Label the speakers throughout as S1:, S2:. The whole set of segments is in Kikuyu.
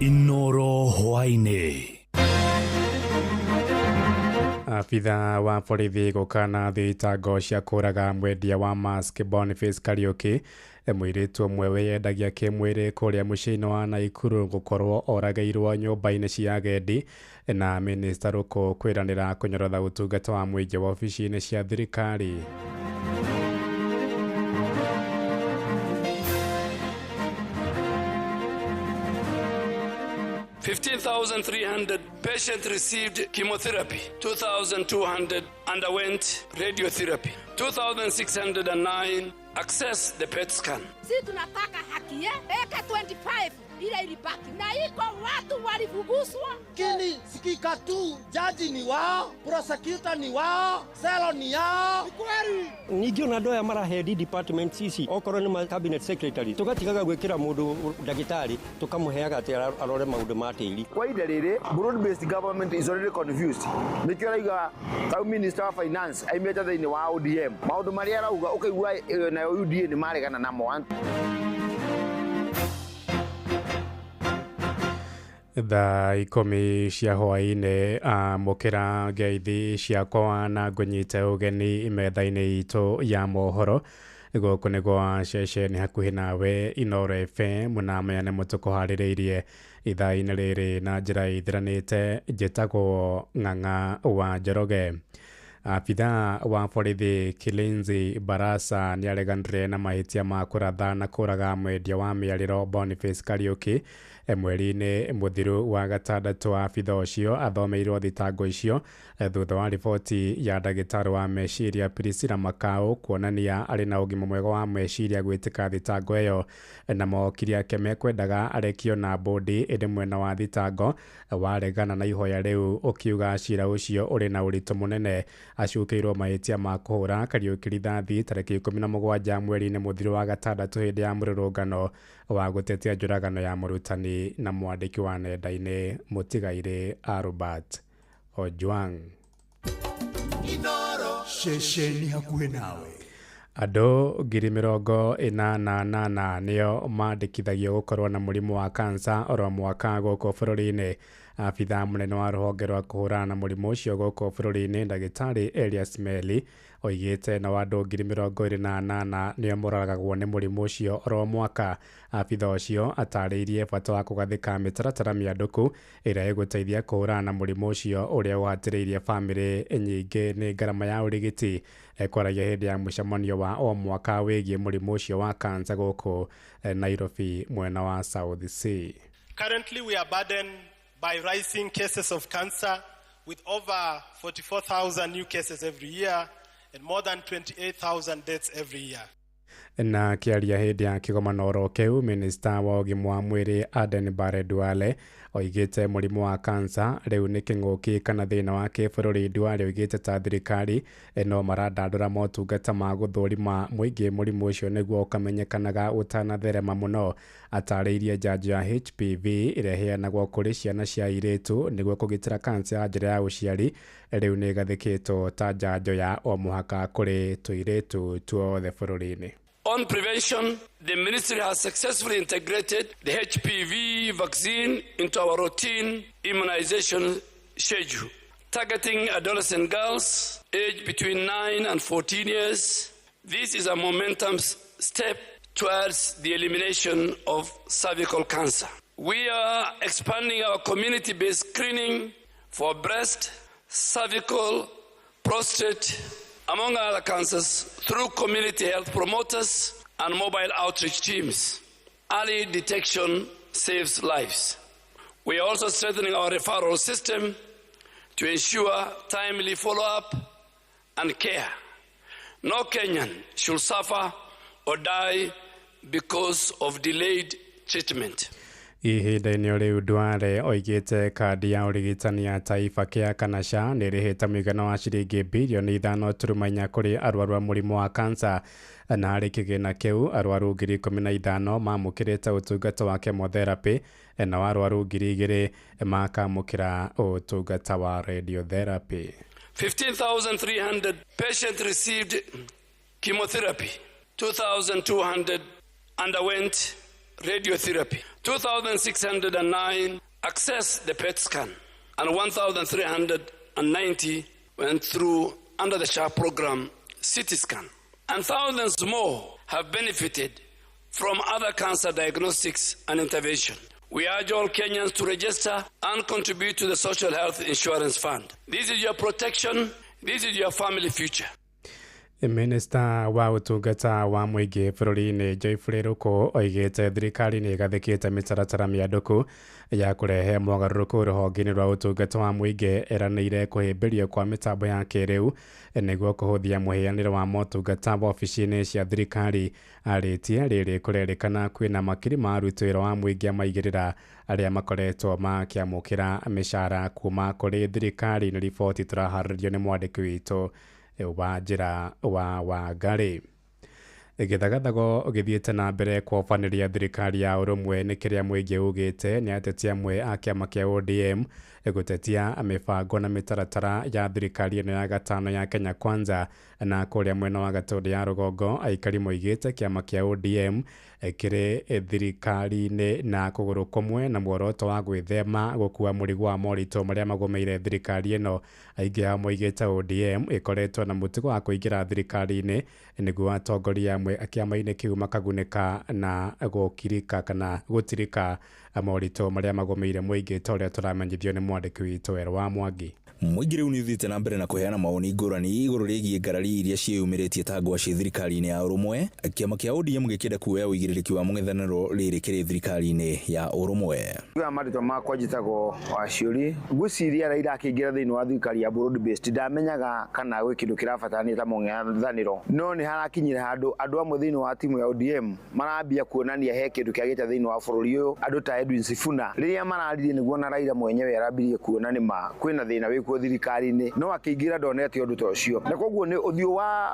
S1: Inoro hwaĩ-inĩ.
S2: Abitha wa borithi gũkana thitango cia kũraga mwendia wa mask Boniface Kariuki. Mũirĩtu ũmwe wĩyendagia kĩmwĩrĩ kũrĩa mũciĩ-inĩ wa Naikuru gũkorwo oragĩirwo nyũmba-inĩ cia agendi, na minista Ruku kwĩranĩra kũnyorotha ũtungata wa mũingĩ wabici-inĩ cia thirikari.
S3: 15,300 patients received chemotherapy, 2,200 underwent radiotherapy, 2,609 accessed the PET scan.
S4: Si tunataka haki ye eka 25 ile ilibaki na iko watu walifuguswa.
S5: Lakini sikika tu, jaji ni wao, prosecutor ni wao, selo ni yao.
S6: Ningĩ ona andũ aya marahendi department ici, okorwo nĩ ma cabinet secretary, tũgatigaga gwĩkĩra mũndũ ndagĩtarĩ, tũkamũheaga atĩ arore maũndũ ma tĩri.
S7: Kwa ihinda rĩrĩ, broad based government is already confused. Nĩkĩo arauga tau minister wa finance aimĩte thĩinĩ wa ODM, maũndũ marĩa arauga ũkaigua nayo UDA nĩ maregana namo.
S2: Thaa 10 cia hwaĩ-inĩ, amũkĩra ngeithi ciakwa na ngũnyite ũgeni metha-inĩ itũ ya mohoro. Gũkũ nĩ gwa ceceni hakuhĩ nawe Inoro FM, na maya nĩmo tũkũharĩrĩirie ithaa-inĩ rĩrĩ na njĩra ĩthiranĩte. Njĩtagwo Ng'ang'a wa Njoroge. Abitha wa borithi Kilinzi Barasa nĩareganire na mahĩtia ma kũratha na kũraga mwendia wa mĩarĩro Boniface Kariuki mweri-inĩ mũthiru wa gatandatũ. Abitha ũcio athomeirwo thitango icio thutha wa riboti ya ndagĩtarĩ wa meciria Priscilla Makau kuonania arĩ na ũgima mwega wa meciria gwĩtĩka thitango ĩyo, na mawakiri ake mekwendaga arekio na bũndi, ĩndĩ mwena wa thitango waregana na ihoya rĩu ũkiuga cira ũcio ũrĩ na ũritũ mũnene. Acukĩirwo mahĩtia ma kũhũra Kariuki rithathi tarĩki 17 mweri-inĩ mũthiru wa gatandatũ hĩndĩ ya mũrũrũngano wa gũtetia njũragano ya mũrutani na mwandĩki wa nenda-inĩ mũtigairĩ Albert Ojwang.
S1: Ceceni hakuhĩ nawe.
S2: Andũ 88,000 nĩo mandĩkithagio gũkorwo na mũrimũ wa kansa oro mwaka gũkũ bũrũri-inĩ. Abitha mũnene wa rũhonge rwa kũhũrana na mũrimũ ũcio gũkũ bũrũri-inĩ, ndagĩtarĩ Elias Meli, oigĩte nao andũ 28,000 nĩo moragagwo nĩ mũrimũ ũcio oro mwaka. Abitha ũcio atarĩirie bata wa kũgathĩka mĩtaratara mĩandũku ĩrĩa ĩgũteithia kũhũrana na mũrimũ ũcio ũrĩa ũhatĩrĩirie bamĩrĩ nyingĩ nĩ ngarama ya ũrigiti. Ekwaragia hĩndĩ ya mũcemanio wa o mwaka wĩgiĩ mũrimũ ũcio wa kansa gũkũ Nairobi mwena wa South C.
S8: Currently, we are burdened by rising cases of cancer, with over 44,000 new cases every year and more than 28,000 deaths every year.
S2: Na kĩaria hĩndĩ ya kĩgomano oro kĩu, minista wa ũgima wa mwĩrĩ Aden Barre Duale oigĩte mũrimũ wa kansa rĩu nĩ kĩng'ũki kana thĩna wa kĩbũrũri. Duale oigĩte ta thirikari no marandandũra motungata ma gũthũrima mũingĩ mũrimũ ũcio nĩguo ũkamenyekanaga ũtanatherema mũno. Atarĩirie njanjo ya HPV ĩrĩa ĩheanagwo kũrĩ ciana cia airĩtu nĩguo kũgitĩra kansa ya njĩra ya ũciari rĩu nĩ ĩgathĩkĩtwo ta njanjo ya o mũhaka kũrĩ tũirĩtu tuothe bũrũri-inĩ.
S3: On prevention, the ministry has successfully integrated the HPV vaccine into our routine immunization schedule, targeting adolescent girls aged between 9 and 14 years. This is a momentum step towards the elimination of cervical cancer. We are expanding our community based screening for breast, cervical, prostate, among other cancers, through community health promoters and mobile outreach teams. Early detection saves lives. We are also strengthening our referral system to ensure timely follow up and care. No Kenyan should suffer or die because of delayed treatment.
S2: Ihinda-inĩ o rĩu, Duale oigĩte kandi ya ũrigitani ya Taifa Care kana SHA nĩ ĩrĩhĩte mũigana wa ciringi birioni 5.4 kũrĩ arwaru a mũrimũ wa kansa, na harĩ kĩgĩna kĩu arwaru 15,000 mamũkĩrĩte ũtungata wa chemotherapy na arwaru 2,000 makamũkĩra ũtungata wa radiotherapy.
S3: 15,300 patients received chemotherapy, 2,200 underwent radiotherapy, 2,609 accessed the PET scan, and 1,390 went through under the SHA program CT scan. And thousands more have benefited from other cancer diagnostics and intervention. We urge all Kenyans to register and contribute to the Social Health Insurance Fund. This is your protection. This is your family future.
S2: Minista wa ũtungata wa mũingĩ bũrũri-inĩ Geoffrey Ruku oigĩte thirikari nĩ ĩgathĩkĩte mĩtaratara mĩandũku ya kũrehe mogarũrũku rũhonge-inĩ rwa ũtungata wa mũingĩ. Ĩranĩire kũhĩmbĩrio kwa mĩtambo ya kĩrĩu nĩguo kũhũthia mũhianĩre wa motungata wabici-inĩ cia thirikari. Arĩtie rĩrĩ kũrerĩkana kwĩna makiri ma aruti wĩra wa mũingĩ a maigĩrĩra arĩa makoretwo makĩamũkĩra mĩcara kuma kũrĩ thirikari. Nĩ riboti tũraharĩrĩrio nĩ mwandĩki witũ wa njĩra wa Wangari. Gĩthagathago gĩthiĩte na mbere kwobanĩria thirikari ya ũrũmwe nĩ kĩrĩa mũingĩ ugĩte nĩ ateti amwe a kĩama kĩa ODM gũtetia mĩbango na mĩtaratara ya thirikari ĩno ya gatano ya Kenya Kwanza. Na kũrĩa mwena wa Gatũndũ ya rũgongo aikari moigĩte kĩama kĩa ODM kĩrĩ thirikari-inĩ na kũgũrũ kũmwe na muoroto wa gwĩthema gũkua mũrigo wa moritũ marĩa magũmĩire thirikari ĩno. Aingĩ ao moigĩte ODM ĩkoretwo na mũtugo wa kũingĩra thirikari-inĩ nĩguo atongoria amwe kĩama-inĩ kĩu makagunĩka na gũkirika kana gũtirika moritũ marĩa magũmĩire mũingĩ ta ũrĩa tũramenyithio nĩ mwandĩki witũ Werũ wa Mwangi.
S9: Mũingĩ rĩu nĩ ũthiĩte na mbere na kũheana mawoni ngũrani igũrũ rĩgiĩ ngarari iria ciĩyumĩrĩtie ta ngwacĩ thirikari-inĩ ya ũrũmwe. Kĩama kĩa ODM gĩkĩenda kuoya ũigĩrĩrĩki wa mũng'ethanĩro rĩrĩ kĩrĩ thirikari-inĩ ya ũrũmwe.
S7: Marĩtwa makwa njĩtagwo Waciũri. Ngwĩciria Raila akĩingĩra thĩinĩ wa thirikari ya broad based ndamenyaga kana gwĩ kĩndũ kĩrabatarania ta mũng'ethanĩro, no nĩ harakinyire handũ andũ amwe thĩinĩ wa timu ya ODM marambia kuonania he kĩndũ kĩagĩte thĩinĩ wa bũrũri ũyũ. Andũ ta Edwin Sifuna rĩrĩa mararirie nĩguo na Raila mwenyewe arambirie kuona nĩ ma kwĩna thĩna wĩkuo thirikari-inĩ, no akĩingĩra ndonete ũndũ ta ũcio, na koguo nĩ ũthiũ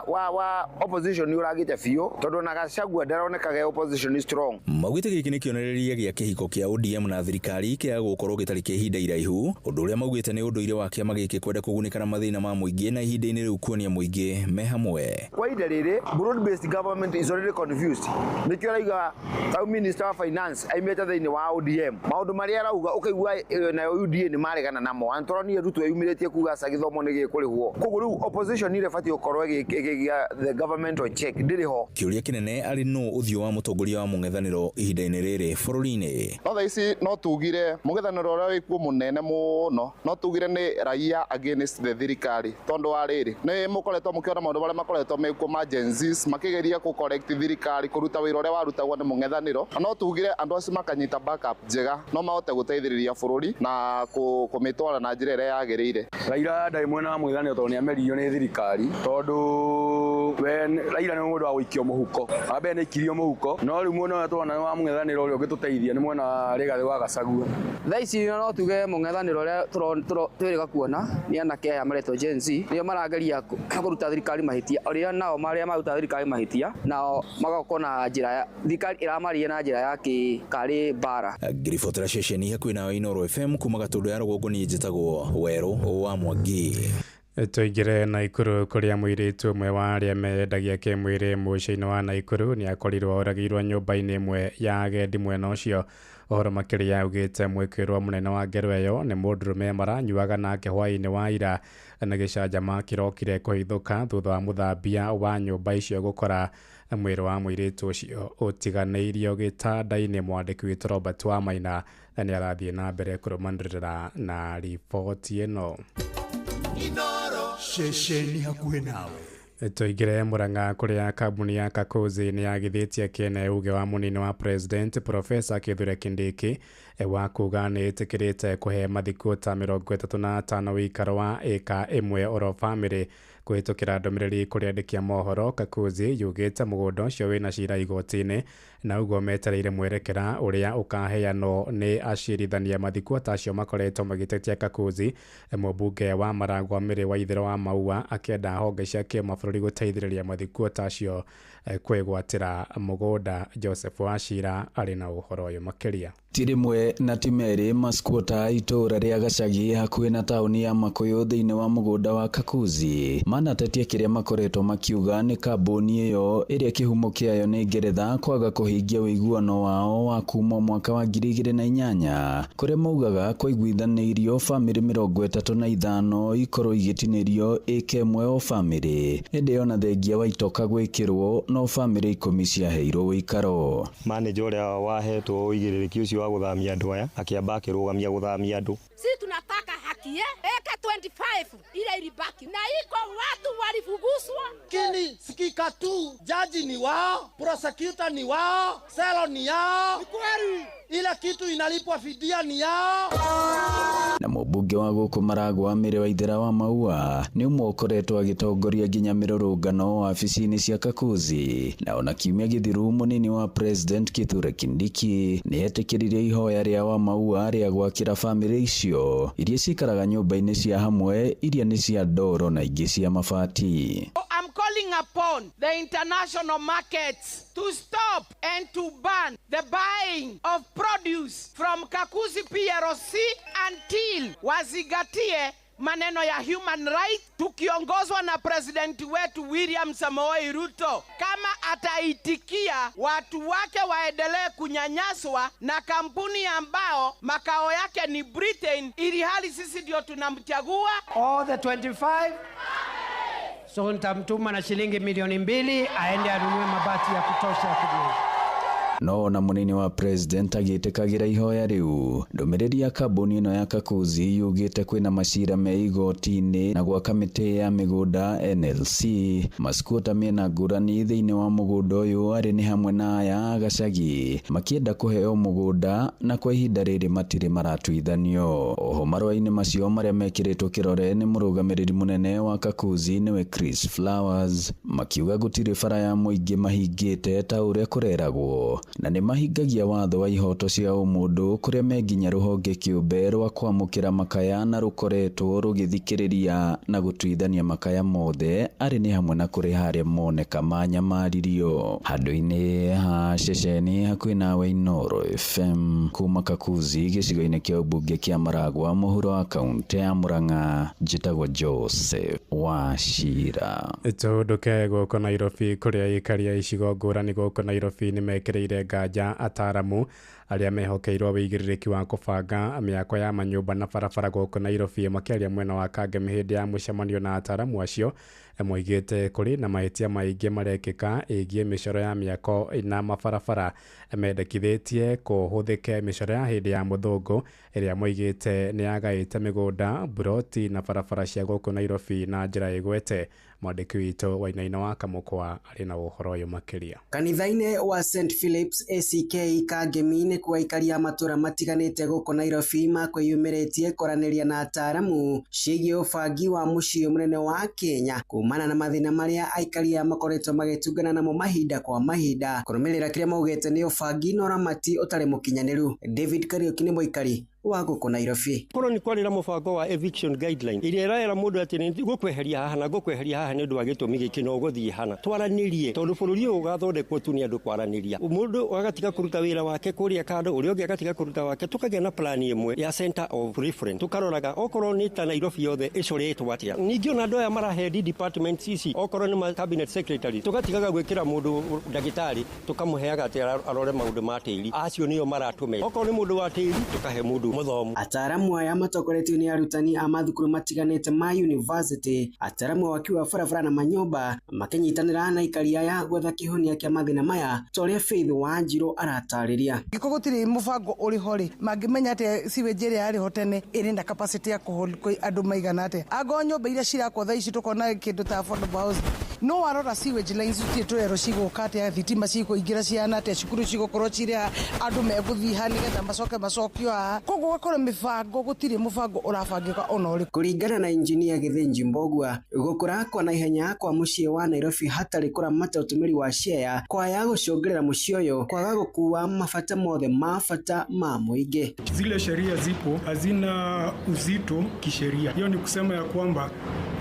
S7: wa opposition nĩ ũragĩte biũ tondũ ona Gachagua ndaronekaga opposition is strong.
S9: Maugĩte gĩkĩ nĩ kĩonereria gĩa kĩhiko kĩa ODM na thirikari kĩa gũkorwo gĩtarĩ kĩa ihinda iraihu, ũndũ ũrĩa maugĩte nĩ ũndũire wa kĩama gĩkĩ kwenda kũgunĩka na mathĩna ma mũingĩ na ihinda-inĩ rĩu kuonia mũingĩ me hamwe.
S7: Kwa ihinda rĩrĩ broad based government is already confused. Nĩkĩo arauga ta minister wa finance aimĩte thĩinĩ wa ODM, maũndũ marĩa arauga ũkaigua nayo UDA nĩ maregana namo. Antonia Ruto yumĩrĩtie kuga aca gĩthomo nĩ gĩkũrĩhwo, koguo rĩu opposition ĩrĩa ĩbatiĩ gũkorwo ĩgĩgĩa the government on check ndĩrĩ ho.
S9: Kĩũria kĩnene arĩ nũ ũthiũ wa mũtongoria wa mũng'ethanĩro ihinda-inĩ rĩrĩ bũrũri-inĩ.
S10: No thaa ici no tugire mũng'ethanĩro ũrĩa wĩkuo mũnene mũno no tugire nĩ raia against the thirikari, tondũ wa rĩrĩ nĩ mũkoretwo mũkĩona maũndũ marĩa makoretwo mekuo ma Gen Zs makĩgeria kũ correct thirikari kũruta wĩra ũrĩa warutagwo nĩ mũng'ethanĩro, na no tugire andũ acio makanyita backup njega no mahote gũteithĩrĩria bũrũri na kũmĩtwara na njĩra ĩrĩa yagĩrĩire.
S11: Raila ndarĩ mwena wa mũng'ethanĩro tondũ nĩ ameririo nĩ thirikari, tondũ we Raila nĩ mũndũ wa gũikio mũhuko, wa mbere nĩ aikirio mũhuko, no rĩu mwena ũrĩa tũrona wa mũng'ethanĩro ũrĩa ũngĩtũteithia nĩ mwena wa Rigathĩ wa Gachagua.
S12: Thaa ici no tuge mũng'ethanĩro ũrĩa twĩrĩga kuona nĩ anake aya maretwo Gen Z, nĩo marageria kũruta thirikari mahĩtia, ũrĩa nao marĩa maruta thirikari mahĩtia nao magakorwo na njĩra ya thirikari ĩramaria na njĩra ya kĩkarĩ mbara.
S9: Ngĩribotera ceceni hakuhĩ nawe Inooro FM kuma Gatũndũ ya rũgongo, niĩ njĩtagwo Werũ wa Mwangi.
S2: Tũingĩre Naikuru kũrĩa mũirĩtu ũmwe wa arĩa mendagia kĩmwĩrĩ mũciĩ-inĩ wa Naikuru nĩ akorirwo oragĩirwo nyũmba-inĩ ĩmwe ya agendi mwena ũcio. Ũhoro makĩria augĩte mwĩkĩrwo mũnene wa ngero ĩyo nĩ mũndũrũme maranyuaga nake hwaĩ-inĩ wa ira na gĩcanjama kĩrokire kũhithũka thutha wa mũthambia wa nyũmba icio gũkora mwĩrĩ wa mũirĩtu ũcio ũtiganĩirio gĩtanda-inĩ. Mwandĩki witũ Robert Wamaina nĩ arathiĩ na mbere kũrũmanĩrĩra na riboti ĩno.
S1: Ceceni hakuhĩ nawe.
S2: Tũingĩre Murang'a kũrĩa kambuni ya Kakuzi nĩ yagithĩtie kĩene uge wa mũnini wa president Profesa Kithure Kindiki wa kuga nĩ ĩtĩkĩrĩte kũhe mathiko ta 35 wĩikaro wa ĩka ĩmwe oro bamĩrĩ. Kũhĩtũkĩra ndũmĩrĩri kũrĩ andĩki a mohoro, Kakuzi yugĩte mũgũnda ũcio wĩna cira igoti-inĩ na ũguo metereire mwerekera ũrĩa ũkaheanwo nĩ acirithania. Mathiko ta acio makoretwo magĩtetia Kakuzi. Mũmbunge wa Maragwa Mĩrĩ wa Ithero wa Maua akĩenda honge cia kĩmabũrũri gũteithĩrĩria mathiko ta acio kwĩgwatĩra mũgũnda. Joseph Wachira arĩ na ũhoro ũyũ makĩria.
S13: Ti rĩmwe na ti merĩ masquota itũũra rĩa Gacagi hakuhĩ na taũni ya Makuyu thĩinĩ wa mũgũnda wa Kakuzi manatetia kĩrĩa makoretwo makiuga nĩ kambuni ĩyo ĩrĩa kĩhumo kĩayo nĩ Ngeretha kwaga kũhingia ũiguano wao wa kuma mwaka wa 2008 kũrĩa maugaga kũiguithanĩirio bamĩrĩ 35 ikorwo igĩtinĩrio ĩka ĩmwe o bamĩrĩ ĩndĩ ona thengia wa itoka gwĩkĩrwo no bamĩrĩ 10 ciaheirwo ũikaro.
S14: Manager ũrĩa wahetwo ũigĩrĩrĩki ũcio wa gũthamia andũ aya akĩamba akĩrũgamia gũthamia andũ.
S4: Si tunataka haki eka 25 ile ilibaki na iko watu walifuguswa.
S5: Lakini sikika tu, jaji ni wao, prosecutor ni wao, selo ni yao. Ni kweli. Ila kitu inalipwa fidia ni yao.
S13: Na mũmbunge wa gũkũ Maragwa Mary Waithera wa Maua nĩ ũmwe ũkoretwo agĩtongoria nginya mĩrũrũngano wabici-inĩ cia Kakuzi, na ona kiumia gĩthiru mũnini wa President Kithure Kindiki nĩ etĩkĩrire ihoya rĩa wa Maua rĩa gwakĩra bamĩrĩ icio iria cikaraga nyũmba-inĩ cia hamwe iria nĩ cia ndoro na ingĩ cia mabati.
S15: I'm calling upon the international markets to stop and to ban the buying of produce from Kakuzi PLC until wazingatie maneno ya human rights, tukiongozwa na president wetu William Samoei Ruto. Kama ataitikia watu wake waendelee kunyanyaswa na kampuni ambao makao yake ni Britain, ili hali sisi ndio tunamchagua.
S16: All the 25 so nitamtuma na shilingi milioni 2 aende anunue mabati ya kutosha kujenga.
S13: No na munini wa president agĩtĩkagĩra ihoya rĩu ndũmĩrĩri ya kambuni ĩno ya Kakuzi yugĩte kwĩna macira me igoti-inĩ na gwa kamĩtĩ ya mĩgũnda NLC maskuota mena ngũrani thĩinĩ wa mũgũnda ũyũ arĩ nĩ hamwe na aya Gacagi makĩenda kũheo mũgũnda na kwa ihinda rĩrĩ matirĩ maratuithanio. Oho marũa-inĩ macio marĩa mekĩrĩtwo kĩrore nĩ mũrũgamĩrĩri mũnene wa Kakuzi nĩwe Chris Flowers makiuga gũtirĩ bara ya mũingĩ mahingĩte ta ũrĩa kũreragwo na nĩ mahingagia watho wa ihoto cia ũmũndũ kũrĩa menginya rũhonge kĩũmbe rwa kwamũkĩra makaya na rũkoretwo rũgĩthikĩrĩria na gũtuithania makaya mothe arĩ nĩ hamwe na kũrĩ harĩa moneka manyamaririo. Handũ-inĩ ha ceceni hakuhĩ nawe Inooro FM kuma Kakuzi gĩcigo-inĩ kĩa ũmbunge kĩa Maragwa mũhuro wa kaũntĩ ya Murang'a, njĩtagwo Joseph Wachira.
S2: Tũndũke gũkũ Nairobi kũrĩa aikari a icigo ngũrani gũkũ Nairobi nĩ mekĩrĩire nganja ataramu arĩa mehokeirwo wĩigĩrĩrĩki wa kũbanga mĩako ya manyũmba na barabara gũkũ Nairobi. Makĩaria mwena wa Kangemi hĩndĩ ya mũcemanio na ataramu acio moigĩte kũrĩ na mahĩtia maingĩ marekĩka ĩgiĩ mĩcoro ya mĩako na mabarabara. Mendekithĩtie kũhũthĩke mĩcoro ya hĩndĩ ya mũthũngũ ĩrĩa moigĩte nĩ yagaĩte mĩgũnda, buroti na barabara cia gũkũ Nairobi na njĩra ĩgwete. Mwandĩki witũ Wainaina wa Kamũkwa arĩ na ũhoro ũyũ makĩria.
S17: Kanitha-inĩ wa St Philips ACK Kangemi nĩ kuo aikari a matũra matiganĩte gũkũ Nairobi makwĩyumĩrĩtie kwaranĩria na ataramu ciĩgiĩ ũbangi wa mũciĩ mũnene wa Kenya kumana na mathĩna marĩa aikari aya makoretwo magĩtungana namo mahinda kwa mahinda kũrũmĩrĩra kĩrĩa maugĩte nĩ ũbangi na ũramati ũtarĩ mũkinyanĩru. David Kariuki nĩ mũikari wa gũkũ Nairobi.
S6: Korwo nĩ kwarĩ na mũbango wa eviction guideline ĩrĩa ĩraera mũndũ atĩ nĩ ngũkweheria haha na ngũkweheria haha nĩ ũndũ wa gĩtũmi gĩkĩ na ũgũthiĩ hana, twaranĩrie tondũ bũrũri ũyũ ũgathondekwo tu nĩ andũ kwaranĩria. Mũndũ agatiga kũruta wĩra wake kũrĩa kando, ũrĩa ũngĩ agatiga kũruta wake, tũkagĩa na plan ĩmwe ya center of reference, tũkaroraga okorwo nĩ ta Nairobi yothe ĩcoretwo atĩa. Ningĩ ona andũ aya marahendi departments ici okorwo nĩ cabinet secretary, tũgatigaga gwĩkĩra mũndũ ndagĩtarĩ tũkamũheaga atĩ arore maũndũ ma tĩri, acio nĩo maratũme. Okorwo nĩ mũndũ wa tĩri tũkahe mũndũ mũthomu.
S17: Ataramu aya matongoretio nĩ arutani a mathukuru matiganĩte ma university, ataramu a waki wa barabara na manyũmba makĩnyitanĩra na aikari aya gwetha kĩhonia kĩa mathĩna maya ta ũrĩa Faith Wanjiru aratarĩria.
S18: Angĩkorwo gũtirĩ mũbango ũrĩ ho rĩ, mangĩmenya atĩa sewage ĩrĩa yarĩ ho tene ĩrĩ na capacity ya kũhold andũ maigana atĩa? Angorwo nyũmba iria cirakwo thaa ici tũkona kĩndũ ta affordable housing, no warora sewage lines itirĩ tũrerwo cigũka atĩa, thitima cikũingĩra cihana atĩa, cukuru cigũkorwo cirĩ ha, andũ megũthiĩ ha nĩgetha macoke macokio haha. Koguo gũgakorwo mĩbango, gũtirĩ mũbango ũrabangĩka ona ũrĩkũ.
S17: Kũringana na injinia Gĩthĩnji Mbogua, gũkũra kwa naihenya kwa mũciĩ wa Nairobi hatarĩ kũramata ũtũmĩri wa share kwaya gũcũngĩrĩra mũciĩ ũyũ kwaga gũkua mabata mothe ma bata ma mũingĩ.
S19: Zile sheria zipo hazina uzito kisheria. Hiyo ni kusema ya kwamba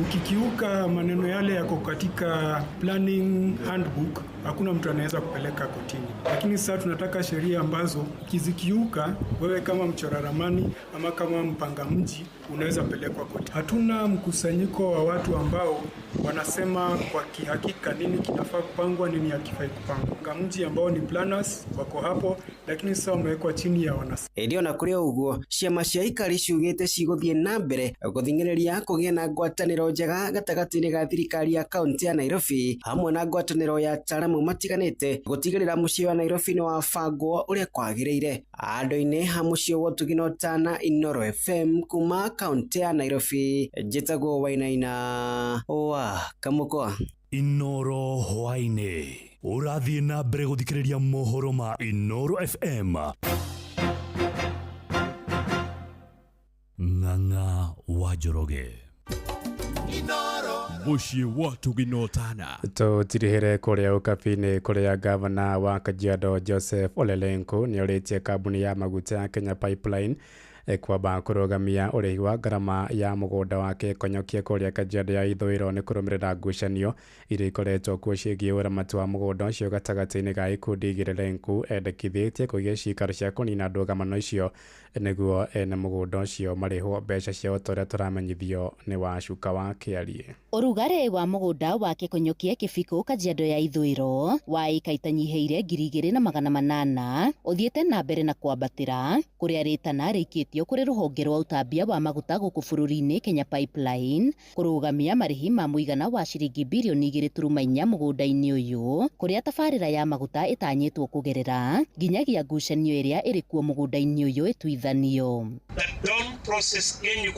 S19: ukikiuka maneno yale yako katika Katika planning handbook hakuna mtu anaweza kupeleka kotini, lakini sasa tunataka sheria ambazo ukizikiuka wewe kama mchora ramani ama kama mpanga mji unaweza pelekwa kotini. Hatuna mkusanyiko wa watu ambao wanasema kwa kihakika nini kinafaa kupangwa, nini hakifai kupangwa. Mpanga mji ambao ni planners wako hapo, lakini sasa wamewekwa chini ya wanasiasa.
S17: Ĩndĩ ona kũrĩ o ũguo, ciama cia aikari ciugĩte cigũthiĩ na mbere gũthing'ĩrĩria kũgĩe na ngwatanĩro njega gatagatĩ-inĩ ga thirikari ya kaunti ya Nairobi hamwe na ngwatanĩro ya ataaramu matiganĩte gũtigĩrĩra mũciĩ wa Nairobi nĩ wabangwo ũrĩa kwagĩrĩire. Andũ-inĩ ha mũciĩ wa Ũtugi na Ũtana, Inooro FM kuma kaunti ya Nairobi, njĩtagwo Wainaina wa Kamũkwa.
S1: Inoro hwaĩ-inĩ ũrathiĩ na mbere gũthikĩrĩria mohoro ma Inoro FM. Ng'ang'a wa Njoroge.
S20: Mũciĩ wa Tũginotana.
S2: Tũtirihĩre kũrĩa Ũkabi-inĩ kũrĩa gavana wa Kajiado Joseph Ole Lenku nĩorĩtie kambuni ya maguta ya Kenya Pipeline kwamba kũrũgamia ũrĩhi wa ngarama ya mũgũnda wake Konyokie kũrĩa Kajiado ya ithũĩro nĩ kũrũmĩrĩra ngucanio iria ikoretwo kuo ciĩgiĩ ũramati wa mũgũnda ũcio gatagatĩ-inĩ ga ikundi igĩrĩ. Lenku endekithĩtie kũgĩe ciikaro cia kũnina ndũgamano icio nĩguo ene mũgũnda ũcio marĩhwo mbeca ciao ta ũrĩa tũramenyithio nĩ Wacuka wa Kĩarie.
S21: Ũrugarĩ wa mũgũnda wa Kĩkonyokie Kĩbiko Kajiado ya ithũĩro wa ĩka itanyihĩire 2800 ũthiĩte na mbere na kwambatĩra kũrĩa rĩtana rĩikĩtio kũrĩ rũhonge rwa ũtambia wa maguta gũkũ bũrũri-inĩ Kenya Pipeline kũrũgamia marĩhi ma mũigana wa ciringi birioni 2.4 mũgũnda-inĩ ũyũ kũrĩa tabarĩra ya maguta ĩtanyĩtwo kũgerera nginyagia ngucanio ĩrĩa ĩrĩ kuo mũgũnda-inĩ ũyũ ĩtuithanio.
S22: That don't process any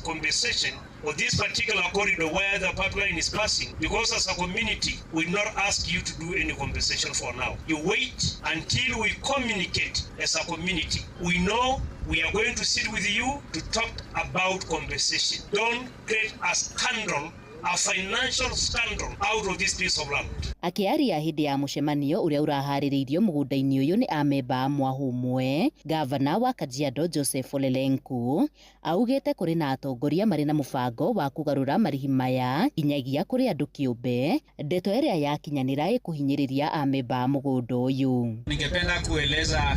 S22: compensation for this particular corridor where the pipeline is passing, because as a community we not ask you to do any compensation for now. You wait until we communicate as a community. We know we are going to sit with you to talk about compensation. Don't create a scandal, a financial scandal out of this piece of land.
S21: Akĩaria hĩndĩ ya mũcemanio ũrĩa ũraharĩrĩirio mũgũnda-inĩ ũyũ nĩ amemba a mwahũ ũmwe, gavana wa Kajiado Joseph Ole Lenku augĩte kũrĩ na atongoria marĩ na mũbango wa kũgarũra marĩhi maya nginyagia kũrĩ andũ kĩũmbe, ndeto ĩrĩa yakinyanĩra ĩkũhinyĩrĩria amemba a mũgũnda ũyũ.
S23: Ningependa kueleza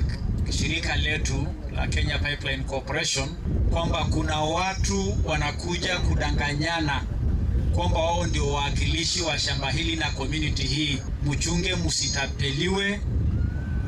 S23: shirika letu la Kenya Pipeline Corporation kwamba kuna watu wanakuja kudanganyana kwamba wao ndio wawakilishi wa shamba hili na community hii. Mchunge musitapeliwe,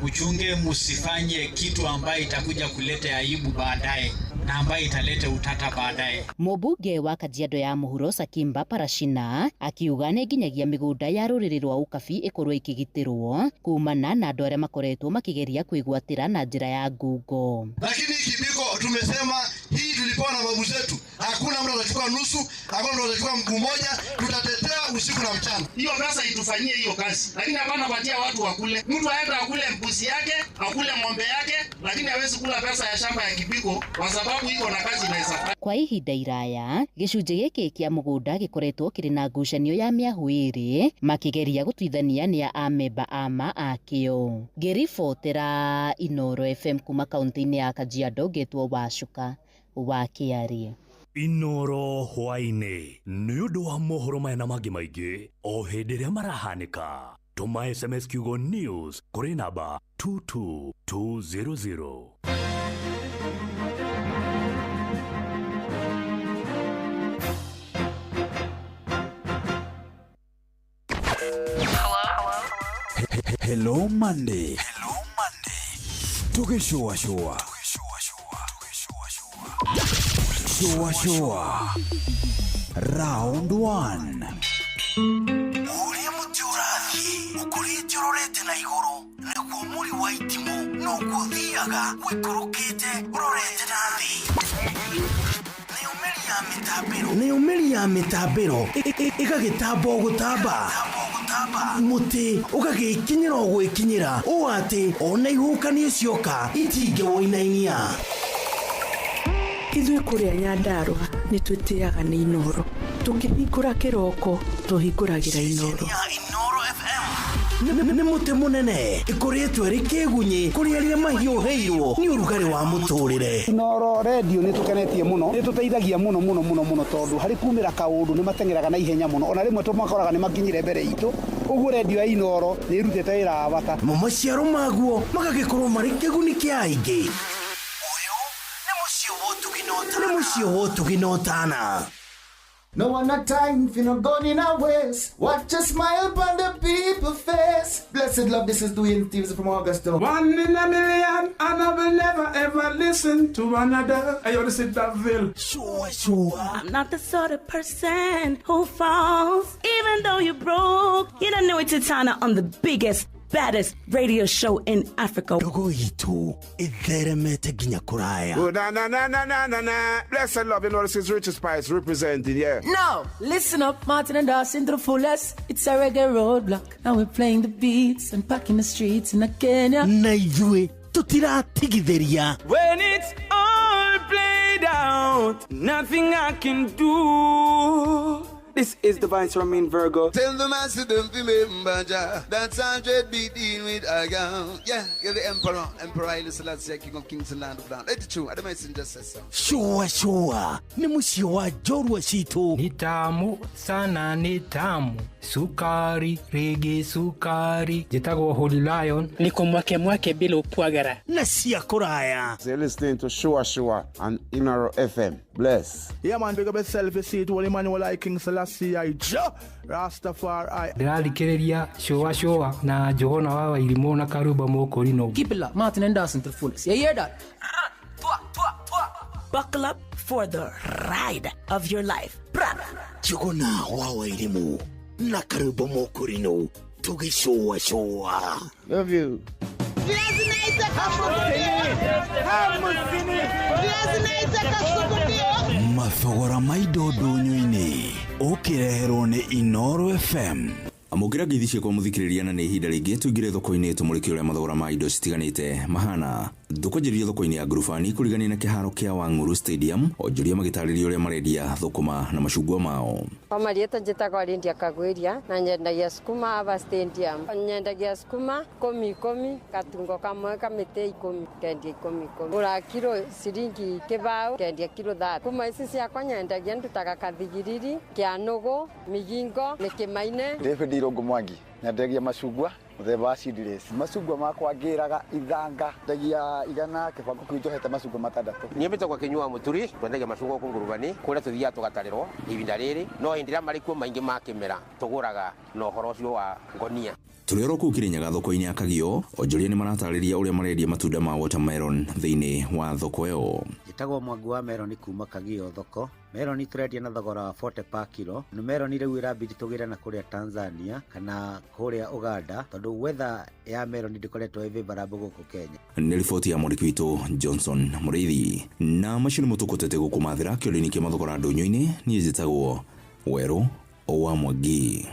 S23: mchunge musifanye kitu ambaye itakuja kuleta aibu baadaye na ambaye italeta utata baadaye.
S21: Mũmbunge wa Kajiado ya mũhuro Sakimba Parashina akiuga nĩ nginyagia mĩgũnda ya rũrĩrĩ rwa Ũkabi ĩkorwo ĩkĩgitĩrwo kumana na andũ arĩa makoretwo makĩgeria kwĩgwatĩra na njĩra ya ngungo.
S24: Lakini Kibiko tumesema hii tulipewa na babu zetu, hakuna mtu atachukua nusu, hakuna mtu atachukua mguu mmoja, tutatetea usiku na mchana.
S25: Hiyo pesa itufanyie hiyo kazi, lakini hapana patia watu wakule. Mtu aenda akule mbuzi yake, akule ng'ombe yake, lakini hawezi kula pesa ya shamba ya Kibiko kwa sababu iko na kazi inaweza.
S21: Kwa ihinda iraya gĩcunjĩ gĩkĩ kĩa mũgũnda gĩkoretwo kĩrĩ na ngucanio ya mĩahũ ĩrĩ makĩgeria gũtuithania nĩ a amemba ama akĩo. Ngĩribotera Inooro FM kuma kaunti-inĩ ya Kajiado, ngetwo Wacuka wa Kĩarie.
S1: Inoro hwaĩ-inĩ nĩ ũndũ wa mohoro maya na mangĩ maingĩ o hĩndĩ ĩrĩa marahanĩka, tũma SMS kiugo news kũrĩ namba 22200.
S26: Hello Monday. Tũgĩcũacũa. Shua shua. Round 1.
S27: Ũrĩa mũtĩ ũrathiĩ ũkũrĩte ũrorete na igũrũ nĩguo mũri wa itimũ noguo ũthiaga ũikũrũkĩte ũrorete na thĩ. Nayo mĩri ya mĩtambĩro ĩgagĩtamba o gũtamba, mũtĩ ũgagĩkinyĩra o gwĩkinyĩra ũũ atĩ ona ihuhũkanio cioka itingĩwũinainia.
S28: Ithuĩ kũrĩa Nyandarũa nĩ twĩtĩaga nĩ Inooro. Tũkĩhingũra kĩroko tũhingũragĩra Inooro.
S27: Nĩ mũtĩ mũnene ĩkoretwo ĩrĩ kĩgunyĩ kũrĩ arĩa mahiũhĩirwo nĩ ũrugarĩ wa mũtũrĩre.
S3: Inooro redio nĩ tũkenetie mũno, nĩ tũteithagia mũno mũno mũno mũno tondũ harĩ kumĩra kaũndũ nĩ mateng'eraga na ihenya mũno, ona rĩmwe tũmakoraga nĩ makinyire mbere itũ. Ũguo redio ya Inooro nĩ ĩrutĩte wĩra wa bata.
S27: Mo maciaro maguo magagĩkorwo marĩ kĩguni kĩa aingĩ. Nĩ mũciĩ wa ũtugi na ũtana.
S7: No one a time for no gun in a waste. Watch a smile upon the people face. Blessed love, this is Dwayne Stevens from Augusta.
S8: One in a million, and I will never ever listen to another. I ought to sit that bill.
S27: Sure, sure.
S9: I'm not the sort of person who falls, even though you're broke. You don't know it's Titana on the biggest, baddest radio show in Africa.
S27: Ndogo itu itheremete nginya kuraya.
S8: Oh, na na na na na na na. Blessed love, you know this is Richard Spice representing, yeah.
S10: No, listen up, Martin and Dawson to the fullest. It's a reggae roadblock, and we're playing the beats and packing the streets in Kenya.
S27: Na ithuĩ tũtiratigithĩria.
S11: When it's all played out, nothing I can do. This is the Vice Ramin Virgo.
S7: Tell the master don't remember Jah. That's 100 be dealing with a gun. Yeah, you're the emperor. Emperor Haile Selassie, King of Kings and Land of Land. Let it true. I don't just say so.
S27: Sure, sure. Ni mũciĩ wa njorua citũ.
S12: Ni tamu sana, ni tamu. Sukari, rege sukari. Njĩtagwo Holy Lion.
S14: Niko mwake mwake bila upwagara.
S27: Na cia kũraya.
S29: So you're listening to Sure Sure on Inoro FM. Bless.
S8: Yeah, man, big up yourself. You see it, Holy Emmanuel I King Selassie I Jah Rastafari.
S12: Ndĩrathikĩrĩria Sure Sure na Njũgũna wa Wairimũ na Karumba Mũkũrinũ.
S10: Keep it locked, Martin and Dawson to the fullest. You hear that?
S9: Buckle up for the ride of your life.
S27: Njũgũna wa Wairimũ na Karumba Mũkũrinũ tũgĩcũa cũa.
S29: Love you.
S26: Mathogora ma indo ndũnyũ-inĩ ũkĩreherwo nĩ Inooro FM.
S30: Amũkĩra ngeithi ciakwa mũthikĩrĩria na nĩ ihinda rĩngĩ tũingĩre thoko-inĩ tũmũrĩke ũrĩa mathogora ma indo citiganĩte mahana. Tũkwanjĩrĩria thoko-inĩ ya Ngurubani kũrigania na kĩharo kĩa Wang'ũrũ Stadium, onjoria magĩtarĩria ũrĩa marendia thũkũma na macungwa mao.
S31: Kwa marĩtwa njĩtagwo Lydia Kagwĩria na nyendagia sukuma hapa stadium. Nyendagia sukuma 10 10, katungo kamwe ka mĩtĩ 10, ngendia 10 10. Ngũraga kiro ciringi kĩbaũ, ngendia kiro 30. Kuma ici ciakwa nyendagia ndutaga kathigiriri, kĩanũgũ, migingo, mĩkĩmaine.
S32: David Irũngũ Mwangi, nyendagia macungwa mũthemba wa seedless. Macungwa makwa ngĩraga ithanga, ndendagia 100, kĩbango kĩu njohete macungwa 6.
S33: Niĩ mbĩtagwo Kĩnyua Mũturi, twendagia macungwa gũkũ Ngurubani, kũrĩa tũthiaga tũgatarĩrwo ihinda rĩrĩ, no hĩndĩ ĩrĩa marĩ kuo maingĩ ma kĩmera tũgũraga na ũhoro ũcio wa ngonia.
S30: Tũrĩ oro kũu Kĩrĩnyaga thoko-inĩ ya Kagio, onjoria nĩ maratarĩria ũrĩa marendia matunda ma watermelon thĩinĩ wa thoko ĩyo.
S34: Njĩtagwo Mwangi wa meroni kuma Kagio thoko. Meroni tũrendia na thogora wa 40 per kilo. No meroni rĩu ĩrambindi tũgĩre na kũrĩa Tanzania kana kũrĩa Uganda tondũ weather ya meroni ndĩkoretwo ĩ favorable gũkũ Kenya.
S30: Nĩ riboti ya mwandĩki witũ Johnson Mũrĩithi. Na macio nĩmo tũkũtete gũkũmathĩra kĩondo-inĩ kĩa mathogora ndũnyũ-inĩ. Niĩ njĩtagwo Werũ wa Mwangi.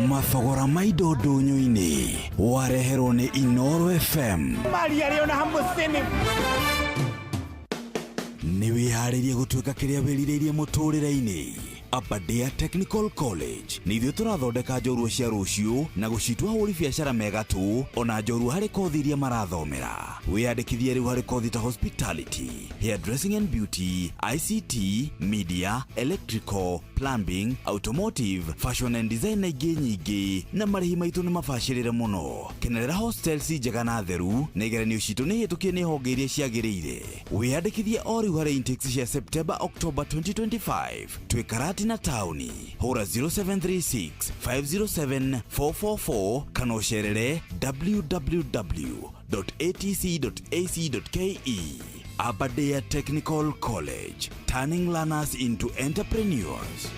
S26: Mathogora ma indo ndũnyũ-inĩ wareherwo nĩ Inooro FM.
S11: Maria rĩo na hamũcini.
S26: Nĩ wĩharĩirie gũtuĩka kĩrĩa wĩrirĩirie mũtũrĩre-inĩ. Aberdare Technical College nĩ ithuĩ tũrathondeka njorua cia rũciũ na gũcitua ahũri biacara mega tu ona njorua harĩ kothi iria marathomera. Wĩyandĩkithie rĩu harĩ kothi ta hospitality, hairdressing and beauty, ICT, media, electrical, plumbing, automotive, fashion and design na ingĩ nyingĩ, na marĩhi maitũ nĩ mabacĩrĩre mũno. Kenerera hostels njega na theru na igeranio citũ nĩ hĩtũkie nĩ honge iria ciagĩrĩire. Wĩyandĩkithie o rĩu harĩ intakes cia September October 2025. Twĩ Karati na taũni. Hũra 0736 507 444 kana ũcerere www.atc.ac.ke. Aberdare Technical College, turning learners into entrepreneurs.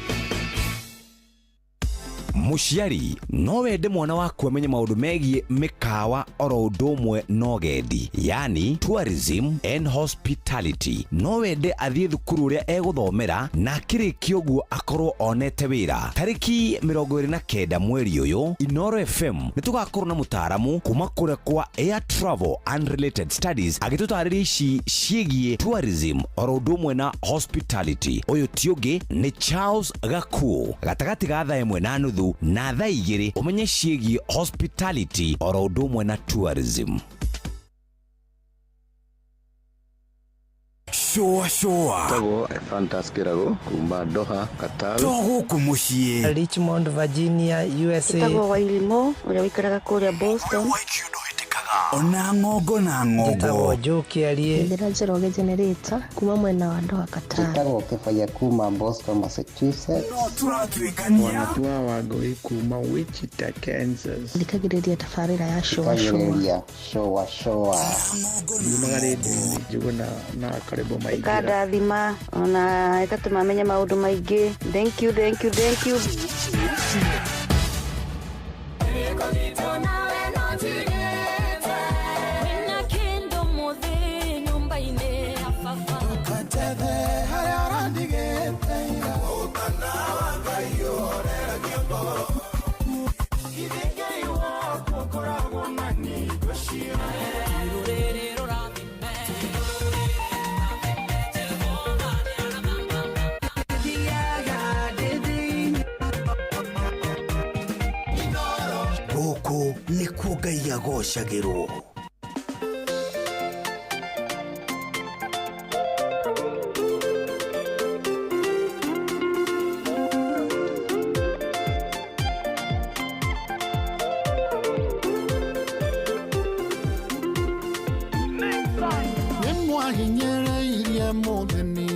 S26: Mũciari no wende mwana waku amenye maũndũ megiĩ mĩkawa oro ũndũ ũmwe na ũgendi, yani tourism and hospitality. No wende athiĩ thukuru ũrĩa egũthomera na akĩrĩkia ũguo akorwo onete wĩra. Tarĩki 29 mweri ũyũ, Inoro FM nĩ tũgakorwo na mũtaaramu kuma kũrĩa kwa Air Travel and Related Studies agĩtũtarĩria ici ciĩgiĩ tourism oro ũndũ ũmwe na hospitality. Ũyũ ti ũngĩ nĩ Charles Gakuo, gatagatĩ ga thaa 1:30 na thaa 2 ũmenye ciĩgiĩ hospitality oro ũndũ ũmwe na tourism.
S27: Shũa shũa.
S2: Tagwo Fantas Kĩrago kuma Doha, Qatar.
S27: To gũkũ mũciĩ.
S10: Richmond, Virginia, USA.
S4: Ĩtagwo Wairimo ũrĩa ũikaraga kũrĩa Boston.
S27: Ona ng'ongo na ng'ongo.
S10: Njĩtagwo Joe Kĩarie.
S5: Ndĩra Njoroge Generator kuma mwena wa Doha, Qatar.
S6: Njĩtagwo Kĩbaya kuma Boston, Massachusetts.
S27: No tũratuĩkania.
S13: Wanatua Wangũi kuma Wichita, Kansas.
S5: Thikagĩrĩria tabarĩra ya Shũa Shũa.
S6: Thikagĩrĩria Shũa Shũa.
S13: Yumaga rĩndiũ-inĩ Njũgũna na Karĩbo Maingĩra.
S4: Ĩkandathima ona ĩgatũma menye maũndũ maingĩ. Thank you, thank you, thank you.
S27: Gũkũ nĩkuo Ngai agocagĩrwo.
S15: Nĩmwahinyĩrĩirie mũthĩni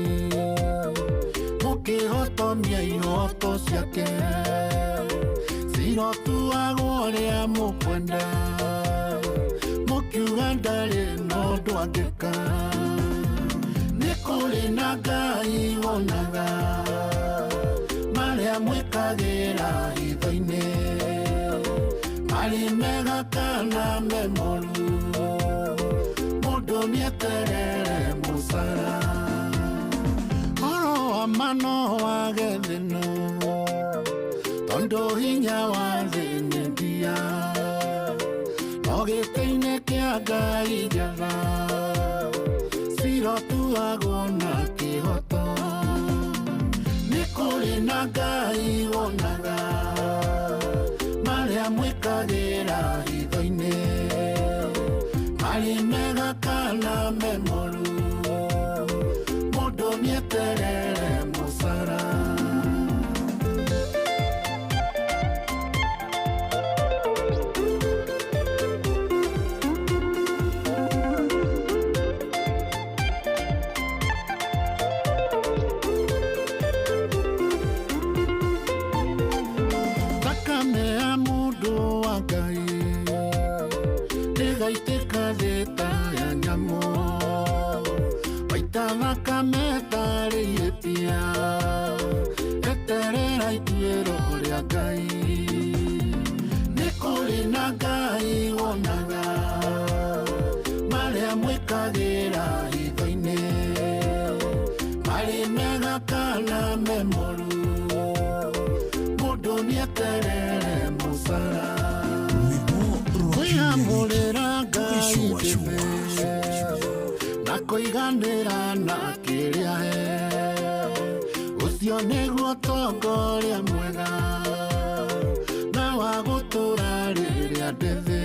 S15: mũkĩhotomia ihoto ciake, cirotuagwo ũrĩa mũkwenda, mũkiuga ndarĩ na ũndũ angĩka. Nĩ kũrĩ na Ngai wonaga marĩa mwĩkagĩra hitho-inĩ, marĩ mega kana me moru, mũndũ nĩeterere mũcara. Ũhoro wa ma no wage thĩna, tondũ hinya wa thĩ nĩ ndia, no gĩtĩ-inĩ kĩa Ngai njatha cirotuagwo na kĩhoto. Nĩ kũrĩ na Ngai wonaga marĩa mwĩkagĩra hitho-inĩ, marĩ mega kana me moru, mũndũ nĩeterere mũcara. Thakame ya mũndũ wa Ngai ndĩgaitĩka thĩ ta ya nyamũ, waita thakame tarĩ ihĩtia, eterera ituĩro rĩa Ngai. Nĩ kũrĩ na Ngai wonaga marĩa mwĩkagĩra hitho-inĩ, marĩ mega kana me moru, mũndũ nĩeterere mũcara. Kwĩamũrĩra Ngai kĩbe na kũiganĩra na kĩrĩa he, ũcio nĩguo ũtongoria mwega na wa gũtũũra rĩrĩa ndĩ thĩ.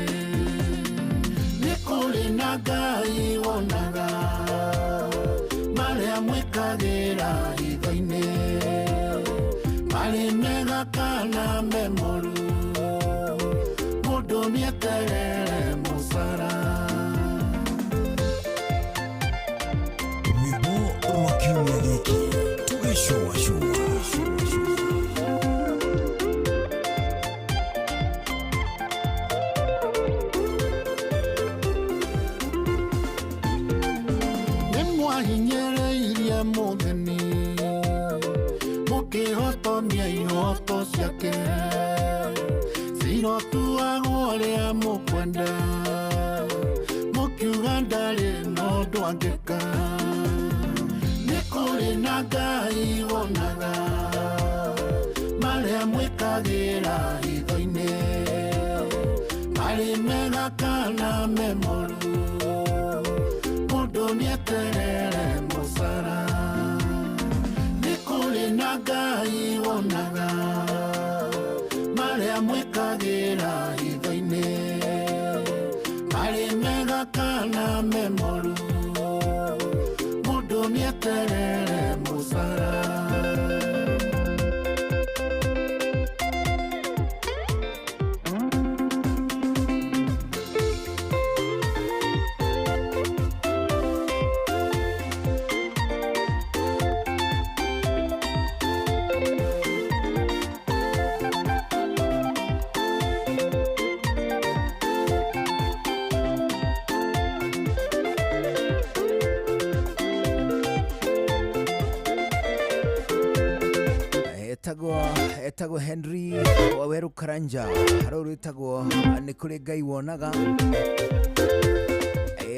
S15: Nĩ kũrĩ na Ngai wonaga marĩa mwĩkagĩra hitho-inĩ, marĩ mega kana me moru, mũndũ nĩeterere mũcara.
S27: Rwĩmbo rwa kiumia gĩkĩ tũgĩcũacũa.
S15: Nĩmwahinyĩrĩirie mũthĩni mũkĩhotomia ihoto ciake, Irotuagwo ũrĩa mũkwenda mũkiuga ndarĩ na ũndũ angĩka nĩ kũrĩ na Ngai wonaga marĩa mwĩkagĩra hitho-inĩ marĩ mega kana me moru mũndũ nĩeterere mũcara nĩ kũrĩ na Ngai wonaga marĩa mwĩkagĩra hitho-inĩ marĩ mega kana me moru mũndũ nĩeterere mũcara.
S27: Etagwo Henry Waweru Karanja harå rwĩtagwo nĩ kũrĩ Ngai wonaga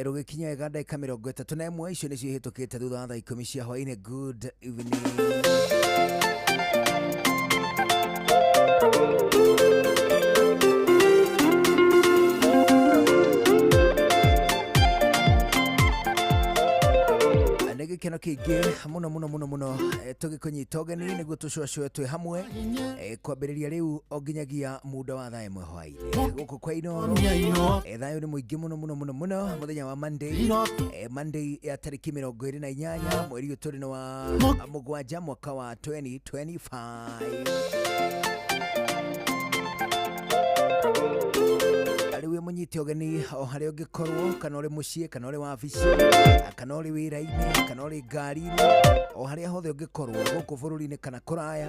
S27: rũgĩkinya wega ndagĩka 31 icio nĩcio ihĩtũkĩte thutha wa thaa 10 cia hwaĩ-inĩ. Good evening. Gĩkeno kĩingĩ mũno mũno mũno mũno tũgĩkũnyita ũgeni nĩguo tũcũacũe twĩ hamwe kwambĩrĩria rĩu o nginyagia muda wa thaa 1 hwaĩ-inĩ gũkũ kwa Inooro. Thayũ nĩ mũingĩ mũno mũno mũno mũno mũthenya wa Monday, Monday ya tarĩki 28 mweri ũyũ tũrĩ nĩ wa mũgwanja mwaka wa 2025. Rĩu mũnyite ũgeni o harĩa ũngĩkorwo, kana ũrĩ mũciĩ, kana ũrĩ wabici, kana ũrĩ wĩra-inĩ, kana ũrĩ ngari-inĩ, o harĩa hothe ũngĩkorwo gũkũ bũrũri-inĩ kana kũraya,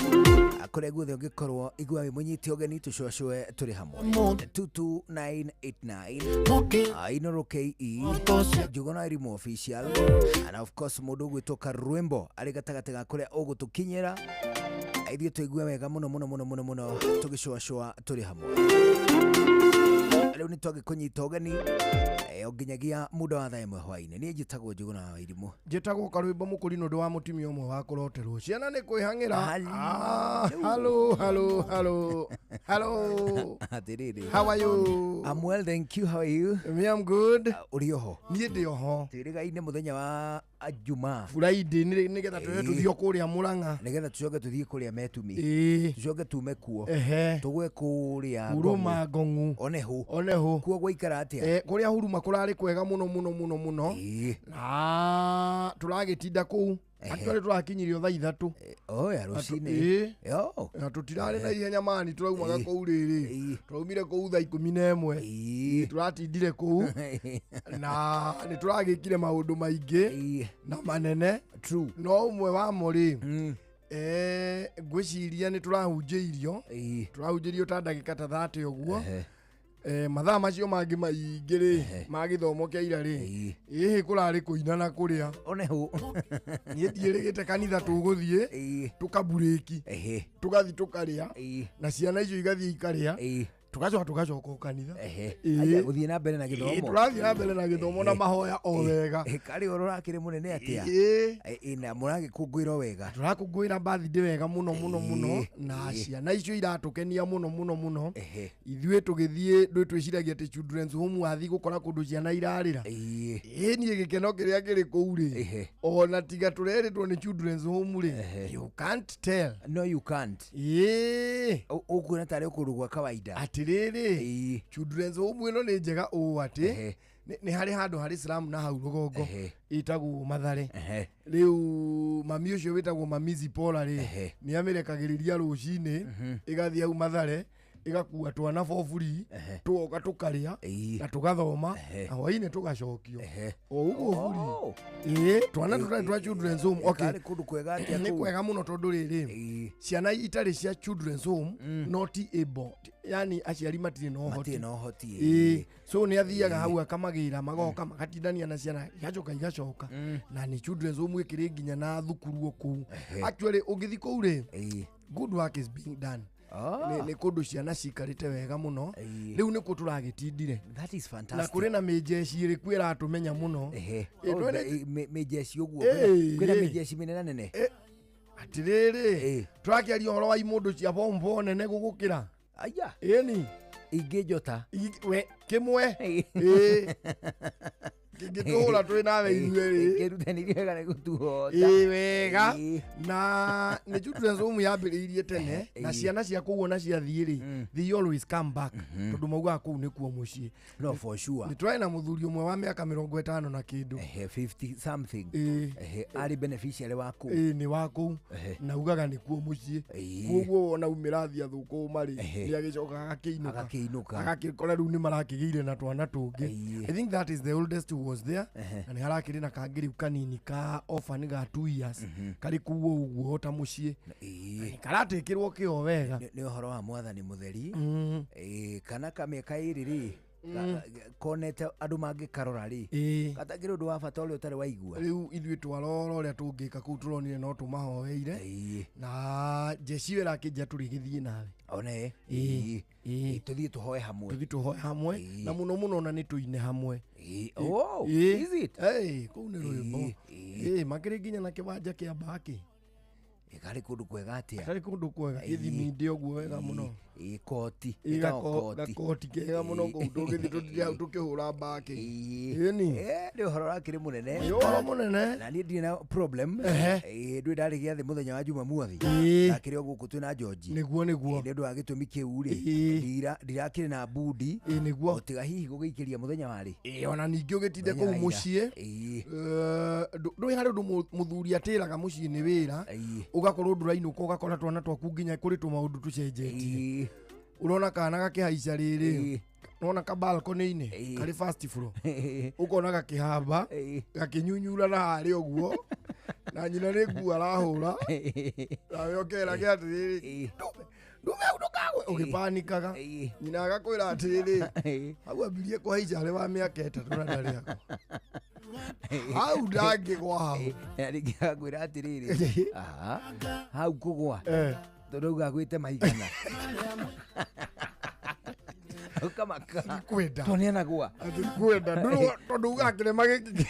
S27: kũrĩa guothe ũngĩkorwo, igua wĩ mũnyite ũgeni tũcũacũe tũrĩ hamwe. 22989 Inooro KE Njuguna Elimu Official, and of course mũndũ ũgwĩtwo Karwimbo arĩ gatagatĩ ga kũrĩa ũgũtũkinyĩra ithuĩ tũigue wega mũno mũno mũno mũno mũno tũgĩcũacũa tũrĩ hamwe. Rĩu nĩ twagĩkũnyita ũgeni o nginyagia muda wa thaa 1 hwaĩ-inĩ. Niĩ njĩtagwo Njuguna wa Irimũ,
S1: njĩtagwo Karwimbo Mũkũri nĩ ũndũ wa mũtumia ũmwe wa kũroterwo ciana nĩ kwĩhang'ĩra. Hello, hello, hello, hello.
S27: Atĩrĩrĩ,
S1: how are you?
S27: I'm well, thank you. How are you?
S1: Me, I'm good.
S27: Ũrĩ oho?
S1: Niĩ ndĩ oho.
S27: Twĩrĩgaine mũthenya wa Jumaa,
S1: Friday, nĩgetha tũcoke tũthiĩ kũrĩa Mũrang'a,
S27: nĩgetha tũcoke tũthiĩ kũrĩa Metumi, tũcoke tume kuo tũgwe kũrĩa
S1: Huruma Ngong'u,
S27: oneho
S1: oneho
S27: kuo gwaikara atĩa?
S1: Kũrĩa Huruma kũrarĩ kwega mũno mũno mũno mũno, na tũragĩtinda kũu actually tũrakinyirio thaa 3
S27: ya rũcinĩ,
S1: na tũtirarĩ na ihenya mani, tũraumaga kũu rĩrĩ, tũraumire kũu thaa 11, tũratindire kũu na nĩ tũragĩkire maũndũ maingĩ na manene.
S27: True.
S1: No ũmwe wamo rĩ, ngwĩciria nĩ tũrahunjĩirio, tũrahunjĩirio ta ndagĩka ta 30 ũguo. Mathaa macio mangĩ maingĩ rĩ ma gĩthomo kĩa ira rĩ, ĩhĩ kũrarĩ kũina na kũrĩa
S27: oneho.
S1: Niĩ ndiĩrĩgĩte kanitha tũgũthiĩ tũkaburĩki tũgathiĩ tũkarĩa na ciana icio igathiĩ ikarĩa, tugacoka tugacoka kanitha.
S27: Gũthiĩ na mbere na gĩthomo,
S1: tũrathiĩ na mbere na gĩthomo na mahoya o wega.
S27: Karĩ ũrĩa ũrakĩrĩ mũnene atĩa? Na mũragĩkũngũĩra wega?
S1: Tũrakũngũĩra birthday wega mũno mũno mũno, na ciana icio iratũkenia mũno mũno mũno. Ithuĩ tũgĩthiĩ ndũ twĩciragia atĩ children's home wathiĩ gũkora kũndũ ciana irarĩra. Niĩ gĩkeno kĩrĩa kĩrĩ kũu rĩ, ona tiga tũrerĩtwo nĩ children's home rĩ, you can't tell.
S27: No, you can't. Ũkuona tarĩ kũndũ gwa kawaida.
S1: Atĩrĩrĩ, children's home ĩno nĩ njega ũũ atĩ nĩ harĩ handũ harĩ slum na hau rũgongo ĩtagwo Mathare. Rĩu mami ũcio wĩtagwo mami Zipora rĩ, nĩ amĩrekagĩrĩria rũcinĩ ĩgathiĩ hau Mathare ĩgakua twana for free, tũgoka tũkarĩa na tũgathoma, na hwaĩ-inĩ tũgacokio o ũguo free. Twana tũtarĩ twa children's home. Okay,
S27: kũndũ kwega atĩa?
S1: Nĩ kwega mũno tondũ rĩrĩ, ciana itarĩ cia children's home not able, yani aciari matirĩ na ũhoti, so nĩ athiaga hau akamagĩra, magoka magatindania na ciana igacoka igacoka, na nĩ children's home ĩkĩrĩ nginya na thukuru o kũu. Actually ũngĩthiĩ kũu rĩ, good work is being done. Nĩ kũndũ ciana cikarĩte wega mũno. Rĩu nĩkuo tũragĩtindire.
S27: That is
S1: Na
S27: fantastic.
S1: kũrĩ na mĩjeci ĩrĩku ĩratũmenya mũno.
S27: Mĩjeci ũguo kwĩna mĩjeci mĩnene nene.
S1: Atirĩrĩ, tũrakĩaria ũhoro wa imũndũ cia form 4 nene gũgũkĩra.
S27: Aya.
S1: Ĩni.
S27: Ingĩ njota.
S1: We kĩmwe. Ĩĩ. Kĩngĩtũhũra twĩ nawe ithuĩ rĩ.
S27: Kĩrutanĩrie wega nĩ gũtuhota.
S1: Ĩĩ wega. Na nĩ children's home yambĩrĩirie tene na ciana cia kũu ona ciathiĩ rĩ, they always come back tondũ maugaga kũu nĩkuo mũciĩ.
S27: No, for sure.
S1: Nĩ twarĩ na mũthuri ũmwe wa mĩaka 50 na kĩndũ.
S27: 50 something. Arĩ beneficiary wa kũu.
S1: Ĩĩ nĩ wa kũu. Na ugaga nĩkuo mũciĩ. Koguo wona umĩra thiĩ athũkũma rĩ, nĩ agĩcokaga agakĩinũka.
S27: Agakĩinũka.
S1: Agakĩkora rĩu nĩ marakĩgĩire na twana tũngĩ. I think that is the oldest who was there. Na nĩ harakĩrĩ na kangĩ rĩu kanini ka orphan ga 2 years karĩ kũu ũguo ta mũciĩ. Karatĩkĩrwo kĩo wega.
S27: Nĩ ũhoro wa mwathani mũtheri. Kana ka mĩaka ĩrĩ rĩ, konete andũ mangĩkarora rĩ, gatakĩrĩ ũndũ wa bata ũrĩa ũtarĩ waigua.
S1: Rĩu ithuĩ twarora ũrĩa tũngĩka kũu tũronire no tũmahoeire. Na jeci ĩyo ĩrakĩnjia tũrĩgĩthiĩ nawe.
S27: One. Tũthiĩ tũhoe hamwe.
S1: Tũthiĩ tũhoe hamwe na mũno mũno ona nĩ tũine hamwe.
S27: Oh, is it?
S1: Kũu nĩ rwĩmbo. Makĩrĩ nginya na kĩwanja kĩa mbakĩ.
S27: Karĩ kũndũ kwega atĩa?
S1: Karĩ kũndũ kwega gĩthiminde ũguo wega mũno.
S27: Koti.
S1: Gakoti kega mũno kũu tũngĩthiĩ tũthiĩ hau tũkĩhũra mbakĩ. Ĩni.
S27: Nĩ ũhoro ũrakĩrĩ mũnene.
S1: Nĩ ũhoro mũnene.
S27: Na niĩ ndirĩ na problem. Ndũĩ ndarĩ gĩathĩ mũthenya wa Jumamothi. Ndakĩrĩ o gũkũ twĩna George.
S1: Nĩguo nĩguo.
S27: Nĩ ũndũ wa gĩtũmi kĩu rĩ, ndirakĩrĩ na bundi.
S1: Nĩguo.
S27: O tiga hihi gũgĩikĩria mũthenya warĩ.
S1: Ona ningĩ ũgĩtinde kũu mũciĩ. Ndũĩ harĩ ũndũ mũthuri atĩraga mũciĩ nĩ wĩra. Ũgakorwo ndũrainũka ũgakora twana twaku nginya kũrĩ tũmaũndũ tũcenjetie. Urona kana gakĩhaica rĩrĩ, nona ka balcony-inĩ karĩ first floor, ũkona gakĩhamba gakĩnyunyura na harĩa ũguo, na nyina nĩ nguo arahũra, nawe ũkera gĩa atĩrĩrĩ, ndume hau ndũkagwe, ũgĩpanikaga. Nyina agakwĩra atĩrĩrĩ, hau ambirie kũhaica arĩ wa mĩaka 3 na ndarĩ ako. Hau ndangĩgwa hau.
S27: Rĩngĩ agakwĩra atĩrĩrĩ, hau kũgwa tondũ auga agwĩte maigana. Ũkamaka.
S1: Kwenda.
S27: Tondũ nĩanagwa.
S1: Atĩ kwenda. Tondũ ugaga kĩrema gĩkĩ.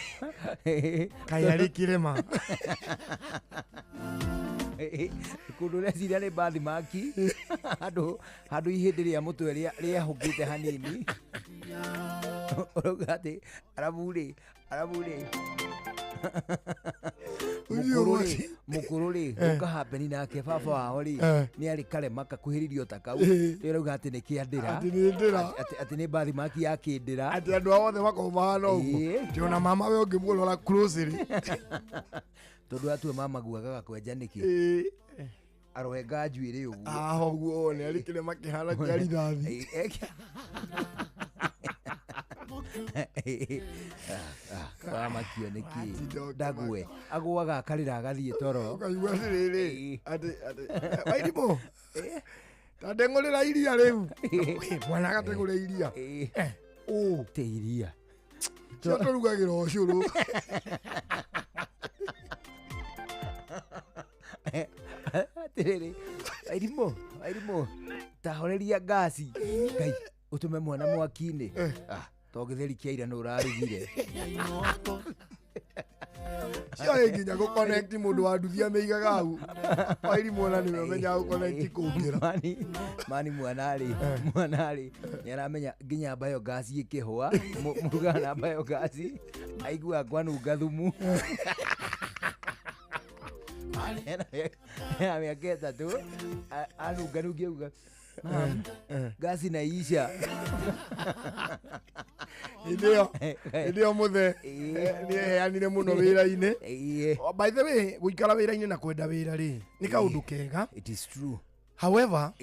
S1: Kaĩ arĩ kĩrema.
S27: Kũndũ ũreciria nĩ bathimaki. Handũ ihĩndĩ rĩa mũtwe rĩehũkĩte hanini. Ũrauga atĩ arabu rĩ, mũkũrũ rĩ, ũkahambeni nake baba wao rĩ, nĩ arĩ karema kakuhĩrĩirio ta kau. Rĩu ũrauga atĩ nĩ kĩandĩra. Atĩ nĩ bathimaki ya kĩndĩra.
S1: Atĩ andũ ao othe makoragwo mahana ũguo. Atĩ ona mama we ũngĩmũrora closely.
S27: Tondũ atue mama guaga gakwenja nĩkĩ? Arohenga njuĩrĩ ũguo.
S1: Aho ũguo one arĩ kĩrema kĩhana kĩa rithathi.
S27: Wamakio nĩkĩ? Ndagwe. Agũaga akarĩra agathiĩ toro.
S1: Ũkaigua atĩrĩrĩ, atĩ Wairimũ, ta ndeng'ũrĩra iria rĩu. Mwana agateng'ũra iria. Ũ.
S27: Te iria.
S1: Cio tũrugagĩra ũcũrũ.
S27: Atĩrĩrĩ, Wairimũ, ta horeria ngasi. Ngai, ũtũme mwana mwaki-inĩ. To gĩtheri kĩa ira nĩ ũrarugire.
S1: Cioĩ nginya gũconnect mũndũ wa nduthi amĩigaga hau. Wairimũ ona nĩwe ũmenyaga gũconnect kũngĩra.
S27: Mani mwana rĩ, nĩ aramenya nginya biogas ĩkĩhũa, mũrugaga na biogas, aiguaga kwanunga thumu. Ena mĩaka 3, anunganungia auga, Mam, gasi inaisha.
S1: Ndio mũthe nĩ eheanire mũno wĩra-inĩ. By the way, gũikara wĩra-inĩ na kwenda wĩra rĩ, nĩ kaũndũ kega.
S27: It is true.
S1: However,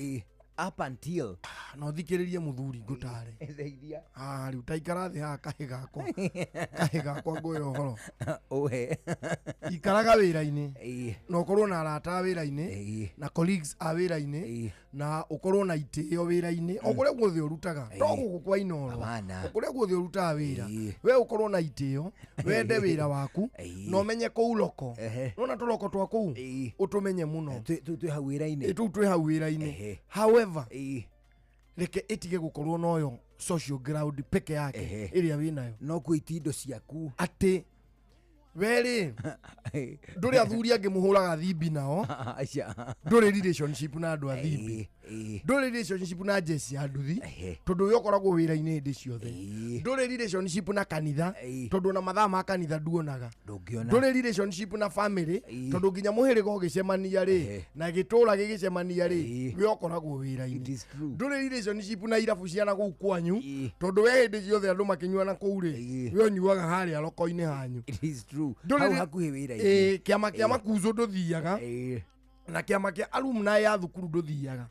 S27: Up until
S1: No thikĩrĩrie mũthuri ngũtare.
S27: Ndeithia.
S1: Ah, rĩu taikara thĩ haha kahĩ gakwa. Kahĩ gakwa ngũhe ũhoro.
S27: Ũhe.
S1: Ikaraga wĩra-inĩ na ũkorwo na arata a wĩra-inĩ na colleagues a wĩra-inĩ na ũkorwo na itĩo wĩra-inĩ o kũrĩa guothe ũrutaga, to gũkũ kwa Inooro, o kũrĩa guothe ũrutaga wĩra, we ũkorwo na itĩo, wende wĩra waku na ũmenye kũu loko. Nona tũroko twa kũu ũtũmenye mũno.
S27: Tũu twĩ hau wĩra-inĩ.
S1: Tũu twĩ hau wĩra-inĩ. However, reke ĩtige gũkorwo noyo social ground peke yake ĩrĩa wĩnayo.
S27: No kwĩ itindo ciaku.
S1: Atĩ we rĩ, ndũrĩ athuri angĩ mũhũraga thimbi nao, ndũrĩ relationship na andũ a thimbi, ndũrĩ relationship na njeci ya nduthi, tondũ we ũkoragwo wĩra-inĩ hĩndĩ ciothe, ndũrĩ relationship na kanitha, tondũ ona mathaa ma kanitha nduonaga, ndũrĩ relationship na family, tondũ nginya mũhĩrĩga ũgĩcemania rĩ na gĩtũra gĩgĩcemania rĩ, we ũkoragwo wĩra-inĩ. Ndũrĩ relationship na irabu cia na kũu kwanyu, tondũ we hĩndĩ ciothe andũ makĩnyua na kũu rĩ, we ũnyuaga harĩa roko-inĩ hanyu.
S27: It is true. Hau hakuhĩ wĩra-inĩ.
S1: Kĩama kĩa makuzo ndũthiaga, na kĩama kĩa alumni ya thukuru ndũthiaga.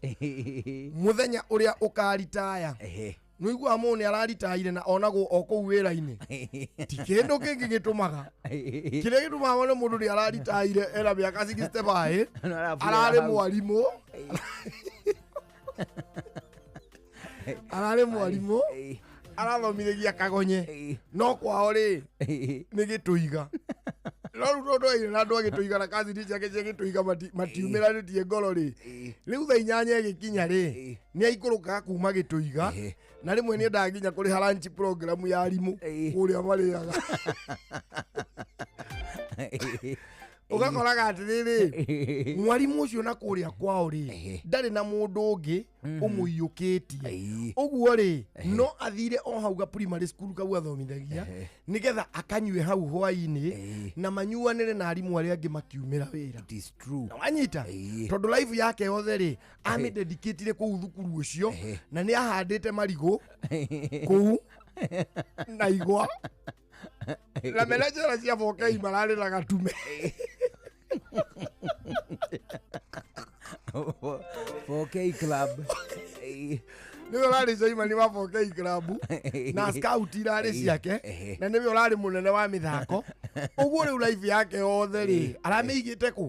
S1: Mũthenya ũrĩa ũkaritaya, nĩũiguaga mũndũ nĩ araritaire na onagwo o kũu wĩra-inĩ. Ti kĩndũ kĩngĩ gĩtũmaga. Kĩrĩa gĩtũmaga wone mũndũ nĩ araritaire ena mĩaka 65, ararĩ mwarimũ, ararĩ mwarimũ, arathomithagia Kagonye, no kwao rĩ nĩ Gĩtũiga. No rĩu tondũ aire na andũ a Gĩtũiga na kazini ciake cia Gĩtũiga matiumĩranĩtie ngoro rĩ, rĩu thaa 8 ĩgĩkinya rĩ, nĩ aikũrũkaga kuma Gĩtũiga, na rĩmwe nĩ endaga nginya kũrĩha lunch program ya arimũ kũrĩa marĩaga. Ũgakoraga atĩrĩrĩ, mwarimũ ũcio na kũrĩa kwao rĩ, ndarĩ na mũndũ ũngĩ ũmũiyũkĩtie. Ũguo rĩ, no athire o hau ga primary school kau athomithagia, nĩgetha akanyue hau hwainĩ na manyuanĩre na arimũ arĩa angĩ makiumĩra wĩra.
S27: It is true.
S1: Na wanyita, tondũ life yake yothe rĩ, amĩdedicatire kũu thukuru ũcio, na nĩ ahandĩte marigũ kũu na igwa, na menejera cia 4K mararĩ na gatume.
S27: 4K club.
S1: Nĩwe ũrarĩ chairman wa 4K club na scout irarĩ ciake, na nĩwe ũrarĩ mũnene wa mĩthako. Ũguo rĩu life yake yothe rĩ, aramĩigĩte kũ?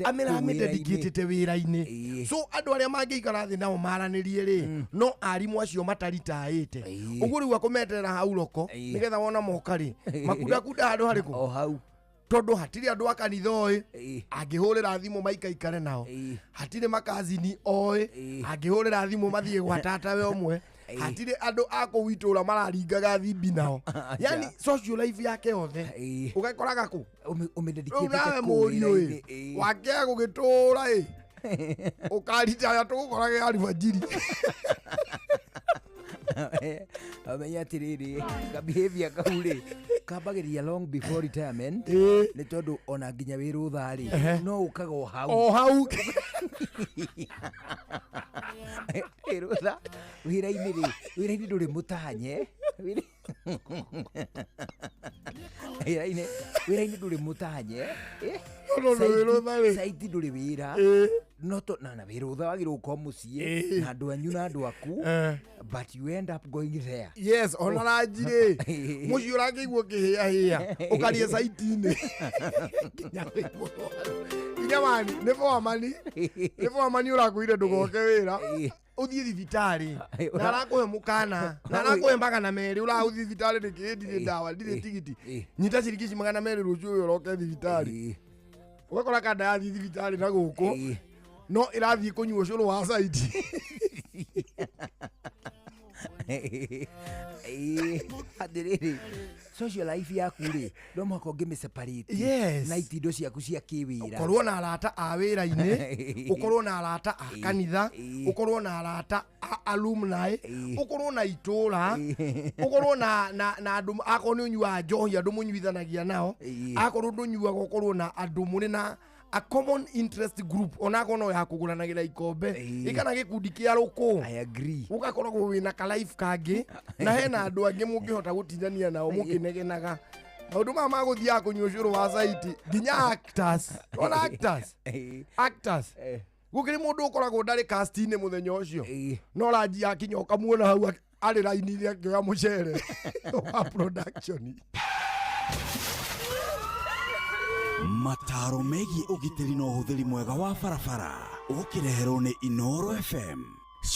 S1: Amĩdedicatĩte wĩra-inĩ. So andũ arĩa mangĩikara thĩ nao maranĩrie rĩ, no arimũ acio mataritaĩte. Ũguo rĩu akũmeterera hau roko, nĩgetha wona moka rĩ, makundakunda handũ harĩkũ?
S27: O hau.
S1: Tondũ hatirĩ andũ a kanitha oĩ angĩhũrĩra thimũ maikaikare nao, hatirĩ makazini oĩ angĩhũrĩra thimũ mathiĩ gwa tatawe ũmwe, hatirĩ andũ a kũu itũra mararingaga thimbi nao. Yani social life yake yothe ũgakoraga kũ? Rĩu nawe mũriũ ĩ, wakĩaga gũgĩtũra ĩ, ũkaritaya tũgũkorage alfajiri.
S27: Amenya atĩrĩrĩ, ka behavior kau rĩ, kambagĩrĩria long before retirement, nĩ tondũ ona nginya wĩ rũtha rĩ, no ũkaga o hau.
S1: O hau.
S27: Wĩ rũtha, wĩra-inĩ rĩ, wĩra-inĩ ndũrĩ mũtanye. Wĩra-inĩ ndũrĩ mũtanye. Saiti ndũrĩ wĩra. No to na wĩ rũtha wagĩrĩirwo gũkorwo mũciĩ na andũ anyu na andũ aku, but you end up going there.
S1: Yes, ona ranji rĩ, mũciĩ ũrakĩigua ũkĩhĩahĩa, ũkaria saiti-inĩ. Nginya mani, nĩ foamani ũrakwĩire ndũgoke wĩra, ũthiĩ thibitarĩ, na arakũhe mũkana, na arakũhe 200, ũrathiĩ thibitarĩ nĩkĩ? Ndirĩ ndawa, ndirĩ tigiti. Nyita ciringi ici 200 rũciũ ũyũ ũroke thibitarĩ. Ũgakora kanda yathiĩ thibitarĩ na gũkũ, no ĩrathiĩ kũnyua ũcũrũ wa saiti.
S27: Atĩrĩrĩ, social life yaku rĩ, no mũhaka ũngĩmĩ-separate
S1: Yes.
S27: na itindo ciaku cia kĩwĩra.
S1: Ũkorwo na arata a wĩra-inĩ, ũkorwo na arata a kanitha, ũkorwo na arata a alumni, ũkorwo na itũra, ũkorwo na andũ, akorwo nĩ ũnyuaga njohi, andũ mũnyuithanagia nao, akorwo ndũnyuaga, ũkorwo na andũ mũrĩ na a common interest group, onakorwo no ya kũgũranagĩra ikombe, ikana gĩkundi kĩa rũkũ.
S27: I agree.
S1: Ũgakoragwo wĩna ka life kangĩ, na hena andũ angĩ mũngĩhota gũtindania nao mũkĩnegenaga. Maũndũ maya ma gũthiaga kũnyua ũcũrũ wa saiti, nginya actors. Ona actors. Actors. Gũkĩrĩ mũndũ ũkoragwo ndarĩ cast-inĩ mũthenya ũcio no ranji yakinya ũkamuona hau arĩ raini-inĩ akĩoya mũcere wa production.
S26: Mataro megiĩ ũgitĩri na ũhũthĩri mwega wa barabara ũkĩreherwo nĩ Inoro FM.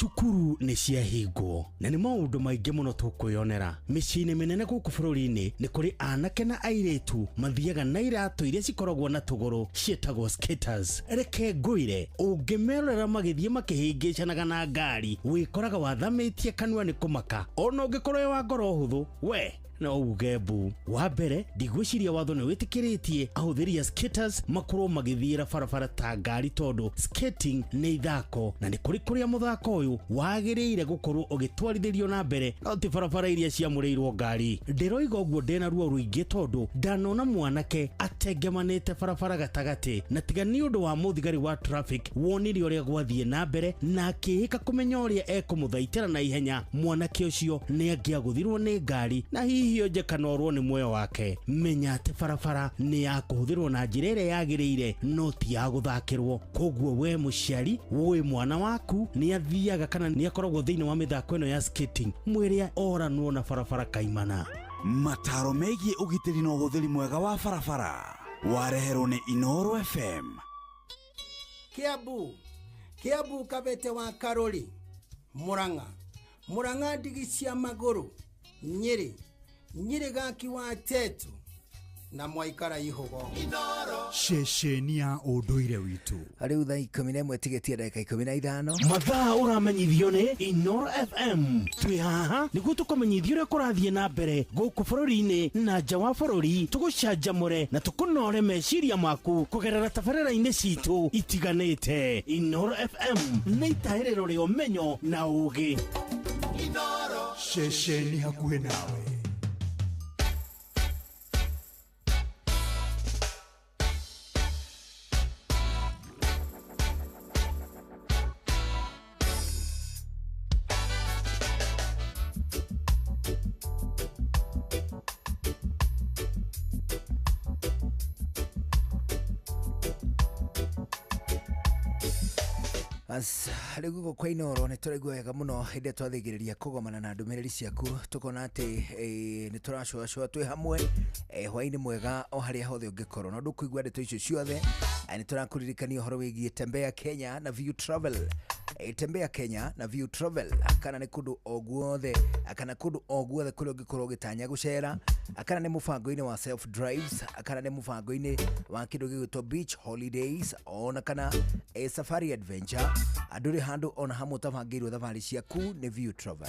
S3: Cukuru nĩ ciahingwo na nĩ maũndũ maingĩ mũno tũkwĩyonera. Mĩciĩ-inĩ mĩnene gũkũ bũrũri-inĩ nĩ kũrĩ anake na airĩtu mathiaga na iratũ iria cikoragwo na tũgũrũ ciĩtagwo skaters. Reke ngwĩre, ũngĩmerorera magĩthiĩ makĩhĩngĩcanaga na ngari wĩkoraga wathamĩtie kanua nĩ kũmaka, ona ũngĩkorwo wĩ wa ngoro hũthũ we no uge mbu. Wa mbere, ndigwĩciria watho nĩ wĩtĩkĩrĩtie ahũthĩri a skaters makorwo magĩthiĩra barabara ta ngari, tondũ skating nĩ ithako na nĩ kũrĩ kũrĩa mũthako ũyũ wagĩrĩire gũkorwo ũgĩtwarithĩrio na mbere, no ti barabara iria ciamũrĩirwo ngari. Ndĩroiga ũguo ndĩna ruo rũingĩ tondũ ndanona mwanake atengemanĩte barabara gatagatĩ, na tiga nĩ ũndũ wa mũthigari wa traffic wonire ũrĩa gwathiĩ na mbere na akĩhĩka kũmenya ũrĩa ekũmũthaitĩra na ihenya, mwanake ũcio nĩ angĩagũthirwo nĩ ngari na hihi onje kanorwo nĩ muoyo wake. Menya atĩ barabara nĩ ya kũhũthĩrwo na njĩra ĩrĩa yagĩrĩire, no ti ya gũthakĩrwo. Koguo we mũciari wĩ mwana waku nĩ athiaga kana nĩ akoragwo thĩinĩ wa mĩthako ĩno ya skating, mwĩre oranwo na barabara kaimana.
S26: Mataro megiĩ ũgitĩri na ũhũthĩri mwega wa barabara wareherwo nĩ Inoro FM.
S7: Kiambu, Kiambu Kabete wa Karori, Murang'a, Murang'a ndigi cia magũrũ, Nyĩrĩ, Nyĩrĩ gaki wa Tetu na mwaikara ihugo.
S14: Ceceni ya ũndũire witũ.
S27: Rĩu thaa 11 tigĩtie ndagĩka 15.
S3: Mathaa ũramenyithio nĩ Inoro FM. Twĩ haha nĩguo tũkũmenyithia ũrĩa kũrathiĩ na mbere gũkũ bũrũri-inĩ na nja wa bũrũri, tũgũcanjamũre na tũkũnore meciria maku kũgerera tabarĩra-inĩ citũ itiganĩte. Inoro FM nĩ itahĩrĩro rĩa ũmenyo na ũũgĩ.
S14: Ceceni hakuhĩ nawe.
S27: Rĩu gũkũ kwa Inoro nĩ tũraigua wega mũno hĩndĩ ĩrĩa twathĩgĩrĩria kũgomana na ndũmĩrĩri ciaku, tũkona atĩ nĩ tũracũacũa twĩ hamwe hwaĩ-inĩ mwega o harĩa hothe ũngĩkorwo. No ndũkũigua ndeto icio ciothe, nĩ tũrakũririkania ũhoro wĩgiĩ Tembea Kenya na View Travel. Tembea Kenya na View Travel, kana nĩ kũndũ o guothe, kana kũndũ o guothe kũrĩa ũngĩkorwo ũgĩtanya gũcera, kana nĩ mũbango-inĩ wa self drives, kana nĩ mũbango-inĩ wa kĩndũ gĩgwĩtwo beach holidays, ona kana safari adventure. Andũrĩ handũ ona hamwe ũtabangĩirwo thabarĩ ciaku nĩ View Travel.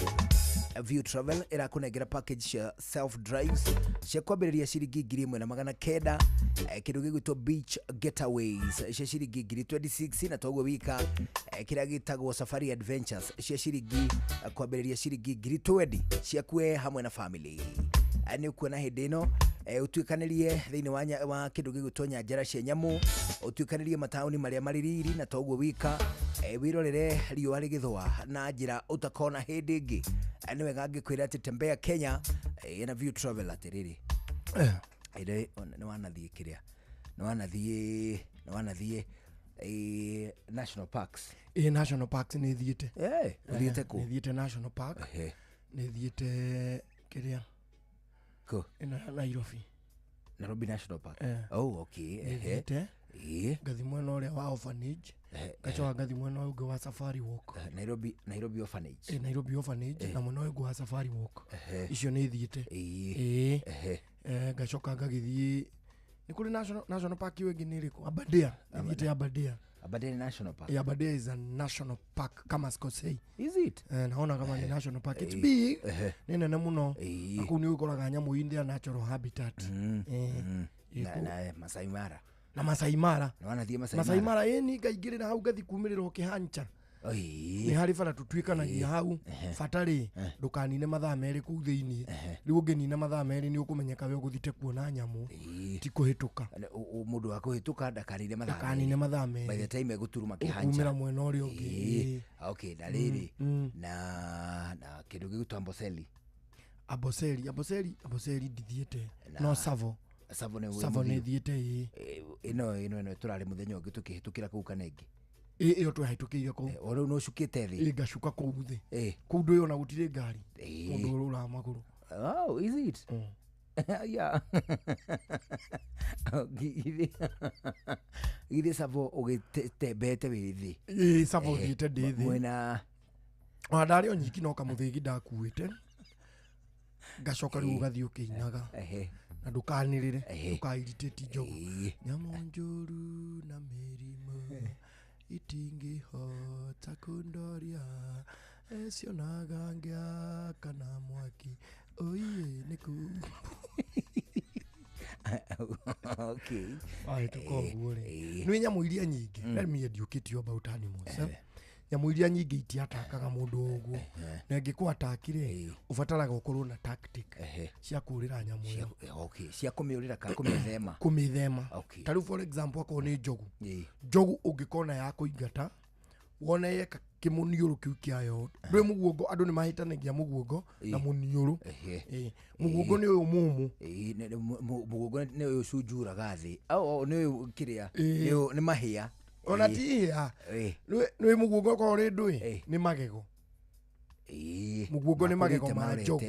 S27: View Travel ĩrakũnengera package cia self drives cia kwambĩrĩria ciringi 1900, kĩndũ gĩgwĩtwo beach getaways cia ciringi 26,000, na toguo wika kĩrĩa gĩtagwo safari adventures cia ciringi kwambĩrĩria ciringi 20,000 ciaku we hamwe na family. Nĩ ũkuona hĩndĩ ĩno ũtuĩkanĩrie thĩinĩ wa kĩndũ gĩgwĩtwo nyanjara cia nyamũ, ũtuĩkanĩrie mataũni marĩa marĩ riri, na toguo wika wĩrorere riũa rĩgĩthũa na njĩra ũtakona hĩndĩ ĩngĩ. Nĩ wega ngĩkwĩra atĩ Tembea Kenya na View Travel atĩrĩrĩ, nĩ wanathiĩ kĩrĩa, nĩ wanathiĩ national parks.
S1: National parks nĩ thiĩte.
S27: Ũthiĩte kũ?
S1: Nĩ thiĩte national park, nĩ thiĩte kĩrĩa
S27: Kũ?
S1: Ĩno ya Nairobi.
S27: Nairobi National Park. Oh, okay.
S1: Nĩ thiĩte ngathi mwena ũrĩa wa orphanage, ngacoka ngathi mwena ũyũ ũngĩ wa safari walk.
S27: Nairobi orphanage.
S1: Nairobi orphanage na mwena ũyũ ũngĩ wa safari walk. Icio nĩ thiĩte. Ngacoka ngagĩthiĩ nĩ kũrĩ national park ĩyo ĩngĩ nĩ ĩrĩkũ? Aberdare. Nĩ thiĩte Aberdare.
S27: Aberdare National Park.
S1: Yeah, Aberdare is a national park kama sikosei.
S27: Is it?
S1: Naona kama ni national park. It's big. Nĩ nene mũno. Na kũu nĩ ũkoraga nyamũ in their natural habitat.
S27: Na Masai Mara.
S1: Na Masai Mara.
S27: Na wanathiĩ Masai
S1: Mara. Masai Mara ĩni ngaingĩrĩra hau ngathi kumĩrĩra ũkĩhancha. Nĩ harĩ bara tũtuĩkanagia hau. Bata rĩ ndũkanine mathaa merĩ kũu thĩinĩ. Rĩu ũngĩnina mathaa merĩ nĩ ũkũmenyeka we ũgũthite kuona nyamũ, ti kũhĩtũka.
S27: Mũndũ wa kũhĩtũka ndakanine mathaa merĩ.
S1: Ndakanine mathaa merĩ.
S27: By the time egũturuma kĩhancha.
S1: Ũkumĩra mwena ũrĩa ũngĩ.
S27: Okay, na rĩrĩ na kĩndũ gĩgwĩtwo Amboseli.
S1: Amboseli ndithiĩte. No Savo.
S27: Savo nĩ
S1: Savo nĩ thiĩte.
S27: Ĩno tũrarĩ mũthenya ũngĩ tũkĩhĩtũkĩra kũu Kanenge.
S1: Ĩyo twahĩtũkĩire kũu.
S27: O rĩu nĩ ũcukĩte thĩ.
S1: Ĩ, ngacuka kũu thĩ. Kũu ndũĩ ona gũtirĩ ngari. Mũndũ ũrũraga magũrũ.
S27: Oh, is it? Yeah. Githĩ Savo ũgĩtembete wĩ thĩ?
S1: Ĩ, Savo thiĩte ndĩ thĩ.
S27: Mwena
S1: Ona ndarĩ o nyiki no kamũthĩgi ndakuĩte. Ngacoka rĩu ũgathiĩ ũkĩinaga. Na ndũkanĩrĩre, ndũkairĩtĩti njogu. Nyamũ njũru na mĩrimũ itingĩhota kũndoria, cionaga ngĩakana mwaki oiye nĩ kũ.
S27: Okay.
S1: Wahĩtũka ũguo rĩ, nĩ nyamũ iria nyingĩ. Let me educate you about animals. Nyamũ iria nyingĩ itiatakaga mũndũ ũguo, na ĩngĩkũ-attack rĩ, ũbataraga ũkorwo na tactic cia kũũrĩra nyamũ ĩyo.
S27: Okay, cia kũmĩũrĩra kana kũmĩthema.
S1: Kũmĩthema.
S27: Okay.
S1: Ta rĩu for example akorwo nĩ njogu, njogu ũngĩkona ya kũingata, wone yeka kĩmũniũrũ kĩu kĩayo, ndũĩ mũguongo, andũ nĩ mahĩtanagia mũguongo na mũniũrũ. Mũguongo nĩ ũyũ mũmũ.
S27: Mũguongo nĩ ũyũ ũcunjuraga thĩ. Oh, nĩ ũyũ kĩrĩa, nĩ mahĩa.
S1: Ona ti ihĩa. Nĩ mũguongo okorwo rĩ ndũĩ, nĩ magego. Mũguongo nĩ magego ma njogu.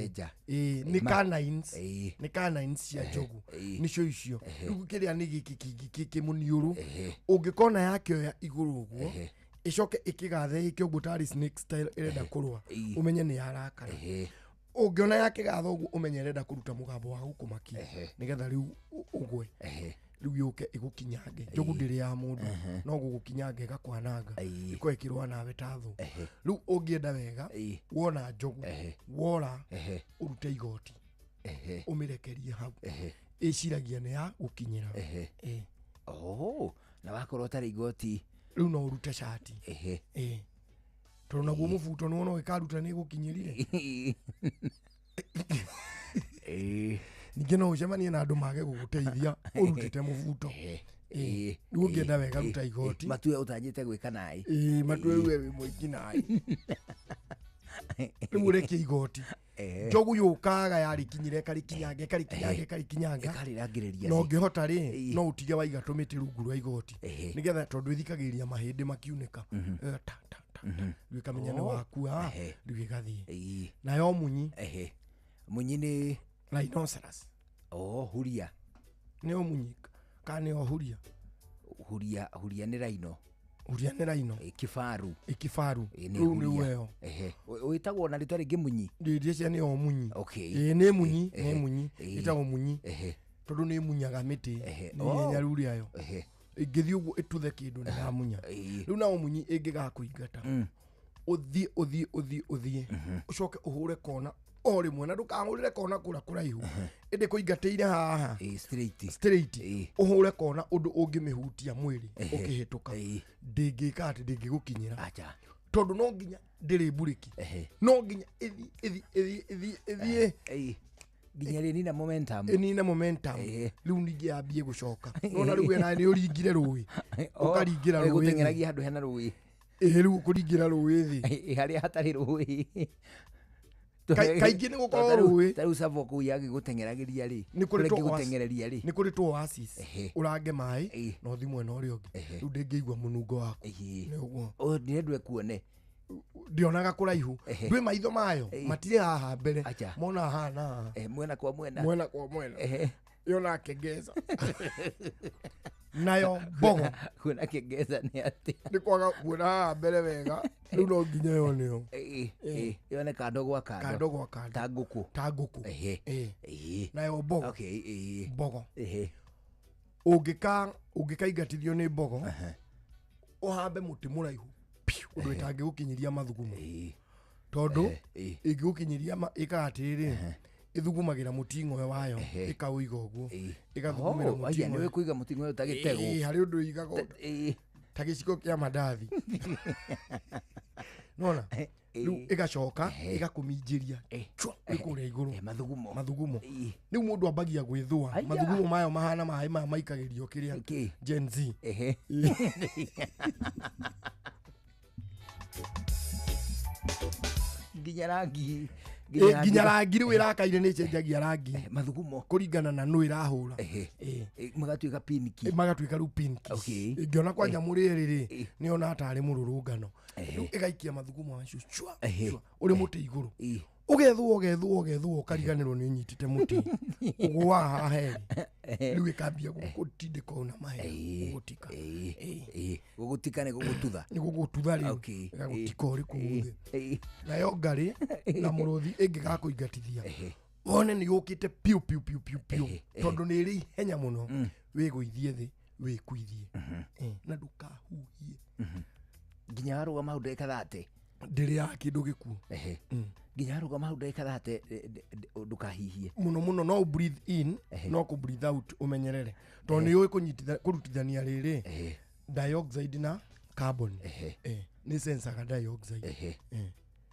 S1: Nĩ canines. Nĩ canines cia njogu. Nĩcio icio. Rĩu kĩrĩa nĩ gĩkĩ kĩngĩ kĩmũniũrũ. Ũngĩkona yakĩoya igũrũ ũguo, ĩcoke ĩkĩgathe ĩke ũguo tarĩ snake style ĩrenda kũrũa, ũmenye nĩ yarakara. Ũngĩona yakĩgatha ũguo ũmenye ĩrenda kũruta mũgambo wa gũkũmakia, nĩgetha rĩu ũgwe. Rĩu yũke ĩgũkinyange. Njogu ndĩrĩ ya mũndũ, no gũgũkinyanga ĩgakwananga, ĩkorwo ĩkĩrũa nawe ta thũ. Rĩu ũngĩenda wega, wona njogu, wora, ũrute igoti, ũmĩrekerie hau. Ĩciragia nĩ ya gũkinyĩra.
S27: Oh, na wakorwo ũtarĩ igoti,
S1: rĩu no ũrute cati. Tondũ naguo mũbuto nĩwona ũgĩkaruta nĩ ĩgũkinyĩrire. Ningĩ no ũcemanie na andũ mage gũgũteithia ũrutĩte mũbuto. Rĩu ũngĩenda wega ruta igoti.
S27: Matue ũtanyĩte gwĩka naĩ.
S1: Matue we wĩ mũiki naĩ. Rĩu ũrekie igoti. Njogu yũkaga yarĩkinyĩra ĩkarĩkinyanga ĩkarĩkinyanga ĩkarĩkinyanga.
S27: Ĩkarĩrangĩrĩria.
S1: Na ũngĩhota rĩ, no ũtige waiga tũmĩtĩ rungu rwa igoti. Nĩgetha tondũ ĩthikagĩrĩria mahĩndĩ makiunĩka. Ta ta ta. Rĩu ĩkamenya nĩ wakua, rĩu ĩgathiĩ. Nayo munyi.
S27: Munyi nĩ
S1: rhinoceros.
S27: Oh, huria.
S1: Nĩyo munyi kana nĩyo huria?
S27: Huria, huria nĩ rhino.
S1: Huria nĩ rhino.
S27: Kifaru.
S1: Kifaru.
S27: Nĩ
S1: Rĩu nĩ
S27: huria.
S1: weyo.
S27: Wĩtagwo na rĩtwa rĩngĩ munyi?
S1: Ndĩrĩcia nĩyo munyi.
S27: Okay.
S1: Nĩ munyi, nĩ munyi. Ĩtagwo munyi. Tondũ nĩ ĩmunyaga mĩtĩ. Nĩ ihenya rĩu rĩayo. Ĩngĩthiĩ ũguo ĩtuthe kĩndũ nĩ yamunya. Rĩu nayo munyi ĩngĩgakũingata, ũthiĩ ũthiĩ ũthiĩ ũthiĩ, ũcoke ũhũre kona o rĩmwe, na ndũkahũrĩre kona kũrĩa kũraihu, ĩndĩ kũingatĩire haha
S27: straight,
S1: straight, ũhũre kona ũndũ ũngĩmĩhutia mwĩrĩ ũkĩhĩtũka, ndĩngĩka atĩ ndĩngĩgũkinyĩra. Tondũ no nginya ndĩrĩ mburĩki, no nginya ĩthiĩ ĩthiĩ ĩthiĩ ĩthiĩ ĩthiĩ
S27: nginya ĩnine momentum.
S1: Ĩnine momentum. Rĩu ningĩ yambie gũcoka. Nona rĩu we nĩ ũringire rũĩ, ũkaringĩra rũĩ.
S27: Gũteng'eragia handũ hena rũĩ.
S1: Rĩu ũkũringĩra rũĩ thĩ.
S27: Harĩa hatarĩ rũĩ.
S1: Kaingĩ nĩ gũkorwo rũĩ.
S27: Ta rĩu Savo kũu yagĩgũteng'eragĩria rĩ,
S1: Nĩ kũrĩ
S27: kũrĩa
S1: tũ
S27: ĩngĩgũteng'ereria rĩ.
S1: Nĩ kũrĩ tũ oasis. Ũrange maĩ na ũthiĩ mwena ũrĩa ũngĩ. Rĩu ndĩngĩigua mũnungo waku. Nĩ ũguo.
S27: Ndĩrendwo ĩkuone.
S1: Ndionaga kũraihu. Ndwĩ maitho mayo matirĩ haha mbere. Mona haha na haha.
S27: Mwena kwa mwena.
S1: Mwena kwa mwena. Yona kengeza. Nayo mbogo.
S27: Kuona kengeza nĩ atĩa?
S1: Nĩ kwaga kuona haha mbere wega. Rĩu no nginya yone yo.
S27: Yone kando gwa kando.
S1: Kando gwa kando.
S27: Ta ngũkũ.
S1: Ta ngũkũ. Nayo mbogo.
S27: Okay.
S1: Mbogo. Ũngĩkaingatithio nĩ mbogo, ũhambe mũtĩ mũraihu piũ, ũndũ ĩtangĩgũkinyĩria mathugumo. Tondũ ĩngĩgũkinyĩria ĩkaga atĩrĩrĩ, ĩthugumagĩra mũting'oe wayo, ĩkaũiga ũguo, ĩgathugumĩra mũting'oe.
S27: Nĩwe kũiga mũting'oe ta gĩtego.
S1: Harĩ ũndũ ĩigagwo ta gĩciko kĩa mandathi. Nona rĩu ĩgacoka ĩgakũminjĩria chwa ĩ kũrĩa igũrũ.
S27: Mathugumo.
S1: Mathugumo. Rĩu mũndũ ambagia gwĩthũa. Mathugumo mayo mahana maĩ maya maikagĩrio kĩrĩa Gen Z.
S27: Nginya
S1: Nginya rangi rĩu ĩrakaire nĩ ĩcenjagia rangi
S27: mathugumo
S1: kũringana na nũ ĩrahũra.
S27: Magatuĩka pinki.
S1: Magatuĩka rĩu pinki. Ĩngĩona kwa nyamũ rĩrĩ rĩ nĩona tarĩ mũrũrũngano, rĩu ĩgaikia mathugumo macio cua ũrĩ mũtĩ igũrũ, ũgethwo ũgethwo ũgethwo ũkariganĩrwo nĩ ũnyitĩte mũtĩ ũgũaga haha herĩ, rĩu ĩkambia gũtindĩka ũũ na mahera gũgũtika.
S27: Gũgũtika nĩ gũgũtutha.
S1: Nĩ gũgũtutha rĩu ĩgagũtika ũrĩ kũu thĩ. Nayo ngarĩ na mũrũthi ĩngĩgakũingatithia wone nĩ yũkĩte piũ piũ piũ piũ piũ, tondũ nĩ ĩrĩ ihenya mũno, wĩgũithie thĩ wĩkuithie na ndũkahuhie
S27: nginya warũgama hau ndagĩka 30.
S1: Ndĩrĩaga kĩndũ gĩkuũ
S27: nginya warũgama hau ndagĩka 30 ndũkahihie
S1: mũno mũno, no breathe in no kũ breathe out ũmenyerere, tondũ nĩ yũĩ kũrutithania rĩrĩ dioxide na carbon. Nĩ sensaga dioxide.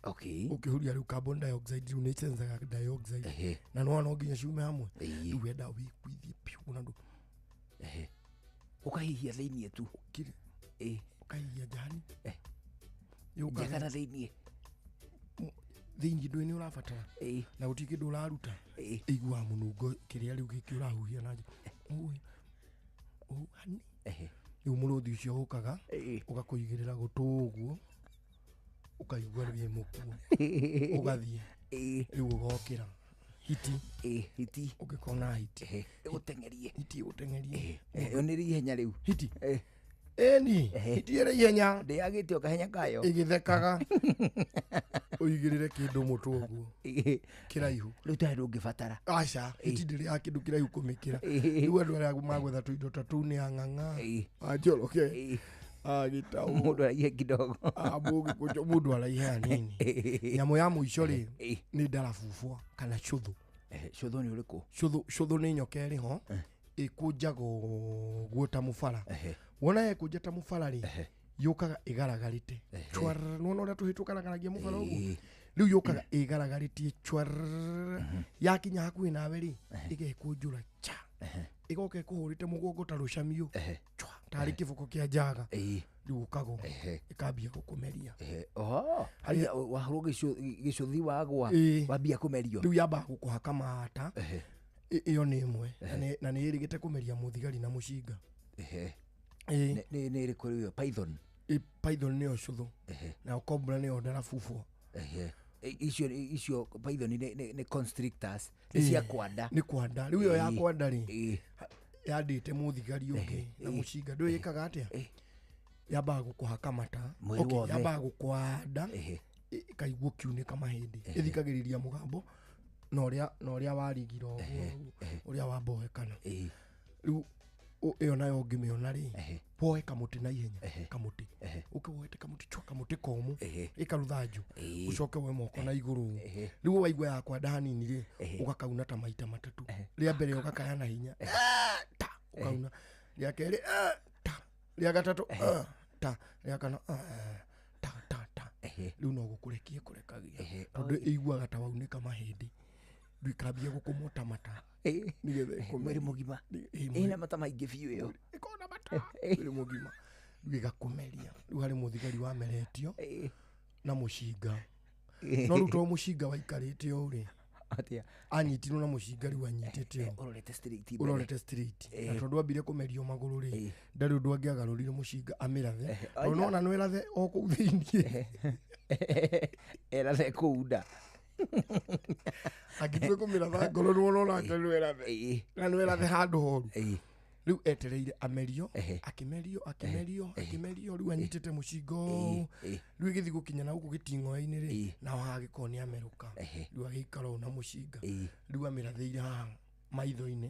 S1: Ũkĩhuria rĩu carbon dioxide rĩu nĩ sensaga dioxide, na nĩwona no nginya ciume hamwe, rĩu wenda wĩkuithie piũ na ndũ
S27: ũkahihia thĩiniĩ tu,
S1: ũkahihia njani
S27: nja kana thĩiniĩ
S1: thĩiniĩ ndũĩ nĩ ũrabatara na gũtirĩ kĩndũ ũraruta, ĩiguaga mũnungo kĩrĩa rĩu gĩkĩ ũrahuhia na nja hani. Rĩu mũrũthi ũcio ũkaga ũgakũigĩrĩra gũtũ ũguo ũkaigua wĩ mũkuo ũgathiĩ rĩu ũgokĩra hiti.
S27: Hiti
S1: ũngĩkona hiti
S27: ĩgũteng'erie.
S1: Hiti ĩgũteng'erie
S27: ĩyo nĩ ihenya rĩu
S1: hiti. Ĩni hiti ĩrĩ ihenya
S27: ndĩagĩte o kahenya kayo
S1: ĩgĩthekaga ũigĩrĩre kĩndũ mũtwe ũguo kĩraihu
S27: rĩu tarĩ ndũngĩbatara.
S1: Aca, hiti ndĩrĩaga kĩndũ kĩraihu kũmĩkĩra. Rĩu andũ arĩa magwetha tũindo ta tũu nĩ ang'ang'a anjoroke agĩtaũ
S27: mũndũ araihe kidogo
S1: mũgĩkũnjo mũndũ araihe hanini. Nyamũ ya mũico rĩ nĩ ndarabubwa kana cũthũ.
S27: Cũthũ nĩ ũrĩkũ?
S1: Cũthũ nĩ nyoka ĩrĩ ho ĩkũnjaga ũguo ta mũbara. Wona yekũnja ta mũbara rĩ yũkaga ĩgaragarĩte chwar, nĩwona ũrĩa tũhĩ tũkaragaragia mũbara ũguo, rĩu yũkaga ĩgaragarĩtie chwar, yakinya hakuhĩ nawe rĩ ĩgekũnjũra cha, ĩgoka ĩkũhũrĩte mũgongo ta rũcamio chwa, tarĩ kĩboko kĩa njaga, rĩu ũkagwa ĩkambia gũkũmeria.
S27: Wahũrwo gĩcũthi wagwa wambia kũmerio,
S1: rĩu yambaga gũkũhaka mata. Ĩyo nĩ ĩmwe na nĩ ĩrĩgĩte kũmeria mũthigari na mũcinga.
S27: Nĩ ĩrĩkũ rĩu? Python.
S1: Python nĩyo cũthũ, nayo cobra nĩyo ndarabubwa.
S27: Icio python nĩ constrictors, nĩ cia kwanda.
S1: Nĩ kwanda. Rĩu ĩyo ya kwanda rĩ yandĩte mũthigari ũngĩ na mũcinga. Ndũĩ ĩkaga atĩa? Yambaga gũkũhaka mata, yambaga gũkwanda ĩkaigua ũkiunĩka mahĩndĩ, ĩthikagĩrĩria mũgambo na ũrĩa warigira ũguo ũrĩa wamboekana. Rĩu ĩyo nayo ũngĩmĩona rĩ woe kamũtĩ na ihenya, kamũtĩ ũke woete kamũtĩ chwa, kamũtĩ komũ ĩkaruthanju, ũcoke woe moko na igũrũ. Rĩu waigua yakwanda hanini rĩ ũgakauna ta maita matatũ. Rĩa mbere ũgakaya na hinya ta ũkauna, rĩa kerĩ ta, rĩa gatatũ ta, rĩa kana ta ta ta. Rĩu no gũkũrekia kũrekagia tondũ ĩiguaga ta waunĩka mahĩndĩ, rĩu ĩkambia gũkũmota mata nĩgetha
S27: mwĩrĩ mũgima. Ĩna mata maingĩ biũ ĩyo,
S1: ĩkona mata mwĩrĩ mũgima, rĩu ĩgakũmeria. Rĩu harĩ mũthigari wameretio na mũcinga, no rĩu to mũcinga waikarĩte ũũ rĩ anyitirwo na mũcinga rĩu anyitĩte ũũ ũrorete straight, na tondũ ambire kũmerio magũrũ rĩ ndarĩ ũndũ angĩagarũrire mũcinga amĩrathe, tondũ nĩwona no ĩrathe o kũu thĩiniĩ,
S27: ĩrathe kũu nda
S1: angĩtua kũmĩratha ngoro nĩwona onake no ĩrathe na no ĩrathe handũ horu. Rĩu etereire amerio, akĩmerio akĩmerio akĩmerio, rĩu anyitĩte mũcinga ũũ, rĩu ĩgĩthiĩ gũkinya na gũkũ gĩting'oe-inĩ rĩ nao hagĩkorwo nĩ amerũka, rĩu agĩikara ũũ na mũcinga, rĩu amĩrathĩire haha maitho-inĩ,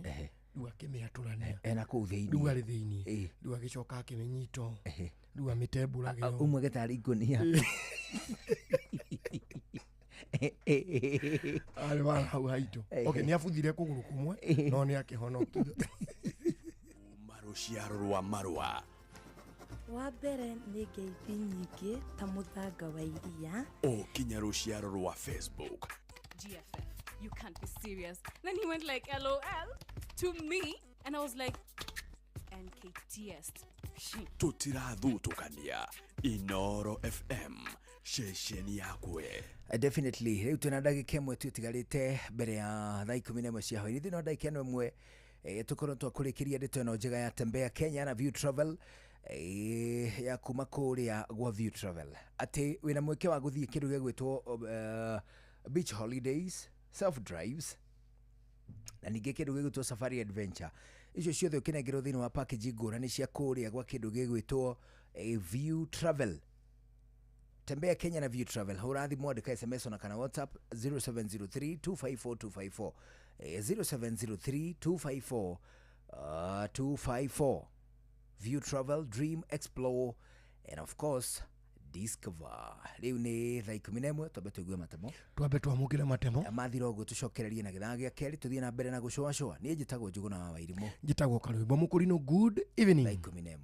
S1: rĩu akĩmĩatũrania
S27: ena kũu thĩiniĩ,
S1: rĩu arĩ thĩiniĩ, rĩu agĩcoka akĩmĩnyita ũũ, rĩu amĩtembũrage ũũ
S27: ũmwe getarĩ ngũnia
S1: arĩ wa hau haitũ. Okay, nĩ abuthire kũgũrũ kũmwe no nĩ akĩhonokire.
S26: Rũciaro rwa marũa
S8: wa mbere nĩ ngeithi nyingĩ ta mũthanga wa iria
S26: o kinya rũciaro rwa Facebook.
S9: GFF, you can't be serious. Then he went like LOL to me and I was like NKTS.
S26: Tũtirathutũkania
S14: Inoro FM ceceni yakwe.
S27: Definitely rĩu twĩna ndagĩka ĩmwe tũtigarĩte mbere ya thaa 11 cia hwaĩ-inĩ. Thĩinĩ wa ndagĩka ĩno ĩmwe tũkorwo twakũrĩkĩria ndeto ĩno njega ya Tembea Kenya na View Travel, ya kuma kũrĩa gwa View Travel, atĩ wĩna mweke wa gũthiĩ kĩndũ gĩgwĩtwo beach holidays, self drives, na ningĩ kĩndũ gĩgwĩtwo safari adventure. Icio ciothe ũkĩnengerwo thĩinĩ wa package ngũrani cia kũrĩa gwa kĩndũ gĩgwĩtwo View Travel. Tembea Kenya na View Travel. Hũra thimũ, andĩka SMS ona kana WhatsApp 0703 254 254, 0703 254 254. View Travel, dream, explore and of course discover. Rĩu nĩ thaa 11, twambe tũigue matemo,
S1: twambe twamũkĩre matemo
S27: mathira ũguo tũcokererie na gĩthaa gĩa kerĩ, tũthiĩ na mbere na gũcũacũa. Niĩ njĩtagwo Njũgũna wa Wairimũ.
S1: Njĩtagwo Karwĩmbo Mũkũrinũ. Good evening.
S27: Thaa 11.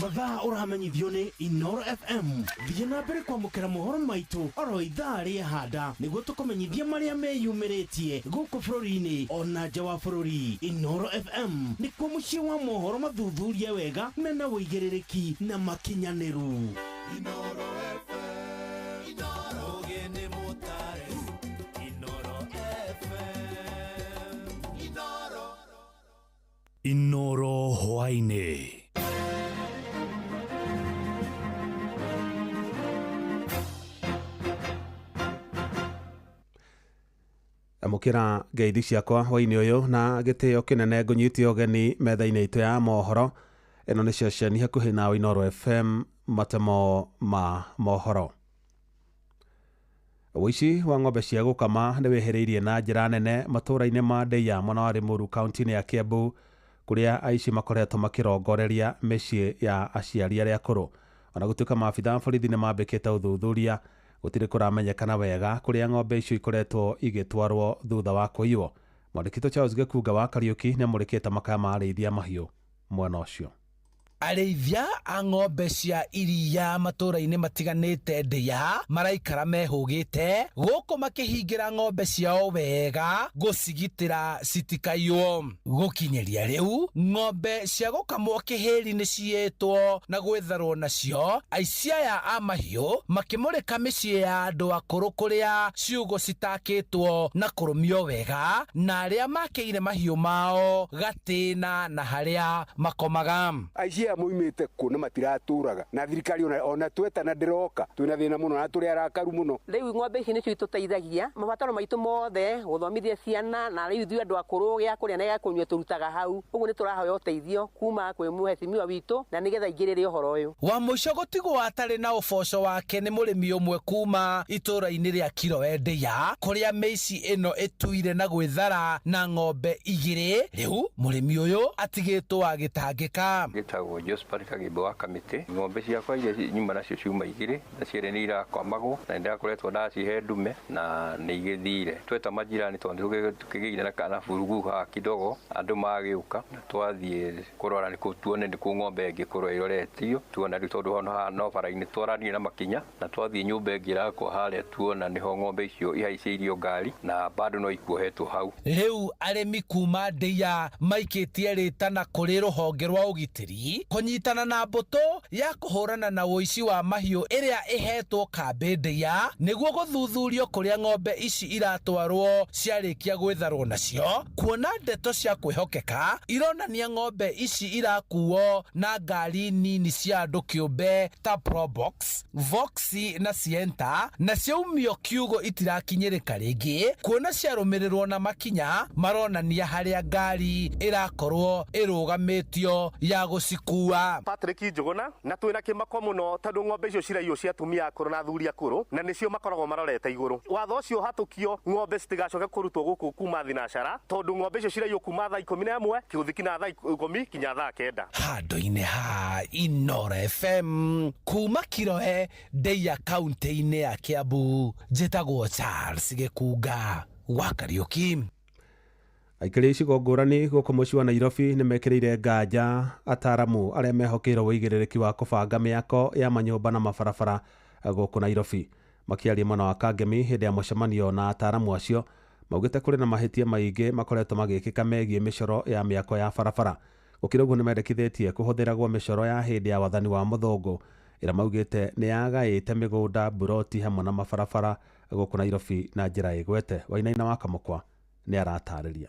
S3: Mathaa ũramenyithio nĩ Inoro FM. Thiĩ na mbere kwamũkĩra mohoro maitũ oro ithaa rĩa handa nĩguo tũkũmenyithia marĩa meyumĩrĩtie gũkũ bũrũri-inĩ ona nja wa bũrũri. Inoro FM nĩkuo mũciĩ wa mohoro mathuthurie wega mena ũigĩrĩrĩki na makinyanĩru.
S15: Inoro FM, Inoro Ogene Mutare, Inoro FM, Inoro
S14: Inoro hwaĩ-inĩ.
S12: Amũkĩra ngeithi ciakwa hwaĩ-inĩ ũyũ na gĩtĩo kĩnene, ngũnyite ũgeni metha-inĩ itũ ya mohoro. Ĩno nĩ ceceni hakuhĩ na Inoro FM, matemo ma mohoro. Ũici wa ng'ombe cia gũkama nĩ wĩhĩrĩirie na njĩra nene matũũra-inĩ ma Ndeia mwena wa Limuru kaunti-inĩ ya Kiambu, kũrĩa aici makoretwo makĩrongoreria mĩciĩ ya aciari arĩa akũrũ. Ona gũtuĩka maabitha a borithi nĩ mambĩkĩte ũthuthuria, gũtirĩ kũramenyekana wega kũrĩa ng'ombe icio ikoretwo igĩtwarwo thutha wa kũiywo. Mwandĩki Charles Gĩkunga wa Kariũki nĩ amũrĩkĩte makaya ma arĩithia mahiũ mwena ũcio.
S16: Arĩithia a ng'ombe cia iria matũũra-inĩ matiganĩte Ndeia maraikara mehũgĩte gũkũ makĩhingĩra ng'ombe ciao wega gũcigitĩra citikaiywo. Gũkinyĩria rĩu ng'ombe cia gũkamwo kĩhĩri nĩ ciĩtwo na gwĩtharwo nacio. Aici aya a mahiũ makĩmũrĩka mĩciĩ ya andũ akũrũ kũrĩa ciugũ citakĩtwo na kũrũmio wega, na arĩa makĩire mahiũ mao gatĩna na harĩa makomaga.
S11: Aici moimite kũ na matiratũraga na thirikari ona twetana ndĩroka, twĩna thĩna mũno na tũrĩ arakaru mũno.
S17: Rĩu ng'ombe ici nĩcio itũteithagia mabataro maitũ mothe, gũthomithia ciana, na rĩu ithuĩ andũ akũrũ gĩa kũrĩa na gĩa kũnyua tũrutaga hau. Ũguo nĩ tũrahoya ũteithio kuma kwĩ mũhecimiwa witũ na nĩgetha aingĩrĩre ũhoro ũyũ.
S16: Wa mũico gũtigwo atarĩ na ũboco wake nĩ mũrĩmi ũmwe kuma itũũra-inĩ rĩa Kiroe Ndeia, kũrĩa mĩici ĩno ĩtuire na gwĩthara na ng'ombe igĩrĩ. Rĩu mũrĩmi ũyũ atigĩtwo agĩtangĩka.
S18: Ngĩtagwo Josephat Kagimbo wa Kamĩtĩ. Ng'ombe ciakwa iria nyuma nacio ciuma igĩrĩ na cierĩ nĩ irakomagwo na nĩndĩrakoretwo ndacihe ndume na nĩ igĩthire. Tweta majirani tondũ tũkĩgĩire na kana burugu haha kidogo, andũ magĩũka na twathiĩ kũrora nĩkũ tuone nĩkũ ng'ombe ĩngĩkorwo ĩroretio, tuona rĩu tondũ hano haha no bara-inĩ twaranire na makinya na twathiĩ nyũmba ĩngĩ ĩrakwo harĩa tuona nĩho ng'ombe icio ihaicĩirio ngari na bado no ikuohetwo hau.
S16: Rĩu arĩmi kuma Ndeia maikĩtie rĩtana kũrĩ rũhonge rwa ũgitĩri kũnyitana na mbũtũ ya kũhũrana na ũici wa mahiũ ĩrĩa ĩhetwo kambĩ Ndeia nĩguo gũthuthurio kũrĩa ng'ombe ici iratwarwo ciarĩkia gwĩtharwo nacio, kuona ndeto cia kwĩhokeka ironania ng'ombe ici irakuo na ngari nini cia andũ kĩũmbe ta Probox, Voxy na Sienta, na ciaumio kiugo itirakinyĩrĩka rĩngĩ kuona ciarũmĩrĩrwo na makinya maronania harĩa ngari ĩrakorwo ĩrũgamĩtio ya gũcikua.
S19: Patrick Njũgũna na twĩna kĩmako mũno tondũ ng'ombe icio ciraiywo cia atumia akũrũ na athuri akũrũ na nĩcio makoragwo marorete igũrũ. Watho ũcio ũhatũkio ng'ombe citigacoke kũrutwo gũkũ kuma thinacara tondũ ng'ombe icio ciraiywo kuma thaa 11 gũthiĩ kinya thaa 10 kinya thaa 9.
S16: Handũ-inĩ ha Inoro FM kuma Kiroe Ndeia kaunti-inĩ ya Kiambu, njĩtagwo Charles Gĩkunga wa Kariũki.
S12: Aikari icigo ngũrani gũkũ mũciĩ wa Nairobi nĩ mekĩrĩire nganja ataaramu arĩa mehokeirwo ũigĩrĩrĩki wa kũbanga mĩako ya manyũmba na mabarabara gũkũ Nairobi. Makĩaria mwena wa Kangemi hĩndĩ ya mũcemanio na ataaramu acio, maugĩte kũrĩ na mahĩtia maingĩ makoretwo magĩkĩka megiĩ mĩcoro ya mĩako ya barabara. Gũkĩrĩ ũguo nĩ mendekithĩtie kũhũthĩragwo mĩcoro ya hĩndĩ ya wathani wa mũthũngũ Ĩrĩa maugĩte nĩ yagaĩte mĩgũnda, mburoti hamwe na mabarabara gũkũ Nairobi na njĩra ĩgwete. Wainaina wa Kamũkwa nĩ aratarĩria.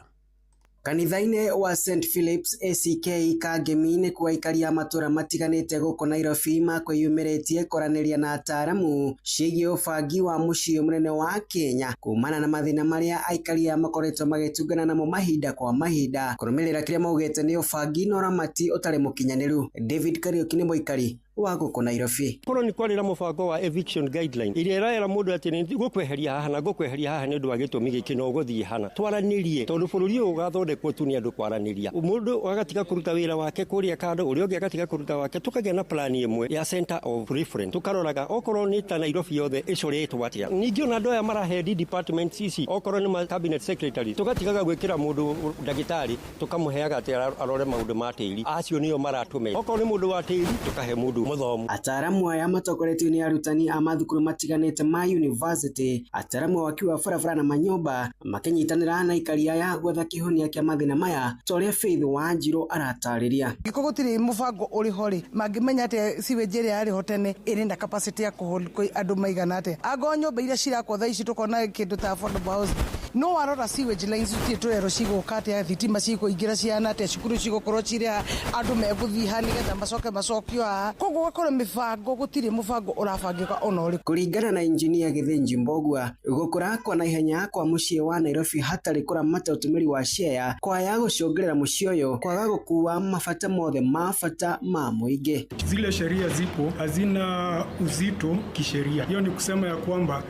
S2: Kanitha-inĩ wa St Philips ACK Kangemi nĩkuo aikari a matũra matiganĩte gũkũ Nairobi makwĩyumĩrĩtie kwaranĩria na ataaramu ciĩgiĩ ũbangi wa mũciĩ mũnene wa Kenya kumana na mathĩna marĩa aikari aya makoretwo magĩtũngana namo mahinda kwa mahinda kũrũmĩrĩra kĩrĩa maugĩte nĩ ũbangi na ũramati ũtarĩ mũkinyanĩru. David Kariuki nĩ mũikari wa gũkũ Nairobi.
S20: Korwo nĩ kwarĩ na mũbango wa eviction guideline ĩrĩa ĩraera mũndũ atĩ nĩ ngũkweheria haha na ngũkweheria haha nĩ ũndũ wa gĩtũmi gĩkĩ na ũgũthiĩ hana, twaranĩrie, tondũ bũrũri ũyũ ũgathondekwo tu nĩ andũ kwaranĩria. Mũndũ agatiga kũruta wĩra wake kũrĩa kando, ũrĩa ũngĩ agatiga kũruta wake, tũkagĩa na plan ĩmwe ya center of reference, tũkaroraga okorwo nĩ ta Nairobi yothe ĩcoretwo atĩa. Ningĩ ona andũ aya marahendi departments ici, okorwo nĩ ma cabinet secretary, tũgatigaga gwĩkĩra mũndũ ndagĩtarĩ tũkamũheaga atĩ arore maũndũ ma tĩri, acio nĩo maratũme. Okorwo nĩ mũndũ wa tĩri tũkahe mũndũ mũthomu.
S2: Ataaramu aya matongoretio nĩ arutani a mathukuru matiganĩte ma university, ataaramu a waki wa barabara na manyũmba makĩnyitanĩra na aikari aya gwetha kĩhonia kĩa mathĩna maya ta ũrĩa Faith Wanjiru aratarĩria.
S21: Gĩko gũtirĩ mũbango ũrĩ ho rĩ, mangĩmenya atĩa sewage ĩrĩa yarĩ ho tene ĩrĩ na capacity ya kũhold andũ maigana atĩa. Angorwo nyũmba iria cirakwo thaa ici tũkona kĩndũ ta affordable house, no warora sewage lines itirĩ tũrerwo cigũka atĩa, thitima cigũingĩra cihana atĩa, cukuru cigũkorwo cirĩ ha, andũ megũthiĩ ha nĩgetha macoke macokio haha. Koguo gũgakorwo mĩbango, gũtirĩ mũbango ũrabangĩka ona ũrĩkũ.
S2: Kũringana na injinia Gĩthĩnji Mbogua, gũkũra kwa naihenya kwa mũciĩ wa Nairobi hatarĩ kũramata ũtũmĩri wa share kwaya gũcũngĩrĩra mũciĩ ũyũ kwaga gũkua mabata mothe ma bata ma mũingĩ.
S22: Zile sheria zipo hazina uzito kisheria. Hiyo ni kusema ya kwamba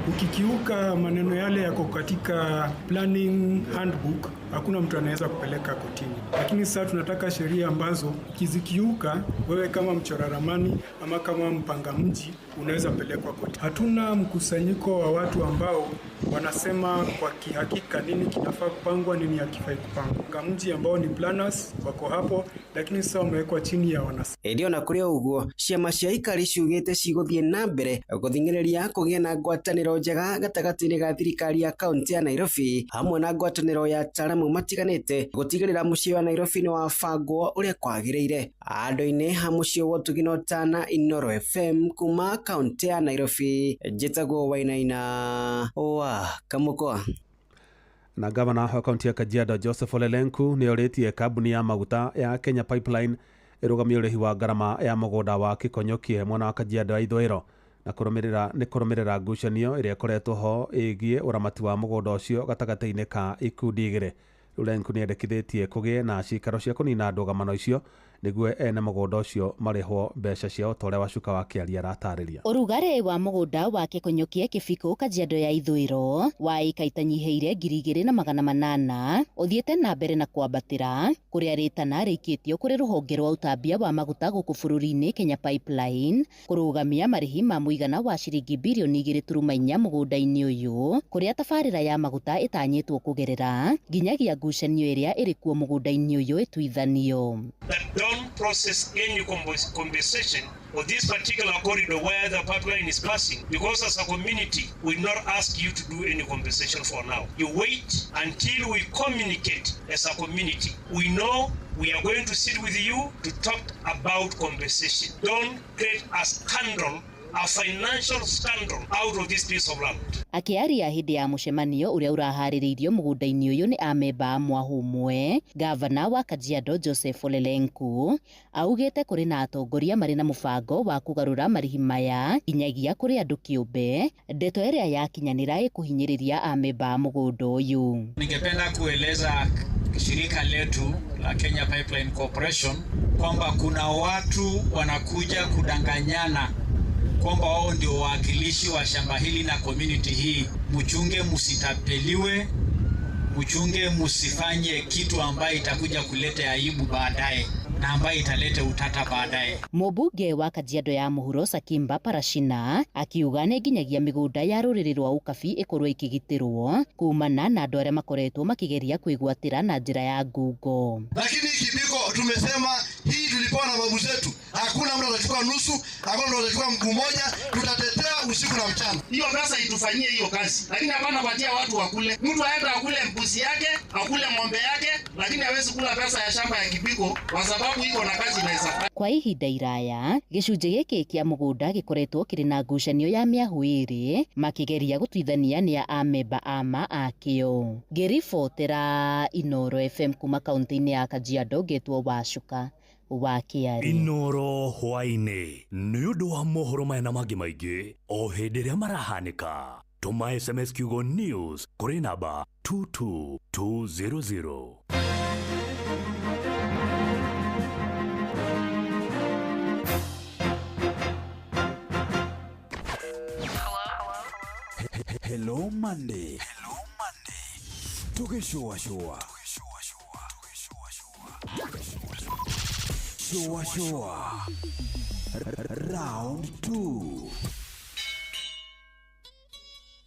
S22: ukikiuka maneno yale yako katika planning handbook, hakuna mtu anaweza kupeleka kotini. Lakini sasa tunataka sheria ambazo ukizikiuka wewe kama mchora ramani ama kama mpanga mji unaweza pelekwa kotini. Hatuna mkusanyiko wa watu ambao wanasema kwa kihakika nini kinafaa kupangwa, nini hakifai kupangwa. Mji ambao ni planners wako hapo, lakini sasa wamewekwa chini ya wanasiasa.
S2: Ĩndĩ ona kũrĩ o ũguo, ciama cia aikari ciugĩte cigũthiĩ na mbere gũthing'ĩrĩria kũgĩa na ngwatanĩro njega gatagatĩ-inĩ ga thirikari ya kaunti ya Nairobi hamwe na ngwatanĩro ya ataaramu matiganĩte gũtigĩrĩra mũciĩ wa Nairobi nĩ wabangwo ũrĩa kwagĩrĩire. Andũ-inĩ ha mũciĩ wa Ũtugi na Ũtana, Inooro FM kuma kaunti ya Nairobi, njĩtagwo Wainaina wa Kamũkwa.
S12: Na gavana wa kaunti ya Kajiado Joseph Ole Lenku nĩ orĩtie kambuni ya maguta ya Kenya Pipeline ĩrũgamie ũrĩhi wa ngarama ya mũgũnda wa Kĩkonyokie mwena wa Kajiado ya ithũĩro na kũrũmĩrĩra ngucanio ĩrĩa ĩkoretwo ho ĩgiĩ ũramati wa mũgũnda ũcio gatagatĩ-inĩ ka ikundi igĩrĩ. Rĩu Lenku nĩ endekithĩtie kũgĩe na cikaro cia kũnina ndũgamano icio nĩguo ene mũgũnda ũcio marĩhwo mbeca ciao ta ũrĩa Wacuka wa Kĩaria aratarĩria.
S23: Ũrugarĩ wa mũgũnda wa Kĩkonyokie Kĩbiko Kajiado ya ithũĩro wa ĩka itanyihĩire 2800 ũthiĩte na mbere na kwambatĩra kũrĩa rĩtana rĩikĩtio kũrĩ rũhonge rwa ũtambia wa maguta gũkũ bũrũri-inĩ Kenya Pipeline kũrũgamia marĩhi ma mũigana wa ciringi birioni 2.4 mũgũnda-inĩ ũyũ kũrĩa tabarĩra ya maguta ĩtanyĩtwo kũgerera nginyagia ngucanio ĩrĩa ĩrĩ kuo mũgũnda-inĩ ũyũ ĩtuithanio.
S24: Don't process any compensation of this particular corridor where the pipeline is passing, because as a community we not ask you to do any compensation for now. You wait until we communicate as a community. We know we are going to sit with you to talk about compensation. Don't create a scandal, a financial scandal out of this piece of land.
S23: Akĩaria hĩndĩ ya mũcemanio ũrĩa ũraharĩrĩirio mũgũnda-inĩ ũyũ nĩ amemba a Mwahũmwe, gavana wa Kajiado Joseph Ole Lenku augĩte kũrĩ na atongoria marĩ na mũbango wa kũgarũra marĩhi maya nginyagia kũrĩ andũ kĩũmbe, ndeto ĩrĩa yakinyanĩra ĩkũhinyĩrĩria amemba a mũgũnda ũyũ.
S25: Ningependa kueleza shirika letu la Kenya Pipeline Corporation kwamba kuna watu wanakuja kudanganyana kwamba wao ndio wawakilishi wa shamba hili na community hii. Mchunge msitapeliwe, mchunge msifanye kitu ambaye itakuja kuleta aibu baadaye na ambaye italeta utata baadaye.
S23: Mũmbunge wa Kajiado ya Mũhuro Sakimba Parashina akiuga nĩ nginyagia mĩgũnda ya rũrĩrĩ rwa Ukabi ĩkorwo ĩkĩgitĩrwo kumana na andũ arĩa makoretwo makĩgeria kwĩgwatĩra na njĩra ya ngungo.
S28: Lakini Kibiko tumesema hii tulipewa na
S4: na babu zetu. Hakuna mtu atachukua nusu, hakuna mtu atachukua mguu moja, tutatetea usiku na mchana.
S5: Hiyo pesa itufanyie hiyo kazi, lakini hapana patia watu wakule. Mtu aenda akule mbuzi yake, akule ng'ombe yake, lakini hawezi kula pesa ya shamba ya Kibiko kwa sababu iko na kazi inaweza.
S23: Kwa ihinda iraya gĩcunjĩ gĩkĩ kĩa mũgũnda gĩkoretwo kĩrĩ na ngucanio ya mĩahũ ĩrĩ makĩgeria gũtuithania nĩ amemba ama akĩo. Ngĩribotera Inoro FM kuma kaunti-inĩ ya Kajiado ngetwo Wacuka wa Kĩari.
S14: Inoro hwaĩ-inĩ nĩ ũndũ wa mohoro maya na mangĩ maingĩ o hĩndĩ ĩrĩa marahanĩka. Tũma SMS kiugo news kũrĩ namba 22200.
S26: Hello Monday. Hello Monday. Tugishua shua. Shua shua. Round 2.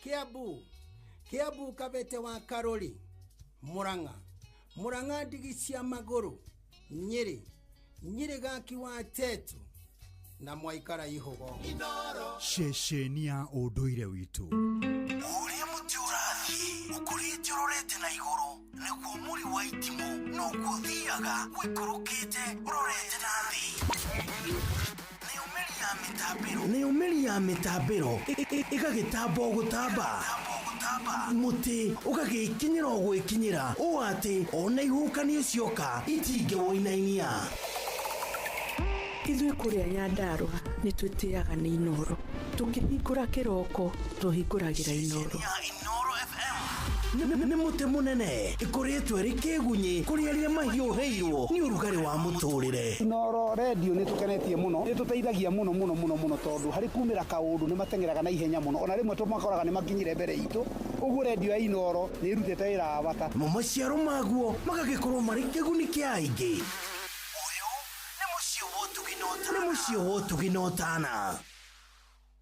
S6: Kiambu. Kiambu Kabete wa Karoli. Murang'a. Murang'a ndigi cia maguru. Nyeri. Nyeri gaki wa tetu. Na mwaikara ihogo.
S7: Ceceni ya ũndũire witũ.
S8: Ũrĩa mũtĩ ũrathiĩ ũkũrĩte ũrorete na igũrũ nĩguo mũri wa itimũ noguo ũthiaga ũikũrũkĩte ũrorete na thĩ. Nĩyo mĩri ya mĩtambĩro ĩgagĩtamba o gũtamba mũtĩ ũgagĩkinyĩra o gwĩkinyĩra ũũ atĩ ona ihuhũkanio cioka itingĩwũinainia.
S10: Ithuĩ kũrĩa Nyandarũa nĩ twĩtĩaga nĩ Inoro. Tũkĩhingũra kĩroko tũhingũragĩra Inoro.
S8: Nĩ mũtĩ mũnene ĩkũrĩtwo ĩrĩ kĩgunyĩ kũrĩ arĩa mahiũhĩirwo nĩ ũrugarĩ wa mũtũrĩre.
S13: Inoro redio nĩ tũkenetie mũno, nĩ tũteithagia mũno mũno mũno mũno tondũ harĩ kumĩra kaũndũ nĩ mateng'eraga na ihenya mũno, ona rĩmwe tũmakoraga nĩ makinyire mbere itũ. Ũguo redio ya Inoro nĩ ĩrutĩte wĩra wa bata.
S8: Mo maciaro maguo magagĩkorwo marĩ kĩguni kĩa aingĩ. Nĩ mũciĩ wa ũtugi na ũtana.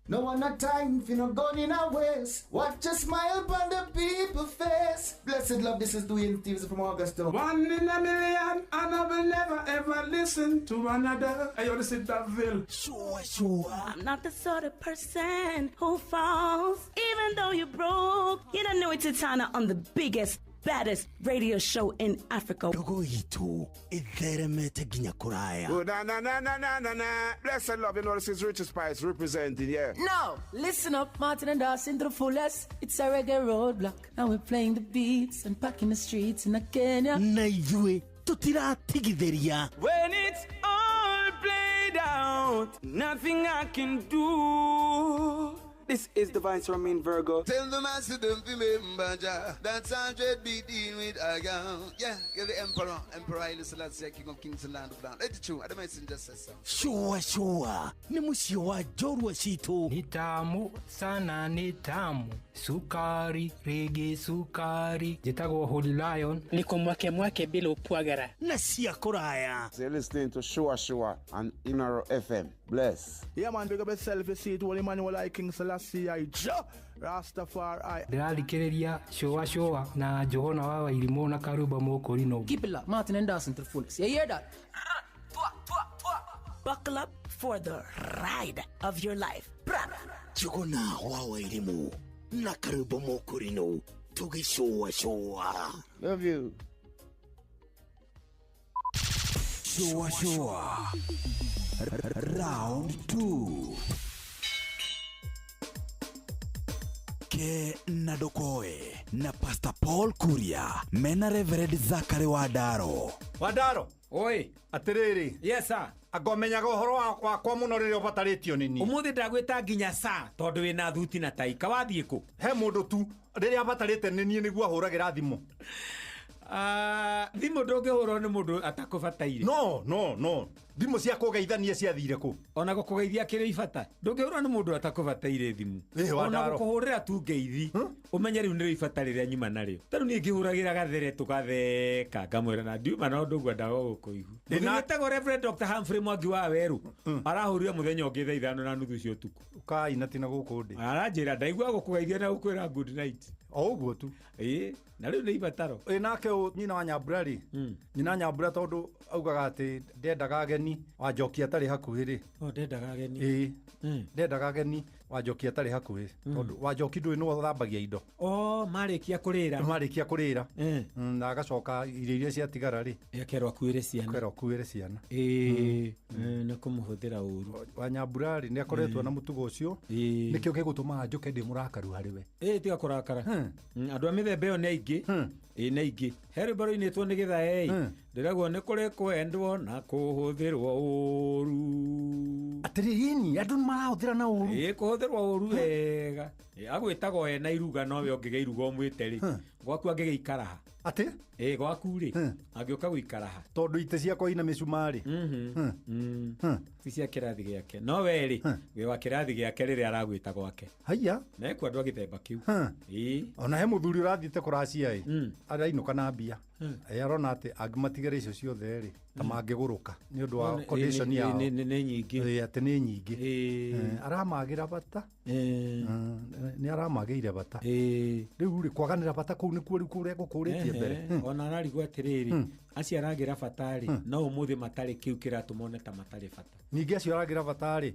S28: No one a time for no gun in our waist. Watch a smile upon the people's face. Blessed love, this is Dwayne Stevens from Augusta.
S11: One in a million, and I will never ever listen to another. I ought to sit that Ville.
S8: Sure, sure.
S9: I'm not the sort of person who falls, even though you're broke. You don't know it's Titana on the biggest, baddest radio show in Africa.
S8: Ndogo itu itheremete nginya kuraya.
S29: Oh, na na na na na na na. Blessed love, you know this is Richard Spice representing, yeah.
S30: No, listen up, Martin and Dawson to the fullest. It's a reggae roadblock, and we're playing the beats and packing the streets in Kenya.
S8: Na ithuĩ tutiratigithĩria.
S11: When it's all played out, nothing I can do.
S31: This is Divine Seramin Virgo.
S32: Tell the master don't remember Jah. That's 100 be dealing with a girl. Yeah, you're the emperor. Emperor Haile Selassie, King of Kings and Land of Land. Let it true. I don't just say so.
S8: Shua shua. Ni mũciĩ wa njorua citũ.
S33: Ni tamu sana, ni tamu. Sukari, rege sukari. Njĩtagwo Holy Lion.
S34: Niko mwake mwake bila upwagara.
S8: Na cia kũraya.
S35: So you're listening to Shua Shua on Inoro FM. Bless.
S36: Yeah man, big up yourself, you see it. Holy Emmanuel I King Selassie I Jah Rastafari.
S33: Ndĩrathikĩrĩria Shua Shua na Johana wa Wairimũ na Karuba Mũkũrinũ.
S30: Keep it locked, Martin and Dawson to the fullest. You hear that?
S9: Buckle up for the ride of your life.
S8: Johana wa Wairimũ na Karuba Mũkũrinũ tũgĩcũa shua.
S32: Love you.
S26: Shua Shua. Round 2. Ke na Dokoe na Pastor Paul Kuria mena Reverend Zachary Wadaro.
S37: Wadaro.
S25: Oi.
S37: Atiriri.
S25: Yes sir.
S37: Agomenyaga uhoro wakwa muno riria ubataritio ni ni.
S25: Umuthi ndagwita nginya sa tondu wina thuti na taika wathie ku.
S37: He mundu tu riria abatarite ni nie niguo ahuragira thimu.
S25: Thimũ ndũngĩhũrwo nĩ mũndũ atakũbataire.
S37: No no no, thimũ cia kũgeithania ciathire kũ?
S25: Ona gũkũgeithia kĩrĩ ibata. Ndũngĩhũrwo nĩ mũndũ atakũbataire thimũ. Ona gũkũhũrĩra tu ngeithi ũmenye rĩu nĩrĩo ibata rĩrĩa nyuma narĩo. Ta rĩu niĩ ngĩhũragĩra gathere tũgatheka ngamwĩra na ndiuma na ũndũ ngwendaga gũkũigua. Mũthuri wĩtagwo Reverend Dr. Humphrey Mwangi wa Werũ arahũrire mũthenya ũngĩ thaa 5:30 cia ũtukũ.
S37: Ũkai na tina gũkũ ndĩ.
S25: Aranjĩra ndaigua gũkũgeithia na gũkwĩra good night.
S37: O ũguo tu.
S25: Ĩĩ, na rĩu nĩ ibataro.
S37: Ĩ nake nyina wa Nyambura rĩ, nyina Nyambura tondu augaga atĩ ndendaga ageni Ageni Wanjoki atarĩ hakuhĩ rĩ.
S1: O ndendaga ageni.
S37: Ĩĩ, ndendaga ageni Wanjoki atarĩ hakuhĩ, tondũ Wanjoki ndũĩ nĩwe ũthambagia indo.
S1: O marĩkia kũrĩra.
S37: Marĩkia kũrĩra na agacoka irio iria ciatigara rĩ,
S1: akerwo akuĩre ciana.
S37: Akerwo akuĩre ciana.
S1: Ĩĩ, na kũmũhũthĩra ũru.
S37: Wanyambura rĩ, nĩ akoretwo na mũtugo ũcio, nĩkĩo gĩgũtũmaga njũke ndĩ mũrakaru harĩ we.
S1: Ĩĩ, tiga kũrakara. Andũ a mĩthemba ĩyo nĩ aingĩ. Ĩĩ, nĩ aingĩ. He rwĩmbo rũinĩtwo nĩ Gĩthae, ndĩragwo nĩ kũrĩ kwendwo na kũhũthĩrwo ũru.
S37: Atĩrĩrĩ, andũ nĩ marahũthĩra na ũru.
S1: Ĩĩ, kũhũthĩrwo ũru wega. Agwĩtagwo ena iruga, nowe ũngĩgĩa iruga ũmwĩte rĩ, gwaku angĩgĩikara ha?
S37: Atĩ?
S1: Ĩĩ, gwaku rĩ, angĩũka gũikara ha?
S37: Tondũ itĩ ciakwa ina mĩcumarĩ.
S1: Ti cia kĩrathi gĩake. No we rĩ, wĩ wa kĩrathi gĩake rĩrĩa aragwĩta gwake.
S37: Haiya.
S1: Mekuo andũ a gĩthemba kĩu. Ĩĩ.
S37: Ona he mũthuri ũrathiĩte kũracia ĩ, arainũka na mbia. Ĩ, arona atĩ angĩmatigĩra icio ciothe rĩ, ta mangĩgũrũka nĩ ũndũ wa condition yao.
S1: Nĩ nyingĩ.
S37: Ĩ, atĩ nĩ nyingĩ. Aramagĩra bata. Nĩ aramagĩire bata. Rĩu rĩ, kwaganĩra bata kũu nĩkuo rĩu kũrĩa ngũkũrĩtie mbere.
S1: Ona ararigwo atĩrĩrĩ, acio aragĩra bata rĩ, no ũmũthĩ matarĩ kĩu kĩratũma one ta matarĩ bata.
S37: Ningĩ acio aragĩra bata rĩ,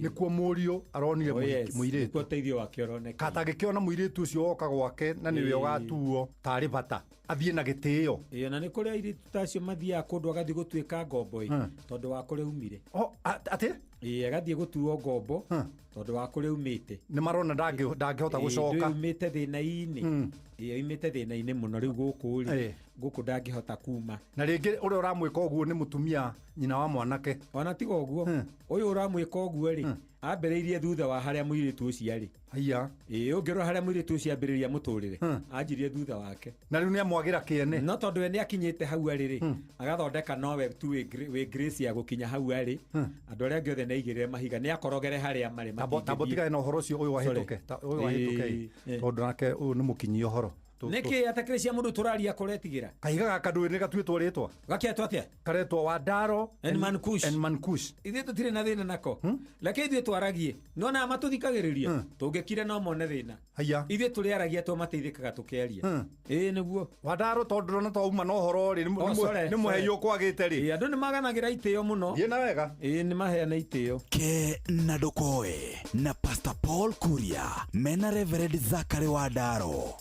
S37: nĩkuo mũriũ aronire mũirĩtu.
S1: Nĩkuo ũteithio wake ũroneka.
S37: Katangĩkĩona mũirĩtu ũcio woka gwake na nĩwe ũgatuo tarĩ bata, athiĩ na gĩtĩo.
S1: Ĩĩ, na nĩ kũrĩ airĩtu ta acio mathiaga kũndũ agathiĩ gũtuĩka ngombo ĩ, tondũ wa kũrĩa umire.
S37: Atĩ?
S1: Ĩĩ, agathiĩ gũtuo ngombo tondũ wa kũrĩa umĩte.
S37: Nĩ marona ndangĩhota gũcoka.
S1: Umĩte thĩna-inĩ. Ĩĩ, umĩte thĩna-inĩ mũno rĩu gũkũ rĩ, gũkũ ndangĩhota kuma.
S37: Na rĩngĩ ũrĩa ũramwĩka ũguo nĩ mũtumia nyina wa mwanake.
S1: Ona tiga ũguo, ũyũ ũramwĩka ũguo rĩ, ambĩrĩirie thutha wa harĩa mũirĩtu ũcio arĩ.
S37: Haiya.
S1: Ĩĩ, ũngĩrora harĩa mũirĩtu ũcio ambĩrĩria mũtũrĩre, anjirie thutha wake.
S37: Na rĩu nĩamwagĩra kĩene.
S1: No tondũ we nĩakinyĩte hau arĩ rĩ, agathondeka nowe tu wĩ grace ya gũkinya hau arĩ. Andũ arĩa angĩ othe nĩaigĩrĩre mahiga, nĩakorogere harĩa marĩ.
S37: Tambo tigane na ũhoro ũcio ũyũ wahĩtũke. Ũyũ wahĩtũke, tondũ nake ũyũ nĩ mũkinyi ũhoro.
S1: Nĩkĩ atakĩrĩ cia mũndũ tũraria kũretigĩra?
S37: Kahiga gaka ndũĩ nĩ gatuĩtwo rĩtwa.
S1: Gakĩetwo atĩa?
S37: Karetwo Wandaro
S1: and Mankush.
S37: And Mankush.
S1: Ithuĩ tũtirĩ na thĩna nako. Reke ithuĩ twaragie. No na matũthikagĩrĩria. Tũngĩkire no mone thĩna.
S37: Haiya.
S1: Ithuĩ tũrĩaragia to mateithĩkaga tũkĩaria. Ĩĩ, nĩguo.
S37: Wandaro tondũ ndũrona to uma na ũhoro rĩ, nĩ mũhei ũkwagĩte rĩ.
S1: Ĩĩ, andũ nĩ maganagĩra itĩo mũno.
S37: Thiĩ na wega.
S1: Ĩĩ, nĩ maheana itĩo.
S26: Ke na ndũkoe na Pastor Paul Kuria mena Reverend Zachary Wandaro.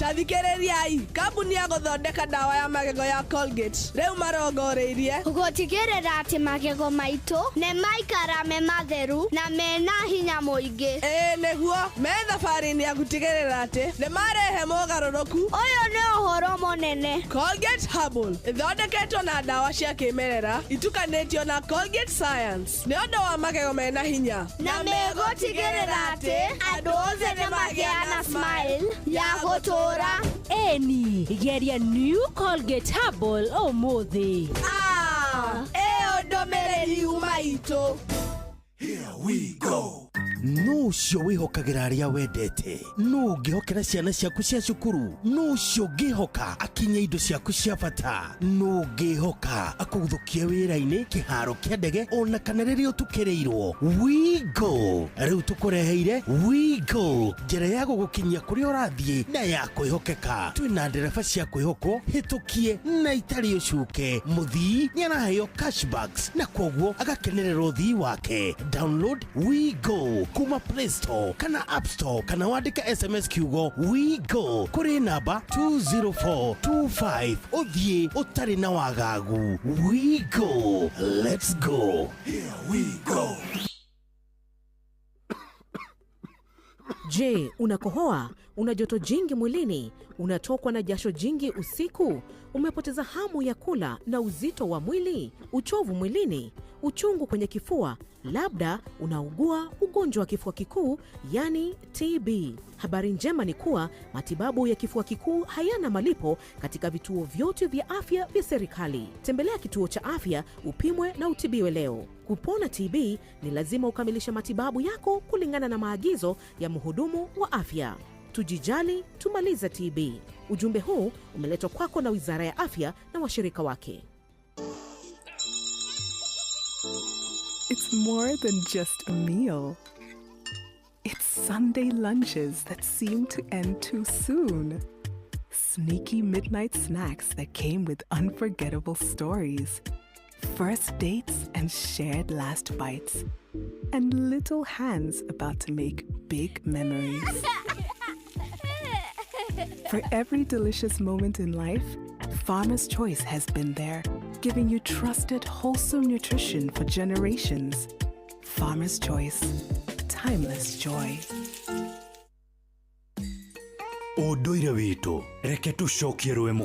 S2: Tathikĩrĩriai, kambuni ya gũthondeka ndawa ya magego ya Colgate rĩu marongoreirie
S3: gũtigĩrĩra atĩ magego maitũ nĩ maikara me matheru na mena hinya mũingĩ.
S2: Ĩĩ, nĩguo me thabarĩ-inĩ ya gũtigĩrĩra atĩ nĩ marehe mogarũrũku.
S3: Ũyũ nĩ ũhoro mũnene.
S2: Colgate Herbal ĩthondeketwo na ndawa cia kĩmerera itukanĩtio na Colgate Science nĩ ũndũ wa magego mena hinya
S3: na megũtigĩrĩra atĩ andũ othe nĩ magĩa na smile ya gũtũũra.
S4: Eni, geria New Colgate Herbal ũmũthĩ.
S2: Ĩyo ndũmĩrĩri yuma itũ.
S8: Here we go. No ũcio wĩhokagĩra arĩa wendete, no ũngĩhokera ciana ciaku cia cukuru, no ũcio ũngĩhoka akinye indo ciaku cia bata, no ũngĩhoka akũgũthũkie wĩra-inĩ, kĩharo kĩa ndege, ona kana rĩrĩa ũtukĩrĩirwo. We go. Rĩu tũkũreheire We Go, njĩra ya gũgũkinyia kũrĩa ũrathiĩ na ya kwĩhokeka. Twĩna ndereba cia kwĩhokwo, hĩtũkie na itarĩ ũcuke. Mũthii nĩaraheo cashbacks na kwoguo agakenerera ũthii wake. Download We Go kuma Play Store kana App Store kana wandĩke SMS kiugo We Go kũrĩ namba 20425 ũthiĩ ũtarĩ na wagagu. We Go, let's go.
S5: Here we go.
S10: Je, unakohoa? Una joto jingi mwilini? Unatokwa na jasho jingi usiku? Umepoteza hamu ya kula na uzito wa mwili? Uchovu mwilini? Uchungu kwenye kifua? Labda unaugua ugonjwa wa kifua kikuu, yani TB. Habari njema ni kuwa matibabu ya kifua kikuu hayana malipo katika vituo vyote vya afya vya serikali. Tembelea kituo cha afya upimwe na utibiwe leo. Kupona TB ni lazima ukamilishe matibabu yako kulingana na maagizo ya mhudumu wa afya. Tujijali, tumalize TB. Ujumbe huu umeletwa kwako na Wizara ya Afya na washirika wake.
S12: It's more than just a meal. It's Sunday lunches that seem to end too soon. Sneaky midnight snacks that came with unforgettable stories. First dates and shared last bites. And little hands about to make big memories. For every delicious moment in life, Farmer's Choice has been there, giving you trusted, wholesome nutrition for generations. Farmer's Choice, timeless joy.
S8: Ũndũire witũ reke tũcokie rwĩmũ.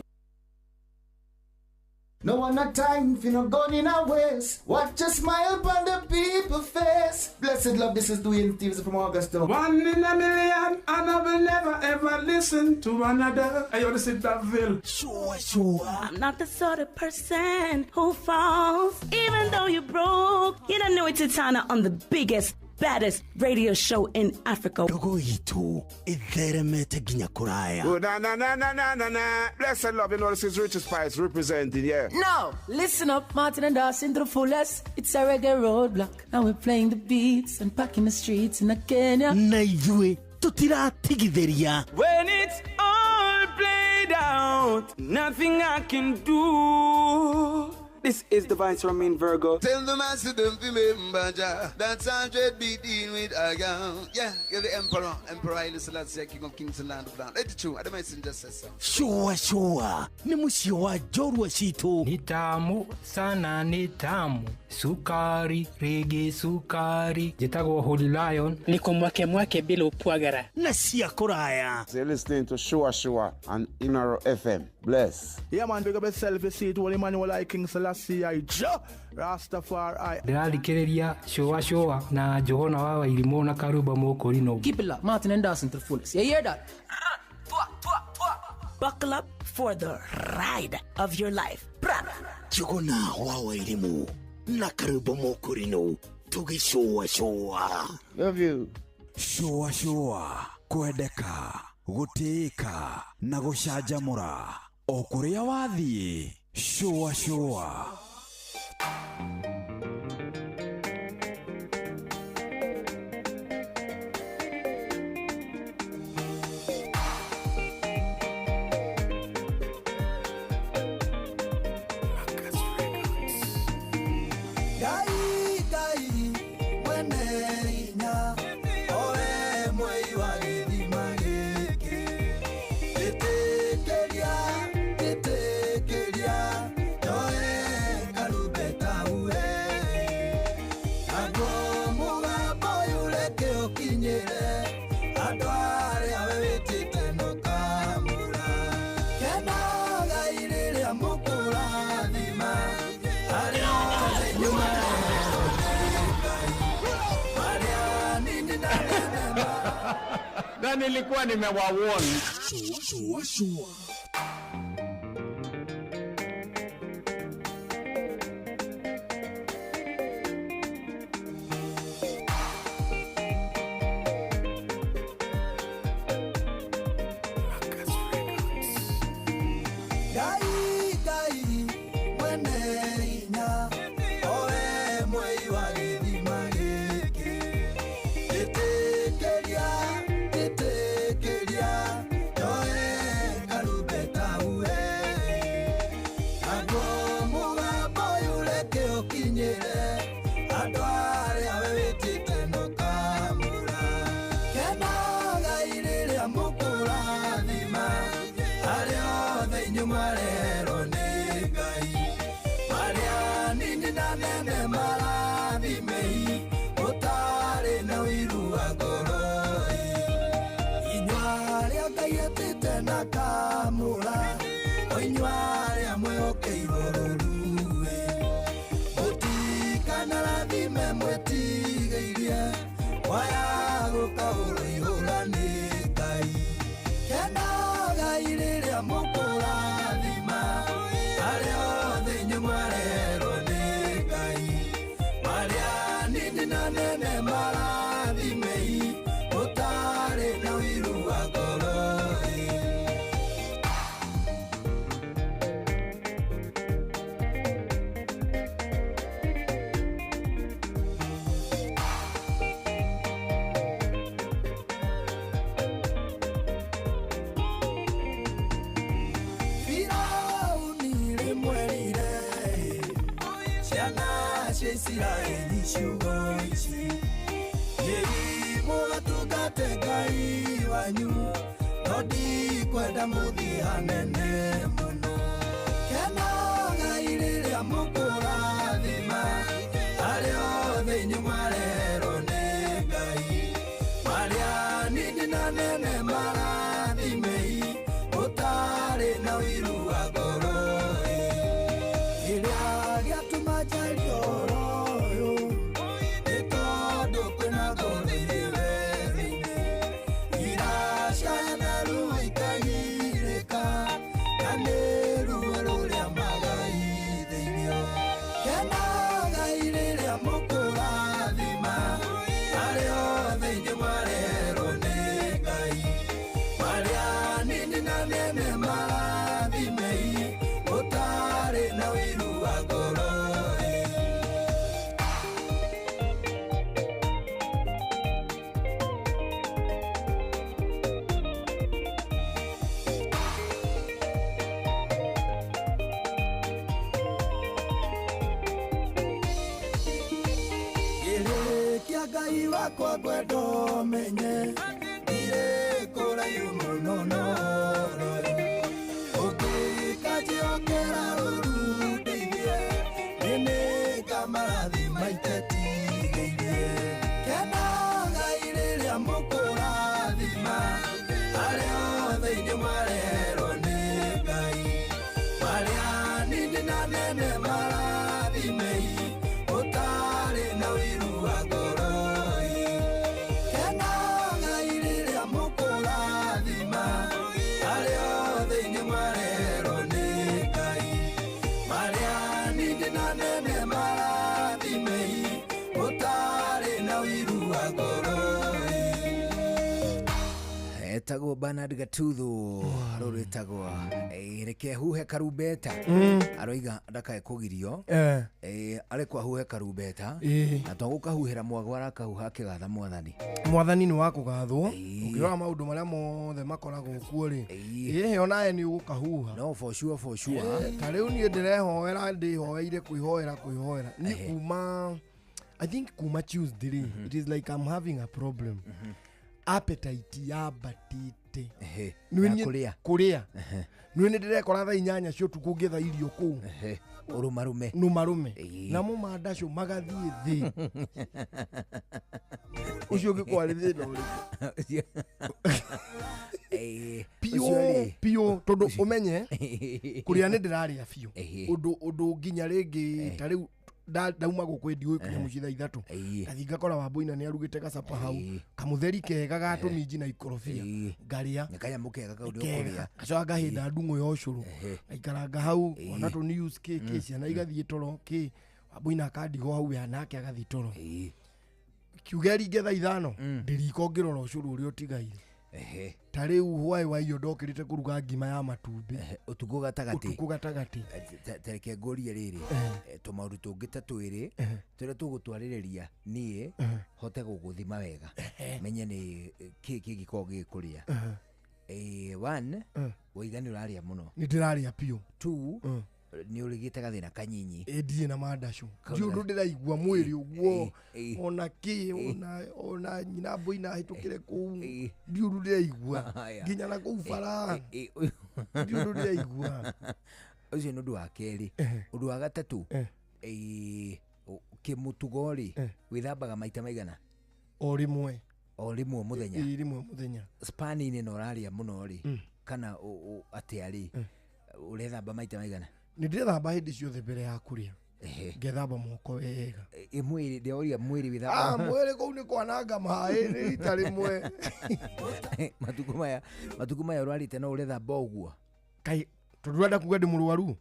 S5: No one not time for no gun in our waist. Watch a smile upon the people face. Blessed love, this is Dwayne Stevens from Augusta.
S11: One in a million, and I will never ever listen to another. I ought to sit that Ville.
S8: Sure, sure.
S9: I'm not the sort of person who falls, even though you broke. You don't know it's Titana on the biggest, baddest radio show in Africa.
S8: Ndogo itũ ĩtheremete nginya kũraya.
S29: Oh, na na na na na na na. Blessed love, you know this is Richard Spice representing, yeah.
S30: Now, listen up, Martin and Dawson to the fullest. It's a reggae roadblock. Now we're playing the beats and packing the streets in Kenya.
S8: Na ithuĩ tũtiratigithĩria.
S11: When it's all played out, nothing I can do. This is the Vice Romain Virgo.
S32: Tell the master don't remember Jah. That's 100 be dealing with a girl. Yeah, you're the emperor. Emperor Haile Selassie, King of Kings and Land of Land. Let it true. I don't mind just say so.
S8: Sure, sure. Ni mũciĩ wa njorua citũ.
S33: Ni tamu sana, ni tamu. Sukari, rege sukari. Njĩtagwo Holy Lion.
S34: Niko mwake mwake bila upwagara.
S8: Na cia kũraya.
S35: So you're listening to Sure Sure on Inoro FM. Bless.
S36: Yeah, man, big up yourself. You see it, Holy Emmanuel I, King Selassie I, Jah Rastafari.
S33: Ndĩrathikĩrĩria Sure Sure na Johana wa Wairimũ na Karuba Mũkũrinũ.
S30: Keep it locked, Martin and Dawson to the fullest. You hear that?
S9: Buckle up for the ride of your life.
S8: Njuguna wa Wairimũ na Karuba Mũkũrinũ tũgĩcũa cũa.
S35: Love you.
S26: Sure Sure, kwendeka, gũtĩĩka na gũcanjamũra o kũrĩa wathiĩ. Sure Sure.
S5: Ngai Ngai mwene hinya oe mwei wa gĩthima gĩkĩ ĩtĩkĩria ĩtĩkĩria nyoe karumbeta uhe naguo mũgambo ũyũ reke ũkinyĩre andũ arĩa we wĩtĩte nũkamũra kenagai rĩrĩa mũkũrathima arĩa othe inyuĩ
S6: Na nilikuwa nimewawarn.
S8: Sure, sure.
S5: Ngai Ngai mwene hinya oe mwei wa gĩthima gĩkĩ ĩtĩkĩria ĩtĩkĩria nyoe karumbeta uhe naguo mũgambo ũyũ reke ũkinyĩre andũ arĩa we wĩtĩte nũkamũra kenagai rĩrĩa mũkũrathima arĩa othe inyuĩ mwarerwo nĩ Ngai marĩa nini na nene marathimei mũtarĩ na ũiru wa ngoro-ĩ inyuĩ arĩa Ngai etĩte na akamũra o inyuĩ arĩa mwĩhokeirwo rũũru-ĩ mũtikanarathime mwĩtigĩirie waya gũkahũrwo ihũra nĩ Ngai kenagai rĩrĩa mũkũrathima arĩa othe inyuĩ mwarerwo nĩ Ngai
S6: Ciana cia Isiraeli ciugo ici Thiĩi mũgatungate Ngai wanyu no ndikwenda mũthiĩ hanene mũno Kenagai rĩrĩa mũkũrathima arĩa othe inyuĩ mwarerwo nĩ Ngai marĩa nini na nene marathimei ũtarĩ na ũiru wa ngoro kĩrĩa gĩatũma njarie ũhoro ũyũ nĩ tondũ kwĩna ngũthi werũ-inĩ iracaya ruo ikagirĩka na nĩ ruo rũrĩa magaithĩirio kenagai rĩrĩa mũkũrathima arĩa othe inyuĩ mwarerwo nĩ Ngai marĩa nini na nene marathimei ũtarĩ na ũiru wa ngoro. Ngĩrĩkia Ngai wakwa ngwenda ũmenye ndirĩ kũraihu mũno na ũhoro ũngĩkanjĩhokera rũũru ndeithie nĩ nĩngamarathima itetigĩirie kenagai rĩrĩa mũkũrathima arĩa othe inyuĩ mwarerwo nĩ Ngai marĩa nini na nene marathimei ũtarĩ na ũiru wa ngoro kenagai rĩrĩa mũkũrathima arĩa othe inyuĩ mwarerwo nĩ Ngai marĩa nini na nene marathimei ũtarĩ na ũiru wa ngoro.
S7: Etagwo Bernard Gatuthu rũrĩtagwo reke huhe karumbeta aroiga ndakae kũgirio arekwo ahuhe karumbeta na to gũkahuhĩra mwago arakahuha akĩgatha mwathani.
S13: Mwathani nĩ wa kũgathwo ũngĩrora maũndũ marĩa mothe makoragwo kuo rĩ ĩĩ onawe nĩ ũgũkahuha.
S7: No for sure, for sure.
S13: Ta rĩu niĩ ndĩrehoera ndĩhoeire kwĩhoera niĩ kuma I think kuma Tuesday rĩ it is like I'm having a problem. Appetite yambatĩte
S7: kũrĩa
S13: kũrĩa nĩ nĩ ndĩrekora thaa 8 cia ũtukũ ngĩetha irio kũu
S7: ũrũmarume
S13: nũmarume namo mandacũ magathiĩ thĩ ũcio ũngĩkorwo arĩ thĩna ũrĩkũ piũ tondũ ũmenye kũrĩa nĩ ndĩrarĩa biũ ũndũ nginya rĩngĩ ta rĩu ndauma gũkũ ndiũĩ kinya mũciĩ thaa 3 ngathiĩ ngakora Wambũina nĩ arugĩte gacapa hau kamũtheri kega ga tũminji na ikorobia ngarĩa
S7: kanyamũ kega kau ndĩũkũrĩa
S13: ngacoka ngahĩnda ndung'ũ ya ũcũrũ ngaikaranga hau ona tũ news kĩ ciana igathiĩ toro kĩ Wambũina akandigwo hau we nake agathiĩ toro kiuge ringe thaa 5 ndĩriko ngĩrora ũcũrũ ũrĩa ũtigaire ta rĩu hwaĩ wa iyo ndokĩrĩte kũruga ngima ya matumbĩ
S7: ũtukũ gatagatĩ tareke ngũrie rĩrĩ tũmaũndũ tũngĩ ta twĩrĩ tũrĩa tũgũtwarĩrĩria niĩ hote gũgũthima wega menye nĩ kĩ kĩngĩkorwo gĩgĩkũrĩa. One, waiga nĩ ũrarĩa mũno.
S13: Nĩ ndĩrarĩa biũ.
S7: Two, nĩ ũrĩgĩte gathĩna kanyinyi.
S13: Ndirĩ na mandacũ ndiũ ũndũ ndĩraigua mwĩrĩ ũguo ona kĩ ona nyina Mbũina ahĩtũkĩre kũu ndiũ ũndũ ndĩraigua nginya na kũu bara ndiũ ũndũ ndĩraigua.
S7: Ũcio nĩ ũndũ wa kerĩ. Ũndũ wa gatatũ, kĩmũtugo rĩ wĩthambaga maita maigana?
S13: O rĩmwe.
S7: O rĩmwe mũthenya?
S13: Ĩ rĩmwe mũthenya.
S7: Span-inĩ na ũrarĩa mũno rĩ kana atĩa rĩ ũrethamba maita maigana?
S13: Nĩ ndĩrethamba hĩndĩ ciothe mbere ya kũrĩa ngethamba moko wega.
S7: Mwĩrĩ ndĩroria mwĩrĩ wĩthamba?
S13: Mwĩrĩ kũu nĩ kwananga maĩ nĩ rita rĩmwe.
S7: Matukũ maya ũrarĩte no ũrethamba ũguo?
S13: Kaĩ tondũ ũrenda kuga ndĩ mũrwaru?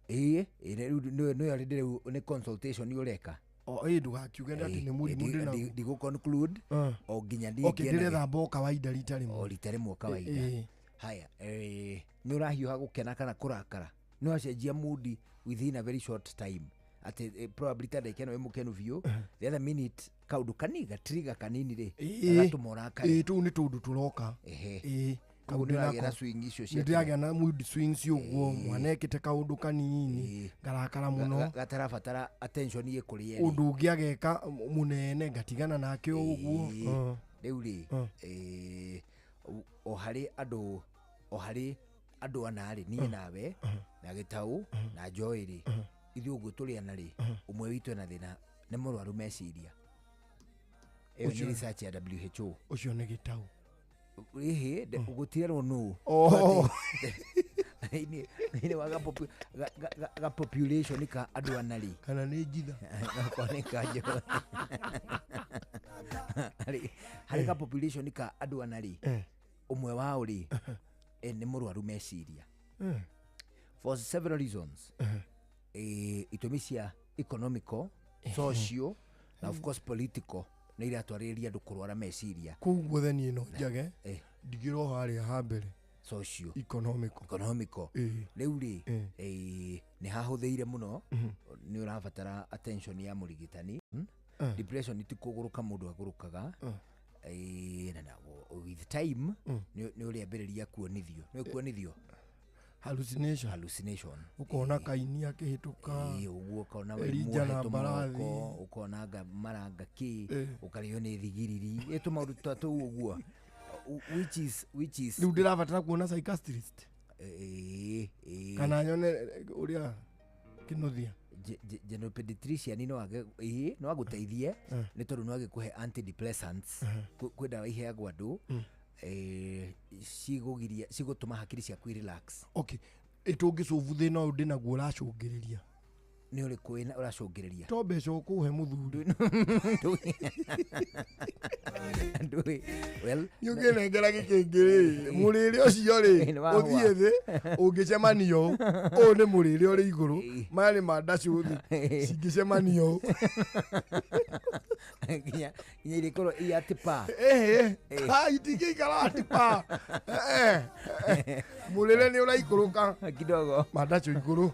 S7: Ĩĩ nĩyo rĩu nĩ consultation ũreka.
S13: Ĩ ndũgakiuge atĩ nĩ mũrimũ ndĩnaguo.
S7: Ndigũ conclude o nginya
S13: ndingĩe. Ndĩrethamba o kawaida rita rĩmwe.
S7: O rita rĩmwe kawaida. Haya, nĩ ũrahiũha gũkena kana kũrakara? Nĩ wacenjia mood within a very short time atĩ probably ta ndagĩka ĩno wĩ mũkenu biũ, the other minute kaũndũ kanini gatrigger kanini rĩ gagatũma ũrakare.
S13: Ĩ tũu nĩ tũũndũ tũroka. Ĩ
S7: Kau
S13: Kaũndũ
S7: nĩũragĩa na
S13: nako.
S7: swing icio cia
S13: Nĩndĩragĩa na mood swings ũguo, mwana ekĩte kaũndũ kanini ngarakara mũno.
S7: Gatarabatara attention ĩkũrĩ erĩ.
S13: Ũndũ ũngĩ ageka mũnene ngatigana nake o ũguo.
S7: Rĩu rĩ, o harĩ andũ, o harĩ andũ ana rĩ, niĩ nawe na Gĩtaũ na Joy rĩ, ithuĩ ũguo tũrĩ ana rĩ, ũmwe witũ ena thĩna, nĩ mũrwaru meciria. Ĩyo nĩ research ya WHO.
S13: Ũcio nĩ Gĩtaũ.
S7: Ĩhĩ, gũtirerwo nũ.
S13: Oh.
S7: Thĩinĩ wa ga population ka andũ ana rĩ,
S13: kana nĩ njitha.
S7: Okorwo nĩ kanjo. Harĩ ga population ka andũ ana rĩ, ũmwe wao rĩ, nĩ mũrwaru meciria for several reasons. Itũmi cia economical, social na of course political nĩ iratwarĩrĩria andũ kũrwara meciria.
S13: Kũu guothe niĩ no njage ndigĩrwo harĩa ha mbere.
S7: Social,
S13: economical.
S7: Economical. Rĩu rĩ, nĩ hahũthĩire mũno, nĩ ũrabatara attention ya mũrigitani. Depression ti kũgũrũka mũndũ agũrũkaga. Na with time nĩ ũrĩambĩrĩria kuonithio, nĩ kuonithio
S13: hallucination.
S7: Hallucination.
S13: Ũkona kaini akĩhĩtũka.
S7: Ũguo ũkona
S13: Elijah na
S7: muohetwo
S13: mbarathi.
S7: moko, ũkona nga maranga kĩ, ũkarĩo nĩ thigiriri, ĩ tũmaũndũ ta tũu ũguo. Which is
S13: Rĩu ndĩrabatara kuona psychiatrist kana nyone ũrĩa kĩnuthia.
S7: General pediatrician no age, no agũteithie nĩ tondũ no agĩkũhe antidepressants. Kwĩ ndawa iheagwo andũ, cigũgiria, cigũtũma hakiri ciaku relax.
S13: Okay, ĩtũngĩcũbu thĩna ũyũ ndĩnaguo ũracũngĩrĩria.
S7: Nĩ ũrĩkũ wĩna ũracũngĩrĩria?
S13: To mbeca ũkũhe mũthuri.
S7: Ndũĩ. Well,
S13: nĩ ũngĩnengera gĩkĩngĩ rĩ, mũrĩre ũcio rĩ,
S7: Nĩ wahũa.
S13: ũthiĩ thĩ ũngĩcemanio ũũ, ũyũ nĩ mũrĩre ũrĩ igũrũ, maya nĩ ma ndacũ thĩ, cingĩcemanio ũũ.
S7: Nginya irĩkorwo i atĩ pa.
S13: Itingĩikara atĩ pa. Mũrĩre nĩ ũraikũrũka
S7: kidogo,
S13: mandacũ igũrũ.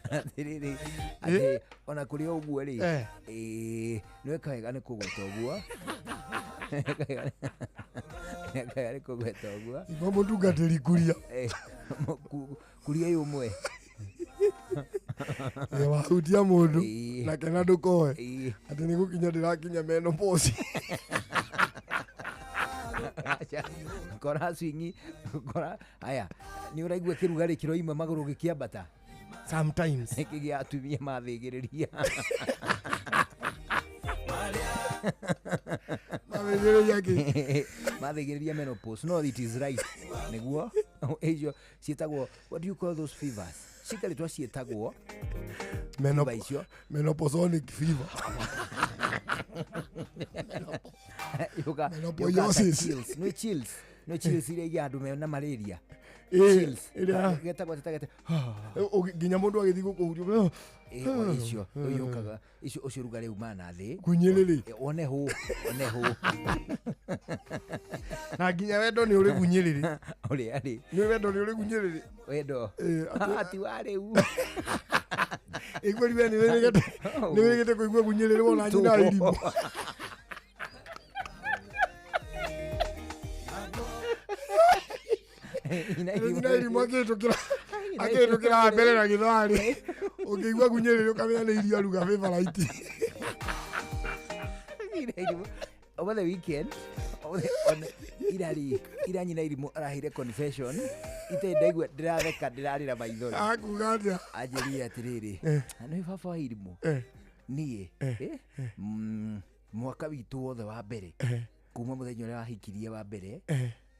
S7: Atĩrĩrĩ, atĩ ona kũrĩ o ũguo rĩ, nĩ weka wega nĩ kũgweta ũguo. Nĩ weka wega nĩ kũgweta ũguo.
S13: Igua mũtungatĩri kuria.
S7: Kuria ũyũ ũmwe.
S13: Wahutia mũndũ na kena ndũkoe atĩ nĩ gũkinya ndĩrakinya menopause.
S7: Acha, kora swingi, kora haya, nĩ ũraigua kĩrugarĩ kĩroima magũrũ gĩkĩambata?
S13: Sometimes.
S7: Nĩkĩ gĩa atumia mathĩgĩrĩria?
S13: Mathĩgĩrĩria kĩ?
S7: Mathĩgĩrĩria menopause. No, it is right. Nĩguo icio ciĩtagwo, what do you call those fevers? Cikarĩtwa ciĩtagwo fever icio.
S13: Menopausonic fever.
S7: Yoka,
S13: Menopoiosis.
S7: chills. Nĩ chills. Nĩ chills iria igia andũ mena malaria. Chills. Getagwo atĩ ta gete.
S13: Nginya mũndũ agĩthiĩ gũkũhuria.
S7: O icio, rĩu yũkaga, icio ũcio rugarĩ uma na thĩ.
S13: Gunyĩrĩrĩ.
S7: One hũ, one hũ.
S13: Na nginya wendo nĩ ũrĩ gunyĩrĩrĩ.
S7: Ũrĩa rĩ.
S13: Nĩ wendo nĩ ũrĩ gunyĩrĩrĩ.
S7: Wendo. Ti wa rĩu.
S13: Ĩkweri we nĩ wĩrĩgĩte kũigua gunyĩrĩrĩ wona nyina irimũ. Nyina irimũ akĩhĩtũkĩra mbere na gĩtharĩ. Ũngĩigua gunyĩrĩrĩ ũkamenya nĩ irio aruga favorite.
S7: Nyina irimũ. Over the weekend, on, ira rĩ, ira nyina irimũ araheire confession. Itarĩ ndaigua ndĩratheka ndĩrarĩra maithori.
S13: Akuga atĩa?
S7: Anjĩrire atĩrĩrĩ, nĩ baba wa irimũ. Niĩ, mwaka witũ wothe wa mbere, kuma mũthenya ũrĩa wahikirie wa mbere,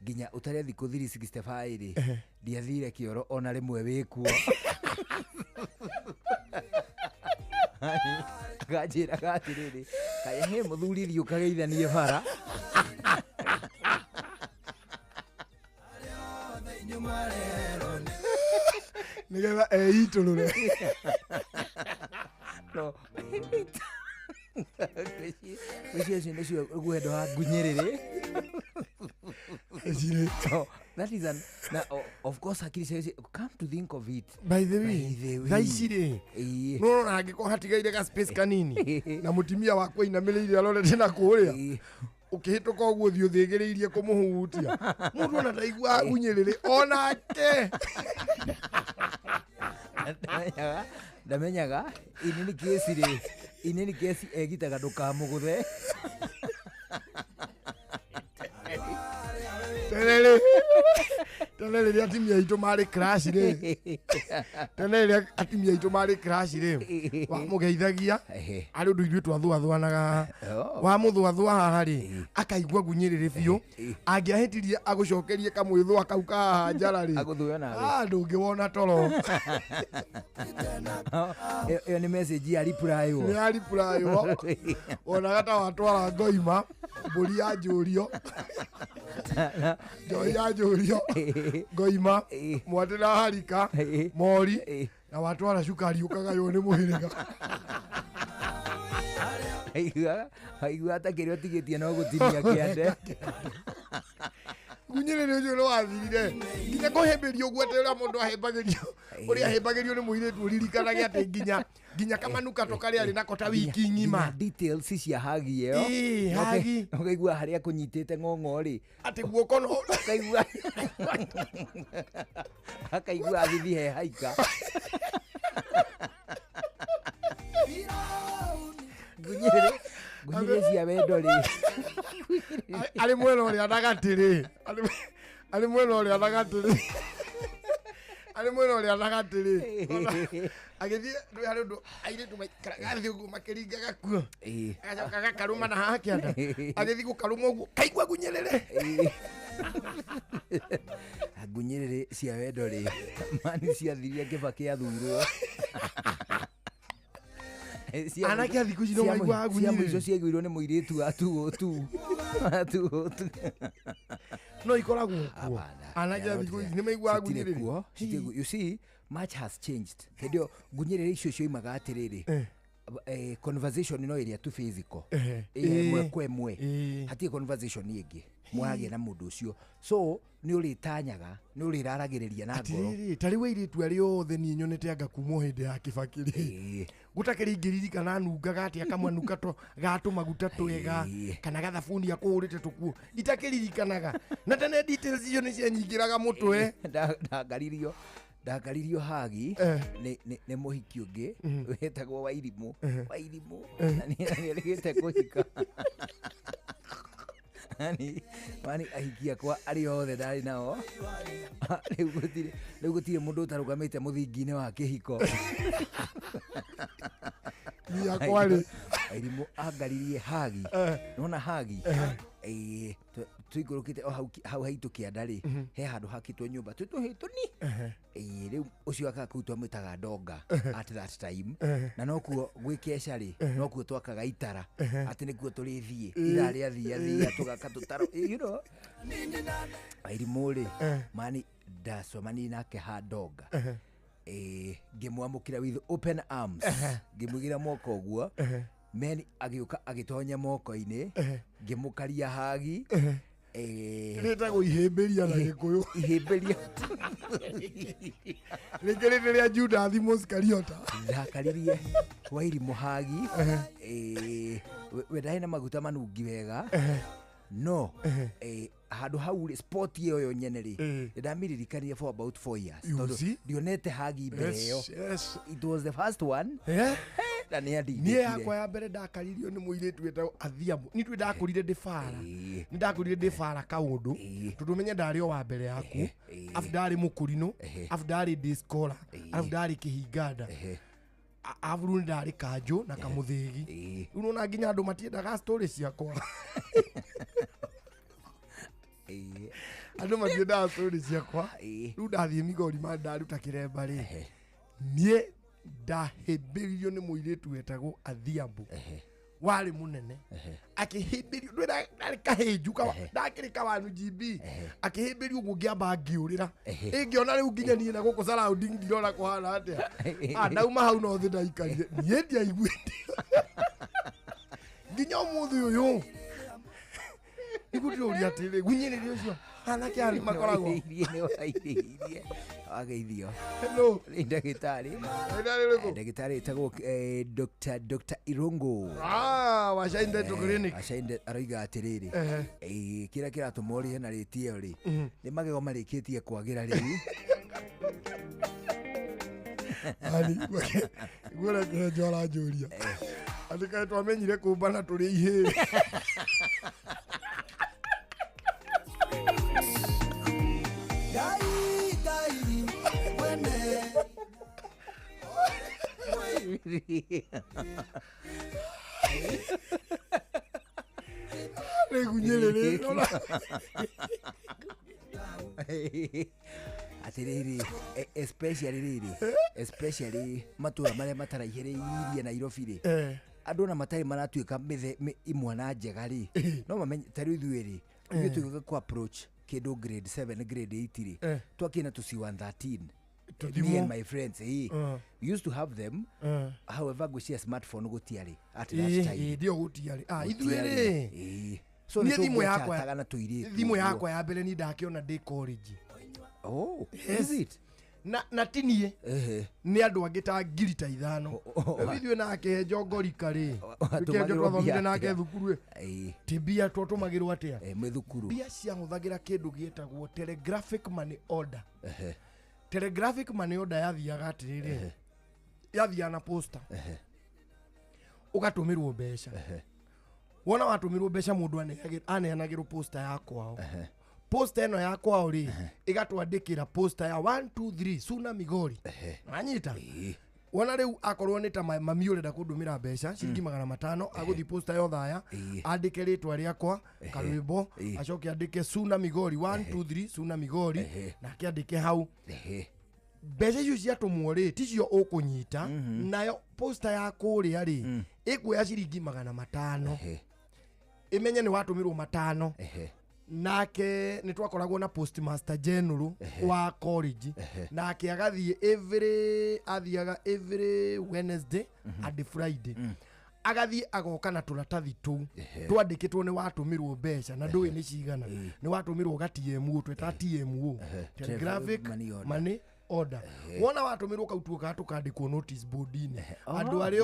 S7: nginya ũtarĩ thikũ 365 rĩ, ndiathire kĩoro ona rĩmwe wĩkuo. Akanjĩra atĩrĩrĩ, kaya he mũthuri thiĩ ũkageithanie bara.
S13: Nĩgetha eitũrũre.
S7: No. Ngwĩciria icio nĩcio wendo wa ngunyĩrĩrĩ.
S13: Ecirĩ.
S7: Oh, that is an, na, of course hakiri cia, come to think of it.
S13: By the way,
S7: By the way.
S13: thaa ici rĩ, nĩũrona angĩkorwo hatigaire ga space kanini na mũtumia wakwa ainamĩrĩire arorete na kũrĩa, Ũkĩhĩtũka ũguo ũthiĩ ũthĩgĩrĩirie kũmũhutia. Mũndũ ona ndaiguaga gunyĩrĩrĩ onake.
S7: Ndamenyaga ini nĩ kesi rĩ, ini nĩ kesi egitaga ndũkamũgũthe.
S13: Tene tene rĩrĩa atumia aitũ marĩ crash rĩ, tene rĩrĩa atumia aitũ marĩ crash rĩ, wamũgeithagia arĩ ũndũ ithuĩ twathuathuanaga, wamũthuathua haha rĩ, akaigua gunyĩrĩrĩ biũ, angĩahĩtirie agũcokerie kamwĩthũa kau ka haha njara rĩ,
S7: Agũthue nawe.
S13: Ah, ndũngĩwona toro.
S7: Ĩyo nĩ message ya reply
S13: Nĩ ya reply wo. Wonaga ta watwara ngoima, mbũri ya njũrio, njohi ya njũrio, ngoima, mwatĩ na harika, mori, na watwara cukari ũkagaywo nĩ mũhĩrĩga.
S7: Aiguaga ta kĩrĩa ũtigĩtie no gũtinia kĩande.
S13: Gunyĩrĩrĩ ũcio nĩ wathirire nginya kũhĩmbĩrio ũguo atĩ ũrĩa mũndũ ahĩmbagĩrio, ũrĩa ahĩmbagĩrio nĩ mũirĩtu, ũririkanage atĩ nginya kamanukato karĩa arĩ nako ta wiki ng'ima.
S7: Nginya details cia hagi ĩyo.
S13: Ĩĩ, hagi.
S7: Ũkaigua harĩa kũnyitĩte ng'ong'o rĩ,
S13: atĩ guoko no
S7: ũkaigua akaigua agĩthiĩ he haika. Ngunyĩrĩ cia wendo rĩ,
S13: arĩ mwena ũrĩa na gatĩrĩ, arĩ mwena ũrĩa na gatĩrĩ, arĩ mwena ũrĩa na gatĩrĩ, agĩthiĩ ndũĩ harĩ ũndũ airĩtu maikaraga thĩ ũguo makĩringaga kuo, agacoka agakarũma na haha kĩanda, agĩthiĩ gũkarũma ũguo kaigua gunyĩrĩrĩ.
S7: Ngunyĩrĩrĩ cia wendo rĩ, mani ciathirie Kĩbakĩ athurwo.
S13: Anake a thikũ ici no maiguaga
S7: Cia
S13: gunyĩrĩrĩ.
S7: mũico ciaiguirwo nĩ mũirĩtu wa tuũ tu tu.
S13: No ikoragwo kuo, anake a thikũ ici nĩ maiguaga
S7: Citirĩ
S13: gunyĩrĩrĩ.
S7: kuo, citirĩ kuo. You see, much has changed. Hĩndĩ ĩyo ngunyĩrĩrĩ icio cioimaga atĩrĩrĩ, conversation no ĩrĩa tu physical. Ĩmwe kwa ĩmwe, hatirĩ conversation ĩngĩ mwaragia na mũndũ ũcio, so nĩ ũrĩtanyaga, nĩ ũrĩraragĩrĩria na ngoro.
S13: Atirĩrĩ, ta rĩu airĩtu arĩa othe niĩ nyonete anga kuma o hĩndĩ ya Kĩbakĩ rĩ, gũtakĩrĩ ingĩririkana nungaga atĩa kamanukato ga tũmaguta twega kana gathabuni akũhũrĩte tũkuo, itakĩririkanaga, na tene details icio nĩ cianyingĩraga mũtwe.
S7: Ndakaririo hagi nĩ mũhiki ũngĩ wetagwo Wairimũ. Wairimũ na nĩ erĩgĩte kũhika. Mani ahiki akwa arĩa othe ndarĩ nao, rĩu gũtirĩ mũndũ ũtarũgamĩte mũthingi-inĩ wa kĩhiko.
S13: Niĩ akwa rĩ.
S7: Wairimũ angaririe hagi, nona hagi tũikũrũkĩte o hau haitũ kĩanda rĩ, he handũ hakĩtwo nyũmba twĩ tũhĩ tũni. Rĩu ũcio akaga kũu twamwĩtaga ndonga at that time, na nokuo gwĩkeca rĩ, nokuo twakaga itara atĩ nĩkuo tũrĩthiĩ ithaa rĩa thia thia tũgaka tũtaro, you know. Wairimũ rĩ, mani ndacemanirie nake ha ndonga, ngĩmwamũkĩra with open arms, ngĩmũigĩra moko ũguo, meni agĩũka agĩtonya moko-inĩ, ngĩmũkaria hagi.
S13: Rĩtagwo ihĩmbĩria na Gĩkũyũ.
S7: Ihĩmbĩria.
S13: Rĩngĩ rĩrĩ rĩa Judathi Mũsikariota.
S7: Ndakaririe Wairimũ hagi, we ndarĩ na maguta manungi wega, no handũ hau rĩ, spot ĩyo yo nyene rĩ, nĩndamĩririkanire for about 4 years.
S13: You
S7: Tondũ
S13: see?
S7: ndionete hagi mbere ĩyo. It was the first one. Na nĩ andindĩkire.
S13: Niĩ yakwa ya mbere ndakaririo nĩ mũirĩtu wetagwo Athiambo. Niĩ ndakũrire ndĩ bara. Nĩ ndakũrire ndĩ bara kaũndũ, tondũ menye ndarĩ o wa mbere yaku, afu ndarĩ mũkũrinũ, afu ndarĩ day scholar, afu ndarĩ kĩhinganda, afu rĩu nĩ ndarĩ kanjũ na kamũthĩgi. Rĩu nĩwona nginya andũ matiendaga story ciakwa. Andũ matiendaga story ciakwa. Rĩu ndathiĩ Migori ma ndaruta kĩremba rĩ, niĩ ndahĩmbĩirio nĩ mũirĩtu wetagwo Athiambo, warĩ mũnene, akĩhĩmbĩrio ndwĩ ndarĩ kahĩnju ndakĩrĩ kawanu GB, akĩhĩmbĩrio ũguo ngĩamba ngĩũrĩra, ĩngĩona rĩu nginya niĩ na gũkũ surrounding ndirona kũhana atĩa. Ndauma hau no thĩ ndaikarire, niĩ ndiaiguĩte nginya ũmũthĩ ũyũ. Nĩguo ndĩroria atĩrĩ, gunyĩrĩria ũcio Anake aya nĩ makoragwo.
S7: Nĩ wairĩirie wageithio.
S13: Hello.
S7: Nĩ ndagĩtarĩ.
S13: Ndagĩtarĩ ũrĩkũ?
S7: Ndagĩtarĩ ĩtagwo Dr. Irungu.
S13: Ah, wa Shine Dental Clinic.
S7: Shine aroiga atĩrĩrĩ. Kĩrĩa kĩratũma ũrĩhe na rĩti ĩyo rĩ, nĩ magego marĩkĩtie kwagĩra rĩu.
S13: Ani, guo kĩhenjo aranjũria. Atĩ kaĩ twamenyire kũmbana tũrĩ ihĩĩ. Rĩgunyĩrĩrĩ.
S7: Atĩrĩrĩ, especially rĩrĩ, especially matũra marĩa mataraihĩrĩirie Nairobi rĩ, andũ ona matarĩ maratuĩka imwana njega rĩ, no mamenye ta rĩu ithuĩ rĩ, ithuĩ tũgĩũka kũ approach kĩndũ grade 7 grade 8 rĩ, twakĩna tũ C113. Me and my friends, we used to have them. However, ngwĩciria smartphone gũtiarĩ at that time.
S13: Ndio gũtiarĩ. Ah, ithuĩ rĩ.
S7: So
S13: niĩ thimũ yakwa
S7: na tũirĩtu.
S13: Thimũ yakwa ya mbere ni ndakĩona ndĩ college.
S7: Oh, is it?
S13: Na ti niĩ. Nĩ andũ angĩ ta ngiri ta 5. Rĩu ithuĩ nake Njongorika rĩ. Kĩhenjo twathomire nake thukuru ĩ. Ti mbia twatũmagĩrwo atĩa?
S7: Mwĩ thukuru.
S13: Mbia ciahũthagĩra kĩndũ gĩtagwo telegraphic money order. Telegraphic money order yathiaga atĩrĩrĩ. Yathiaga na posta. Ũgatũmĩrwo mbeca. Wona watũmĩrwo mbeca mũndũ aneanagĩrwo posta ya kwao. Posta ĩno ya kwao rĩ, ĩgatwandĩkĩra posta ya 1 2 3 Suna Migori. Wanyita? Wona rĩu akorwo nĩ ta mami ũrenda kũndũmĩra mbeca ciringi 500 agũthiĩ posta ya Othaya andĩke rĩtwa rĩakwa karwĩmbo acoke andĩke Suna Migori 1 2 3 Suna Migori nake andĩke hau. Mbeca icio ciatũmwo rĩ ticio ũkũnyita nayo posta ya kũrĩa rĩ ĩkuoya ciringi 500 ĩmenye nĩ watũmĩrwo 500. Nake nĩ twakoragwo na postmaster general wa college nake agathiĩ every athiaga every Wednesday and Friday agathiĩ agoka na tũratathi tũu twandĩkĩtwo nĩ watũmĩrwo mbeca na ndũĩ nĩ cigana nĩ watũmĩrwo ga TMO tweta TMO telegraphic money order. Wona watũmĩrwo kau tuokaga tũkandĩkwo notice board-inĩ andũ arĩa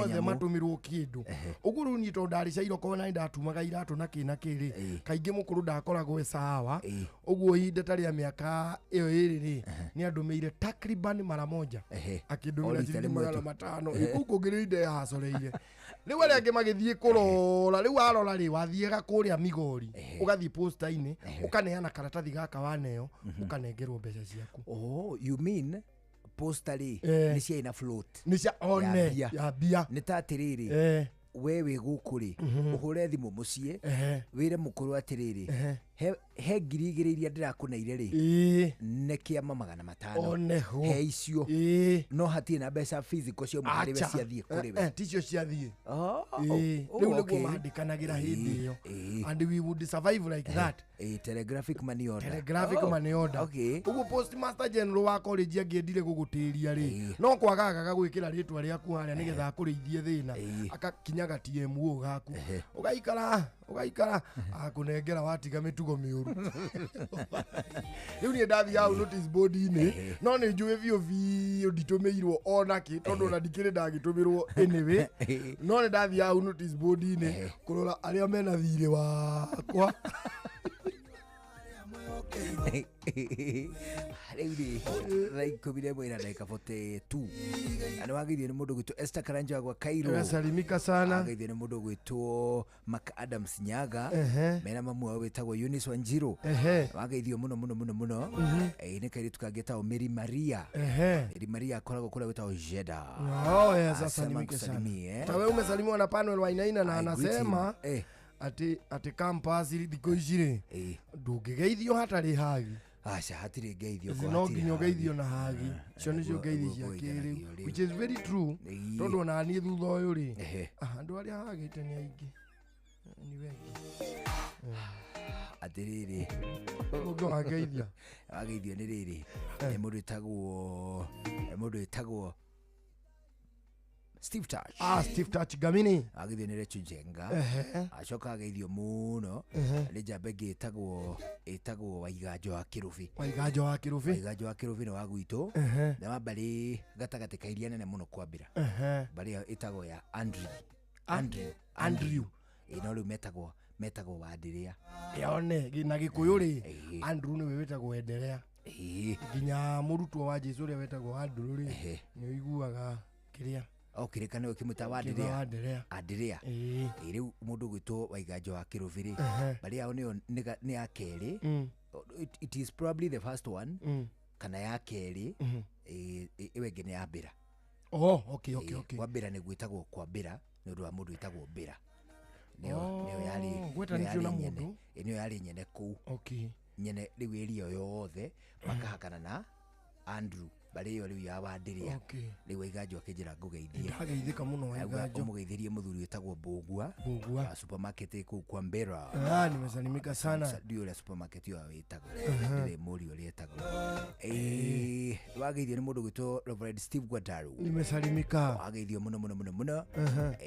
S13: othe matũmĩrwo kĩndũ ũguo rĩu niĩ tondũ ndarĩ Cairo kona nĩ ndatumaga iratũ na kĩ na kĩ rĩ kaingĩ mũkũrũ ndakoragwo e sawa ũguo ihinda ta rĩa mĩaka ĩyo ĩrĩ rĩ nĩ andũmĩire takriban mara moja akĩndũmĩra ciringi 500 kũu kũngĩ rĩu ndehacoreire rĩu arĩa angĩ magĩthiĩ kũrora rĩu warora rĩ wathiaga kũrĩa Migori ũgathiĩ posta-inĩ ũkaneana karatathi gaka waneo ũkanengerwo mbeca ciaku.
S7: Oh, you mean posta rĩ nĩ ciarĩ na float
S13: nĩ cia one ya mbia
S7: nĩ ta atĩrĩrĩ we wĩ gũkũ rĩ ũhũre thimũ mũciĩ wĩre mũkũrũ atĩrĩrĩ he 2,000 iria ndĩrakũneire rĩ nĩ kĩama 500 he icio no hatirĩ na mbeca physical cio harĩ we ciathiĩ kũrĩ we
S13: ticio ciathiĩ rĩu nĩguo mandĩkanagĩra hĩndĩ ĩyo and we would survive like that.
S7: Telegraphic money order.
S13: Telegraphic money order. Ũguo postmaster general wa college angĩendire gũgũtĩria rĩ no kwagaga gwĩkĩra rĩtwa rĩaku harĩa nĩgetha akũrĩithie thĩna akakinyaga TMO gaku ũgaikara ũgaikara akũnengera watiga mĩtugo mĩũru. Rĩu niĩ ndathiaga hau notice board-inĩ no nĩ njũĩ biũ biũ nditũmĩirwo ona kĩ tondũ ona ndikĩrĩ ndagĩtũmĩrwo anyway no nĩ ndathiaga hau notice board-inĩ kũrora arĩa mena thirĩ wakwa.
S7: Rĩu rĩ thaa 11:42 na nĩ wageithio nĩ mũndũ gwĩtwo Esther Karanja gwa Cairo.
S13: Salimika sana.
S7: Wageithio nĩ mũndũ gwĩtwo Mark Adams Nyaga mena mamu wao wĩtagwo Eunice Wanjiru. Wageithio mũno mũno mũno mũno. Nĩ kairĩtu kangĩ getagwo Mary Maria. Mary Maria akoragwo kũrĩa gwĩtagwo Jeddah.
S13: Oh, yes, asalimike sana. Ta wewe umesalimiwa na Panuel Wainaina na anasema ati campus thikũ ici rĩ ndũngĩgeithio hatarĩ hagi.
S7: Aca hatirĩ ngeithio
S13: no nginya ũgeithio na hagi icio nĩcio ngeithi cia kĩrĩu which is very true tondũ ona niĩ thutha ũyũ rĩ andũ arĩa hagĩte nĩ aingĩ nĩ wengi.
S7: Atĩrĩrĩ
S13: ũngĩ wageithia
S7: wageithio nĩ rĩrĩ nĩ mũndũ wĩtagwo Steve Touch.
S13: Ah, Steve Touch Gamini.
S7: Ageithio nĩ Rachel Njenga. Acoka ageithio mũno nĩ njamba ĩngĩ ĩtagwo Waiganjo wa Kĩrũbi.
S13: Waiganjo wa Kĩrũbi.
S7: Waiganjo wa Kĩrũbi nĩ wa gwitũ. Nĩ wa mbarĩ gatagatĩ ka iria nene mũno kwambĩra. Mbarĩ ĩyo ĩtagwo ya Andrew. Andrew.
S13: Andrew.
S7: Ĩ no rĩu metagwo Wandiria.
S13: Yone na Gĩkũyũ rĩ, Andrew nĩwe wĩtagwo Endelea. Nginya mũrutwo wa Jesu ũrĩa wetagwo Andrew rĩ, nĩ ũiguaga kĩrĩa
S7: okirika nĩwe kĩmwĩta
S13: Wandiria.
S7: Wandiria. Ĩ rĩu mũndũ ũgwĩtwo Waiganjo wa Kĩrũbi rĩ, mbarĩ yao nĩyo nĩ ya kerĩ. It is probably the first one kana ya kerĩ. Ĩyo ĩngĩ nĩ ya Mbĩra.
S13: Oh, okay, okay, okay.
S7: Kwambĩra nĩ gwĩtagwo kwambĩra nĩ ũndũ wa mũndũ wĩtagwo Mbĩra. Nĩyo yarĩ
S13: gwetanĩtio na mũndũ.
S7: Nĩyo yarĩ nyene kũu.
S13: Okay.
S7: Nyene rĩu ĩria yothe makahakana na Andrew mbarĩ ĩyo rĩu ya Wandiria. Rĩu Waiganjo akĩnjĩra ngũgeithie.
S13: Ndageithĩka mũno Waiganjo.
S7: Ũmũgeithĩrie mũthuri wĩtagwo Mbũgua.
S13: Mbũgua.
S7: Wa supermarket kũu kwa Mbera.
S13: Ah, nimesalimika sana.
S7: Ndiũĩ ũrĩa supermarket ĩyo wĩtagwo. Ndirĩ mũri ũrĩa ĩtagwo. Wageithio nĩ mũndũ ũgwĩtwo Reverend Steve Gwadaru.
S13: Nimesalimika.
S7: Wageithio mũno mũno mũno mũno.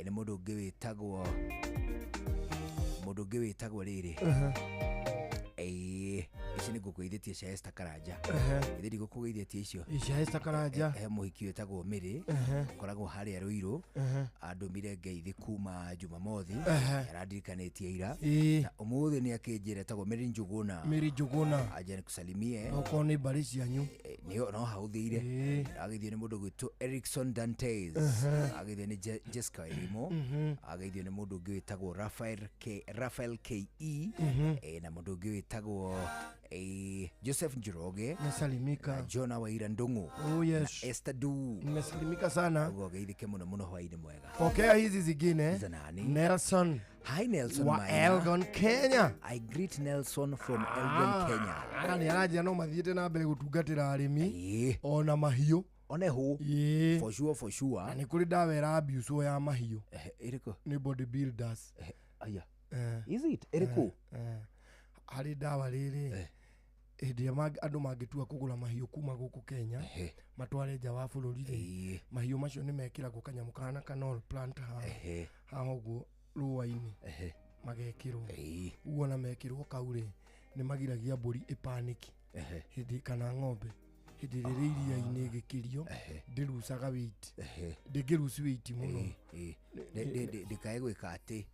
S7: Nĩ mũndũ ũngĩ wĩtagwo rĩrĩ. Ici nĩ ngũkũgeithĩtie cia Esther Karanja. Ithe ndigũkũgeithĩtie icio.
S13: Cia Esther Karanja.
S7: He mũhiki wĩtagwo Mĩrĩ. Ũkoragwo harĩa Rũirũ. Andũmire ngeithi kuma Jumamothi. Arandirikanĩtie ira. Na ũmũthĩ nĩ akĩnjĩra etagwo Mĩrĩ Njũgũna.
S13: Mĩrĩ Njũgũna.
S7: Anja nĩkusalimie.
S13: Okorwo nĩ mbarĩ cianyu.
S7: Nĩyo no haũthĩire. Ageithio nĩ mũndũ ũgwĩtwo Ericson Dantes. Ageithio nĩ Jessica Irimo. Ageithio nĩ mũndũ ũngĩ wĩtagwo Raphael KE. Na mũndũ ũngĩ wĩtagwo Joseph Njoroge.
S13: Nimesalimika.
S7: Jonah Waira Ndung'u.
S13: Oh yes.
S7: Na Esther Du.
S13: Nimesalimika sana.
S7: Ugo geithike muno muno hwaini mwega.
S13: Pokea hizi zingine.
S7: Za nani?
S13: Nelson.
S7: Hi Nelson
S13: wa
S7: Maina.
S13: Elgon Kenya.
S7: I greet Nelson from Elgon Kenya.
S13: Nĩ aranjĩra no mathiĩte na mbere gũtungatĩra arĩmi ona mahiũ.
S7: One hu. For sure, for sure.
S13: Na nĩ kũrĩ ndawa ĩrambiucwo ya mahiũ.
S7: Ĩrĩkũ?
S13: Nĩ bodybuilders.
S7: Aya. Is it? Ĩrĩkũ?
S13: Harĩ ndawa rĩrĩ hĩndĩ ĩrĩa andũ mangĩtua kũgũra mahiũ kuma gũkũ Kenya matware nja wa bũrũri rĩ, mahiũ macio nĩ mekĩragwo kanyamũ kahana canal plant haha ũguo rũa-inĩ magekĩrwo. Ũguo ona mekĩrwo kau rĩ, nĩ magiragia mbũri ĩpanĩki hĩndĩ kana ng'ombe hĩndĩ ĩrĩa ĩrĩ iria-inĩ ĩgĩkĩrio ndĩrucaga weight, ndĩngĩruci weight mũno.
S7: Ndĩkae gwĩka atĩ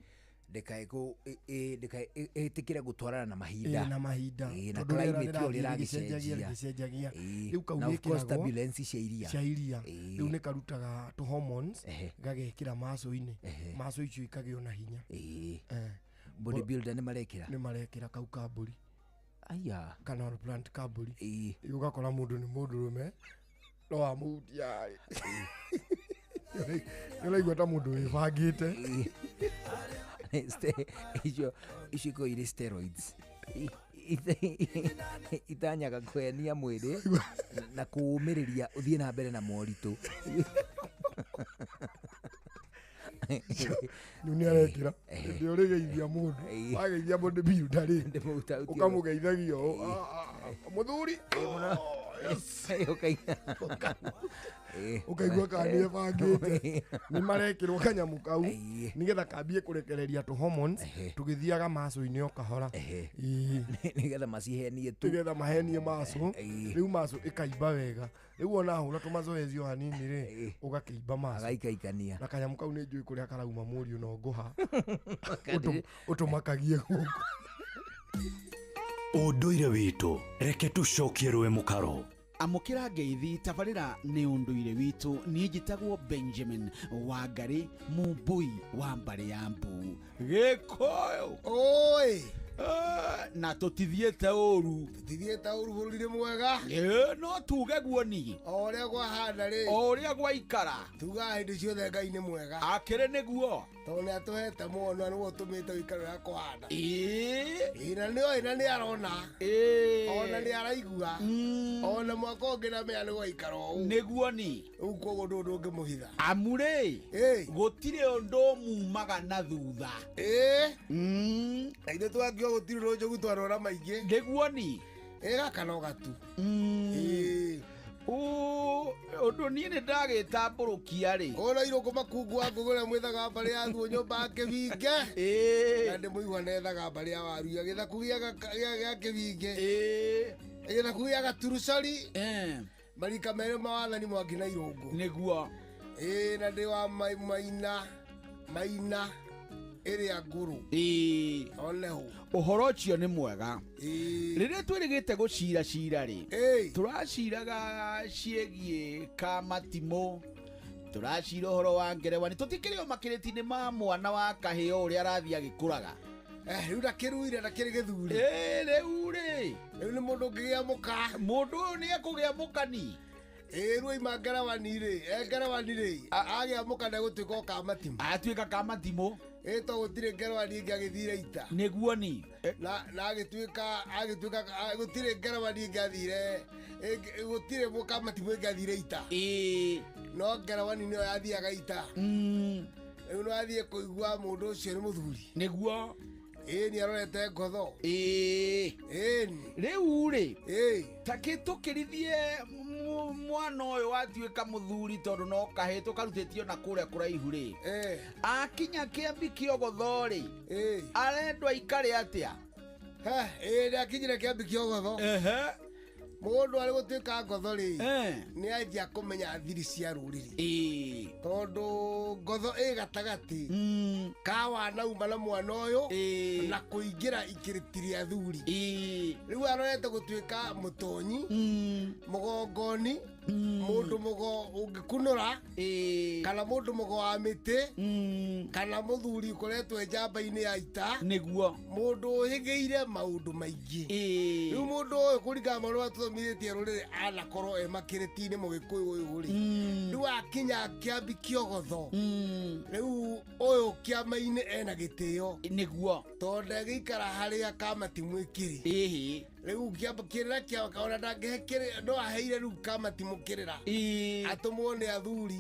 S7: ndĩkae gũtwarana na mahinda.
S13: Na mahinda.
S7: Na climate ĩyo rĩragĩcenjia.
S13: Rĩu kau
S7: Na of course
S13: gĩkĩragwo
S7: turbulence cia iria.
S13: Cia iria. Rĩu nĩ karutaga tũ hormones gagekĩra maco-inĩ. Maco icio ikagĩa na hinya.
S7: Bodybuilder nĩ marekĩra?
S13: Nĩ marekĩra kau ka mbũri.
S7: Aya.
S13: Canal plant ka mbũri. Ũgakora mũndũ nĩ mũndũrũme no wamũhutia rĩ. Nĩ ũraigua ta mũndũ wĩbangĩte.
S7: Icio ikoragwo irĩ steroids. Itanyaga kũhenia mwĩrĩ na kũũmĩrĩria ũthiĩ na mbere na moritũ.
S13: Rĩu nĩ arekĩra hĩndĩ ĩrĩa ũrĩgeithia mũndũ, wageithia bodybuilder rĩ, ũkamũgeithagia ũũ, mũthuri. Ũkaigua kana nĩ ebangĩte. Nĩ marekĩrwo kanyamũ kau nĩgetha kambie kũrekereria tũ hormones tũgĩthiaga maco-inĩ o kahora.
S7: Nĩgetha macihenie tu.
S13: Nĩgetha mahenie maco. Rĩu maco ĩkaimba wega. Rĩu ona hũra tũmazoezi o hanini rĩ, ũgakĩimba maco.
S7: Agaikaikania.
S13: Na kanyamũ kau nĩ njũĩ kũrĩa karauma mũriũ no ngũha. Ũtũmakagie gũkũ.
S26: Ũndũire witũ reke tũcokie rũĩ mũkaro.
S8: Amũkĩra ngeithi tabarĩra nĩ ũndũire witũ. Niĩ njĩtagwo Benjamin Wangari Mũmbui wa mbarĩ ya Mbu Gĩkũyũ.
S1: Oi.
S8: Na tũtithiĩte ũru.
S1: Tũtithiĩte ũru bũrũri-inĩ mwega.
S8: No tuge guo ni.
S1: O ũrĩa kwahana rĩ.
S8: O ũrĩa gwaikara.
S1: Tugaga hĩndĩ ciothe Ngai nĩ mwega.
S8: Akĩrĩ nĩguo.
S1: Tondũ nĩ atũhete muono na nĩwe ũtũmĩte ũikare ũrĩa kũhana.
S8: Ĩĩ.
S1: Na nĩ oĩ na nĩ arona.
S8: Ĩĩ.
S1: Ona nĩ araigua. Ona mwaka ũngĩ na mea nĩ gwaikara ũũ.
S8: Nĩguo ni.
S1: Rĩu koguo ndũ ndũngĩmũhitha.
S8: Amu rĩ. Gũtirĩ ũndũ mumaga na thutha.
S1: Ĩĩ. Na ithuĩ twakiuga gũtirĩ ũndũ njogu twarora maingĩ.
S8: Nĩguo ni.
S1: Ĩ gaka no gatu.
S8: Ĩĩ.
S3: Ũndũ niĩ nĩ ndagĩtambũrũkia rĩ.
S1: Ũra irũngũ makungu wa ngũgũ ũrĩa mwĩthaga mbarĩ ya thuo nyũmba ya kĩbinge. Na ndĩmũigua nethaga mbarĩ ya waruia gĩthaku gĩa kĩbinge. Gĩthaku gĩa gaturucori. Marika merĩ ma wathani Mwangi na Irũngũ.
S3: Nĩguo.
S1: Na ndĩ wa maina maina ĩrĩa ngũrũ. Oneho.
S3: Ũhoro ũcio nĩ mwega. Rĩrĩa twĩrĩgĩte gũcira cira rĩ, tũraciraga ciĩgiĩ kamatimũ, tũracira ũhoro wa ngerewani, tũtikĩrĩ o makĩrĩti-inĩ ma mwana wa kahĩo ũrĩa arathiĩ agĩkũraga.
S1: Rĩu ndakĩruire ndakĩrĩ gĩthuri.
S3: Rĩu rĩ,
S1: rĩu nĩ mũndũ ũngĩgĩa mũka.
S3: Mũndũ ũyũ nĩ ekũgĩa mũkani.
S1: Rĩu aima ngerewani rĩ, ngerewani rĩ, agĩa mũka ndegũtuĩka o kamatimũ.
S3: Atuĩka kamatimũ.
S1: To gũtirĩ ngerewani ĩngĩ agĩthire ita.
S3: Nĩguo ni.
S1: Na agĩtuĩka gũtirĩ ngerewani ĩngĩ athire, gũtirĩ kamatimũ ĩngĩ athire ita. No ngerewani nĩyo yathiaga ita. Rĩu no athiĩ kũigua mũndũ ũcio nĩ mũthuri.
S3: Nĩguo.
S1: Nĩ arorete ngotho.
S3: Rĩu rĩ, ta kĩtũkĩrithie mwana ũyũ watuĩka mũthuri tondũ no kahĩ tũkarutĩtio na kũrĩa kũraihu rĩ, akinya kĩambi kĩogotho rĩ, arendwo aikare atĩa?
S1: Nĩ akinyire kĩambi kĩogotho. Mũndũ arĩ gũtuĩka ngotho rĩ, nĩ anjia kũmenya thiri cia rũrĩrĩ. Tondũ ngotho ĩ gatagatĩ ka wanauma na mwana ũyũ na kũingĩra ikĩrĩti rĩa athuri. Rĩu arorete gũtuĩka mũtonyi, mũgongoni, mũndũ mũgo ũngĩkunũra, kana mũndũ mũgo wa mĩtĩ, kana mũthuri ũkoretwo njamba-inĩ ya ita.
S3: Nĩguo.
S1: Mũndũ ũhĩgĩire maũndũ maingĩ. Rĩu mũndũ ũyũ kũringana na maũndũ marĩa tũthomithĩtie rũrĩrĩ anakorwo e makĩrĩti-inĩ mũgĩkũyũ ũyũ rĩ, rĩu akinya kĩambi kĩogotho, rĩu ũyũ kĩama-inĩ ena gĩtĩo.
S3: Nĩguo.
S1: Tondũ ndegĩikara harĩa kamatimũ ĩkĩrĩ. Rĩu kĩrĩra kĩa ona ndangĩhe kĩrĩra, no aheire rĩu kamatimũ kĩrĩra. Atũmwo nĩ athuri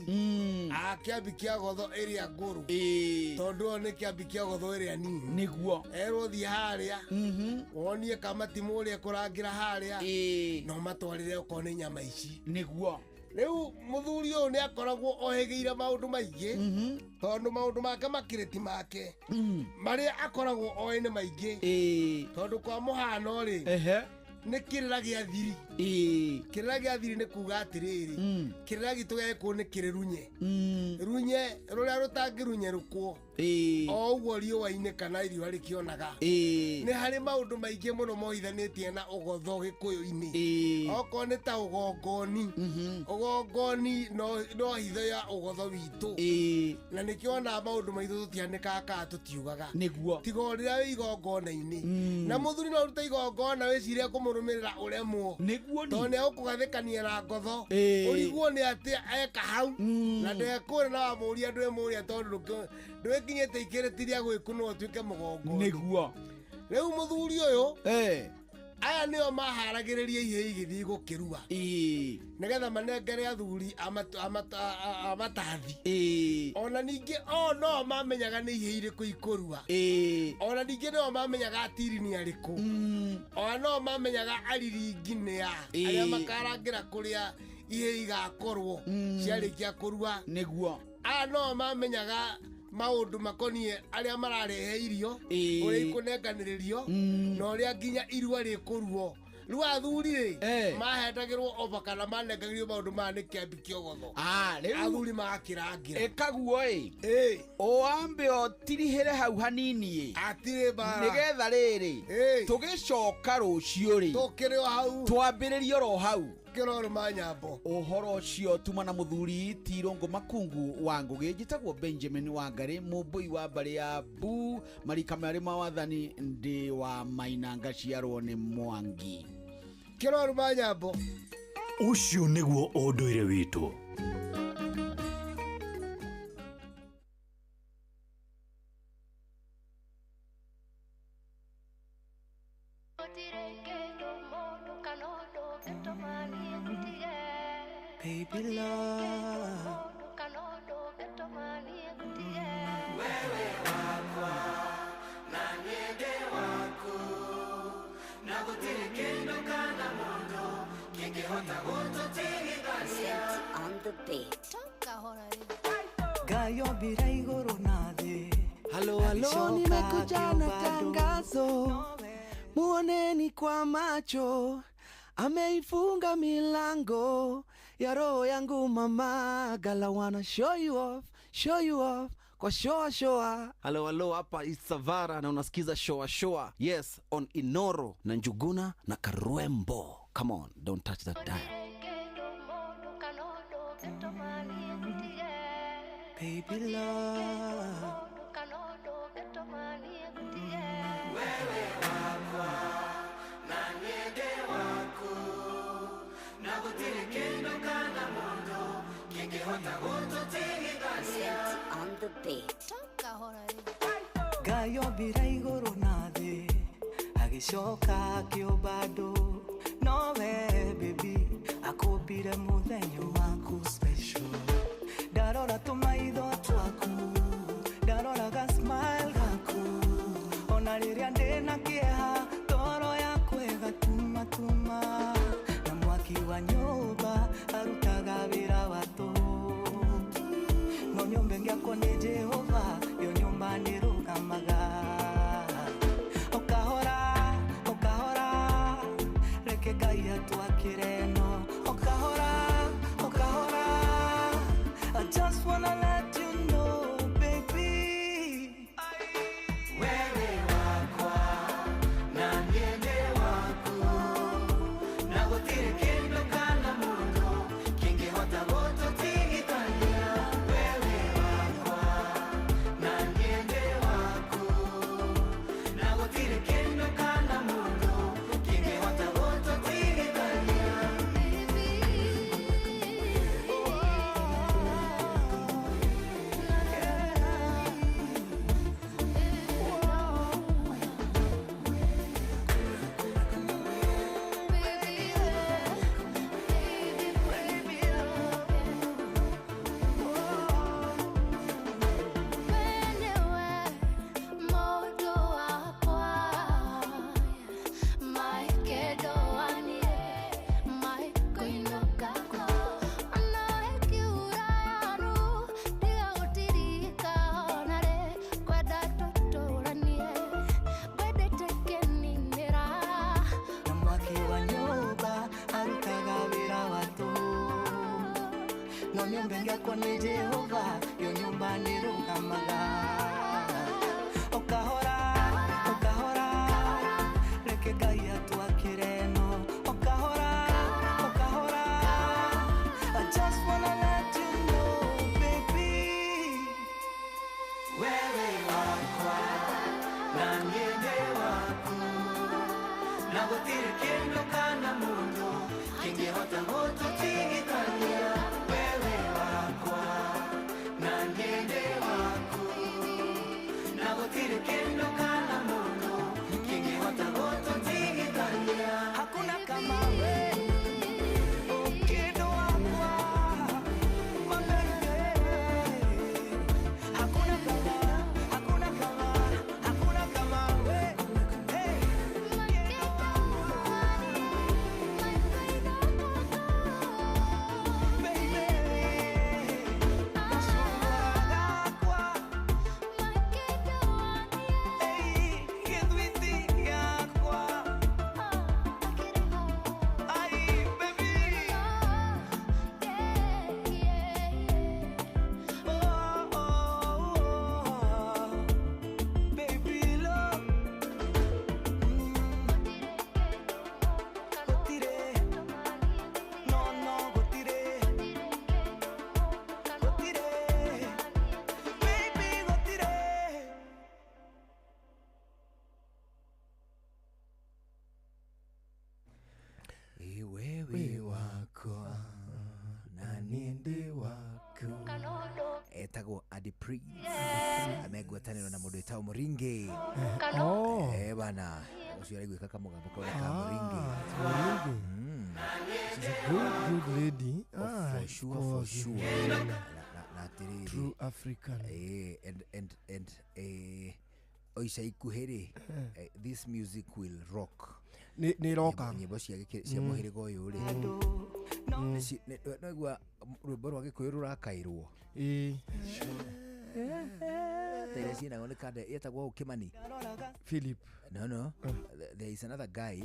S1: a kĩambi kĩa gotho ĩrĩa ngũrũ. Tondũ ũyũ nĩ kĩambi kĩa gotho ĩrĩa nini.
S3: Nĩguo.
S1: Erwo thiĩ harĩa, wonie kamatimũ ũrĩa kũrangĩra harĩa, no matwarĩre okorwo nĩ nyama ici.
S3: Nĩguo.
S1: Rĩu mũthuri ũyũ nĩ akoragwo ohĩgĩire maũndũ maingĩ, tondũ maũndũ make makĩrĩti make marĩa akoragwo oĩ nĩ maingĩ. Tondũ kwa mũhano rĩ, nĩ kĩrĩra gĩa thiri. Kĩrĩra gĩa thiri nĩ kuga atĩrĩrĩ, kĩrĩra gitũ gĩa gĩkũyũ nĩ kĩrĩ runye. Runye rũrĩa rũtangĩrunyerũkwo o ũguo riũa-inĩ kana riũa rĩkĩonaga. Nĩ harĩ maũndũ maingĩ mũno mohithanĩtie na ũgotho gĩkũyũ-inĩ. Okorwo nĩ ta ũgongoni, ũgongoni no hitho ya ũgotho witũ. Na nĩkĩo ona maũndũ maitũ tũtianĩkaga kana tũtiugaga.
S3: Nĩguo.
S1: Tiga o rĩrĩa wĩ igongona-inĩ. Na mũthuri no ũrute igongona wĩcirie kũmũrũmĩrĩra ũremwo.
S3: Nĩguo ni.
S1: Tondũ nĩ egũkũgathĩkania na ngotho. Ũrigwo nĩ atĩa eka hau. Na ndekũra na wamũria ndwĩmũria tondũ ndwĩkinyĩte ikĩrĩti rĩa gwĩkunwo ũtuĩke mũgongoni.
S3: Nĩguo.
S1: Rĩu mũthuri ũyũ, aya nĩo maharagĩrĩria ihĩĩ igĩthiĩ gũkĩrua. Nĩgetha manengere athuri amatathi. Ona ningĩ o no mamenyaga nĩ ihĩĩ irĩkũ ikũrua. Ona ningĩ no mamenyaga atiri nĩ arĩkũ. Ona no mamenyaga ariringi nĩ a. Arĩa makarangĩra kũrĩa ihĩĩ igakorwo ciarĩkia kũrua.
S3: Nĩguo.
S1: Aya no mamenyaga maũndũ makonie arĩa mararehe irio, ũrĩa ikũnenganĩrĩrio, na ũrĩa nginya irua rĩkũruo. Rĩu athuri rĩ, mahetagĩrwo oba kana manengagĩrio maũndũ maya nĩ kĩambi kĩogotho. Athuri magakĩrangĩra.
S3: Ĩkaguo ĩ, ũambe ũtirihĩre hau hanini ĩ.
S1: Atirĩ mbara.
S3: Nĩgetha rĩrĩ, tũgĩcoka rũciũ rĩ,
S1: tũkĩrĩ o hau,
S3: twambĩrĩrie oro hau.
S1: Kĩroro ma nyambo.
S3: Ũhoro ũcio tuma na mũthuri ti Irũngũ Makungu wa Ngũgĩ. Njĩtagwo Benjamin Wangari, mũmbũi wa mbarĩ ya Bu, marika marĩ ma wathani ndĩ wa Maina ngaciarwo nĩ Mwangi.
S1: Kĩroro ma nyambo.
S14: Ũcio nĩguo ũndũire witũ.
S6: Baby love,
S15: wewe wakwa na niende wako na gũtirĩ kĩndũ kana mũndũ kĩngĩhota gũtũtigithania.
S6: Ngai ombire igũrũ na thĩ.
S11: Halo halo, nimekuja na tangazo, muoneni kwa macho, ameifunga milango ya roho yangu mama. Gala wanna show you off kwa shoa shoa. Halo halo, hapa Isavara na unasikiza shoa shoa. Yes, on Inoro na Njuguna na Karwembo. Come on, don't touch that dial.
S6: Baby love,
S15: wewe wakwa na niende waku na gutire kindu kana mundu kingihota gututigithania.
S2: On the beat.
S6: Ngai ombire igũrũ na thĩ agĩcoka akĩũmba andũ, nowe baby akũmbire mũthenya waku special. Ndarora tũmaitho twaku, ndarora ga smile gaku, ona rĩrĩa ndĩna kĩeha toro yakwa ĩgatumatuma, na mwaki wa nyũmba arutaga wĩra wa tũhũ, no nyũmba ĩngĩakwo nĩ Jehova yo nyũmba nĩrũgamaga. Okahora okahora reke Ngai atwakĩre no, okahora okahora, I just wanna let you know baby,
S15: wewe wakwa na niende waku na gutire kindu kana mundu kingihota gututigithania. Wewe wakwa na niende waku na gutire kindu kana mundu kingihota gututigithania.
S6: Na mwaki wa nyũmba arutaga wĩra wa tũhũ, no nyũmba ĩngĩakwo nĩ Jehova yo nyũmba nĩrũgamaga. Okahora okahora reke Ngai atwakĩre no, okahora okahora, I just wanna let you know baby,
S15: wewe wakwa na niende waku na gutire kindu kana mundu kingihota gututigithania. Wewe wakwa na niende waku na gutire kindu kana mundu kingihota gututigithania.
S6: Hakuna kama we, kindu wakwa, my baby. Hakuna kama, hakuna kama, hakuna kama we. Hey.
S7: Wewe wakwa na niende waku etagwo Adi Prince amegwatanĩro na mũndũ wĩtagwo Mũringi.
S13: Oh.
S7: Bana ũcio araiguĩka kamũgambo kau nĩ ka Mũringi.
S13: She's a good lady.
S7: Oh, for sure, for sure. Na atĩrĩrĩ,
S13: True African.
S7: And o ica ikuhĩ rĩ, this music will rock.
S13: Nĩ roka.
S7: Nyĩmbo cia mũhĩrĩga ũyũ rĩ. Naigua rwĩmbo rwa Gĩkũyũ rũrakaĩrwo.
S13: Ĩĩ.
S7: Ta iria ciinagwo nĩ kanda yetagwo Kimani
S13: Philip.
S7: No, there is another guy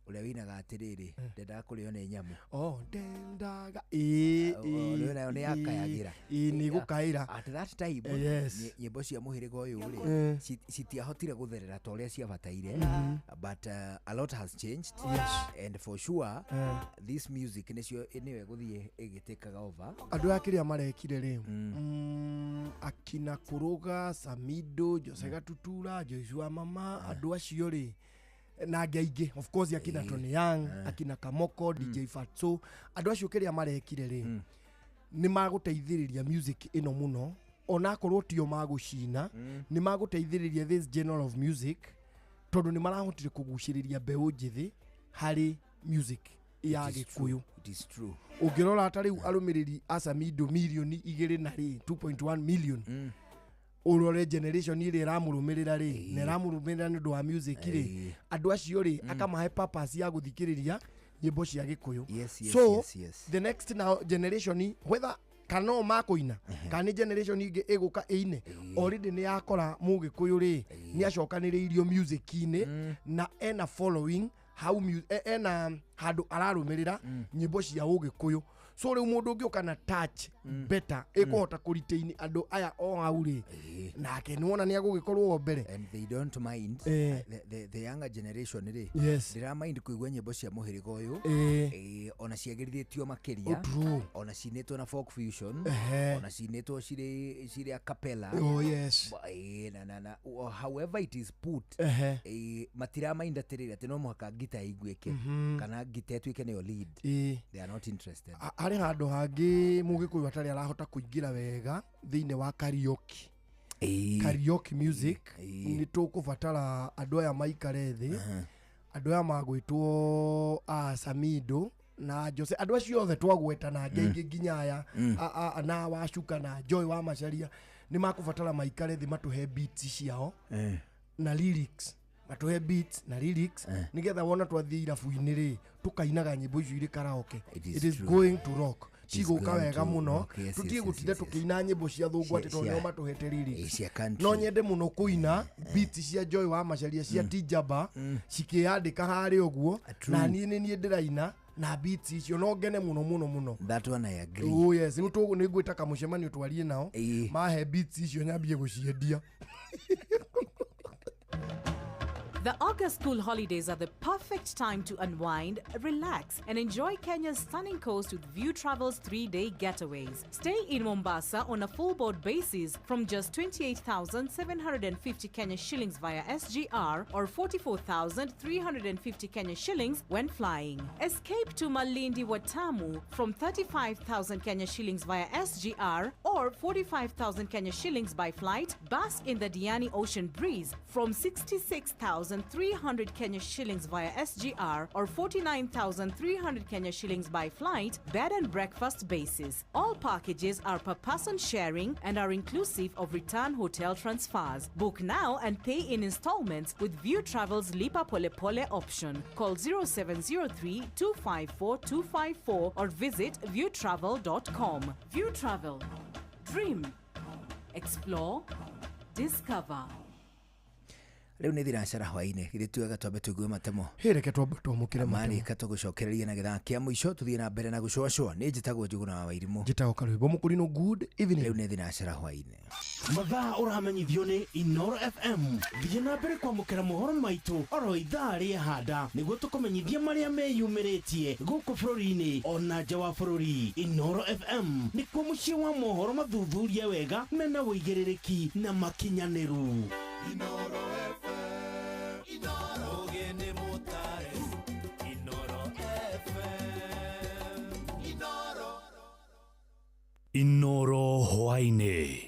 S7: ũrĩa wĩinaga atĩrĩrĩ, ndendaga kũrĩo nĩ nyamũ.
S13: Oh, ndendaga. Ĩĩ, ĩĩ.
S7: Ũrĩa nayo nĩ yakayagĩra.
S13: Ĩĩ, nĩ gũkaĩra.
S7: At that time,
S13: Yes.
S7: nyĩmbo cia mũhĩrĩga ũyũ rĩ, citiahotire gũtherera ta ũrĩa ciabataire, but a lot has changed. And for sure, this music nĩcio nĩyo ĩgũthiĩ ĩgĩtĩkaga over.
S13: Andũ aya kĩrĩa marekire rĩ, akina Kũrũga, Samido, Jose Gatutura, Joshua Mama, andũ acio rĩ, na angĩ aingĩ, of course akina Tony Young, akina Kamoko, DJ Fatso, andũ acio kĩrĩa marekire rĩ, nĩ magũteithĩrĩria music ĩno mũno, onakorwo tio magũcina, nĩ magũteithĩrĩria this genre of music, tondũ nĩ marahotire kũgucĩrĩria mbeũ njĩthĩ harĩ music ya Gĩkũyũ.
S7: It is true.
S13: Ũngĩrora ta rĩu arũmĩrĩri a Samido mirioni 2 na rĩ, 2.1 million, ũrore generation ĩrĩa ĩramũrũmĩrĩra rĩ, na ĩramũrũmĩrĩra nĩ ũndũ wa music rĩ, andũ acio rĩ, akamahe purpose ya gũthikĩrĩria nyĩmbo cia Gĩkũyũ.
S7: Yes,
S13: So,
S7: yes.
S13: the next now generation, whether kana no makũina, kana nĩ generation ĩngĩ ĩgũka ĩine, already nĩ yakora mũgĩkũyũ rĩ, nĩ acokanĩrĩirio music-inĩ, na ena following hau, ena handũ ararũmĩrĩra nyĩmbo cia ũgĩkũyũ. So rĩu mũndũ ũngĩũka na touch better, ĩkũhota kũretain andũ aya o hau rĩ, nake nĩwona nĩ agũgĩkorwo o mbere.
S7: And they don't mind, the younger generation rĩ, ndĩra mind kũigua nyĩmbo cia mũhĩrĩga ũyũ, ona ciagĩrithĩtio makĩria,
S13: Oh, true.
S7: ona cinĩtwo na folk fusion, ona cinĩtwo cirĩ a cappella.
S13: Oh, yes.
S7: Na however it is put, matiramind atĩrĩrĩ atĩ no mũhaka ngita ĩiguĩke, kana ngita ĩtuĩke nĩyo lead. They are not interested.
S13: Harĩ handũ hangĩ mũgĩkũyũ atarĩ arahota kũingĩra wega thĩinĩ wa karaoke. Karaoke music, nĩ tũkũbatara andũ aya maikare thĩ, andũ aya magwĩtwo a Samido na Jose, andũ acio othe twagweta na angĩ aingĩ nginya aya, na Wacuka na Joy wa Macharia, nĩ makũbatara maikare thĩ matũhe beats ciao na lyrics, matũhe beats na lyrics, nĩgetha wona twathiĩ irabu-inĩ rĩ, tũkainaga nyĩmbo icio irĩ karaoke.
S7: It
S13: It is
S7: true.
S13: going to rock.
S7: It is
S13: Cigũka
S7: going
S13: wega
S7: to
S13: mũno,
S7: rock. Yes,
S13: tũtige
S7: yes,
S13: gũtinda
S7: yes, yes.
S13: tũkĩina nyĩmbo cia thũngũ atĩ tondũ nĩo matũhete lyrics.
S7: Cia country.
S13: No nyende mũno kũina beats cia Joy wa Macharia, cia Tijaba, cikĩyandĩka harĩa ũguo, na niĩ nĩ niĩ ndĩraina na beats icio, no ngene mũno mũno mũno.
S7: That one I agree.
S13: Oh yes, nĩ ngwĩta kamũcemanio twarie nao, mahe beats icio nyambie gũciendia.
S2: The August school holidays are the perfect time to unwind, relax, and enjoy Kenya's stunning coast with View Travel's 3-day getaways. Stay in Mombasa on a full board basis from just 28,750 Kenya shillings via SGR or 44,350 Kenya shillings when flying. Escape to Malindi Watamu from 35,000 Kenya shillings via SGR or 45,000 Kenya shillings by flight. Bask in the Diani Ocean breeze from 66,300 Kenya shillings via SGR or 49,300 Kenya shillings by flight, bed and breakfast basis. All packages are per person sharing and are inclusive of return hotel transfers. Book now and pay in installments with View Travel's Lipa Pole Pole option. Call 0703 254 254 or visit viewtravel.com. View Travel. Dream. Explore. Discover.
S7: Rĩu nĩ thinacara hwaĩ-inĩ, githĩ ti wega twambe tũigue matemo?
S13: Hĩ, reke twambe twamũkĩre matemo.
S7: Marĩka tũgũcokereria na gĩthaa kĩa mũico, tũthiĩ na mbere na gũcũacũa. Nĩ njĩtagwo Njũgũna wa Wairimũ.
S13: Njĩtagwo Karwĩmbo Mũkũrinũ. Good evening.
S7: Rĩu nĩ thinacara hwaĩ-inĩ.
S8: Mathaa ũramenyithio nĩ Inoro FM. Thiĩ na mbere kwamũkĩra mohoro maitũ oro ithaa rĩahanda, nĩguo tũkũmenyithia marĩa meyumĩrĩtie gũkũ bũrũri-inĩ ona nja wa bũrũri. Inoro FM nĩkuo mũciĩ wa mohoro mathuthuria wega, mena ũigĩrĩrĩki na makinyanĩru.
S15: Inoro FM, Inoro Ogene Mutare, Inoro FM, Inoro.
S14: Inoro hwaĩ-inĩ.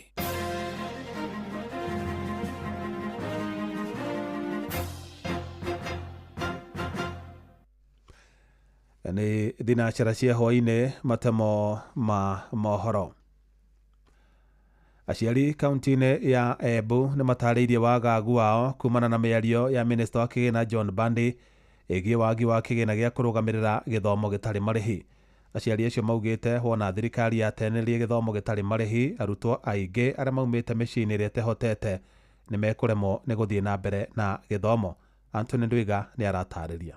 S4: Nĩ thinacara cia hwaĩ-inĩ, matemo ma mohoro. Aciari kaunti-inĩ ya Embu nĩ matarĩirie wagagu wao kumana na mĩario ya minista wa kĩgĩna John Mbadi ĩgiĩ wagi wa kĩgĩna gĩa kũrũgamĩrĩra gĩthomo gĩtarĩ marĩhi. Aciari acio maugĩte wona thirikari yatenerie gĩthomo gĩtarĩ marĩhi, arutwo aingĩ arĩa maumĩte mĩciĩ-inĩ ĩrĩa ĩtehotete nĩ mekũremwo nĩ gũthiĩ na mbere na gĩthomo. Anthony Ndwiga nĩ aratarĩria.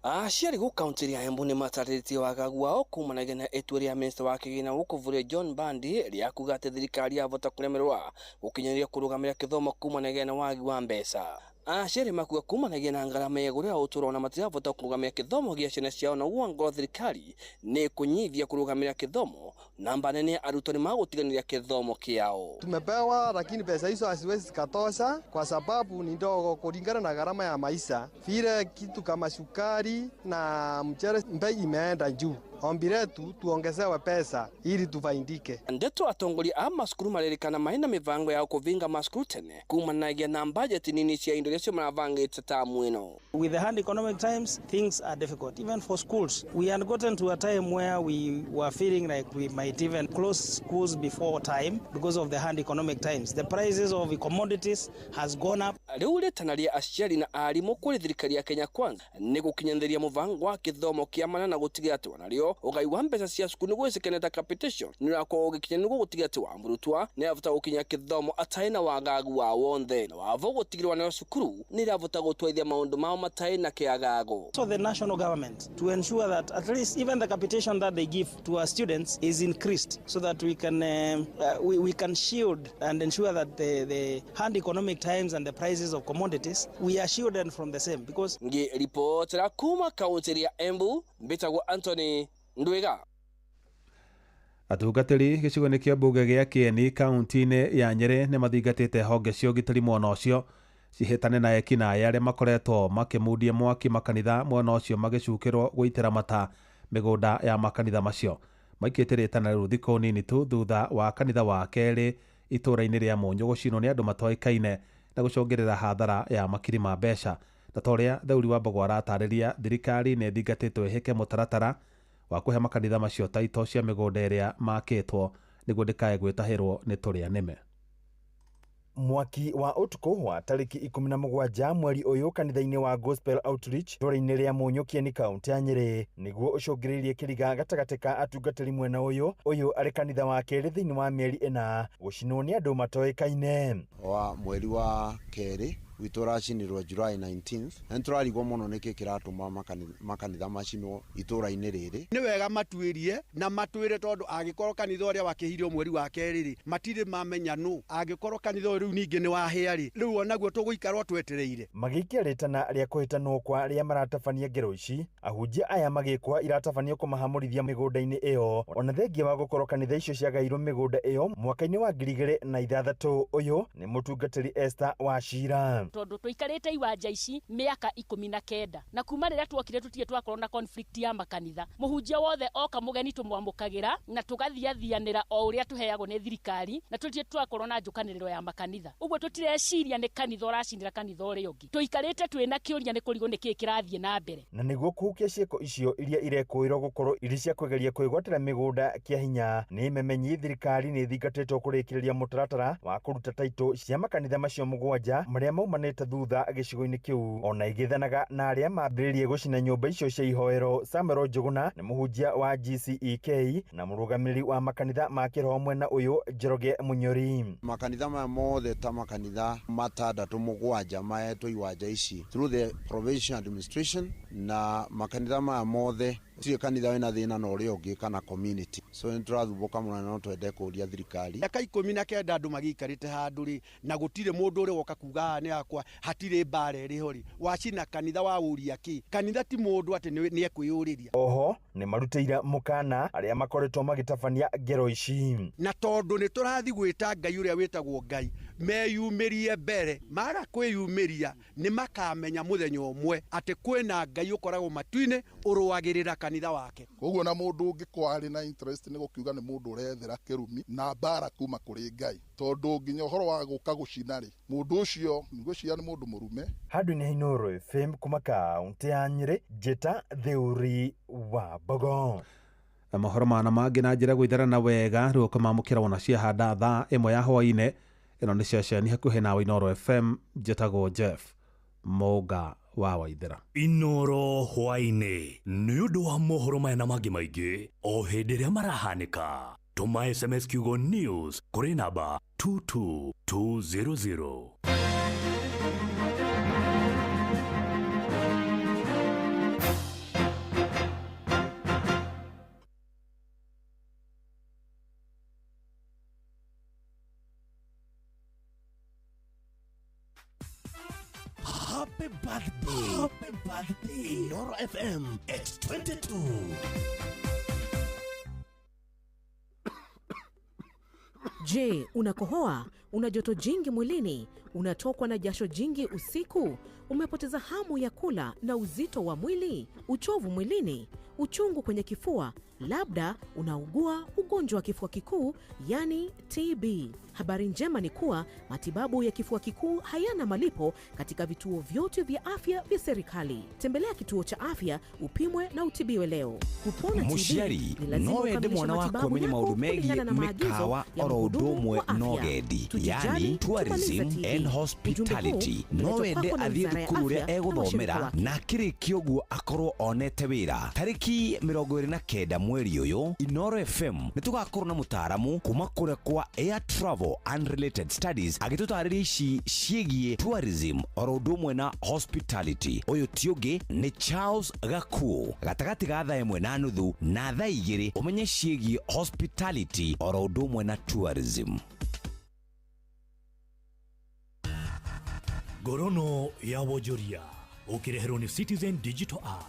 S10: Aciari gũ kaunti ya Embu nĩ matarĩrĩtie wagagu wao kumanagia na itua rĩa minista wa kĩgĩna gũkũ bũrũri John Mbadi rĩa kuga atĩ thirikari yavota kũremerwa gũkinyanĩria kũrũgamĩrĩra gĩthomo kumanagia na wagi wa mbeca. Aciari makuga kumanagia na ngarama ya igũrũ ya ũtũũro na matirabota kũrũgamĩrĩra gĩthomo gĩa ciana ciao, na ũguo ngoro thirikari nĩ kũnyihia kũrũgamĩrĩra gĩthomo namba nene ya arutwo nĩ magũtiganĩria gĩthomo kĩao.
S12: Tumepewa, lakini pesa hizo haziwezi zikatosha kwa sababu ni ndogo kulingana na gharama ya maisha. Vile kitu kama sukari na mchele bei imeenda juu. Ombi letu tuongezewe pesa ili tufaidike.
S10: Ndeto atongoria a macukuru marerikana maina mivango ya kuvinga macukuru tene kumanagia na budget nini cia indo iria maravangite tamu ino.
S16: With the hard economic times, things are difficult even for schools. We had gotten to a time where we were feeling like we might even close schools before time because of the hard economic times. The prices of commodities has gone up.
S10: Riu ritana ria aciari na arimu kuri thirikari ya Kenya Kwanza ni gukinyanĩria muvango wa gĩthomo kĩa mana na gũtigĩrĩra atĩ onario ũgai wa mbeca cia cukuru nĩguo ĩcekene ta capitation nĩ ũrakorwo ũgĩkinya nĩguo gũtigĩrĩra atĩ wa mũrutwa nĩ arabota gũkinya gĩthomo atarĩ na wagagu wa wonthe, na wavo gũtigĩrĩra nayo cukuru nĩ irabota gũtwarithia maũndũ mao matarĩ na kĩagago.
S16: So the national government to ensure that at least even the capitation that they give to our students is increased so that we can we can shield and ensure that the hard economic times and the prices of commodities, we are shielded from the same. Because
S10: ngiripotera kuma kaunti ya Embu mbitagwo Anthony Ndwiga.
S4: Atungatĩri gĩcigo-inĩ kĩa mbunge gĩa Kieni kaunti-inĩ ya Nyĩrĩ nĩ mathingatĩte honge cia ũgitĩri mwena ũcio cihĩtane na ekinaĩ arĩa makoretwo makĩmundia mwaki makanitha mwena ũcio magĩcukĩrwo gũitĩra mata mĩgũnda ya makanitha macio. Maikĩte rĩtana rĩu thikũ nini tu thutha wa kanitha wa kerĩ itũũra-inĩ rĩa Mũnyũ gũcinwo nĩ andũ matoĩkaine na gũcũngĩrĩra hathara ya makiri ma mbeca. Na ta ũrĩa Theuri wa Mbogo aratarĩria, thirikari nĩ ĩthingatĩtwo ĩhĩke mũtaratara wa kũhe makanitha macio taito cia mĩgũnda ĩrĩa makĩtwo nĩguo ndĩkae gwĩtahĩrwo nĩ tũrĩa nĩme.
S17: Mwaki wa ũtukũ wa tarĩki 17 mweri ũyũ kanitha-inĩ wa Gospel Outreach itũũra-inĩ rĩa Mũnyũ Kieni kaunti ya Nyĩrĩ nĩguo ũcũngĩrĩirie kĩriga gatagatĩ ka atungatĩri mwena ũyũ arĩ kanitha wa kerĩ thĩinĩ wa mĩeri 4 gũcinwo nĩ andũ matoĩkaine.
S35: Wa mweri wa kerĩ gwitũ ũracinirwo July 19th na nĩtũrarigwo mũno nĩkĩ kĩratũma makanitha macinwo itũũra-inĩ rĩrĩ.
S18: Nĩ wega matuĩrie na matwĩre tondũ angĩkorwo kanitha ũrĩa wakĩhirio mweri wa kerĩ rĩ matirĩ mamenya nũ, angĩkorwo kanitha ũyũ rĩu ningĩ nĩ wahĩa rĩ rĩu onaguo tũgũikarwo twetereire.
S17: Magĩikia rĩtana rĩa kũhĩtanwo kwa arĩa maratabania ngero ici, ahunjia aya magĩkwa iratabanio kũmahamũrithia mĩgũnda-inĩ ĩyo ona thengia wa gũkorwo kanitha icio ciagairwo mĩgũnda ĩyo mwaka-inĩ wa 2006. Ũyũ nĩ mũtungatĩri Esther Wachira.
S19: Tondu tuikarite iwanja ici miaka 19 na kuma riria tuokire tutige twakorwo na conflict ya makanitha. Muhunjia wothe oka mugeni tumwamukagira na tugathiathianira o uria tuheagwo ni thirikari na tutige twakorwo na njukaniriro ya makanitha. Uguo tutireciria ni kanitha uracinira kanitha uria ungi. Tuikarite twina kiuria ni kurigwo ni ki kirathie na mbere.
S17: Na niguo kuhukia ciiko icio iria irekwĩrwo gũkorwo irĩ cia kũgeria kwĩgwatĩra mĩgũnda kĩa hinya nĩ memenyi, thirikari nĩ ĩthingatĩtwo kũrĩkĩrĩria mũtaratara wa kũruta taito cia makanitha macio 7 marĩa maumanĩte thutha gĩcigo-inĩ kĩu ona igĩthanaga na arĩa mambĩrĩrie gũcina nyũmba icio cia ihoero. Samuel Njuguna nĩ mũhunjia wa GCEK na mũrũgamĩrĩri wa makanitha ma kĩroho mwena ũyũ Njoroge Mũnyori.
S35: Makanitha maya mothe ta makanitha 6 7 maetwo iwanja ici through the provincial administration, na makanitha maya mothe gũtirĩ kanitha wĩna thĩna na ũrĩa ũngĩ kana community. So nĩ tũrathumbũka mũno na no twende kũũria thirikari.
S18: Mĩaka 19 andũ magĩikarĩte handũ rĩ na gũtirĩ mũndũ ũrĩ woka kuga haha nĩ hakwa, hatirĩ mbara ĩrĩ ho rĩ, wacina kanitha wa ũria kĩ? Kanitha ti mũndũ atĩ nĩ ekwĩyũrĩria.
S17: Oho nĩ marutĩire mũkana arĩa makoretwo magĩtabania ngero ici.
S18: Na tondũ nĩ tũrathiĩ gwĩta Ngai ũrĩa wĩtagwo Ngai, meyumĩrie mbere, maga kwĩyumĩria nĩ makamenya mũthenya ũmwe atĩ kwĩna Ngai ũkoragwo matu-inĩ ũrũagĩrĩra kanitha wake.
S20: Koguo na mũndũ ũngĩkorwo arĩ na interest nĩ gũkiuga nĩ mũndũ ũrethera kĩrumi na mbara kuma kũrĩ Ngai, tondũ nginya ũhoro wa gũka gũcina rĩ mũndũ ũcio ngwĩciria nĩ mũndũ mũrume.
S17: Handũ-inĩ ha Inooro FM kuma kaunti ya Nyĩrĩ, Njĩta Theuri wa Mbogo.
S4: Mohoro mana mangĩ na njĩra gwĩtherana wega rĩu ũkamamũkĩra wona ciahanda thaa 1 ya hwaĩ-inĩ. Ĩno nĩ ceceni hakuhĩ nawe Inooro FM, njĩtagwo Jeff Mũnga Wa Waithera.
S14: Inoro hwaĩ-inĩ nĩ ũndũ wa mohoro maya na mangĩ maingĩ o hĩndĩ ĩrĩa marahanĩka, tũma SMS kiugo news kũrĩ namba 22200.
S8: Happy birthday. Happy birthday. Inoro FM at 22.
S2: Je, unakohoa? Una joto jingi mwilini? Unatokwa na jasho jingi usiku? Umepoteza hamu ya kula na uzito wa mwili? Uchovu mwilini? Uchungu kwenye kifua? Labda unaugua ugonjwa wa kifua kikuu, yani TB. Habari njema ni kuwa matibabu ya kifua kikuu hayana malipo katika vituo vyote vya afya vya serikali. Tembelea kituo cha afya upimwe na utibiwe leo. Kupona TB
S26: Mũciari
S2: ni lazima
S26: no wende
S2: ukamilishe
S26: mwana waku
S2: matibabu
S26: amenye
S2: yako
S26: maũndũ megiĩ
S2: kulingana na maagizo
S26: mĩkawa
S2: ya
S26: oro ũndũ
S2: mhudumu
S26: ũmwe
S2: wa afya.
S26: na ũgendi,
S2: Tujijali,
S26: yani
S2: tumalize
S26: tourism
S2: TB.
S26: and
S2: Ujumbe huu
S26: hospitality. No
S2: umeletwa
S26: wende
S2: kwako na
S26: athiĩ
S2: Wizara ya
S26: thukuru ũrĩa
S2: Afya na washirika
S26: egũthomera
S2: wake.
S26: na akĩrĩkia ũguo akorwo onete wĩra. Tarĩki 29 mweri ũyũ, Inoro FM nĩ tũgakorwo na mũtaaramu kuma kũrĩa kwa Air Travel and Related Studies agĩtũtarĩria ici ciĩgiĩ tourism oro ũndũ ũmwe na hospitality. Ũyũ ti ũngĩ nĩ Charles Gakuo. Gatagatĩ ga thaa 1:30 na thaa 2 ũmenye ciĩgiĩ hospitality oro ũndũ ũmwe na tourism.
S14: Ngorono ya wonjoria ũkĩreherwo nĩ Citizen Digital App.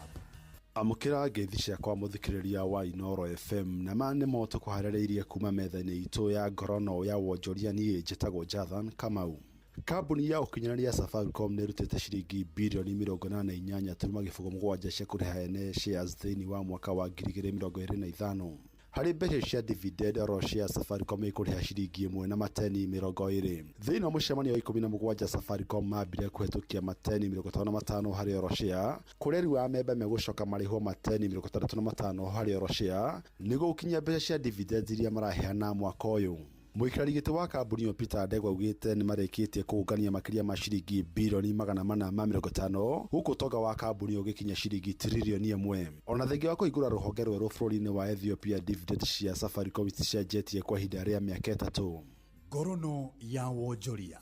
S5: Amũkĩra ngeithi ciakwa mũthikĩrĩria wa Inoro FM, na ma nĩmo tũkũharĩrĩirie kuma metha-inĩ itũ ya ngorono ya wonjoria. Niĩ njĩtagwo Jathan Kamau. Kambuni ya ũkinyanĩria Safaricom nĩ ĩrutĩte ciringi birioni 88.7 cia kũrĩha ene shares thĩinĩ wa mwaka wa 2025. Harĩ mbeca cia dividend, oro share Safaricom ĩkũrĩha ciringi 1 na mateni 20. Thĩinĩ wa mũcemanio wa 17, Safaricom mambire kũhetũkia mateni 55 harĩ oro share, kũrĩa rĩu amemba megũcoka marĩhwo mateni 65 harĩ oro share nĩguo gũkinyia mbeca cia dividend iria maraheana mwaka ũyũ. Mũikarĩri gĩtĩ wa kambuni ĩyo Peter Ndegwa augĩte nĩ marĩkĩtie kũũngania makĩria ma ciringi birioni 450, gũkũ ũtonga wa kambuni ĩyo ũgĩkinya ciringi tiririoni 1. Ona thengia wa kũhingũra rũhonge rwerũ bũrũri-inĩ wa Ethiopia, dividend cia Safaricom iticenjetie kwa ihinda rĩa mĩaka 3.
S14: Ngorono ya wonjoria.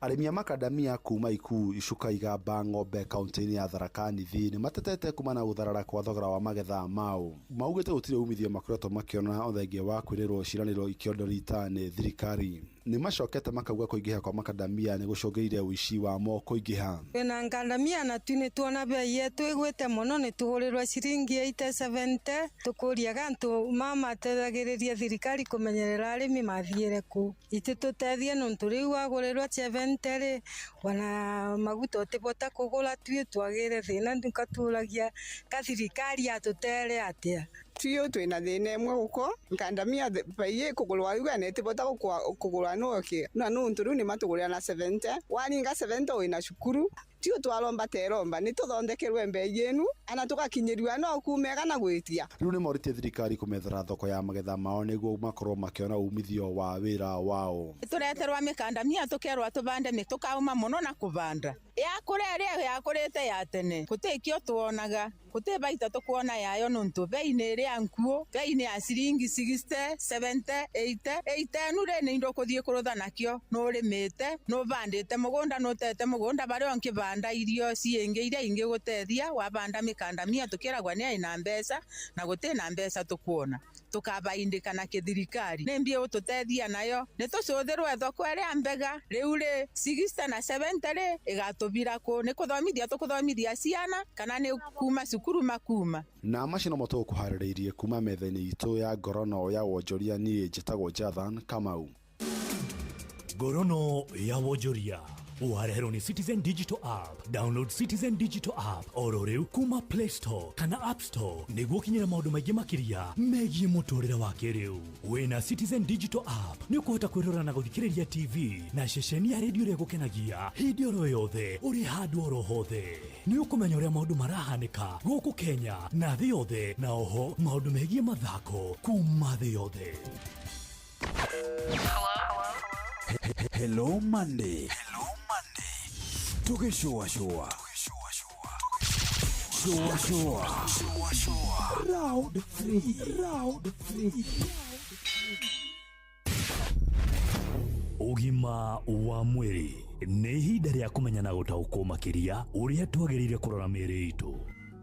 S5: Arĩmi a makadamia kuma Ikuu, Icuka, Igamba, Ng'ombe kaunti-inĩ ya Tharaka Nithi nĩ matetete kumana na gũtharara kwa thogora wa magetha mao. Maugĩte gũtirĩ umithio makoretwo makĩona o thengia wa kwĩrĩrwo ciĩranĩro ikĩondo rita nĩ thirikari. Nĩ macokete makauga kũingĩha kwa makadamia nĩ gũcũngĩrĩirie ũici wamo kũingĩha.
S9: Twĩna ngandamia na tu nĩtuona bei yetu ĩgwĩte mũno, nĩtũgũrĩrwo ciringi 80 70. Tũkũriaga ntũ mamatethagĩrĩria thirikari kũmenyerera arĩmi mathiĩre kũ itĩtũtethie nũntũ rĩu wagũrĩrwo 70 rĩ, wana maguta ũtĩbota kũgũra, tuĩ twagĩre thĩna nĩkatũragia ka thirikari atũtere atĩa.
S26: Tuyo twina thina imwe guko nkandamia bei ikugurwa riu ene itibota kugurwa nuki na nuntu riu nimatugurira na 70 waringa 70 wina cukuru tio twaromba teromba nituthondekerwe mbei inu ana tugakinyirua no kumega na gwitia.
S5: Rĩu nĩ morĩtie thirikari kũmethera thoko ya magetha mao nĩguo makorwo makĩona umithio wa wĩra wao.
S21: Tureterwa mikandamia tukerwa tuvande tukauma muno na kuvanda yakura ĩrĩa yakũrĩte ya tene gũtĩ tuonaga gũtĩ baita tũkuona yayo nũntũ bei nĩ ĩrĩa nkuũ, bei nĩ ya ciringi 60 70 80 80 nu rĩ nĩ indo ũkũthiĩ kũrũtha nakĩo nũrĩmĩte nũbandĩte mũgũnda nũtete mũgũnda barĩa ũngĩbanda irio ciĩngĩ iria ingĩgũteithia wabanda mĩkandamia tũkĩragwa nĩ ĩna mbeca na gũtĩ na mbeca tũkuona tũkabaindĩka na kĩthirikari nĩ mbia ũtũteithia nayo nĩ tũcũthĩrwe thoko ĩrĩa mbega rĩu rĩ 60 na 70 rĩ ĩgatũbira kũ nĩ kũthomithia tũkũthomithia ciana kana nĩ kuma cukuru makuma.
S5: Na macio nomo tũgũkũharĩrĩirie kuma metha-inĩ itũ ya ngorono ya wonjoria. Niĩ njĩtagwo Jathan Kamau.
S14: Ngorono ya wonjoria wareherwo nĩ Citizen Digital App. Download Citizen Digital App oro rĩu kuma Play Store kana App Store nĩguo ũkinyĩre maũndũ maingĩ makĩria megiĩ mũtũrĩre wa kĩrĩu. Wĩna Citizen Digital App nĩ ũkũhota kwĩrora na gũthikĩrĩria TV na ceceni ya redio ĩrĩa ĩgũkenagia hĩndĩ oro yothe ũrĩ handũ oro hothe. Nĩ ũkũmenya ũrĩa maũndũ marahanĩka gũkũ Kenya na thĩ yothe, na oho maũndũ megiĩ mathako kuma thĩ yothe.
S26: Hello Monday. Tũgĩcũacũa. Shua Shua. Round 3. Round 3.
S14: Ũgima wa mwĩrĩ nĩ ihinda rĩa kũmenya na gũtaũkwo makĩria ũrĩa twagĩrĩire kũrora mĩĩrĩ itũ.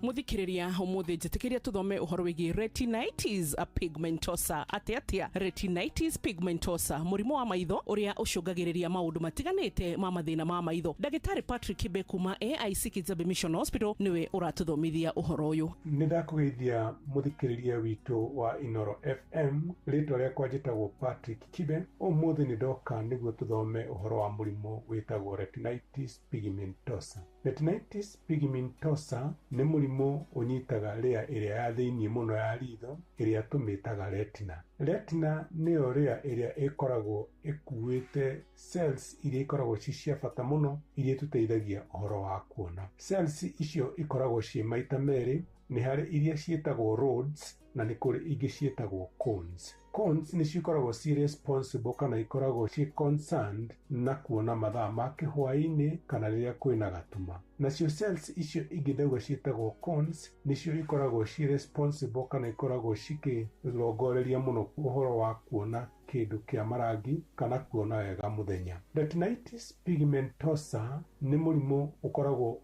S1: Muthikiriria umuthi njitikiria tuthome uhoro wigie retinitis pigmentosa. Atia atia retinitis pigmentosa, murimu wa maitho uria ucungagiriria maundu matiganite ma mathina ma maitho. Ndagitari Patrick Kibe kuma AIC Kijabe Mission Hospital niwe uratuthomithia uhoro uyu.
S3: Nĩ ndakũgeithia mũthikĩrĩria witũ wa Inoro FM. Rĩtwa rĩakwa njĩtagwo Patrick Kibe. Ũmũthĩ nĩ ndoka nĩguo tũthome ũhoro wa mũrimũ wĩtagwo retinitis pigmentosa. Retinitis pigmentosa nĩ mũrimũ ũnyitaga rĩa ĩrĩa ya thĩinĩ mũno ya ritho, ĩrĩa tũmĩtaga retina. Retina nĩyo rĩa ĩrĩa ĩkoragwo ĩkuĩte cells iria ikoragwo ci cia bata mũno, iria itũteithagia ũhoro wa kuona. Cells icio ikoragwo ciĩ maita merĩ, nĩ harĩ iria ciĩtagwo rods na nĩ kũrĩ ingĩ ciĩtagwo cones. Cones nĩcio ikoragwo ci responsible kana ikoragwo ci concerned na kuona mathaa ma kĩhwaĩ-inĩ kana rĩrĩa kwĩna gatuma. Nacio cells icio ingĩ ndauga ciĩtagwo cones nĩcio ikoragwo ci responsible kana ikoragwo cikĩrongoreria mũno ũhoro wa kuona kĩndũ kĩa marangi kana kuona wega mũthenya. Retinitis pigmentosa nĩ mũrimũ ũkoragwo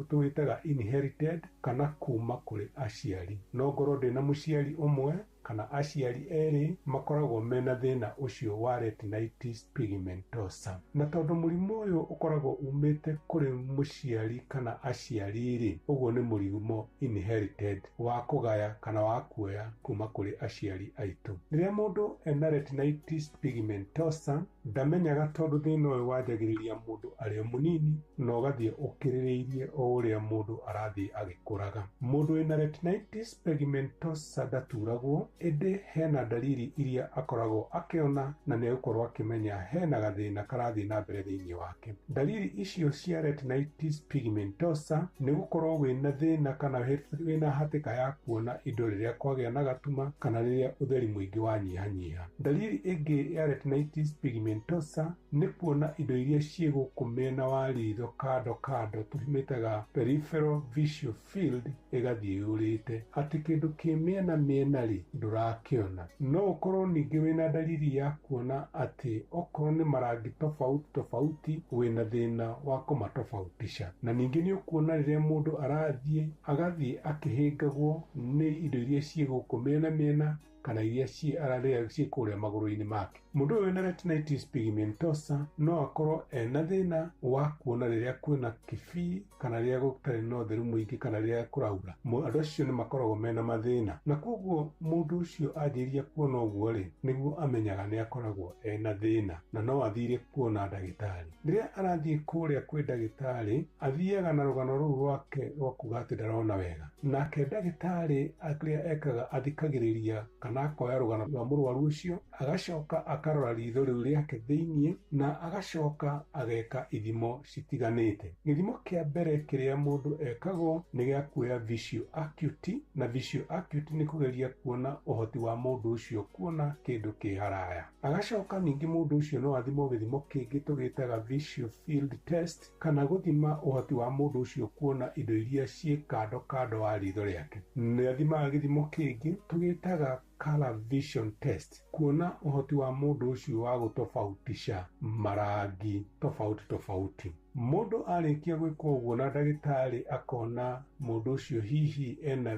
S3: tũwĩtaga inherited kana kuma kũrĩ aciari. No ngorwo ndĩna mũciari ũmwe kana aciari erĩ makoragwo mena thĩna ũcio wa retinitis pigmentosa. Na tondũ mũrimũ ũyũ ũkoragwo umĩte kũrĩ mũciari kana aciari rĩ, ũguo nĩ mũrimũ inherited wa kũgaya kana wa kuoya kuma kũrĩ aciari aitũ. Rĩrĩa mũndũ ena retinitis pigmentosa ndamenyaga, tondũ thĩna ũyũ wanjagĩrĩria mũndũ arĩ o mũnini na ũgathiĩ ũkĩrĩrĩirie o ũrĩa mũndũ arathiĩ agĩkũraga. Mũndũ wĩna retinitis pigmentosa ndaturagwo, ĩndĩ hena ndariri iria akoragwo akĩona na nĩ egũkorwo akĩmenya hena gathĩna karathiĩ na mbere thĩinĩ wake. Ndariri icio cia retinitis pigmentosa nĩ gũkorwo wĩna thĩna kana wĩna hatĩka ya kuona indo rĩrĩa kwagĩa na gatuma kana rĩrĩa ũtheri mũingĩ wanyihanyiha. Ndariri ĩngĩ ya retinitis pigmentosa nĩ kuona indo iria ciĩ gũkũ mĩena wa ritho kando kando, tũmĩtaga peripheral visual field, ĩgathiĩ yũrĩte, atĩ kĩndũ kĩ mĩena mĩena rĩ ndũrakĩona. No ũkorwo ningĩ wĩna ndariri ya kuona atĩ okorwo nĩ marangi tofauti tofauti wĩna thĩna wa kũmatofautisha. Na ningĩ nĩ ũkuona rĩrĩa mũndũ arathiĩ agathiĩ akĩhĩngagwo nĩ indo iria ciĩ gũkũ mĩena mĩena kana iria ciĩ kũrĩa magũrũ-inĩ make. Mũndũ ũyũ wĩna retinitis pigmentosa no akorwo ena thĩna wa kuona rĩrĩa kwĩna kĩbii kana rĩrĩa gũtarĩ na ũtheru mũingĩ kana rĩrĩa kũraura. Andũ acio nĩ makoragwo mena mathĩna, na koguo mũndũ ũcio anjĩrĩria kuona ũguo rĩ, nĩguo amenyaga nĩ akoragwo ena thĩna na no athire kuona ndagĩtarĩ. Rĩrĩa arathiĩ kũrĩa kwĩ ndagĩtarĩ, athiaga na rũgano rũu rwake rwa kuga atĩ ndarona wega. Nake ndagĩtarĩ kĩrĩa ekaga athikagĩrĩria kana akoya rũgano rwa mũrwaru ũcio, agacoka akarora ritho rĩu rĩake thĩinĩ na agacoka ageka ithimo citiganĩte. Gĩthimo kĩa mbere kĩrĩa mũndũ ekagwo nĩ gĩa kuoya visual acuity, na visual acuity nĩ kũgeria kuona ũhoti wa mũndũ ũcio kuona kĩndũ kĩ haraya. Agacoka ningĩ mũndũ ũcio no athimwo gĩthimo kĩngĩ tũgĩtaga visual field test, kana gũthima ũhoti wa mũndũ ũcio kuona indo iria ciĩ kando kando wa ritho rĩake. Nĩ athimaga gĩthimo kĩngĩ tũgĩtaga color vision test, kuona ũhoti wa mũndũ ũcio wa gũtofautisha marangi tofauti tofauti. Mũndũ arĩkia gwĩkwo ũguo na ndagĩtarĩ akona mũndũ ũcio hihi ena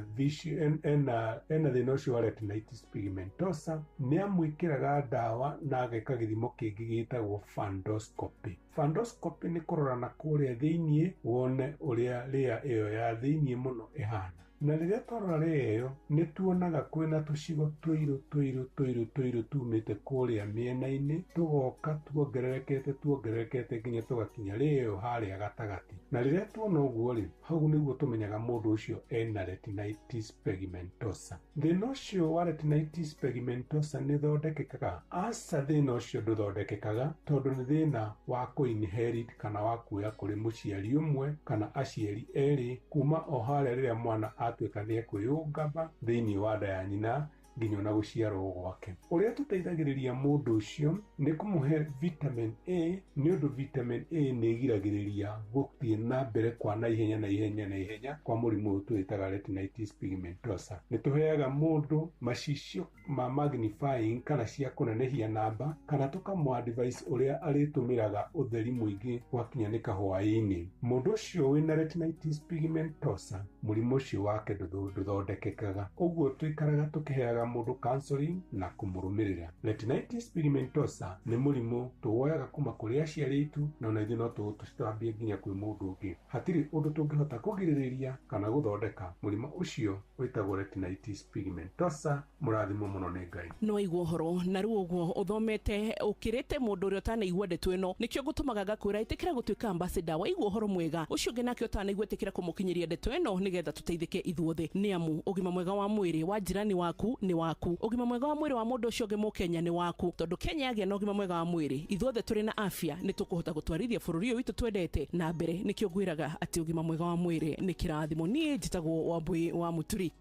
S3: thĩna ũcio wa retinitis pigmentosa, nĩ amwĩkĩraga ndawa na ageka gĩthimo kĩngĩ gĩtagwo fundoscopy. Fundoscopy nĩ kũrora na kũrĩa thĩinĩ wone ũrĩa rĩa ĩyo ya thĩinĩ mũno ĩhana. Na rĩrĩa twarora rĩa ĩyo nĩ tuonaga kwĩna tũcigo tũirũ tũirũ tũirũ tũirũ tumĩte kũrĩa mĩena-inĩ, tũgoka tuongererekete nginya tũgakinya rĩa ĩyo harĩa gatagatĩ. Na rĩrĩa tuona ũguo rĩ, hau nĩguo tũmenyaga mũndũ ũcio ena retinitis pigmentosa. Thĩna ũcio wa retinitis pigmentosa nĩ ũthondekekaga? Aca, thĩna ũcio ndũthondekekaga, tondũ nĩ thĩna wa kũ-inherit kana wa kuoya kũrĩ mũciari ũmwe kana aciari erĩ kuma o harĩa rĩrĩa mwana atuĩka nĩ ekwĩyũngama thĩinĩ wa nda ya nyina nginya ona gũciarwo gwake. Ũrĩa tũteithagĩrĩria mũndũ ũcio nĩ kũmũhe vitamin A, nĩ ũndũ vitamin A nĩ ĩgiragĩrĩria gũthiĩ na mbere kwa naihenya na ihenya na ihenya kwa mũrimũ ũyũ twĩtaga retinitis pigmentosa. Nĩ tũheaga mũndũ macicio ma magnifying kana cia kũnenehia namba, kana tũkamũ advise ũrĩa arĩtũmĩraga ũtheri mũingĩ gwakinya nĩ kahwaĩ-inĩ. Mũndũ ũcio wĩna retinitis pigmentosa mũrimũ ũcio wake ndũthondekekaga, ũguo tũikaraga tũkĩheaga mũndũ counseling na kũmũrũmĩrĩra. Retinitis pigmentosa nĩ mũrimũ tũwoyaga kuma kũrĩ aciari aitũ, na ona ithuĩ no tũtambie nginya kwĩ mũndũ ũngĩ. Hatirĩ ũndũ tũngĩhota kũgirĩrĩria kana gũthondeka mũrimũ ũcio wĩtagwo retinitis pigmentosa. Mũrathimwo mũno nĩ Ngai.
S1: No aigua ũhoro na rĩu ũguo ũthomete ũkĩrĩte mũndũ ũrĩa ũtanaigua ndeto ĩno, nĩkĩo ngũtũmaga ngakwĩra ĩtĩkĩra gũtuĩka ambassador. Waigua ũhoro mwega ũcio ũngĩ nake ũtanaigua ĩtĩkĩra kũmũkinyĩria ndeto ĩno nĩgetha tũteithĩke ithuothe, nĩ amu ũgima mwega wa mwĩrĩ wa jirani waku nĩ waku, ũgima mwega wa mwĩrĩ wa mũndũ ũcio ũngĩ mũkenya nĩ waku, tondũ Kenya yagĩa na ũgima mwega wa mwĩrĩ ithuothe tũrĩ na afya nĩ tũkũhota gũtwarithia bũrũri ũyũ witũ twendete na mbere. Nĩkĩo ngwĩraga atĩ ũgima mwega wa mwĩrĩ nĩ kĩrathimo. Niĩ njĩtagwo Wambui wa Mũturi.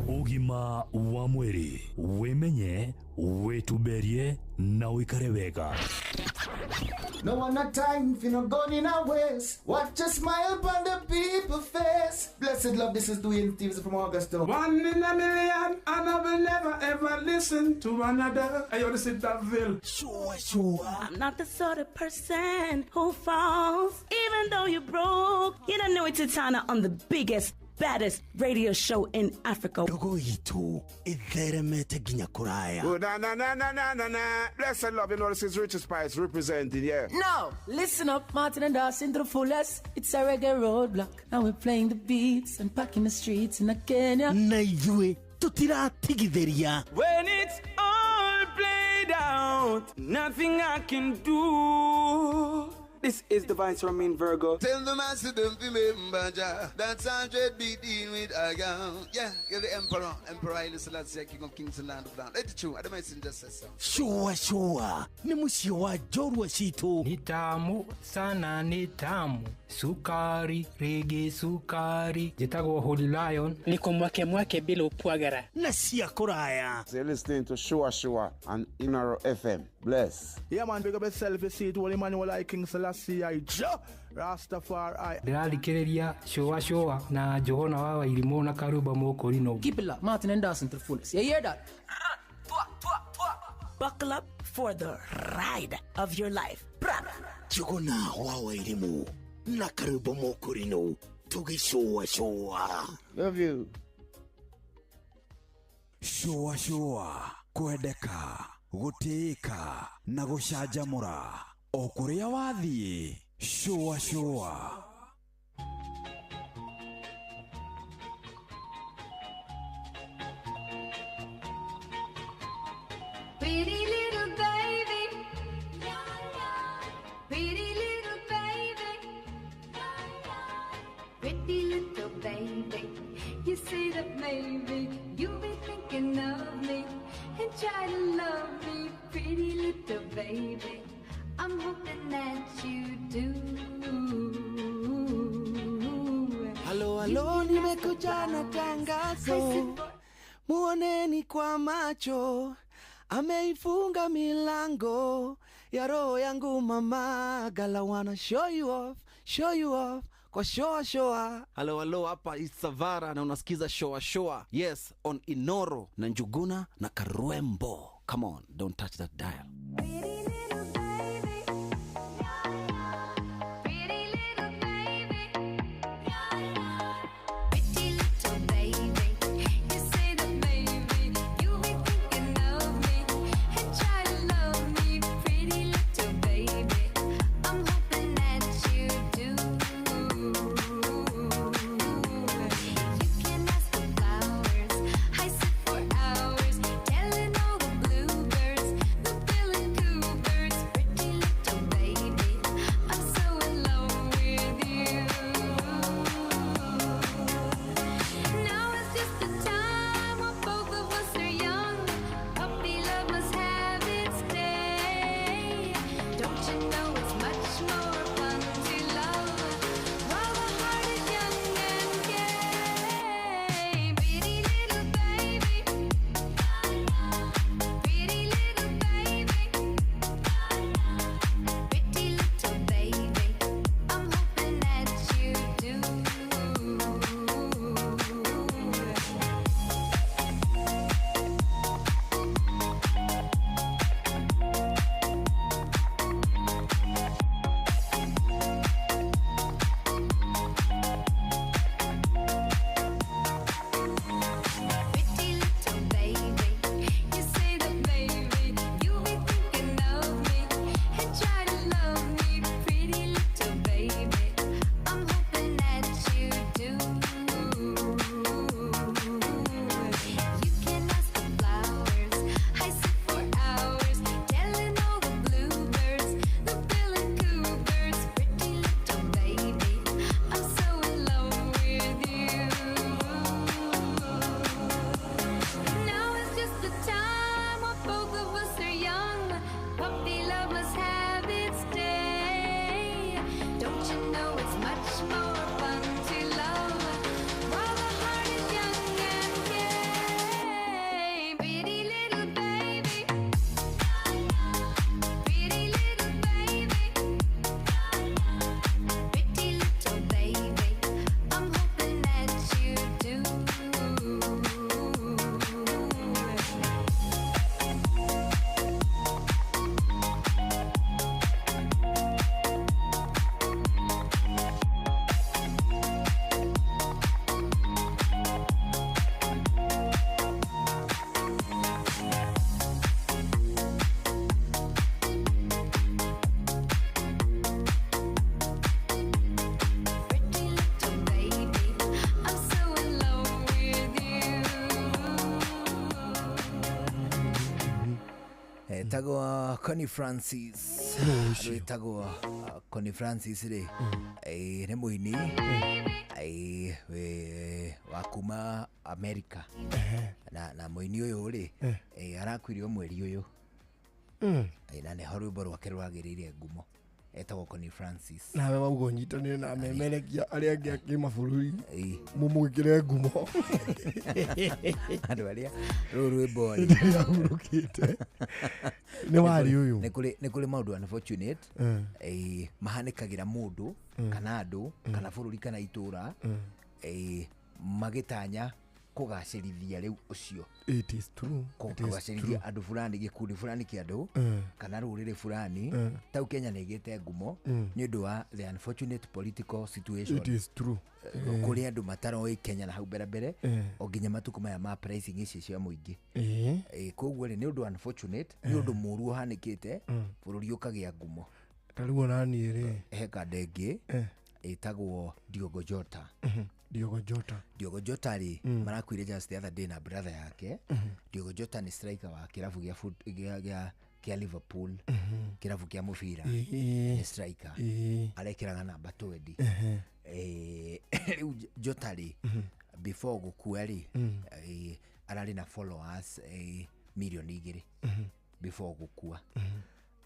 S14: Ũgima wa mwĩrĩ, wĩmenye, wĩtumberie na ũikare wega.
S6: No one a time for no gun in a waist. Watch a smile upon the people face. Blessed love, this is Dwayne Stevens from Augusta.
S11: One in a million, and I will never ever listen to another. I ought to sit that veil.
S8: Sure, sure.
S13: I'm not the sort of person who falls, even though you're broke. You don't know it's Titana on the biggest, baddest radio show in Africa.
S8: Ndogo itu itheremete nginya kuraya.
S22: Oh, na na na na na na na. Blessed love, you know this is Richard Spice representing, yeah.
S26: No, listen up, Martin and Dawson to the fullest. It's a reggae roadblock, and we're playing the beats and packing the streets in Kenya.
S8: Na ithuĩ tutiratigithĩria.
S11: When it's all played out, nothing I can do. This is the Vice Romain Virgo.
S6: Tell the master don't remember Jah. That's 100 beat in with a gun. Yeah, you're the emperor. Emperor Haile Selassie, King of Kings and Land of Land. Let it true. I don't just say so.
S8: Shua shua. Ni mũciĩ wa njorua citũ.
S23: Ni tamu sana, ni tamu. Sukari, rege sukari. Njĩtagwo Holy Lion.
S24: Niko mwake mwake bila upwagara.
S8: Na cia kũraya.
S22: So you're listening to Shua Shua on Inoro FM. Bless.
S25: Yeah man, big up yourself, you see it. Holy Emmanuel I King Selassie I Jah Rastafari.
S23: Ndĩrathikĩrĩria Shua Shua na Johana wa Wairimũ na Karuba Mũkũrinũ.
S26: Keep it locked, Martin and Dawson to the fullest. You hear that?
S13: Buckle up for the ride of your life.
S8: Njuguna wa Wairimũ na Karuba Mũkũrinũ tũgĩcũa shua.
S22: Love you.
S26: Shua shua, kwendeka, gũtĩĩka na gũcanjamũra o kũrĩa wathiĩ. Shua shua.
S27: Pretty little baby, pretty little baby, pretty little baby. You say that maybe you'll be thinking of me and try to love me, pretty little baby. I'm hoping that you do.
S28: Halo, halo, nimekuja na tangazo, muoneni kwa macho, ameifunga milango ya roho yangu mama. Gala wanna show you off, show you off kwa shoa shoa.
S10: Halo halo, hapa Isavara na unasikiza shoa shoa. Yes, on Inoro na Njuguna na Karwembo. Come on, don't touch that dial.
S27: Hours, telling all the bluebirds, the bill and coo. much more fun to love while the heart is young and gay. Pretty little baby, pretty little baby, pretty little baby. I'm hoping that you do. Pretty little baby, I'm so in love with you.
S7: Etagwo Connie Francis.
S8: Nũ ũcio?
S7: Rwĩtagwo Connie Francis rĩ, nĩ mũini wa kuma America, na mũini ũyũ rĩ, arakuire o mweri ũyũ. Na nĩho rwĩmbo rwake rwagĩrĩire ngumo. Etagwo Connie Francis.
S8: Nawe wauga ũnyitanĩre na amemerekia arĩa angĩ a kĩmabũrũri mũmwĩkĩre ngumo.
S7: Andũ arĩa rũrũ rwĩmbo rĩ,
S8: Hĩndĩ ĩrĩa ahurũkĩte nĩ warĩ ũyũ.
S7: Nĩ kũrĩ maũndũ unfortunate mahanĩkagĩra mũndũ kana andũ kana bũrũri kana itũra, magĩtanya kũgacĩrithia rĩu ũcio.
S8: It is true. It is
S7: Kũgacĩrithia
S8: true.
S7: andũ fulani, gĩkundi fulani kĩa andũ kana rũrĩrĩ fulani. Tau Kenya nĩ ĩgĩte ngumo nĩ ũndũ wa the unfortunate political situation.
S8: It is true.
S7: Kũrĩ andũ mataroĩ Kenya na hau mbere mbere, o nginya matukũ maya ma pricing ici cia mũingĩ. Koguo rĩ, nĩ ũndũ unfortunate, nĩ ũndũ mũru ũhanĩkĩte, bũrũri ũkagĩa ngumo.
S8: Ta rĩu ona niĩ rĩ,
S7: he kanda ĩngĩ ĩtagwo Diogo Jota.
S8: Diogo Jota.
S7: Diogo Jota rĩ, marakuire just the other day na brother yake. Diogo Jota nĩ striker wa kĩrabu gĩa kĩa Liverpool, kĩrabu kĩa mũbira. Nĩ striker, arekĩraga namba 20. Rĩu Jota rĩ, before gũkua rĩ, ararĩ na followers 2 mirioni before gũkua.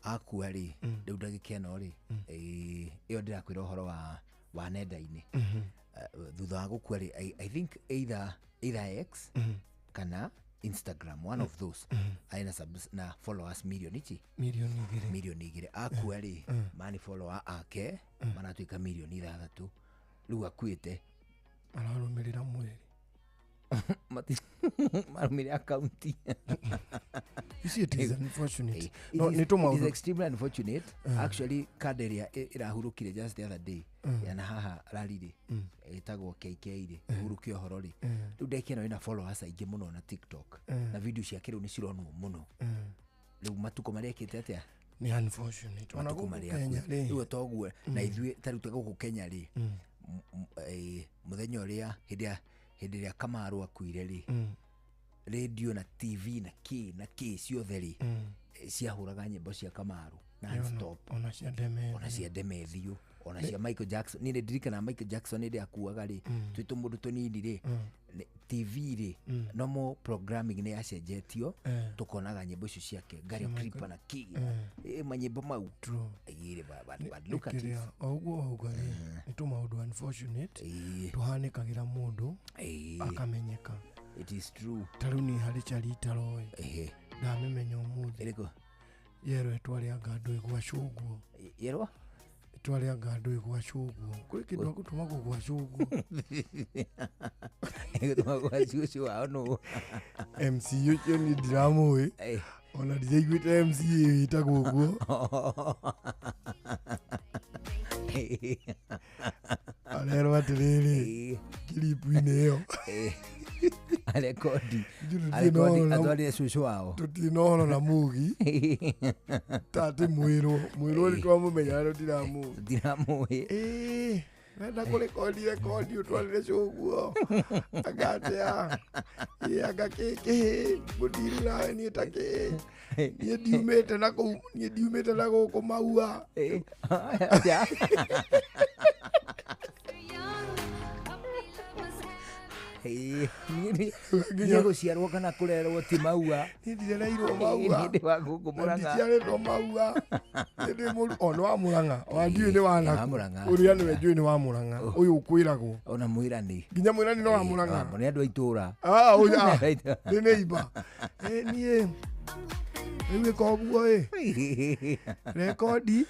S7: Akua rĩ, rĩu ndagĩka ĩno rĩ, ĩyo ndĩrakwĩra ũhoro wa nenda-inĩ. Thutha wa gũkua rĩ, I think either X kana Instagram, one of those, arĩ na subs, na followers mirioni ici
S8: 2 mirioni.
S7: 2 mirioni. Akua rĩ, mani follower ake maratuĩka 6 mirioni. Rĩu akuĩte
S8: Ararũmĩrĩra mwĩrĩ.
S7: Marũmĩrĩra akaunti.
S8: You see, it is unfortunate.
S7: It
S8: No, nĩ
S7: it is
S8: tũmaũndũ
S7: extremely unfortunate actually. Kanda ĩrĩa ĩrahurũkire just the other day yana haha rari rĩ, ĩtagwo KK rĩ, ĩhurũke ũhoro rĩ, rĩu ndagĩka ĩno ĩna followers aingĩ mũno na TikTok, na video ciake rĩu nĩ cironwo mũno. Rĩu matukũ marĩa ekĩte atĩa?
S8: Nĩ unfortunate ona
S7: Matukũ
S8: gũkũ
S7: marĩa
S8: Kenya
S7: akuĩte.
S8: rĩ.
S7: Rĩu toguo na ithuĩ ta rĩu ta gũkũ Kenya rĩ, mũthenya ũrĩa hĩndĩ ĩrĩa Kamaru akuire rĩ, radio na TV na kĩ na kĩ ciothe rĩ, ciahũraga nyĩmbo cia Kamaru non stop.
S8: Ona cia Demetrio.
S7: Ona cia Demetrio, ona cia Michael Jackson. Niĩ nĩ ndirikanaga Michael Jackson hĩndĩ akuaga rĩ, twĩ tũmũndũ tũnini rĩ, TV rĩ, normal programming nĩ yacenjetio, tũkonaga nyĩmbo icio ciake, Gary
S8: Cia
S7: Clipper na kĩ, manyĩmbo mau.
S8: True.
S7: Ĩĩ, but look at it.
S8: Kĩrĩa o ũguo wauga rĩ, nĩ tũmaũndũ unfortunate tũhanĩkagĩra mũndũ akamenyeka.
S7: It is true.
S8: Ta rĩu niĩ harĩ chari itaroĩ, ndamĩmenya ũmũthĩ.
S7: Ĩrĩkũ?
S8: Yerwo ĩtwarĩanga andũ ĩgwacũguo.
S7: Yerwo
S8: Ĩtwarĩanga andũ ĩgwacũguo, kũrĩ kĩndũ agũtũmagwo gwacũguo.
S7: Ĩgũtũma gwa cũcũ wao nũ?
S8: MC ũcio niĩ ndiramũĩ, ona ndiraiguĩte MC ĩyo ĩtagwo ũguo. Arerwo atĩrĩrĩ, kiripu-inĩ ĩyo
S7: arekondi
S8: Ithuĩ tũtirĩ na
S7: arekondi
S8: ũhoro na-
S7: atwarire cũcũ wao.
S8: Tũtirĩ na ũhoro na mugi tatĩ mwĩrwo mwĩrwo nĩ twamũmenya, tũtiramũĩ.
S7: Tũtiramũĩ.
S8: Wenda kũrekondi rekondi ũtwarĩre cũguo anga atĩa, ĩ anga kĩkĩhĩ mũndiru nawe niĩ ta kĩ niĩ ndiumĩte na kũu, niĩ ndiumĩte na gũkũ maua.
S7: Atĩa? Niĩ gũciarwo kana kũrerwo ti maua.
S4: Niĩ ndirereirwo maua.
S7: Niĩ ndĩ wa gũkũ Mũrang'a.
S4: Ndiciarĩtwo maua. Niĩ ndĩ mũru o nĩ wa Mũrang'a. O ndiũĩ nĩ wa nakũ.
S7: Mũrang'a.
S4: Ũrĩa nĩwe njũĩ nĩ wa Mũrang'a. Ũyũ ũkwĩragwo.
S7: Ona mwĩrani.
S4: Nginya mwĩrani no wa Mũrang'a.
S7: Nĩ andũ a itũũra.
S4: Ah, ũyũ ah. Nĩ neighbor. Niĩ rĩu ĩka ũguo ĩ. Rekondi.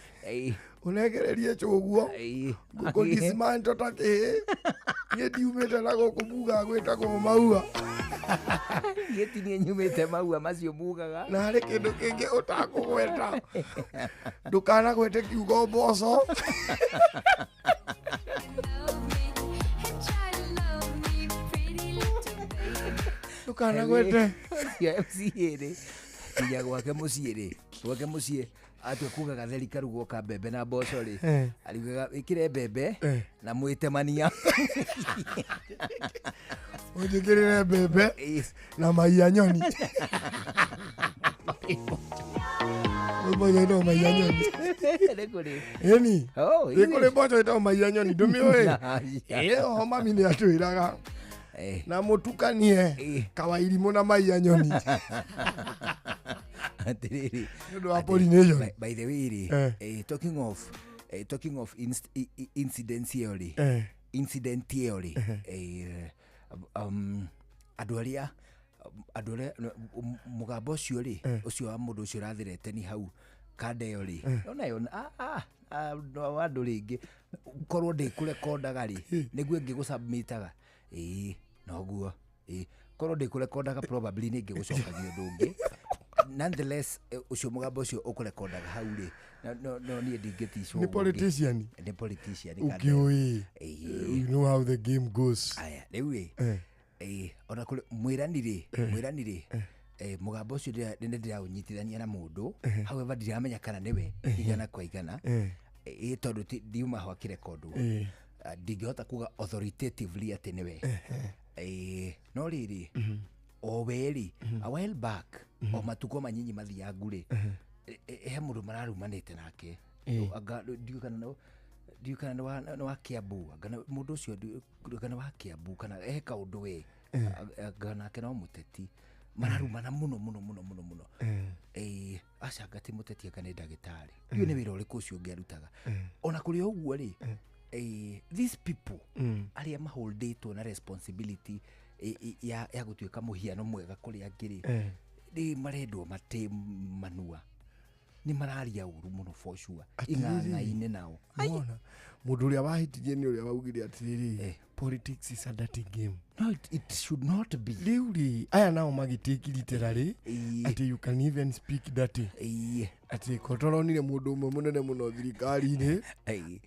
S4: Ũnengererie chũguo. Ngũkũ ta kĩĩ. Niĩ ndiumĩte na gũkũ mugaga gwĩtagwo maua.
S7: Niĩ ti niĩ nyumĩte maua macio mugaga.
S4: Na harĩ kĩndũ kĩngĩ ũtakũgweta. Ndũkanagwete kiugo mboco. Ndũkanagwete.
S7: Ũcio MCA rĩ nginya gwake mũciĩ rĩ gwake mũciĩ atua kuga gatheri karugwo ka mbembe na mboco rĩ ariugaga ĩkĩre mbembe na mwĩtemania.
S4: Ũnjĩkĩrĩre mbembe na maia nyoni. Mboco ĩtagwo maia nyoni.
S7: Nĩ kũrĩ.
S4: Ĩni.
S7: Oh,
S4: Nĩ kũrĩ mboco ĩtagwo maia nyoni ndũmĩũĩ. Ĩyo mami nĩ atwĩraga. Na mũtukanie kawairimũ na maia nyoni.
S7: Atĩrĩrĩ.
S4: Nĩ ũndũ wa pollination.
S7: By the way rĩ, talking of incidents ĩyo rĩ, incident ĩyo rĩ, andũ arĩa mũgambo ũcio rĩ, ũcio wa mũndũ ũcio ũrathirete ni hau kanda ĩyo rĩ, onayo andũ rĩngĩ korwo ndĩkũrekondaga rĩ, nĩguo ĩngĩgũsubmitaga. Ĩĩ noguo. Ĩĩ korwo ndĩkũrekondaga probably nĩ ĩngĩgũcokagia ũndũ ũngĩ. Nonetheless, ũcio mũgambo ũcio ũkũrekondaga hau rĩ, no niĩ ndingĩticwo.
S4: Nĩ politician.
S7: Nĩ politician.
S4: Ũkĩũĩ. You know how the game goes.
S7: Aya, rĩu rĩ, ona kũrĩ mwĩrani rĩ, mũgambo ũcio nĩ ndĩraũnyitithania na mũndũ, however ndiramenya kana nĩwe igana kwa igana, tondũ ndiuma ho akĩrekondwo. Ndingĩhota kuga authoritatively atĩ nĩwe. No rĩrĩ, o we rĩ, a while back, o matukũ manyinyi mathiangu rĩ, he mũndũ mararumanĩte nake. Ndiũĩ kana nĩ wa Kiambu, mũndũ ũcio anga nĩ wa Kiambu kana he kaũndũ we, anga nake no mũteti. Mararumana mũno mũno mũno mũno mũno. Aca anga ti mũteti anga nĩ ndagĩtarĩ. Ndiũĩ nĩ wĩra ũrĩkũ ũcio ũngĩ arutaga. Ona kũrĩ o ũguo rĩ, these people arĩa maholdĩtwo na responsibility ya gũtuĩka mũhiano mwega kũrĩ angĩ rĩ, nĩ marendwo mate manua. Nĩ mararia ũru mũno for sure. Ing'ang'a-inĩ nao.
S4: Wona mũndũ ũrĩa wahĩtirie nĩ ũrĩa waugire atĩrĩrĩ, politics is a dirty game.
S7: No, it should not be.
S4: Rĩu rĩ, aya nao magĩtake literally atĩ you can even speak dirty. Atĩ kotoronire mũndũ ũmwe mũnene mũno thirikari-inĩ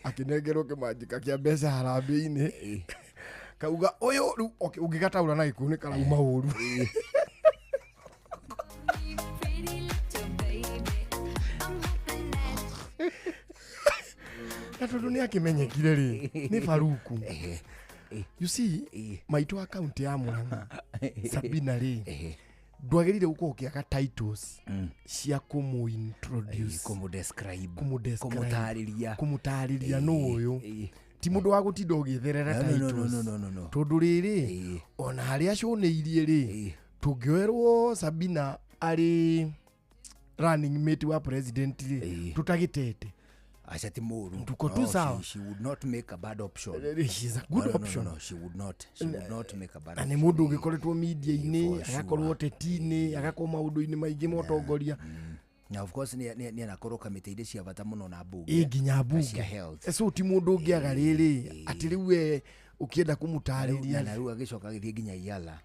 S4: akĩnengerwo kĩmanjĩka kĩa mbeca harambĩ-inĩ, kauga ũyũ rĩu ũngĩgataũra na gĩkũyũ nĩ karauma ũru. Na tondũ nĩ akĩmenyekire rĩ, nĩ Faruku. You see, maitũ wa kaunti ya Mũrang'a, Sabina rĩ, ndwagĩrĩire gũkorwo ũkĩaga titles cia kũmũ-introduce,
S7: kũmũ-describe,
S4: kũmũtarĩria nũ ũyũ. Ti mũndũ wa gũtinda ũgĩtherera titles. Tondũ rĩrĩ, ona harĩa acũnĩirie rĩ, tũngĩoerwo Sabina arĩ running mate wa president rĩ, tũtagĩtete.
S7: Acha ti mũru.
S4: Tuko tu sawa.
S7: She would not make a bad option.
S4: She's a good option.
S7: No, she would not. She would not make a bad option.
S4: Na nĩ mũndũ ũgĩkoretwo media-inĩ, agakorwo ũteti-inĩ, agakorwo maũndũ-inĩ maingĩ ma ũtongoria.
S7: Na of course nĩ anakorwo kamĩtĩ-inĩ cia bata mũno na mbunge.
S4: Nginya mbunge. So ti mũndũ ũngĩaga rĩrĩ, atĩ rĩu we ũkĩenda kũmũtarĩria.
S7: Na rĩu agĩcoka agĩthiĩ nginya Iala.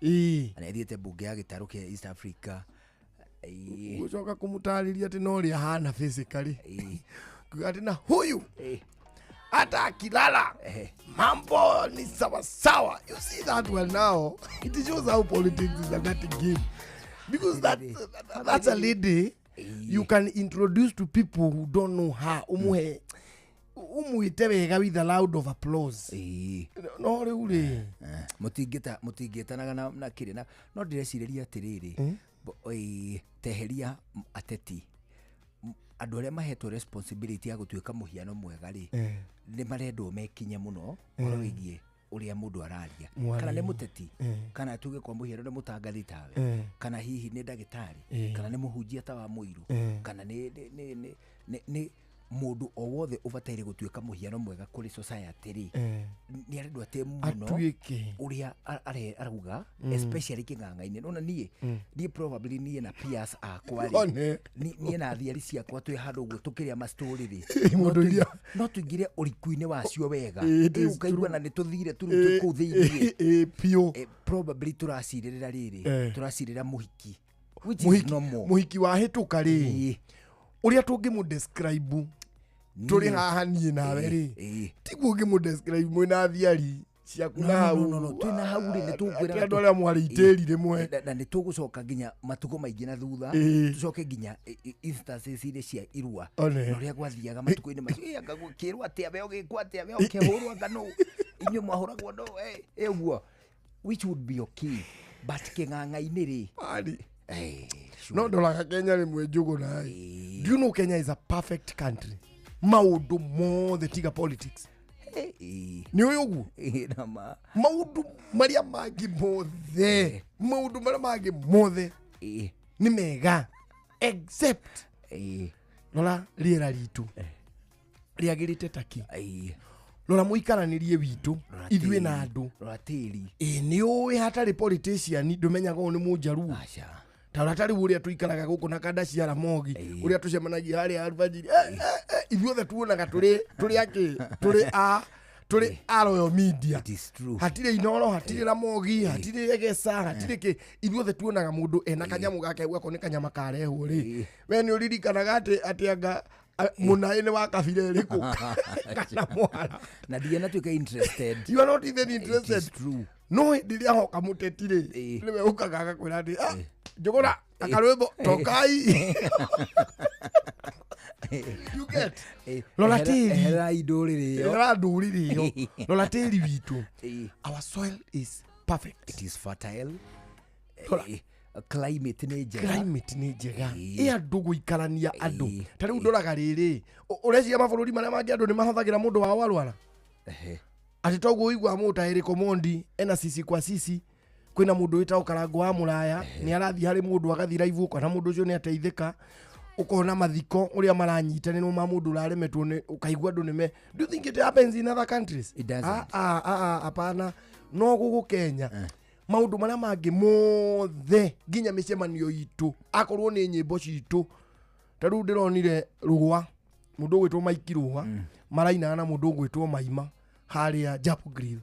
S7: Na athiĩte mbunge ya gĩtarũ kĩa East Africa.
S4: Gũcoka kũmũtarĩria atĩ no ũrĩa ahana physically. Ati na huyu hata akilala mambo ni sawa sawa. You see that well now. It shows how politics is a dirty game, because that's a lady you can introduce to people who don't know her. Umuhe umuite wega with a loud of applause. No rĩu rĩ,
S7: mũtingĩtanaga na kĩrĩ na no ndĩrecirĩria atĩrĩrĩ, teheria ateti andũ arĩa mahetwo responsibility ya gũtuĩka mũhiano mwega rĩ, nĩ marendwo mekinye mũno ũhoro wĩgiĩ Uria mundu araria
S4: Mwaria.
S7: Kana nĩ mũteti kana tuge kwa mũhiano nĩ mũtangathi tawe kana hihi nĩ ndagĩtarĩ kana nĩ mũhunjia ta wa mũiru kana nĩ mũndũ o wothe ũbataire gũtuĩka mũhiano mwega kũrĩ society rĩ nĩ arendwo atĩ mũno
S4: Atuĩke.
S7: ũrĩa arauga especially kĩng'ang'a-inĩ nona niĩ niĩ probably niĩ na peers akwa rĩ
S4: One.
S7: niĩ na thiari ciakwa twĩ handũ ũguo tũkĩrĩa mastori rĩ
S4: Mũndũ iria-
S7: no tũingĩre ũriku-inĩ wacio wega
S4: It is
S7: ũkaigua
S4: true.
S7: na nĩ tũthire tũrĩu twĩ kũu thĩiniĩ
S4: Piũ.
S7: Probably tũracirĩrĩra rĩrĩ tũracirĩra mũhiki which is
S4: Mũhiki-
S7: normal.
S4: Mũhiki wahĩtũka rĩ ũrĩa tũngĩmũ describe tũrĩ haha niĩ nawe rĩ tiguo ũngĩmũ describe mwĩna thiari ciaku na hau
S7: no, no, twĩna hau rĩ nĩ tũkwĩra
S4: Atĩ andũ arĩa mwarĩ itĩri rĩmwe
S7: na nĩ tũgũcoka nginya matukũ maingĩ na thutha tũcoke nginya instances iria cia irua
S4: One.
S7: na ũrĩa gwathiaga matukũ-inĩ macio anga gũkĩrwo atĩa we ũgĩkwo atĩa we ũkĩhũrwo anga nũ inyuĩ mwahũragwo nũ ũguo which would be okay but kĩng'ang'a-inĩ rĩ
S4: Mari. No ndoraga Kenya rĩmwe njũgũ naĩ. Do you know Kenya is a perfect country? Maũndũ mothe tiga politics. Nĩ ũĩ ũguo? Maũndũ marĩa mangĩ mothe, maũndũ marĩa mangĩ mothe nĩ mega except rora rĩera ritũ rĩagĩrĩte taki. Rora mũikaranĩrie witũ ithuĩ na andũ.
S7: Rora tĩri.
S4: Nĩ ũĩ hatarĩ politician ndũmenyaga ũyũ nĩ mũnjaruo. Ta ũrĩa tarĩu ũrĩa tũikaraga gũkũ na kanda cia Ramogi ũrĩa tũcemanagia harĩa alfajiri ithuothe tuonaga tũrĩ akĩ tũrĩ a Royal Media. Hatirĩ Inoro, hatirĩ Ramogi, hatirĩ Egesa, hatirĩ kĩ, ithuothe tuonaga mũndũ ena kanyamũ gake gako nĩ kanyama karehwo rĩ we nĩ ũririkanaga atĩ anga mũnaĩ nĩ wa kabira ĩrĩkũ kana mwara
S7: na ndianatuĩka interested.
S4: You are not even interested. No hĩndĩ ĩrĩa hoka mũteti rĩ nĩwe ũkaga agakwĩra atĩ njũgũra akarwĩmbo tokai. You get rora tĩri
S7: eherai ndũrĩrĩ ĩyo.
S4: Eherai ndũrĩrĩ ĩyo. Rora tĩri witũ. Our soil is perfect.
S7: It is fertile. Climate nĩ njega.
S4: Climate nĩ njega. Ĩ andũ gũikarania andũ. Ta rĩu ndoraga rĩrĩ ũreciria mabũrũri marĩa mangĩ andũ nĩ mahũthagĩra mũndũ wao arwara. Atĩ toguo ũiguaga mũndũ ta Eric Omondi ena sisi kwa sisi kwĩna mũndũ wĩtagwo Karango wa Mũraya nĩ arathiĩ harĩ mũndũ agathiĩ live ũkona mũndũ ũcio nĩ ateithĩka ũkona mathiko ũrĩa maranyitanĩrwo ma mũndũ ũraremetwo nĩ ũkaigua andũ nĩme. Do you think it happens in other countries?
S7: It doesn't.
S4: Hapana. No gũkũ Kenya maũndũ marĩa mangĩ mothe nginya mĩcemanio itũ akorwo nĩ nyĩmbo citũ ta rĩu ndĩronire Rũa mũndũ ũgwĩtwo Mike Rũa marainaga na mũndũ ũgwĩtwo Maima harĩa Japo Grill.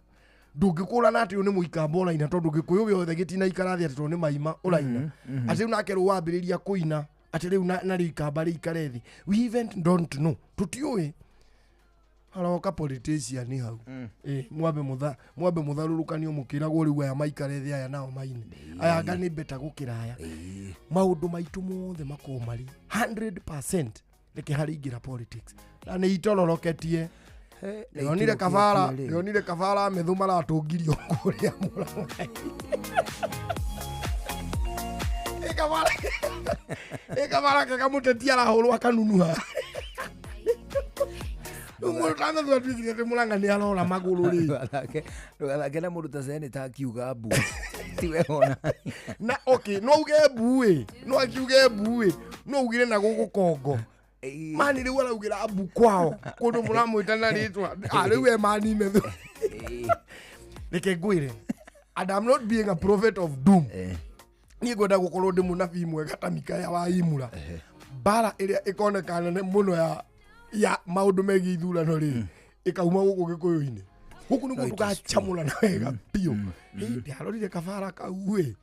S4: Ndũngĩkũrana atĩ ũyũ nĩ mũikamba ũraina tondũ gĩkũyũ gĩothe gĩtinaikara thĩ atĩ tondũ nĩ Maima ũraina. Atĩ rĩu nake Rũa ambĩrĩria kũina atĩ rĩu narĩo ikamba rĩikare thĩ. We even don't know. Tũtiũĩ. Haroka politician hau. Mwambe mũtharũrũkanio mũkĩragwo rĩu aya maikare thĩ aya nao maine. Aya anga nĩ beta gũkĩra aya. Maũndũ maitũ mothe makorwo marĩ 100% reke harĩ ingĩra politics. Na nĩ itororoketie. Ndĩronire Kabara, ndĩronire Kabara methu maratũngirio kũrĩa Mũrang'a. Kabara ke kamũteti arahũrwo akanunuha. Mũndũ ta methu atuĩkire atĩ Mũrang'a nĩ arora magũrũ rĩ.
S7: Ndũgathake na mũndũ ta seneta akiuga mbu. Tiwe ona.
S4: Na okay, no uge mbu ĩ, no akiuge mbu ĩ, no ugire na gũkũ Kongo. Mani rĩu araugĩra mbu kwao kũndũ mũramwĩta na rĩtwa. Rĩu e mani methu. Reke ngwĩre, and I'm not being a prophet of doom. Niĩ ngwenda gũkorwo ndĩ mũnabii mwega ta Mikaya wa Imura. Mbara ĩrĩa ĩkoneka nene mũno ya maũndũ megiĩ ithurano rĩ ĩkauma gũkũ gĩkũyũ-inĩ. Gũkũ nĩkuo tũgacamũrana wega biũ. Ndĩarorire Kabara kau ĩ.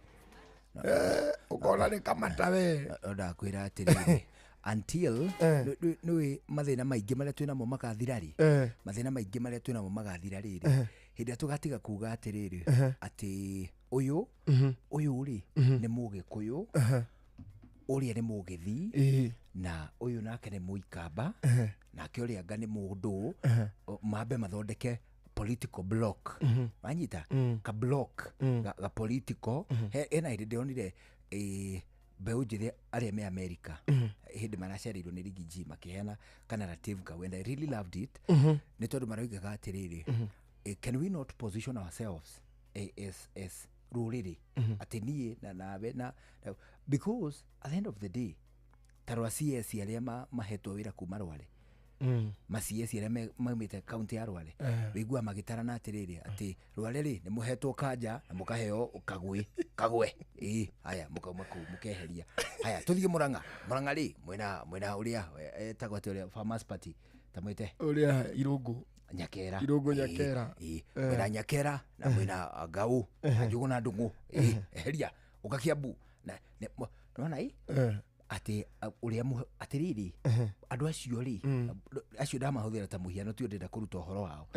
S4: Ũkona nĩ kamata we.
S7: Ndakwĩra atĩrĩrĩ until nĩũĩ mathĩna maingĩ marĩa twĩnamo magathira rĩ mathĩna maingĩ marĩa twĩnamo magathira rĩrĩ hĩndĩ ĩrĩa tũgatiga kuga atĩrĩrĩ atĩ ũyũ ũyũ rĩ nĩ mũgĩkũyũ ũrĩa nĩ mũgĩthii na ũyũ nake nĩ mũikamba nake ũrĩa anga nĩ mũndũ mambe mathondeke political block wanyita ka block ga political hena hĩndĩ ndĩronire mbeũ njĩthĩ arĩa me America hĩndĩ maracereirwo nĩ Riggy G makĩheana ka narrative kau and I really loved it nĩ tondũ maroigaga atĩrĩrĩ Can we not position ourselves as rũrĩrĩ, atĩ niĩ na nawe na because at the end of the day, tarwa CS arĩa mahetwo wĩra kuma Rware, ma CS arĩa maumĩte kaunti ya Rware, wĩiguaga magĩtarana atĩrĩrĩ, atĩ Rware rĩ nĩ mũhetwo kanja na mũkaheo kagwe kagwe, ĩĩ haya mũkauma kũu mũkeheria, haya tũthiĩ Murang'a, Murang'a rĩ mwĩna ũrĩa etagwo atĩ ũrĩa Farmers Party tamwĩte
S4: ũrĩa Irũngũ
S7: Nyakera,
S4: Irũngũ Nyakera,
S7: mwĩna Nyakera na mwĩna Ngau na Njũgũ na Ndũng'ũ, ĩĩ eheria ũka Kiambu na nĩwona ĩ atĩ ũrĩa atĩrĩrĩ andũ acio rĩ, acio ndamahũthĩra ta mũhiano, ti ndĩrenda kũruta ũhoro wao,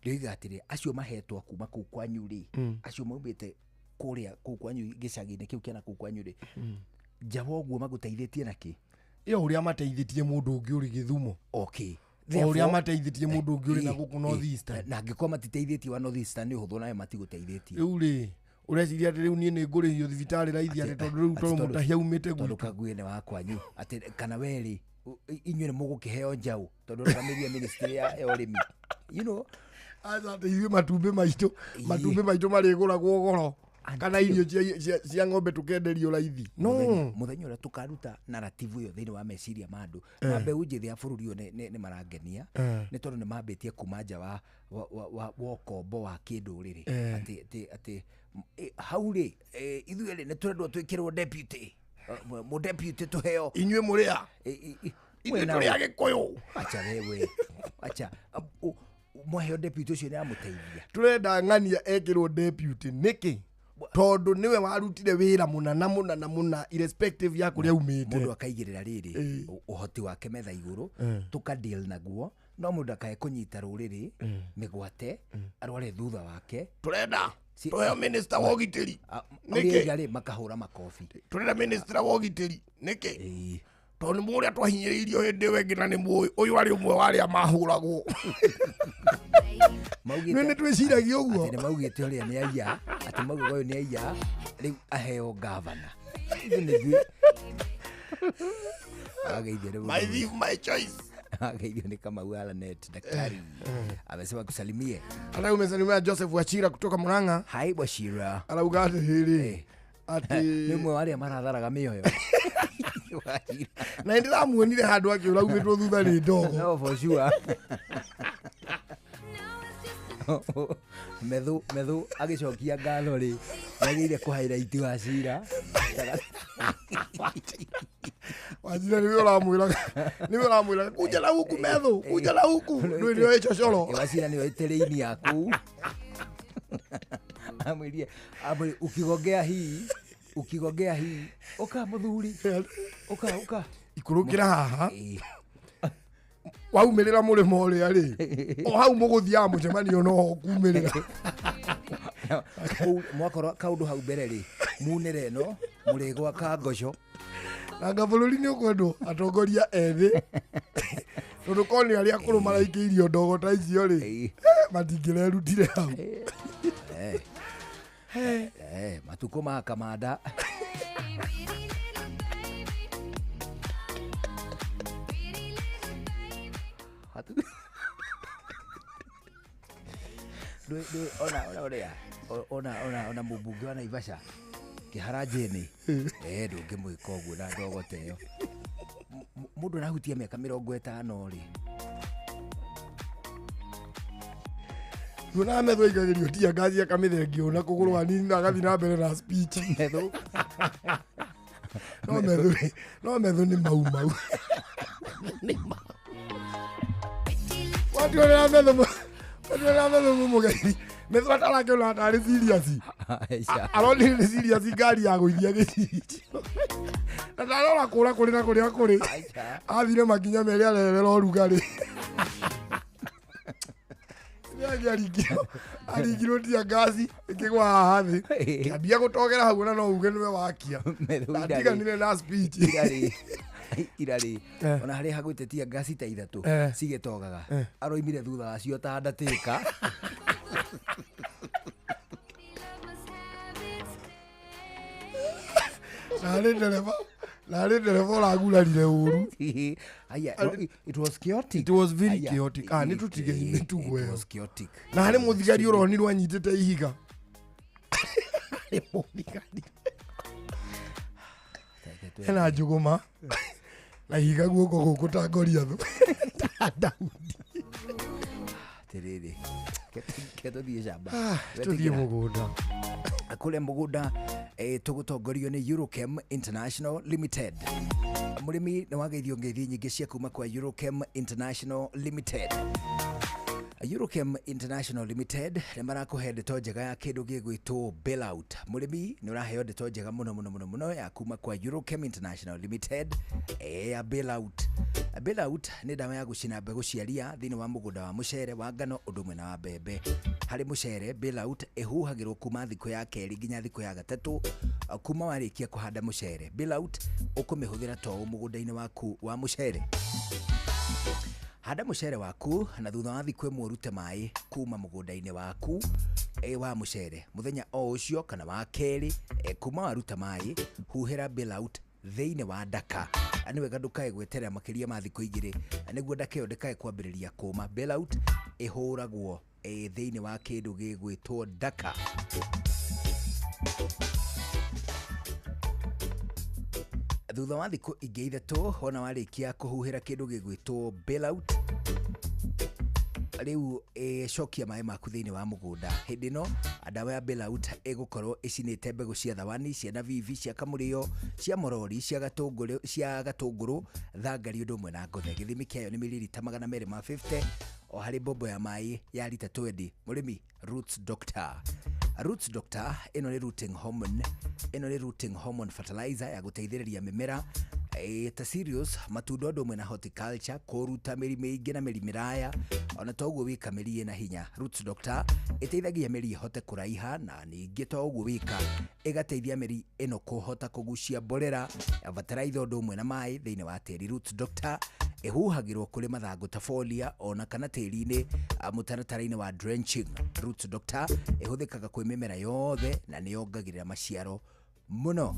S7: ndĩoiga atĩrĩ acio mahetwo kuma kũu kwanyu rĩ, acio maumĩte kũrĩa kũu kwanyu gĩcagi-inĩ kĩu kĩana kũu kwanyu rĩ, njawa ũguo magũteithĩtie nakĩ?
S4: Ĩyo ũrĩa mateithĩtie mũndũ ũngĩ ũrĩ Gĩthumo.
S7: Okay.
S4: Ũrĩa mateithĩtie mũndũ ũngĩ ũrĩ na gũkũ North Eastern.
S7: Na angĩkorwo matiteithĩtie wa North Eastern nĩ ũhũthũ nawe matigũteithĩtie.
S4: Rĩu rĩ, ũreciria atĩ rĩu niĩ nĩ ngũrĩhio thibitarĩ raithi atĩ tondũ rĩu tondũ mũtahi aumĩte gwitũ.
S7: Tondũ Kagwe nĩ wa kwanyu atĩ kana we rĩ, inyuĩ nĩ mũgũkĩheo njaũ tondũ ũrũgamĩrĩire ministry ya ũrĩmi. You know,
S4: aca atĩ ithuĩ matumbĩ maitũ marĩgũragwo goro kana irio cia ng'ombe tũkenderio raithi. No
S7: mũthenya ũrĩa tũkaruta narrative ĩyo thĩinĩ wa meciria ma andũ, na mbeũ njĩthĩ ya bũrũri ũyũ nĩ marangenia nĩ tondũ nĩ mambĩtie kuma nja wa ũkombo wa kĩndũrĩrĩ, atĩ hau rĩ ithuĩ rĩ nĩ tũrendwo twĩkĩrwo deputy, mũ deputy tũheo
S4: inyuĩ mũrĩ a ithuĩ tũrĩ a Gĩkũyũ.
S7: Acha wewe, acha mwaheo deputy ũcio nĩ amũteithia.
S4: Tũrenda ng'ania ekĩrwo deputy nĩkĩ? Tondũ nĩwe warutire wĩra mũna na mũna na mũna irrespective ya kũrĩa umĩte.
S7: Mũndũ akaigĩrĩra rĩrĩ ũhoti wake metha igũrũ, tũka deal naguo, no mũndũ akae kũnyita rũrĩrĩ mĩgwate arware thutha wake.
S4: Tũrenda tũheo minister wa ũgitĩri
S7: nĩkĩ? Rĩ makahũra makobi.
S4: Tũrenda minister wa ũgitĩri nĩkĩ? Tondũ nĩ mũrĩa twahinyĩrĩirio hĩndĩ ĩyo ĩngĩ na nĩ mũĩ ũyũ arĩ ũmwe wa arĩa mahũragwo. Nĩ twĩciragia ũguo.
S7: Atĩ nĩ maugĩte ũrĩa nĩ aiya, atĩ maugaga ũyũ nĩ aiya, rĩu aheo gavana.
S4: My view, my choice.
S7: Ageithio nĩ Kamau Alanet, daktari. Amesema kusalimie.
S4: Hata umesalimia Joseph Wachira kutoka Murang'a.
S7: Hai Wachira.
S4: Arauga atĩrĩrĩ atĩ
S7: nĩ ũmwe wa arĩa maratharaga mĩoyo.
S4: Na hĩndĩ ndĩramuonire handũ akĩũra aumĩtwo thutha nĩ ndogo.
S7: No for sure. Methu agĩcokia ngatho rĩ, nĩagĩrĩire kũ highlight Wachira.
S4: Wachira nĩwe ũramwĩraga, nĩwe ũramwĩraga kuja na huku Methu, kuja na huku, ndũĩ nĩoĩ cocoro.
S7: Wachira nĩoĩ terrain yaku. Amwĩrie, ukigongea hii, ukigongea hii, ũka mũthuri, ũka ũka.
S4: Ikũrũkĩra haha. Waumĩrĩra mũrĩmo ũrĩa rĩ, o hau mũgũthiaga mũcemanio no kumĩrĩra.
S7: Mwakorwo kaũndũ hau mbere rĩ, munĩre ĩno, mũrĩgwaka ngoco.
S4: Nanga bũrũri nĩ ũkwendwo atongoria ethĩ, tondũ korwo nĩ arĩa akũrũ maraikĩirio ndogo ta icio rĩ, matingĩrerutire hau.
S7: Matukũ ma kamanda. Ona mũmbunge wa Naivasha Kĩhara Jane, ndũngĩmwĩka ũguo na ndogo ta ĩyo. Mũndũ arahutia mĩaka 50 rĩ.
S4: Tuonaga Methu aikagĩrio tia ngaci akamĩthengia na kũgũrũ hanini na agathiĩ na mbere na speech.
S7: Methu.
S4: No Methu rĩ, no Methu nĩ mau mau. Watuonera Methu, watuonera Methu mũmũgethi. Methu atarakĩona tarĩ serious. Aronire nĩ serious ngari ya gũithia gĩcicio. Na ndarora kũra kũrĩ na kũrĩa kũrĩ. Athire makinya merĩ arerera ũrugarĩ. Aringirwo tia ngaci ĩkĩgwa haha thĩ. Kĩambia gũtogera hau na no uge nĩwe wakia. Atiganire na speech.
S7: Irarĩ ona harĩa hagwĩte tia ngaci ta ithatũ cigĩtogaga, aroimire thutha wacio ta ndatĩka.
S4: Na harĩ ndereba, Na harĩ ndereba ũragurarire ũru.
S7: Aya, no, it was chaotic.
S4: It was very
S7: Aya,
S4: chaotic. Ah, nĩ tũtige mĩtugo
S7: it
S4: ĩyo.
S7: was chaotic.
S4: Na harĩ mũthigari ũronirwo anyitĩte ihiga. Harĩ mũthigari hena njũgũma na ihiga guoko gũkũ ta Goliath. Ta Daudi.
S7: Atiriri, ke tũthiĩ shamba.
S4: Ah, tũthiĩ mũgũnda.
S7: Kũrĩa mũgũnda tũgũtongorio nĩ Eurochem International Limited. Mũrĩmi nĩ wageithio ngeithi nyingĩ cia kuma kwa Eurochem International Limited. Eurochem International Limited nĩ marakũhe ndeto njega ya kĩndũ gĩgwĩtwo bailout. Mũrĩmi nĩ ũraheo ndeto njega mũno mũno mũno mũno ya kuma kwa Eurochem International Limited ya bailout. Bailout nĩ ndawa ya gũcina mbegũ cia ria thĩinĩ wa mũgũnda wa mũcere, wa ngano ũndũ ũmwe na wa mbembe. Harĩ mũcere, bailout ĩhuhagĩrwo kuma thikũ ya kerĩ nginya thikũ ya gatatũ kuma warĩkia kũhanda mũcere. Bailout ũkũmĩhũthĩra to ũũ mũgũnda-inĩ waku wa mũcere. Handa mũcere waku na thutha wa thikũ ĩmwe ũrute maĩ kuma mũgũnda-inĩ waku wa mũcere. Mũthenya o ũcio kana wa kerĩ kuma waruta maĩ, huhĩra bailout thĩinĩ wa ndaka. Nĩ wega ndũkae gweterera makĩria ma thikũ igĩrĩ nĩguo ndaka ĩyo ndĩkae kwambĩrĩria kũma. Bailout ĩhũragwo thĩinĩ wa kĩndũ gĩgwĩtwo ndaka. Thutha wa thikũ ingĩ ithatũ wona warĩkia kũhuhĩra kĩndũ gĩgwĩtwo bailout, rĩu cokia maĩ maku thĩinĩ wa mũgũnda. Hĩndĩ ĩno ndawa ya bailout ĩgũkorwo ĩcinĩte mbegũ cia thawani, cia navivi, cia kamũrĩo, cia morori, cia gatũngũrũ, thangari ũndũ ũmwe na ngothe. Gĩthimi kĩayo nĩ mililita 250 o harĩ mbombo ya maĩ ya lita 20. Mũrĩmi, Roots Doctor. Roots Doctor ĩno nĩ rooting hormone, ĩno nĩ rooting hormone fertilizer ya gũteithĩrĩria mĩmera ta cereals, matunda ũndũ ũmwe na horticulture, kũruta mĩri mĩingĩ na mĩri mĩraya, ona toguo wika mĩri ĩna hinya. Roots Doctor ĩteithagia mĩri ĩhote kũraiha na ningĩ to ũguo wika ĩgateithia mĩri ĩno kũhota kũgucia mborera, bataraitha ũndũ ũmwe na maĩ thĩinĩ wa tĩri. Roots Doctor ĩhuhagĩrwo kũrĩ mathangũ ta folia ona kana tĩri-inĩ mũtaratara-inĩ wa drenching. Roots Doctor ĩhũthĩkaga kwĩ mĩmera yothe na nĩyongagĩrĩra maciaro mũno.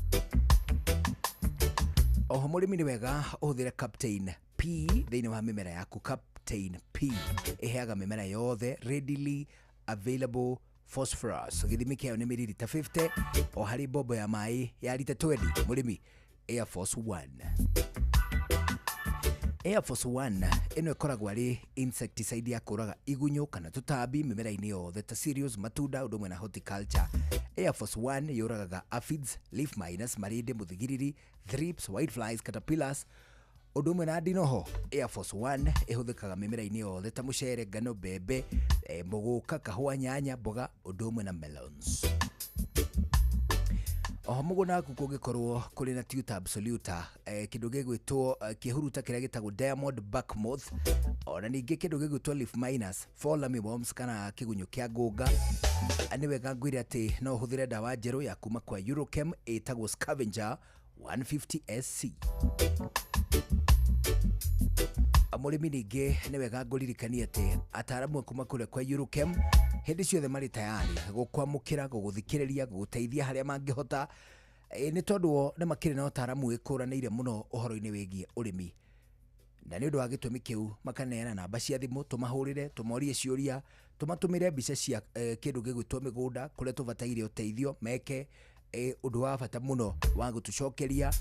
S7: Oho mũrĩmi nĩ wega ũhũthĩre Captain P thĩinĩ wa mĩmera yaku. Captain P ĩheaga mĩmera yothe readily available phosphorus. Gĩthimi kĩayo nĩ mililita 50 o harĩ mbombo ya maĩ ya lita 20. Mũrĩmi, Air Force 1. Air Force 1 ĩno ĩkoragwo arĩ insecticide ya kũraga igunyũ kana tũtambi mĩmera-inĩ yothe ta cereals, matunda ũndũ ũmwe na horticulture. Air Force 1 yũragaga aphids, leaf miners, marĩndĩ, mũthigiriri, thrips, whiteflies, caterpillars ũndũ ũmwe na ndinoho. Air Force 1 ĩhũthĩkaga mĩmera-inĩ yothe ta mũcere, ngano, mbembe, mũgũka, kahũa, nyanya, mboga ũndũ ũmwe na melons. Oho mũgũnda waku kũngĩkorwo kũrĩ na tuta absoluta, kĩndũ gĩgwĩtwo kĩhuruta kĩrĩa gĩtagwo diamond backmoth, ona ningĩ kĩndũ gĩgwĩtwo leaf miners, fall armyworms kana kĩgunyũ kĩa ngũnga, nĩ wega ngwĩre atĩ no ũhũthĩre ndawa njerũ ya kuma kwa Eurochem ĩtagwo Scavenger 150 SC. Mũrĩmi ningĩ nĩ wega ngũririkanie atĩ ataaramu a kuma kũrĩa kwa Eurochem hĩndĩ ciothe marĩ tayari gũkwamũkĩra, gũgũthikĩrĩria, gũgũteithia harĩa mangĩhota, nĩ tondũ nĩ makĩrĩ na ũtaaramu wĩkũranĩire mũno ũhoro-inĩ wĩgiĩ ũrĩmi. Na nĩ ũndũ wa gĩtũmi kĩu makaneana namba cia thimũ, tũmahũrĩre, tũmorie ciũria, tũmatũmĩre mbica cia kĩndũ gĩgwĩtwo mĩgũnda kũrĩa tũbataire ũteithio, meke ũndũ wa bata mũno wa gũtũcokeria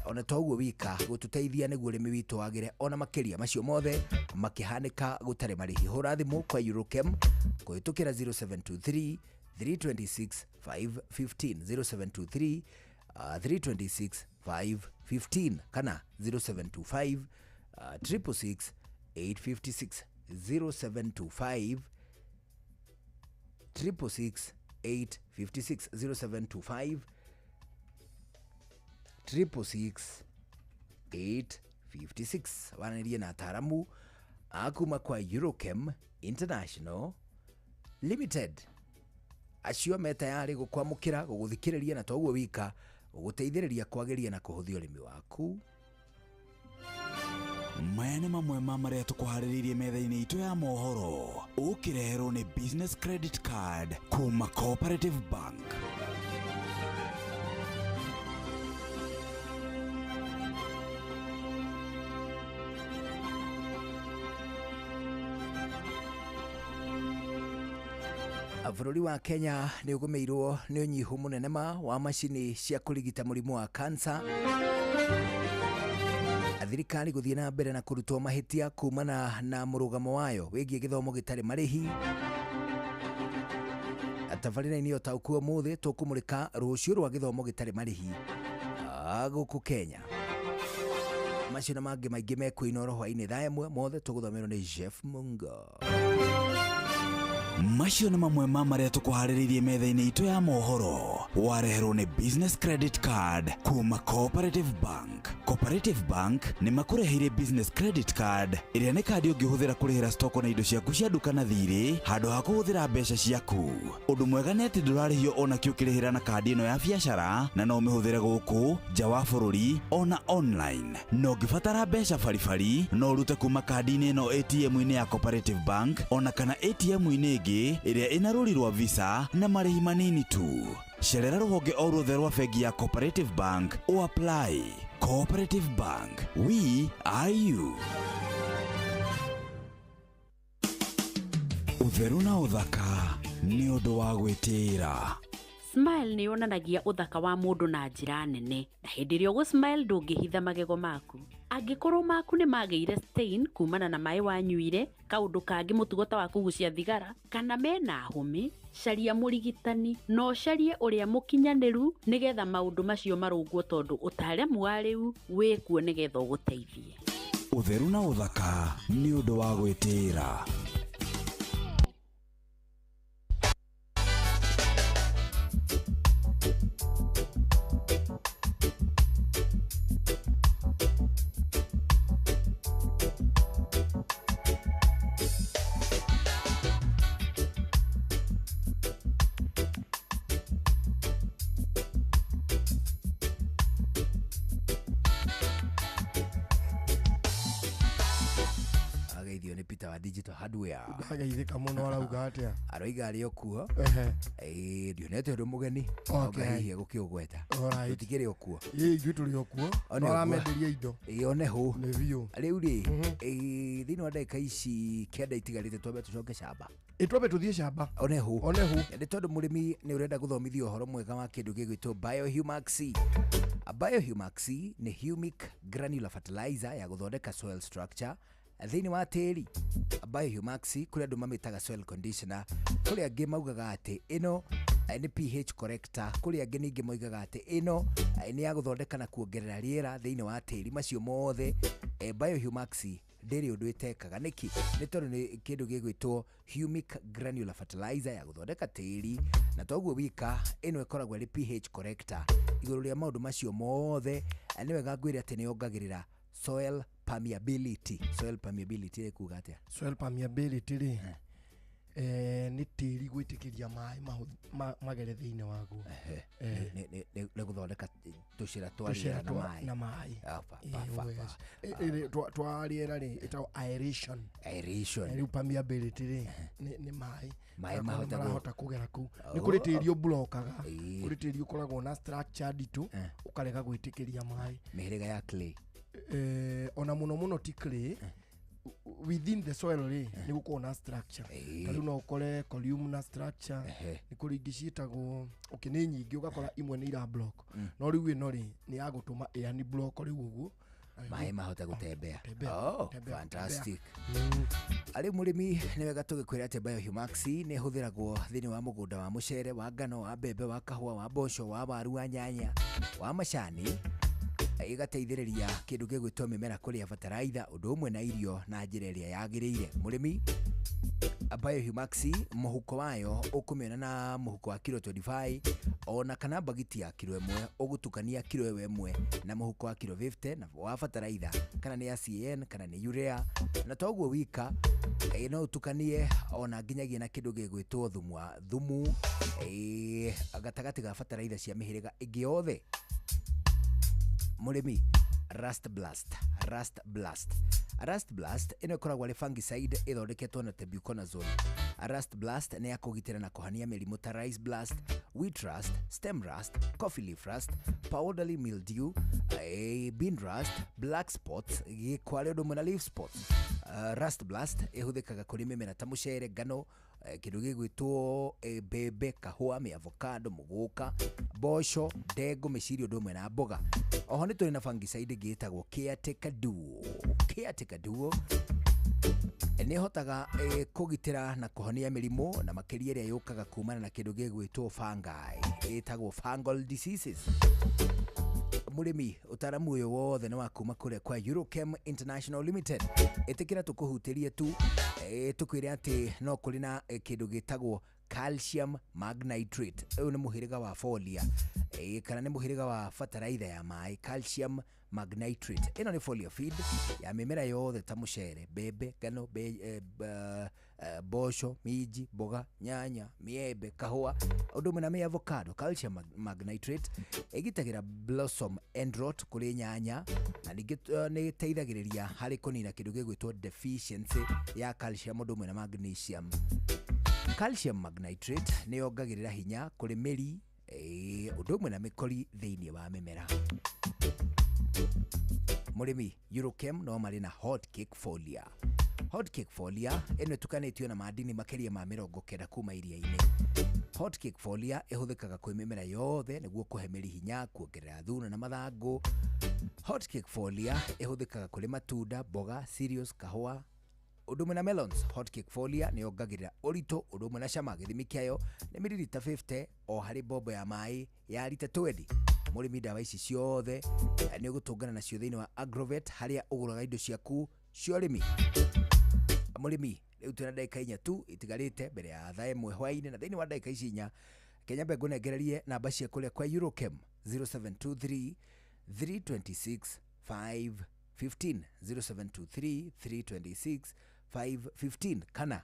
S7: ona toguo wika gũtũteithia nĩguo ũrĩmi witũ wagĩre ona makĩria. Macio mothe makĩhanĩka gũtarĩ marĩhi. Hũra thimũ kwa Eurochem kũhĩtũkĩra 0723 326 515, 0723 326 515 kana 0725 666 856, 0725 666 856, 0725 666 856. Waranĩrie na ataaramu a kuma kwa Eurochem International Limited acio me tayari gũkwamũkĩra, gũgũthikĩrĩria na toguo wika gũgũteithĩrĩria kwagĩria na kũhũthia ũrĩmi waku.
S26: Maya nĩ mamwe ma marĩa tũkũharĩrĩirie metha-inĩ itũ ya mohoro ũkĩreherwo nĩ Business Credit Card kuma Cooperative Bank.
S7: Bũrũri wa Kenya nĩ ũgũmĩirwo nĩ ũnyihu mũnene ma wa macini cia kũrigita mũrimũ wa kansa. Thirikari gũthiĩ na mbere na kũrutwo mahĩtia kumana na mũrũgamo wayo wĩgiĩ gĩthomo gĩtarĩ marĩhi. Tabarĩra-inĩ ũtaũku ũmũthĩ tũkũmũrĩka rũciũ rwa gĩthomo gĩtarĩ marĩhi gũkũ Kenya. Macio na mangĩ maingĩ mekũ Inooro hwaĩ-inĩ thaa 1 mothe tũgũthomerwo nĩ Jeff Mungo.
S26: Macio nĩ mamwe ma marĩa tũkũharĩrĩirie metha-inĩ itũ ya mohoro. Wareherwo nĩ Business Credit Card kuma Cooperative Bank. Cooperative Bank nĩ makũreheire Business Credit Card ĩrĩa nĩ kandi ũngĩhũthĩra kũrĩhĩra stoko na indo ciaku cia nduka na thirĩ handũ ha kũhũthĩra mbeca ciaku. Ũndũ mwega nĩ atĩ ndũrarĩhio ona kĩ ũkĩrĩhĩra na kandi ĩno ya biacara na no ũmĩhũthĩre gũkũ nja wa bũrũri ona online. Na ũngĩbatara mbeca baribari no ũrute kuma kandi-inĩ ĩno ATM-inĩ ya Cooperative Bank ona kana ATM-inĩ ĩngĩ ĩrĩa ĩna rũri rwa Visa na marĩhi manini tu. Cerera rũhonge o ruothe rwa bengi ya Cooperative Bank o apply. Cooperative Bank, we are you. Ũtheru na ũthaka nĩ ũndũ wa gwĩtĩĩra.
S2: Smile nĩ yonanagia ũthaka wa mũndũ na njĩra nene, na hĩndĩ ĩrĩa ũgũ smile ndũngĩhitha magego maku. Angĩkorwo maku nĩ magĩire stain kumana na maĩ wanyuire, kaũndũ kangĩ mũtugo ta wa kũgucia thigara, kana mena hũmĩ, caria mũrigitani na ũcarie ũrĩa mũkinyanĩru nĩgetha maũndũ macio marũngwo tondũ ũtaaramu wa rĩu wĩkuo nĩgetha ũgũteithie.
S26: Ũtheru na ũthaka nĩ ũndũ wa gwĩtĩĩra.
S7: Digital hardware
S4: ndageithĩka mũno arauga atĩa
S7: aroiga arĩ o kuo ndionete ũndũ mũgeni hihi gũkĩũgweta tũtikĩrĩ o kuo
S4: ĩ ithuĩ tũrĩ o kuo aramenderia indo
S7: ĩ one hũ
S4: nĩ biũ
S7: rĩu rĩ thĩinĩ wa ndagĩka ici 9 itigarĩte twambe tũcoke camba
S4: ĩ twambe tũthiĩ camba
S7: one hũ
S4: one hũ
S7: nĩ tondũ mũrĩmi nĩ ũrenda gũthomithio ũhoro mwega wa kĩndũ gĩgwĩtwo Biohumax. Biohumax nĩ humic granular fertilizer ya gũthondeka soil structure thĩinĩ wa tĩri. Biohumax kũrĩ andũ mamĩtaga soil conditioner, kũrĩ angĩ maugaga atĩ ĩno nĩ pH corrector, kũrĩ angĩ ningĩ moigaga atĩ ĩno nĩ ya gũthondeka na kuongerera rĩera thĩinĩ wa tĩri. Macio mothe Biohumax ndĩrĩ ũndũ ĩtekaga. Nĩkĩ? Nĩ tondũ nĩ kĩndũ gĩgwĩtwo humic granular fertilizer ya gũthondeka tĩri, na toguo wika ĩno ĩkoragwo ĩrĩ pH corrector. Igũrũ rĩa maũndũ macio mothe nĩ wega ngwĩre atĩ nĩ yongagĩrĩra soil permeability. Soil permeability ĩ kuga atĩa?
S4: Soil permeability rĩ nĩ tĩri gwĩtĩkĩria maĩ magere thĩinĩ waguo.
S7: Nĩ gũthondeka tũcĩra twa rĩera na maĩ.
S4: Twa rĩera rĩ ĩtagwo aeration.
S7: Aeration.
S4: Rĩu permeability rĩ nĩ maĩ
S7: marahota
S4: kũgera kũu. Nĩ kũrĩ tĩri ũblokaga, kũrĩ tĩri ũkoragwo na structure nditũ ũkarega gwĩtĩkĩria maĩ.
S7: Mĩhĩrĩga ya clay
S4: ona mũno mũno ti clay within the soil rĩ nĩ gũkorwo na structure. Ta rĩu no ũkore columnar structure, nĩ kũrĩ ingĩ ciĩtagwo okay nĩ nyingĩ ũgakora imwe nĩ ira block, no rĩu ĩno rĩ nĩ ya gũtũma ĩani block rĩu ũguo
S7: maĩ mahote gũtembea. Oh, fantastic. Arĩ mũrĩmi nĩ wega tũgĩkwĩra atĩ Biohumax nĩ ĩhũthĩragwo thĩinĩ wa mũgũnda wa mũcere, wa ngano, wa mbembe, wa kahũa, wa mboco, wa waru, wa nyanya, wa macani, ĩgateithĩrĩria kĩndũ gĩgwĩtwo mĩmera kũrĩa bataraitha ũndũ ũmwe na irio na njĩra ĩrĩa yagĩrĩire. Mũrĩmi, Biohumax mũhuko wayo ũkũmĩona na mũhuko wa kiro 25 ona kana bagiti ya kiro 1 ũgũtukania kiro 1 na mũhuko wa kiro 50 na wa bataraitha kana nĩ ya CAN kana nĩ urea, na toguo wika no ũtukanie ona nginyagia na kĩndũ gĩgwĩtwo thumu gatagatĩ ga bataraitha cia mĩhĩrĩga ĩngĩ yothe. Mũrĩmi, Rust Blast, Rust Blast, Rust Blast ĩno ĩkoragwo arĩ fungicide ĩthondeketwo na tebuconazole. Rust Blast nĩ ya kũgitĩra na kũhania mĩrimũ ta rice blast, wheat rust, stem rust, coffee leaf rust, powdery mildew, bean rust, black spots, gĩkware ũndũ ũmwe na leaf spots. Rust Blast ĩhũthĩkaga kũrĩ mĩmera ta mũcere, ngano, Kĩndũ gĩgwĩtwo mbembe, kahũa, mĩavocado, mũgũka, mboco, ndengũ, mĩciri ũndũ ũmwe na mboga. Oho nĩ tũrĩ na fungicide ĩngĩ ĩtagwo Caretaker Duo. Caretaker Duo nĩ ĩhotaga kũgitĩra na kũhonia mĩrimũ na makĩria ĩrĩa yũkaga kumana na kĩndũ gĩgwĩtwo fungi, ĩtagwo fungal diseases. Mũrĩmi, ũtaaramu ũyũ wothe nĩ wa kuma kũrĩa kwa Eurochem International Limited. Ĩtĩkĩra tũkũhutĩrie tu, tũkwĩre atĩ no kũrĩ na kĩndũ gĩtagwo calcium magnitrate. Ũyũ nĩ mũhĩrĩga wa folia, kana nĩ mũhĩrĩga wa bataraitha ya maĩ, calcium magnitrate. Ĩno nĩ folia feed ya mĩmera yothe ta mũcere, mbembe, ngano, mboco, minji, mboga, nyanya, mĩembe, kahũa, ũndũ ũmwe na mĩavocado. Calcium magnitrate ĩgitagĩra blossom end rot kũrĩ nyanya, na ningĩ nĩ ĩteithagĩrĩria harĩ kũnina kĩndũ gĩgwĩtwo deficiency ya calcium ũndũ ũmwe na magnesium. Calcium magnitrate nĩ yongagĩrĩra hinya kũrĩ mĩri, ũndũ ũmwe na mĩkori thĩinĩ wa mĩmera. Mũrĩmi, Eurochem no marĩ na hot cake folia. Hot cake folia ĩno ĩtukanĩtio na madini makĩria ma 90 kuma iria-inĩ. Hot cake folia ĩhũthĩkaga kwĩ mĩmera yothe nĩguo kũhe mĩri hinya, kuongerera thuna na mathangũ. Hot cake folia ĩhũthĩkaga kũrĩ matunda, mboga, cereals, kahũa, ũndũ ũmwe na melons. Hot cake folia nĩ yongagĩrĩra ũritũ ũndũ ũmwe na cama. Gĩthimi kĩayo nĩ mililita 50 o harĩ mbombo ya maĩ ya rita 20. Mũrĩmi, ndawa ici ciothe nĩ ũgũtũngana nacio thĩinĩ wa Agrovet harĩa ũgũraga indo ciaku cia ũrĩmi. Mũrĩmi, rĩu twĩna ndagĩka 4 tu itigarĩte mbere ya thaa 1 hwaĩ-inĩ, na thĩinĩ wa ndagĩka ici 4 Kenya mbe ngũnengererie namba cia kũrĩa kwa Eurochem 0723 326 515, 0723 326 515 kana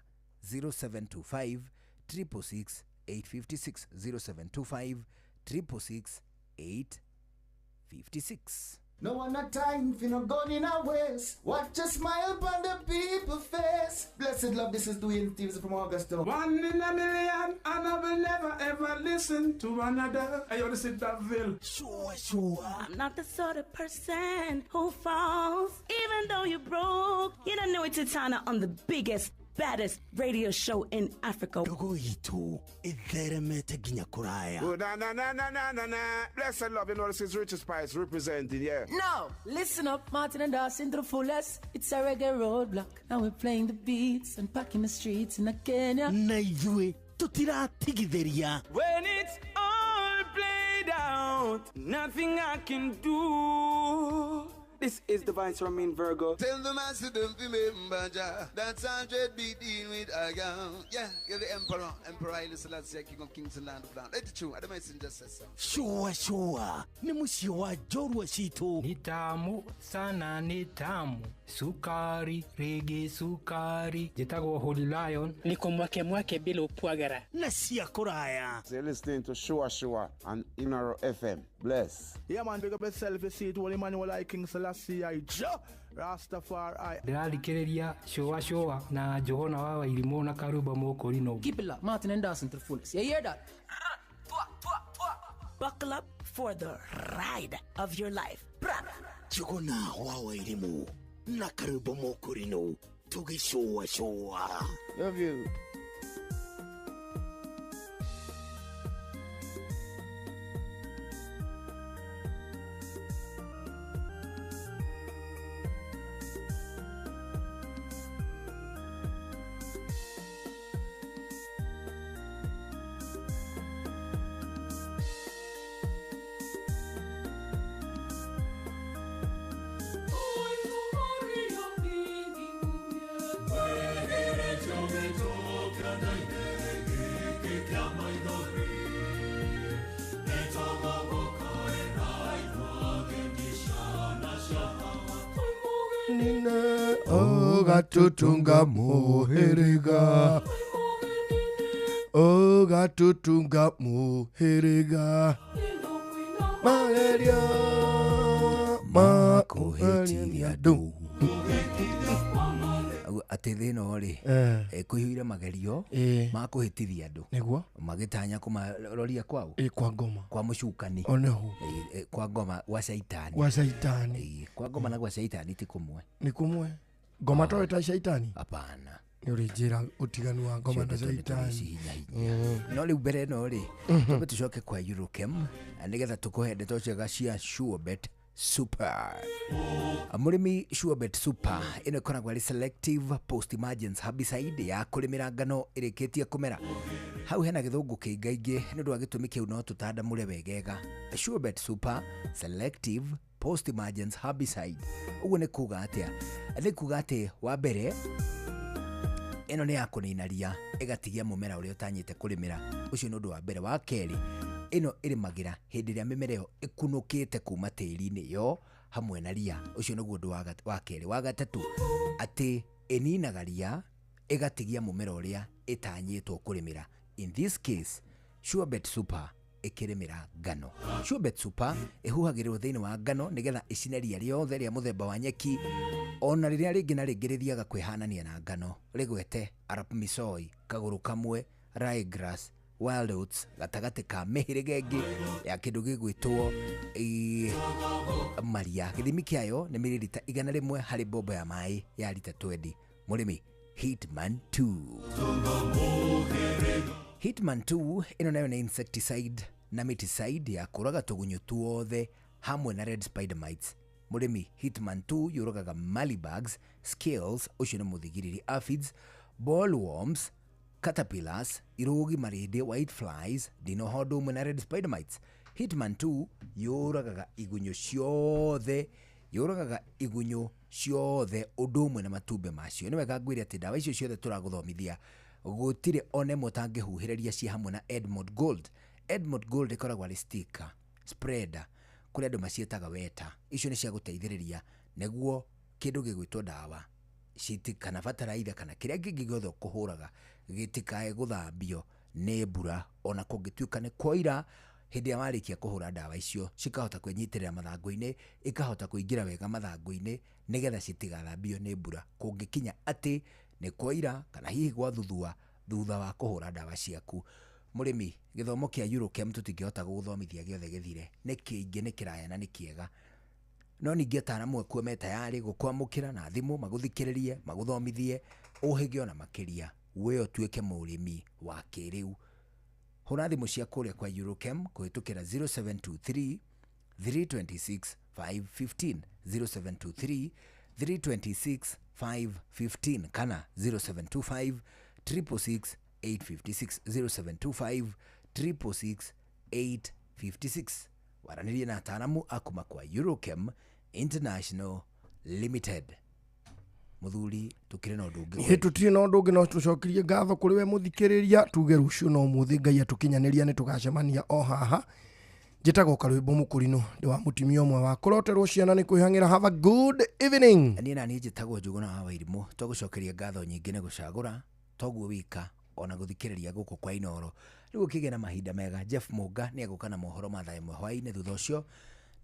S7: 0725 666 856, 0725 666 856.
S9: No one a time for no gun in a waste. Watch a smile upon the people face. Blessed love, this is Dwayne Stevens from Augusta.
S11: 1 in a million, and I will never ever listen to another. I ought to sit that veil.
S8: Sure, sure.
S13: I'm not the sort of person who falls, even though you're broke. You don't know it's Titana on the biggest, baddest radio show in Africa.
S8: Ndogo itu itheremete nginya kuraya.
S22: Oh, na na na na na na na. Blessed love, you know this is Richard Spice representing, yeah.
S12: Now, listen up, Martin and Dawson to the fullest. It's a reggae roadblock. Now we're playing the beats and packing the streets in Kenya.
S8: Na ithuĩ tutiratigithĩria.
S11: When it's all played out, nothing I can do. This is the Vice Romain Virgo.
S6: Tell the master don't remember Jah. That's 100 beating with a gun. Yeah, you're the emperor. Emperor Haile Selassie, King of Kings and Land of Land. Let it true. I don't just say so.
S8: Sure, sure. Ni mũciĩ wa njorua citũ.
S23: Ni tamu sana, ni tamu. Sukari, rege sukari. Njĩtagwo Holy Lion.
S24: Niko mwake mwake bila upwagara.
S8: Na cia kũraya.
S22: You're listening to Sure Sure on Inoro FM. Bless.
S25: Yeah, man, big up yourself. You see it, Holy Emmanuel I, King Selassie I, Jah Rastafari.
S23: Ndĩrathikĩrĩria Sure Sure na Johana wa Wairimũ na Karuba Mũkũrinũ.
S12: Keep it locked, Martin and Dawson to the fullest. You hear that?
S13: Buckle up for the ride of your life.
S8: Johana wa Wairimũ na Karuba Mũkũrinũ tũgĩcũa cũa.
S22: Love you.
S4: Ogatutunga muhiriga, ogatutunga muhiriga, malaria makuhĩtithia andũ.
S7: Atĩ thĩna rĩ kũihũire magerio ma kũhĩtithia andũ
S4: nĩguo
S7: magĩtanya kũmaroria kwao
S4: kwa ngoma
S7: kwa mũcukani
S4: oneho
S7: kwa ngoma gwa caitani
S4: gwa caitani
S7: kwa ngoma na gwa caitani ti kũmwe
S4: nĩ kũmwe ngoma to ta caitani
S7: hapana
S4: Nĩ ũrĩnjĩra ũtiganu wa ngoma na caitani.
S7: No rĩu mbere ĩno rĩ, twambe tũcoke kwa Eurochem nĩgetha tũkũhe ndeto njega cia Surebet Super. Mũrĩmi, Surebet Super ĩno ĩkoragwo ĩrĩ selective post emergence herbicide ya kũrĩmĩra ngano ĩrĩkĩtie kũmera. Hau hena gĩthũngũ kĩingaingĩ, nĩ ũndũ wa gĩtũmi kĩu no tũtandamũre wegega. Surebet Super selective post emergence herbicide, ũguo nĩ kuga atĩa? Nĩ kuga atĩ wa mbere, ĩno nĩ ya kũnina ria, ĩgatigia mũmera ũrĩa ũtanyĩte kũrĩmĩra. Ũcio nĩ ũndũ wa mbere. Wa kerĩ, ĩno ĩrĩmagĩra hĩndĩ ĩrĩa mĩmera ĩyo ĩkunũkĩte kuma tĩri-inĩ yo hamwe na ria. Ũcio nĩguo ũndũ wa kerĩ. Wa gatatũ, atĩ ĩninaga ria, ĩgatigia mũmera ũrĩa ĩtanyĩtwo kũrĩmĩra. In this case, Surebet Super ĩkĩrĩmĩra ngano. Surebet Super ĩhuhagĩrĩrwo thĩinĩ wa ngano nĩgetha ĩcine ria rĩothe rĩa mũthemba wa nyeki, ona rĩrĩa rĩngĩ na rĩngĩ rĩthiaga kwĩhanania na ngano, rĩgwete arap misoi, kagũrũ kamwe, ryegrass, wild oats, gatagatĩ ka mĩhĩrĩga ĩngĩ ya kĩndũ gĩgwĩtwo maria. Gĩthimi kĩayo nĩ mililita 100 harĩ mbombo ya maĩ ya lita 20. Mũrĩmi, Hitman 2. Hitman 2 ĩno nayo nĩ insecticide na miticide ya kũraga tũgunyũ tuothe hamwe na red spider mites. Mũrĩmi, Hitman 2 yũragaga malybugs, scales, ũcio nĩ mũthigiriri, aphids, bollworms, caterpillars, irũgi, marĩndĩ, white flies, ndinoho ũndũ ũmwe na red spider mites. Hitman 2 yũragaga igunyũ ciothe, yũragaga igunyũ ciothe ũndũ ũmwe na matumbĩ macio. Nĩ wega ngwĩre atĩ ndawa icio ciothe tũragũthomithia, gũtirĩ ona ĩmwe ũtangĩhuhĩrĩria ciĩ hamwe na Edmond Gold. Edmond Gold ĩkoragwo arĩ sticker spreader, kũrĩ andũ maciĩtaga weta. Icio nĩ cia gũteithĩrĩria nĩguo kĩndũ gĩgwĩtwo ndawa citi kana bataraitha kana kĩrĩa kĩngĩ gĩothe ũkũhũraga gĩtikae gũthambio nĩ mbura, ona kũngĩtuĩka nĩ kwaira. Hĩndĩ ĩrĩa warĩkia kũhũra ndawa icio, cikahota kwĩnyitĩrĩra mathangũ-inĩ, ikahota kũingĩra wega mathangũ-inĩ nĩgetha citigathambio nĩ mbura kũngĩkinya atĩ nĩ kwaira kana hihi gwathuthua thutha wa kũhũra ndawa ciaku. Mũrĩmi, gĩthomo kĩa Eurochem tũtingĩhota gũgũthomithia gĩothe gĩthire, nĩ kĩingĩ, nĩ kĩraya na nĩ kĩega, no ningĩ ataramu akuo me tayarĩ gũkwamũkĩra na thimũ, magũthikĩrĩrie, magũthomithie ũhĩge ona makĩria, we ũtuĩke mũrĩmi wa kĩrĩu. Hũra thimũ cia kũrĩa kwa Eurochem kũhĩtũkĩra 0723 326 515, 0723 326 515 kana 0725 666 856, 0725 666 856. Waranĩrie na ataramu akuma kwa Eurochem International Limited. Mũthuri, tũkĩrĩ na ũndũ ũngĩ?
S4: Ĩ, tũtirĩ na ũndũ ũngĩ, no tũcokirie ngatho kũrĩ we mũthikĩrĩria. Tuge rũciũ no mũthĩ Ngai atũkinyanĩria nĩ tũgacemania o haha. Njĩtagwo Karwĩmbo Mũkũrinũ, ndĩ wa mũtumia ũmwe wa kũroterwo ciana nĩ kwĩhang'ĩra. Have a good evening.
S7: Niĩ naniĩ njĩtagwo Njũgũna wa Wairimũ. Twagũcokeria ngatho nyingĩ nĩ gũcagũra toguo wika ona gũthikĩrĩria gũkũ kwa Inoro. Rĩu ũkĩgĩa na mahinda mega. Jeff Mũnga nĩ egũka na mohoro ma thaa 1 hwaĩ-inĩ. Thutha ũcio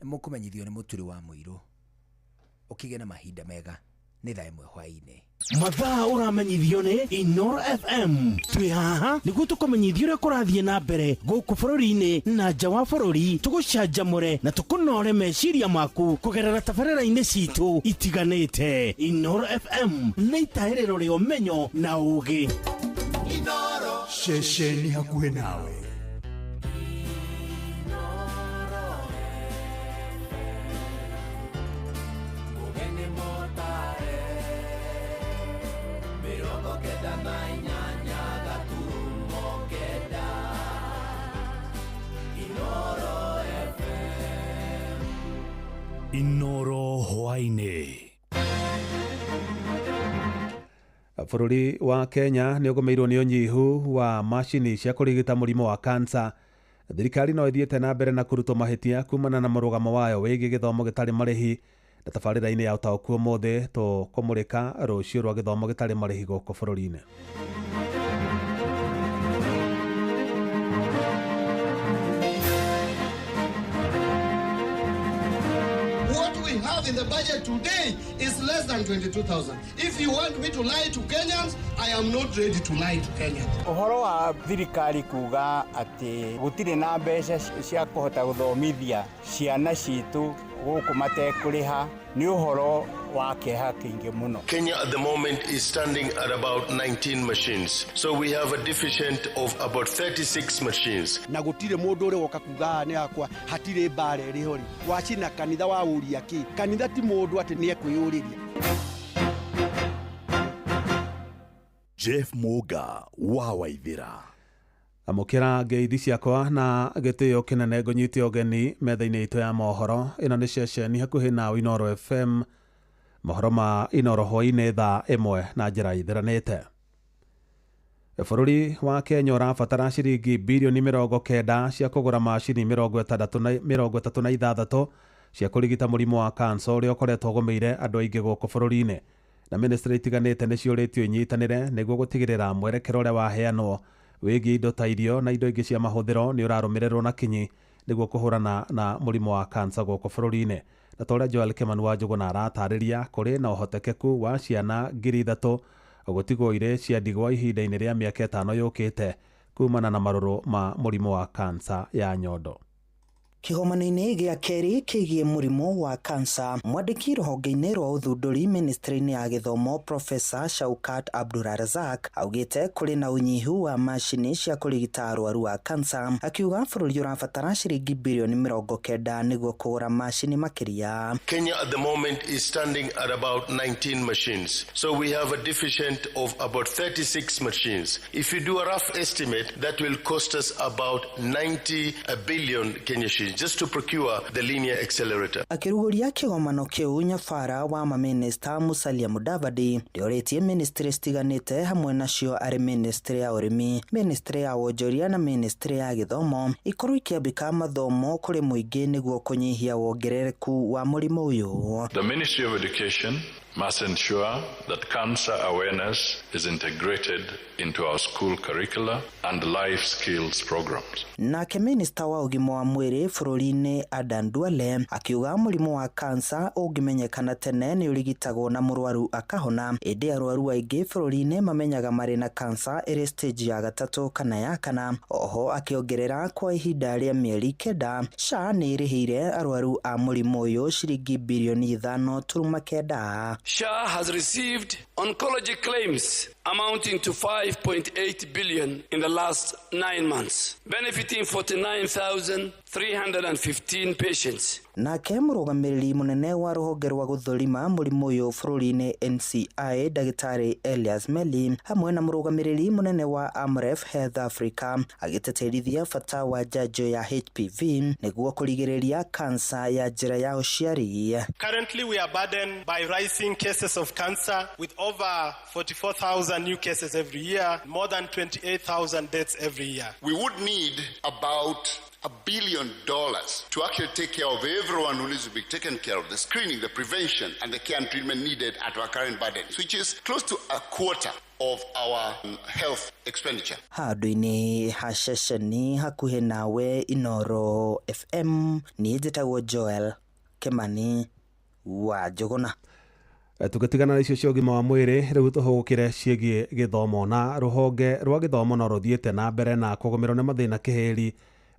S7: nĩ mũkũmenyithio nĩ mũturi wa mũirũ. Ũkĩgĩa na mahinda mega, nĩ thaa 1 hwaĩ-inĩ.
S8: Mathaa ũramenyithio nĩ Inoro FM. Twĩ haha nĩguo tũkũmenyithia ũrĩa kũrathiĩ na mbere gũkũ bũrũri-inĩ na nja wa bũrũri, tũgũcanjamũre na tũkũnore meciria maku kũgerera tabarĩra-inĩ citũ itiganĩte. Inoro FM nĩ itahĩrĩro rĩa ũmenyo na ũũgĩ.
S14: Ceceni hakuhĩ nawe.
S5: Mũgeni mũtare 98.9 Inoro FM.
S14: Inoro hwaĩ-inĩ.
S15: Bũrũri wa Kenya nĩ ũgũmĩirwo nĩ ũnyihu wa macini cia kũrigita mũrimũ wa kansa. Thirikari no ĩthiĩte na mbere na kũrutwo mahĩtia kumana na mũrũgamo wayo wĩgiĩ gĩthomo gĩtarĩ marĩhi. Na tabarĩra-inĩ ya ũtaũku ũmũthĩ, tũkũmũrĩka rũciũ rwa gĩthomo gĩtarĩ marĩhi gũkũ bũrũri-inĩ.
S6: What we have in the budget today is less than 22,000. If you want me to lie to Kenyans, I am not ready to lie to Kenyans.
S16: Ũhoro wa thirikari kuga atĩ gũtirĩ na mbeca cia kũhota gũthomithia ciana citũ gũkũ matekũrĩha. Nĩ ũhoro wa kĩeha kĩingĩ mũno.
S1: Kenya at the moment is standing at about 19 machines. So we have a deficient of about 36 machines.
S3: Na gũtirĩ mũndũ ũrĩ woka kuga haha nĩ hakwa, hatirĩ mbara ĩrĩ ho rĩ. Wacina kanitha wa ũria kĩ? Kanitha ti mũndũ atĩ nĩ ekwĩyũrĩria.
S8: Jeff Muga wa Waithira.
S15: Amũkĩra ngeithi ciakwa na gĩtĩo kĩnene ngũnyite ũgeni metha-inĩ itũ ya mohoro. Ĩno nĩ ceceni hakuhĩ na Inooro FM. Mohoro ma Inooro hwaĩ-inĩ thaa 1 na njĩra ithiranĩte. Bũrũri wa Kenya ũrabatara ciringi birioni 90 cia kũgũra macini 36 cia kũrigita mũrimũ wa kansa ũrĩa ũkoretwo ũgũmĩire andũ aingĩ gũkũ bũrũri-inĩ. Na ministry itiganĩte nĩciũrĩtio inyitanĩre nĩguo gũtigĩrĩra mwerekero ũrĩa waheanwo wĩgiĩ indo ta irio na indo ingĩ cia mahũthĩro nĩ ũrarũmĩrĩrwo na kinyi nĩguo kũhũrana na mũrimũ wa kansa gũkũ bũrũri-inĩ. Na ta ũrĩa Joel Kimani wa Njũgũna aratarĩria, kũrĩ na ũhotekeku wa ciana 3,000 gũtigwo irĩ cia ndigwa ihinda-inĩ rĩa mĩaka 5 yũkĩte kumana na marũrũ ma mũrimũ wa kansa ya nyondo.
S17: Kĩgomano-inĩ gĩa kerĩ kĩgiĩ mũrimũ wa kansa, mwandĩki rũhonge-inĩ rwa ũthundũri ministry-inĩ ya gĩthomo Professor Shaukat Abdulrazak augĩte kũrĩ na ũnyihu wa macini cia kũrigita arwaru a kansa, akiuga bũrũri ũrabatara ciringi birioni 90 nĩguo kũgũra macini makĩria.
S1: Kenya at the moment is standing at about 19 machines. So we have a deficient of about 36 machines. If you do a rough estimate, that will cost us about 90 billion Kenya shillings just to procure the linear accelerator.
S17: Akĩrugũria kĩgomano kĩu, nyabara wa maminista Musalia Mudavadi nĩorĩtie ministry citiganĩte hamwe nacio arĩ ministry ya ũrĩmi, ministry ya wonjoria na ministry ya gĩthomo ikorwo ikĩambĩka mathomo kũrĩ mũingĩ nĩguo kũnyihia wongerereku wa mũrimũ ũyũ.
S18: The Ministry of Education must ensure that cancer awareness is integrated into our school curricula and life skills programs.
S17: Nake minista wa ũgima wa mwĩrĩ bũrũri-inĩ Adan Duale akiuga mũrimũ wa kansa ũngĩmenyekana tene nĩ ũrigitagwo na mũrwaru akahona, ĩndĩ arwaru aingĩ bũrũri-inĩ mamenyaga marĩ na kansa ĩrĩ stage ya 3 kana ya 4. Oho akĩongerera kwa ihinda rĩa mĩeri 9 SHA nĩ ĩrĩhĩire arwaru a mũrimũ ũyũ ciringi birioni 5.9.
S11: SHA has received oncology claims amounting to 5.8 billion in the last 9 months, benefiting 49,315 patients.
S17: Nake mũrũgamĩrĩri mũnene wa rũhonge rwa gũthũrima mũrimũ ũyũ bũrũri-inĩ NCI Ndagĩtarĩ Elias Meli hamwe na mũrũgamĩrĩri mũnene wa Amref Health Africa agĩtĩtĩrithia bata wa njanjo ya HPV nĩguo kũrigĩrĩria kansa ya njĩra ya ũciari.
S19: Currently we are burdened by rising cases of cancer with over 44,000 new cases every year, more than 28,000 deaths every year.
S20: We would need about $1 billion to actually take care of everyone who needs to be taken care of, the screening, the prevention, and the care and treatment needed at our current burden, which is close to a quarter of our health expenditure.
S17: Handũ-inĩ ha ceceni hakuhĩ nawe Inooro FM, niĩ njĩtagwo Joel Kimani wa Njũgũna.
S15: Tũgĩtigana na icio cia ũgima wa mwĩrĩ, rĩu tũhũgũkĩre ciĩgiĩ gĩthomo. Na rũhonge rwa gĩthomo no rũthiĩte na mbere na kũgũmĩrwo nĩ mathĩna kĩhĩri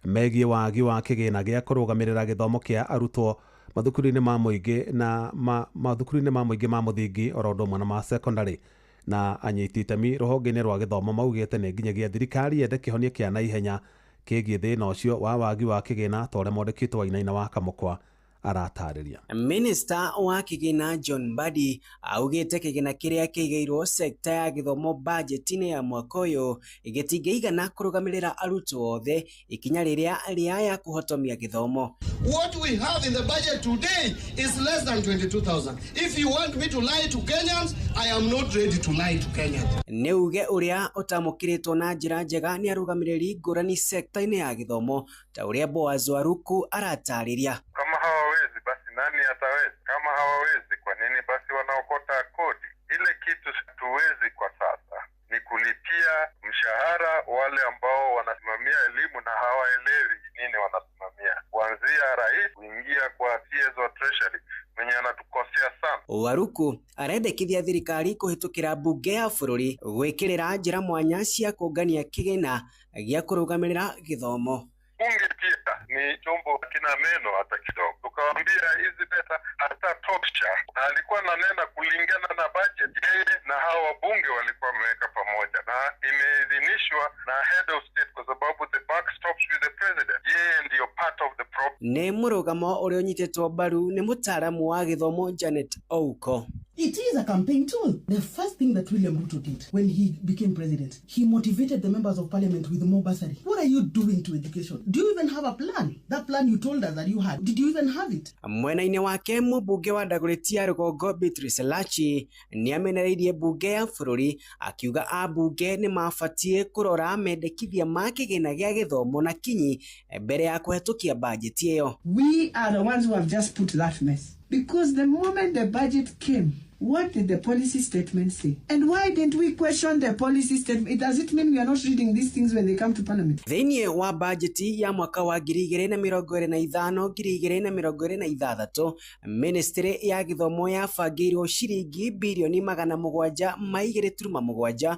S15: megiĩ wagi wa kĩgĩna gĩa kũrũgamĩrĩra gĩthomo kĩa arutwo mathukuru-inĩ ma mũingĩ na mathukuru-inĩ ma mũingĩ ma mũthingi oro ũndũ ũmwe na ma secondary. Na anyiti itemi rũhonge-inĩ rwa gĩthomo maugĩte nĩ nginyagia thirikari yende kĩhonia kĩa naihenya kĩgiĩ thĩna ũcio wa wagi wa kĩgĩna ta ũrĩa mwandĩki wa Wainaina wa Kamũkwa aratarĩria.
S21: Minister wa kĩgĩna John Mbadi augĩte kĩgĩna kĩrĩa kĩigĩirwo sekta ya gĩthomo bajeti-inĩ ya mwaka ũyũ gĩtingĩigana kũrũgamĩrĩra arutwo othe ikinya rĩrĩa rĩaya kũhotomia gĩthomo.
S28: What we have in the budget today is less than 22,000. If you want me to lie to Kenyans, I am not ready to lie to Kenyans.
S21: Nĩ uge ũrĩa ũtamũkĩrĩtwo na njĩra njega nĩ arũgamĩrĩri ngũrani sekta-inĩ ya gĩthomo ta ũrĩa Boaz Waruku aratarĩria.
S29: Kama hawawezi basi nani ataweza? Kama hawawezi kwa nini basi wanaokota kodi? Ile kitu hatuwezi kwa sasa ni kulipia mshahara wale ambao wanasimamia elimu na hawaelewi nini wanasimamia, kuanzia rais kuingia kwa CS wa Treasury mwenye anatukosea sana.
S21: Waruku arendekithia thirikari kũhĩtũkĩra mbunge ya bũrũri gwĩkĩrĩra njĩra mwanya cia kũngania kĩgĩna gĩa kũrũgamĩrĩra gĩthomo.
S29: Bunge pia ni chombo kina meno hata kidogo. Tukawaambia hizi pesa hazitatosha, na alikuwa ananena kulingana na budget yeye na hawa wabunge walikuwa wameweka pamoja, na imeidhinishwa na head of state, kwa sababu the buck stops with the president. Yeye ndiyo part of the problem.
S21: Nĩ mũrũgamo ũrĩa ũnyitĩtwo mbaru nĩ mũtaaramu wa gĩthomo Janet Ouko.
S2: It is a campaign tool. The first thing that William Ruto did when he became president, he motivated the members of parliament with more bursary. What are you doing to education? Do you even have a plan? That plan you told us that you had, did you even have it?
S21: Mwena-inĩ wake mũmbunge wa Dagoretti ya Rũgongo Beatrice Lachi nĩamenereirie mbunge ya bũrũri akiuga ambunge nĩmabatiĩ kũrora mendekithia ma kĩgĩna gĩa gĩthomo na kinyi mbere ya kũhetũkia bajeti ĩyo.
S9: We are the ones who have just put that mess. Because the moment the budget came, what did the policy statement say? And why didn't we question the policy statement? Does it mean we are not reading these things when they come to parliament?
S21: Thĩinĩ wa bajeti ya mwaka wa 2025 2026 ministry ya gĩthomo yabangĩirwo ciringi birioni 702.7,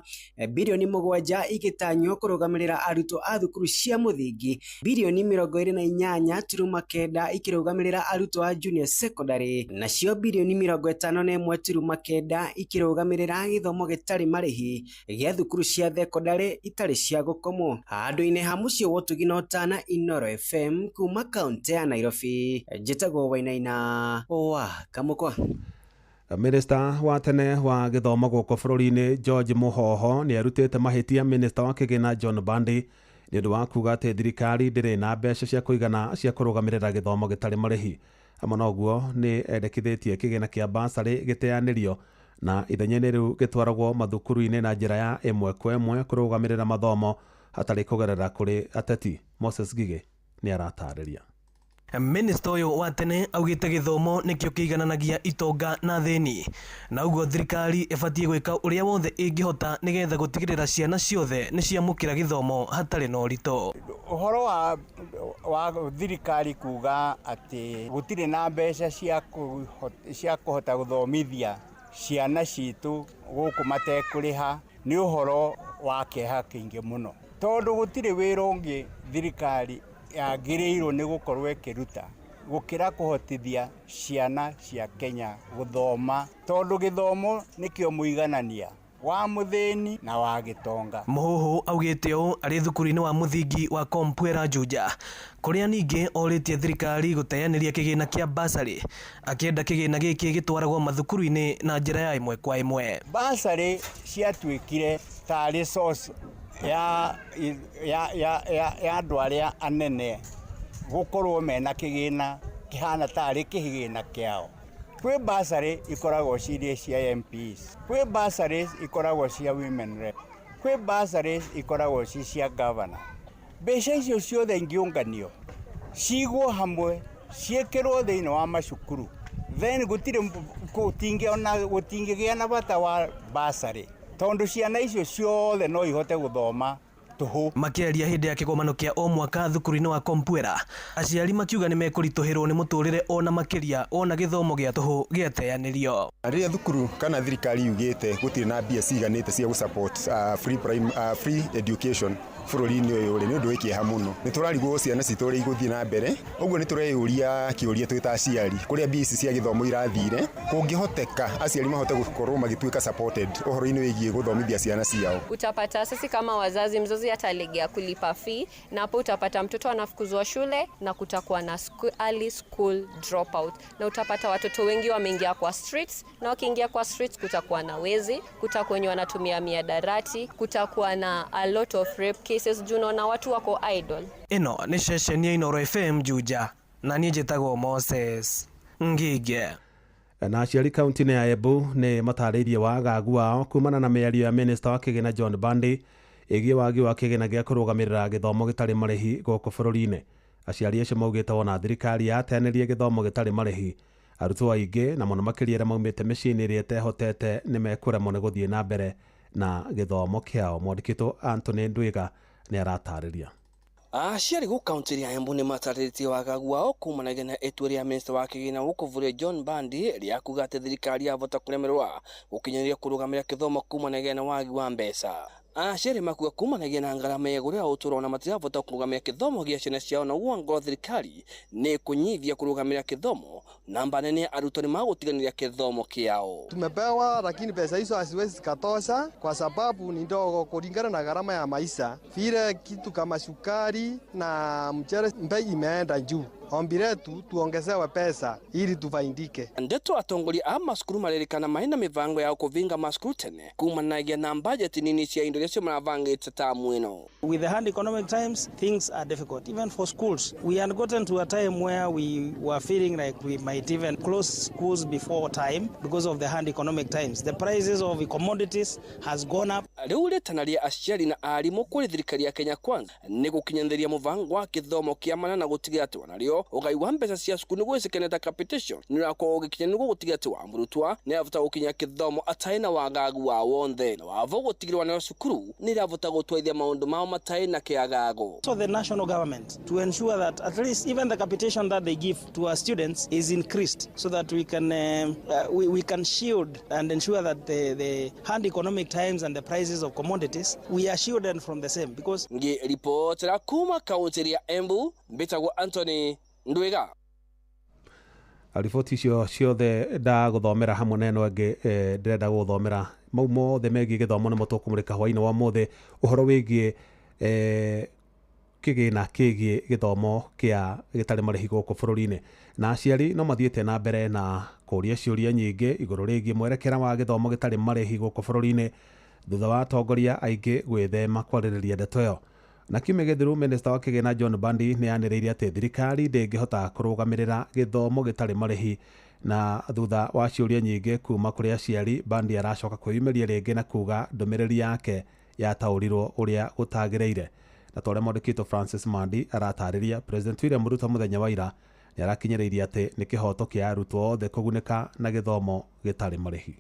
S21: birioni 7 igĩtanywo kũrũgamĩrĩra arutwo a thukuru cia mũthingi, birioni 28.9 ikĩrũgamĩrĩra arutwo a junior secondary, nacio birioni 51.9 ikĩrũgamĩrĩra gĩthomo gĩtarĩ marĩhi gĩa thukuru cia thekondarĩ itarĩ cia gũkomwo. Handũ-inĩ ha mũciĩ wa ũtugi na ũtana, Inooro FM kuma kaũntĩ ya Nairobi, njĩtagwo Wainaina wa Kamũkwa.
S15: Minista wa tene wa gĩthomo gũkũ bũrũri-inĩ George Muhoho nĩ arutĩte mahĩtia minista wa kĩgĩna John Mbadi nĩ ũndũ wa kuga atĩ thirikari ndĩrĩ na mbeca cia kũigana cia kũrũgamĩrĩra gĩthomo gĩtarĩ marĩhi. Hamwe na ũguo nĩ endekithĩtie kĩgĩna kĩa basarĩ gĩteanĩrio na ithenya-inĩ rĩu gĩtwaragwo mathukuru-inĩ na njĩra ya ĩmwe kwa ĩmwe kũrũgamĩrĩra mathomo hatarĩ kũgerera kũrĩ ateti. Moses Ngigĩ nĩ aratarĩria.
S10: Minista ũyũ wa tene augĩte gĩthomo nĩkĩo kĩigananagia itonga na thĩni, na ũguo thirikari ĩbatiĩ gwĩka ũrĩa wothe ĩngĩhota nĩgetha gũtigĩrĩra ciana ciothe nĩ ciamũkĩra gĩthomo hatarĩ na ũritũ.
S16: Ũhoro wa thirikari kuga atĩ gũtirĩ na mbeca cia kũhota gũthomithia ciana citũ gũkũ matekũrĩha nĩ ũhoro wa kĩeha kĩingĩ mũno, tondũ gũtirĩ wĩra ũngĩ thirikari yagĩrĩirwo nĩ gũkorwo ĩkĩruta gũkĩra kũhotithia ciana cia Kenya gũthoma, tondũ gĩthomo nĩkĩo mũiganania wa mũthĩni na wa gĩtonga.
S10: Mũhũhũ augĩte ũũ arĩ thukuru-inĩ wa mũthingi wa Kompwera Juja, kũrĩa ningĩ orĩtie thirikari gũteanĩria kĩgĩna kĩa basarĩ, akĩenda kĩgĩna gĩkĩ gĩtwaragwo mathukuru-inĩ na njĩra ya ĩmwe kwa ĩmwe.
S16: Basarĩ ciatuĩkire tarĩ source ya andũ arĩa anene gũkorwo mena kĩgĩna kĩhana tarĩ kĩgĩna kĩao. Kwĩ basarĩ ikoragwo cirĩ cia MPs, kwĩ basarĩ ikoragwo cia women rep, kwĩ basarĩ ikoragwo ci cia governor. Mbeca icio ciothe ingĩũnganio cigwo hamwe ciĩkĩrwo thĩinĩ wa macukuru, then gũtingĩgĩa na bata wa basarĩ, tondũ ciana icio ciothe no ihote gũthoma tũhũ.
S10: Makĩaria hĩndĩ ya kĩgomano kĩa o mwaka thukuru-inĩ wa Kompwera, aciari makiuga nĩ mekũritũhĩrwo nĩ mũtũrĩre ona makĩria ona gĩthomo gĩa tũhũ gĩateanĩrio.
S12: Rĩrĩa thukuru kana thirikari yugĩte gũtirĩ na mbia ciiganĩte cia gũ-support free education bũrũri-inĩ ũyũ rĩ, nĩ ũndũ wĩ kĩeha mũno. Nĩ tũrarigwo ciana citũ ũrĩa igũthiĩ na mbere, ũguo nĩ tũreyũria kĩũria twĩ ta aciari kũrĩa mbia ici cia gĩthomo irathire. Kũngĩhoteka aciari mahote gũkorwo magĩtuĩka supported ũhoro-inĩ wĩgiĩ gũthomithia ciana ciao.
S23: Utapata sisi kama wazazi, mzazi atalegea kulipa fee, na hapo utapata mtoto anafukuzwa shule na kutakuwa na early school dropout, na utapata watoto wengi wameingia kwa streets, na wakiingia kwa streets kutakuwa na wezi, kutakuwa wenye wanatumia miadarati, kutakuwa na a lot of rape cases juu unaona watu wako idle.
S10: Ĩno nĩ ceceni ya Inooro FM Juja, na niĩ njĩtagwo Moses Ngige.
S15: Na aciari kaunti-inĩ ya Embu nĩ matarĩirie wagagu wao kumana na mĩario ya minista wa kĩgĩna John Mbadi ĩgiĩ wagi wa kĩgĩna gĩa kũrũgamĩrĩra gĩthomo gĩtarĩ marĩhi gũkũ bũrũri-inĩ. Aciari acio maugĩte wona thirikari yateanĩrie gĩthomo gĩtarĩ marĩhi, arutwo aingĩ na mũno makĩria arĩa maumĩte mĩciĩ-inĩ ĩrĩa ĩtehotete nĩ mekũremwo nĩ gũthiĩ na mbere na gĩthomo kĩao. Mwandĩki witũ Anthony Ndwiga nĩ aratarĩria.
S24: Aciari gũkũ kaunti ya Embu nĩ matarĩrĩtie wagagu wao kumanagia na itua rĩa minista wa kĩgĩna gũkũ bũrũri John Mbadi rĩa kuga atĩ thirikari yavota kũremererwa gũkinyanĩria kũrũgamĩrĩra gĩthomo kumanagia na wagi wa mbeca. Aciari makuga kumanagia na ngarama ya igũrũ ya ũtũũro na matirabota kũrũgamĩrĩra gĩthomo gĩa ciana ciao, na ũguo angorwo thirikari nĩ kũnyihia kũrũgamĩrĩra gĩthomo, namba nene ya arutwo nĩ magũtiganĩria gĩthomo kĩao.
S4: Tumepewa, lakini pesa hizo haziwezi zikatosha kwa sababu ni ndogo kulingana na gharama ya maisha. Vile kitu kama sukari na mchele bei imeenda juu. Ombi letu tuongezewe pesa ili tufaidike.
S24: Ndeto atongoria a macukuru marerikana marĩ na mĩbango ya kũvinga macukuru tene kumanagia na bajeti nini cia indo iria cio marabangĩte tamu ĩno.
S5: With the hard economic times, things are difficult. Even for schools, we had gotten to a time where we were feeling like we might even close schools before time because of the hard economic times. The prices of commodities has gone up.
S24: Rĩu rĩtana rĩa aciari na arimũ kũrĩ thirikari ya Kenya Kwanza nĩ gũkinyanĩria mũbango wa gĩthomo kĩa mana na gũtigĩrĩra atĩ onarĩo ũgai wa mbeca cia cukuru nĩguo ĩcekene ta capitation nĩ ũrakorwo ũgĩkinya nĩguo gũtigĩrĩra atĩ wa mũrutwa nĩ arabota gũkinya gĩthomo atarĩ na wagagu wa wonthe, na wavo gũtigĩrĩra nayo cukuru nĩ irabota gũtwarithia maũndũ mao matarĩ na kĩagago.
S5: So the national government to ensure that at least even the capitation that they give to our students is increased so that we can we can shield and ensure that the hard economic times and the prices of commodities, we are shielded from the same because
S24: Ngĩribotera kuma kaunti ya Embu, mbĩtagwo Anthony Ndwiga.
S15: Riboti icio ciothe ndagũthomera hamwe na ĩno ĩngĩ, ndĩrenda gũgũthomera mau mothe megiĩ gĩthomo nĩmo tũkũmũrĩka hwaĩ-inĩ wa ũmũthĩ, ũhoro wĩgiĩ kĩgĩna kĩgiĩ gĩthomo kĩa gĩtarĩ marĩhi gũkũ bũrũri-inĩ. Na aciari no mathiĩte na mbere na kũria ciũria nyingĩ igũrũ rĩgiĩ mwerekera wa gĩthomo gĩtarĩ marĩhi gũkũ bũrũri-inĩ thutha wa atongoria aingĩ gwĩthema kwarĩrĩria ndeto ĩyo. Na kiumia gĩthiru, minista wa kĩgĩna John Mbadi nĩ anĩrĩire atĩ thirikari ndĩngĩhota kũrũgamĩrĩra gĩthomo gĩtarĩ marĩhi, na thutha wa ciũria nyingĩ kuma kũrĩ aciari, Mbadi aracoka kwĩyumĩria rĩngĩ na kuga ndũmĩrĩri yake yataũrirwo ũrĩa gũtagĩrĩire. Na ta ũrĩa mwandĩki witũ Francis Mandi aratarĩria, President William Ruto mũthenya wa ira nĩ arakinyĩrĩirie atĩ nĩ kĩhoto kĩa arutwo othe kũgunĩka na gĩthomo gĩtarĩ marĩhi.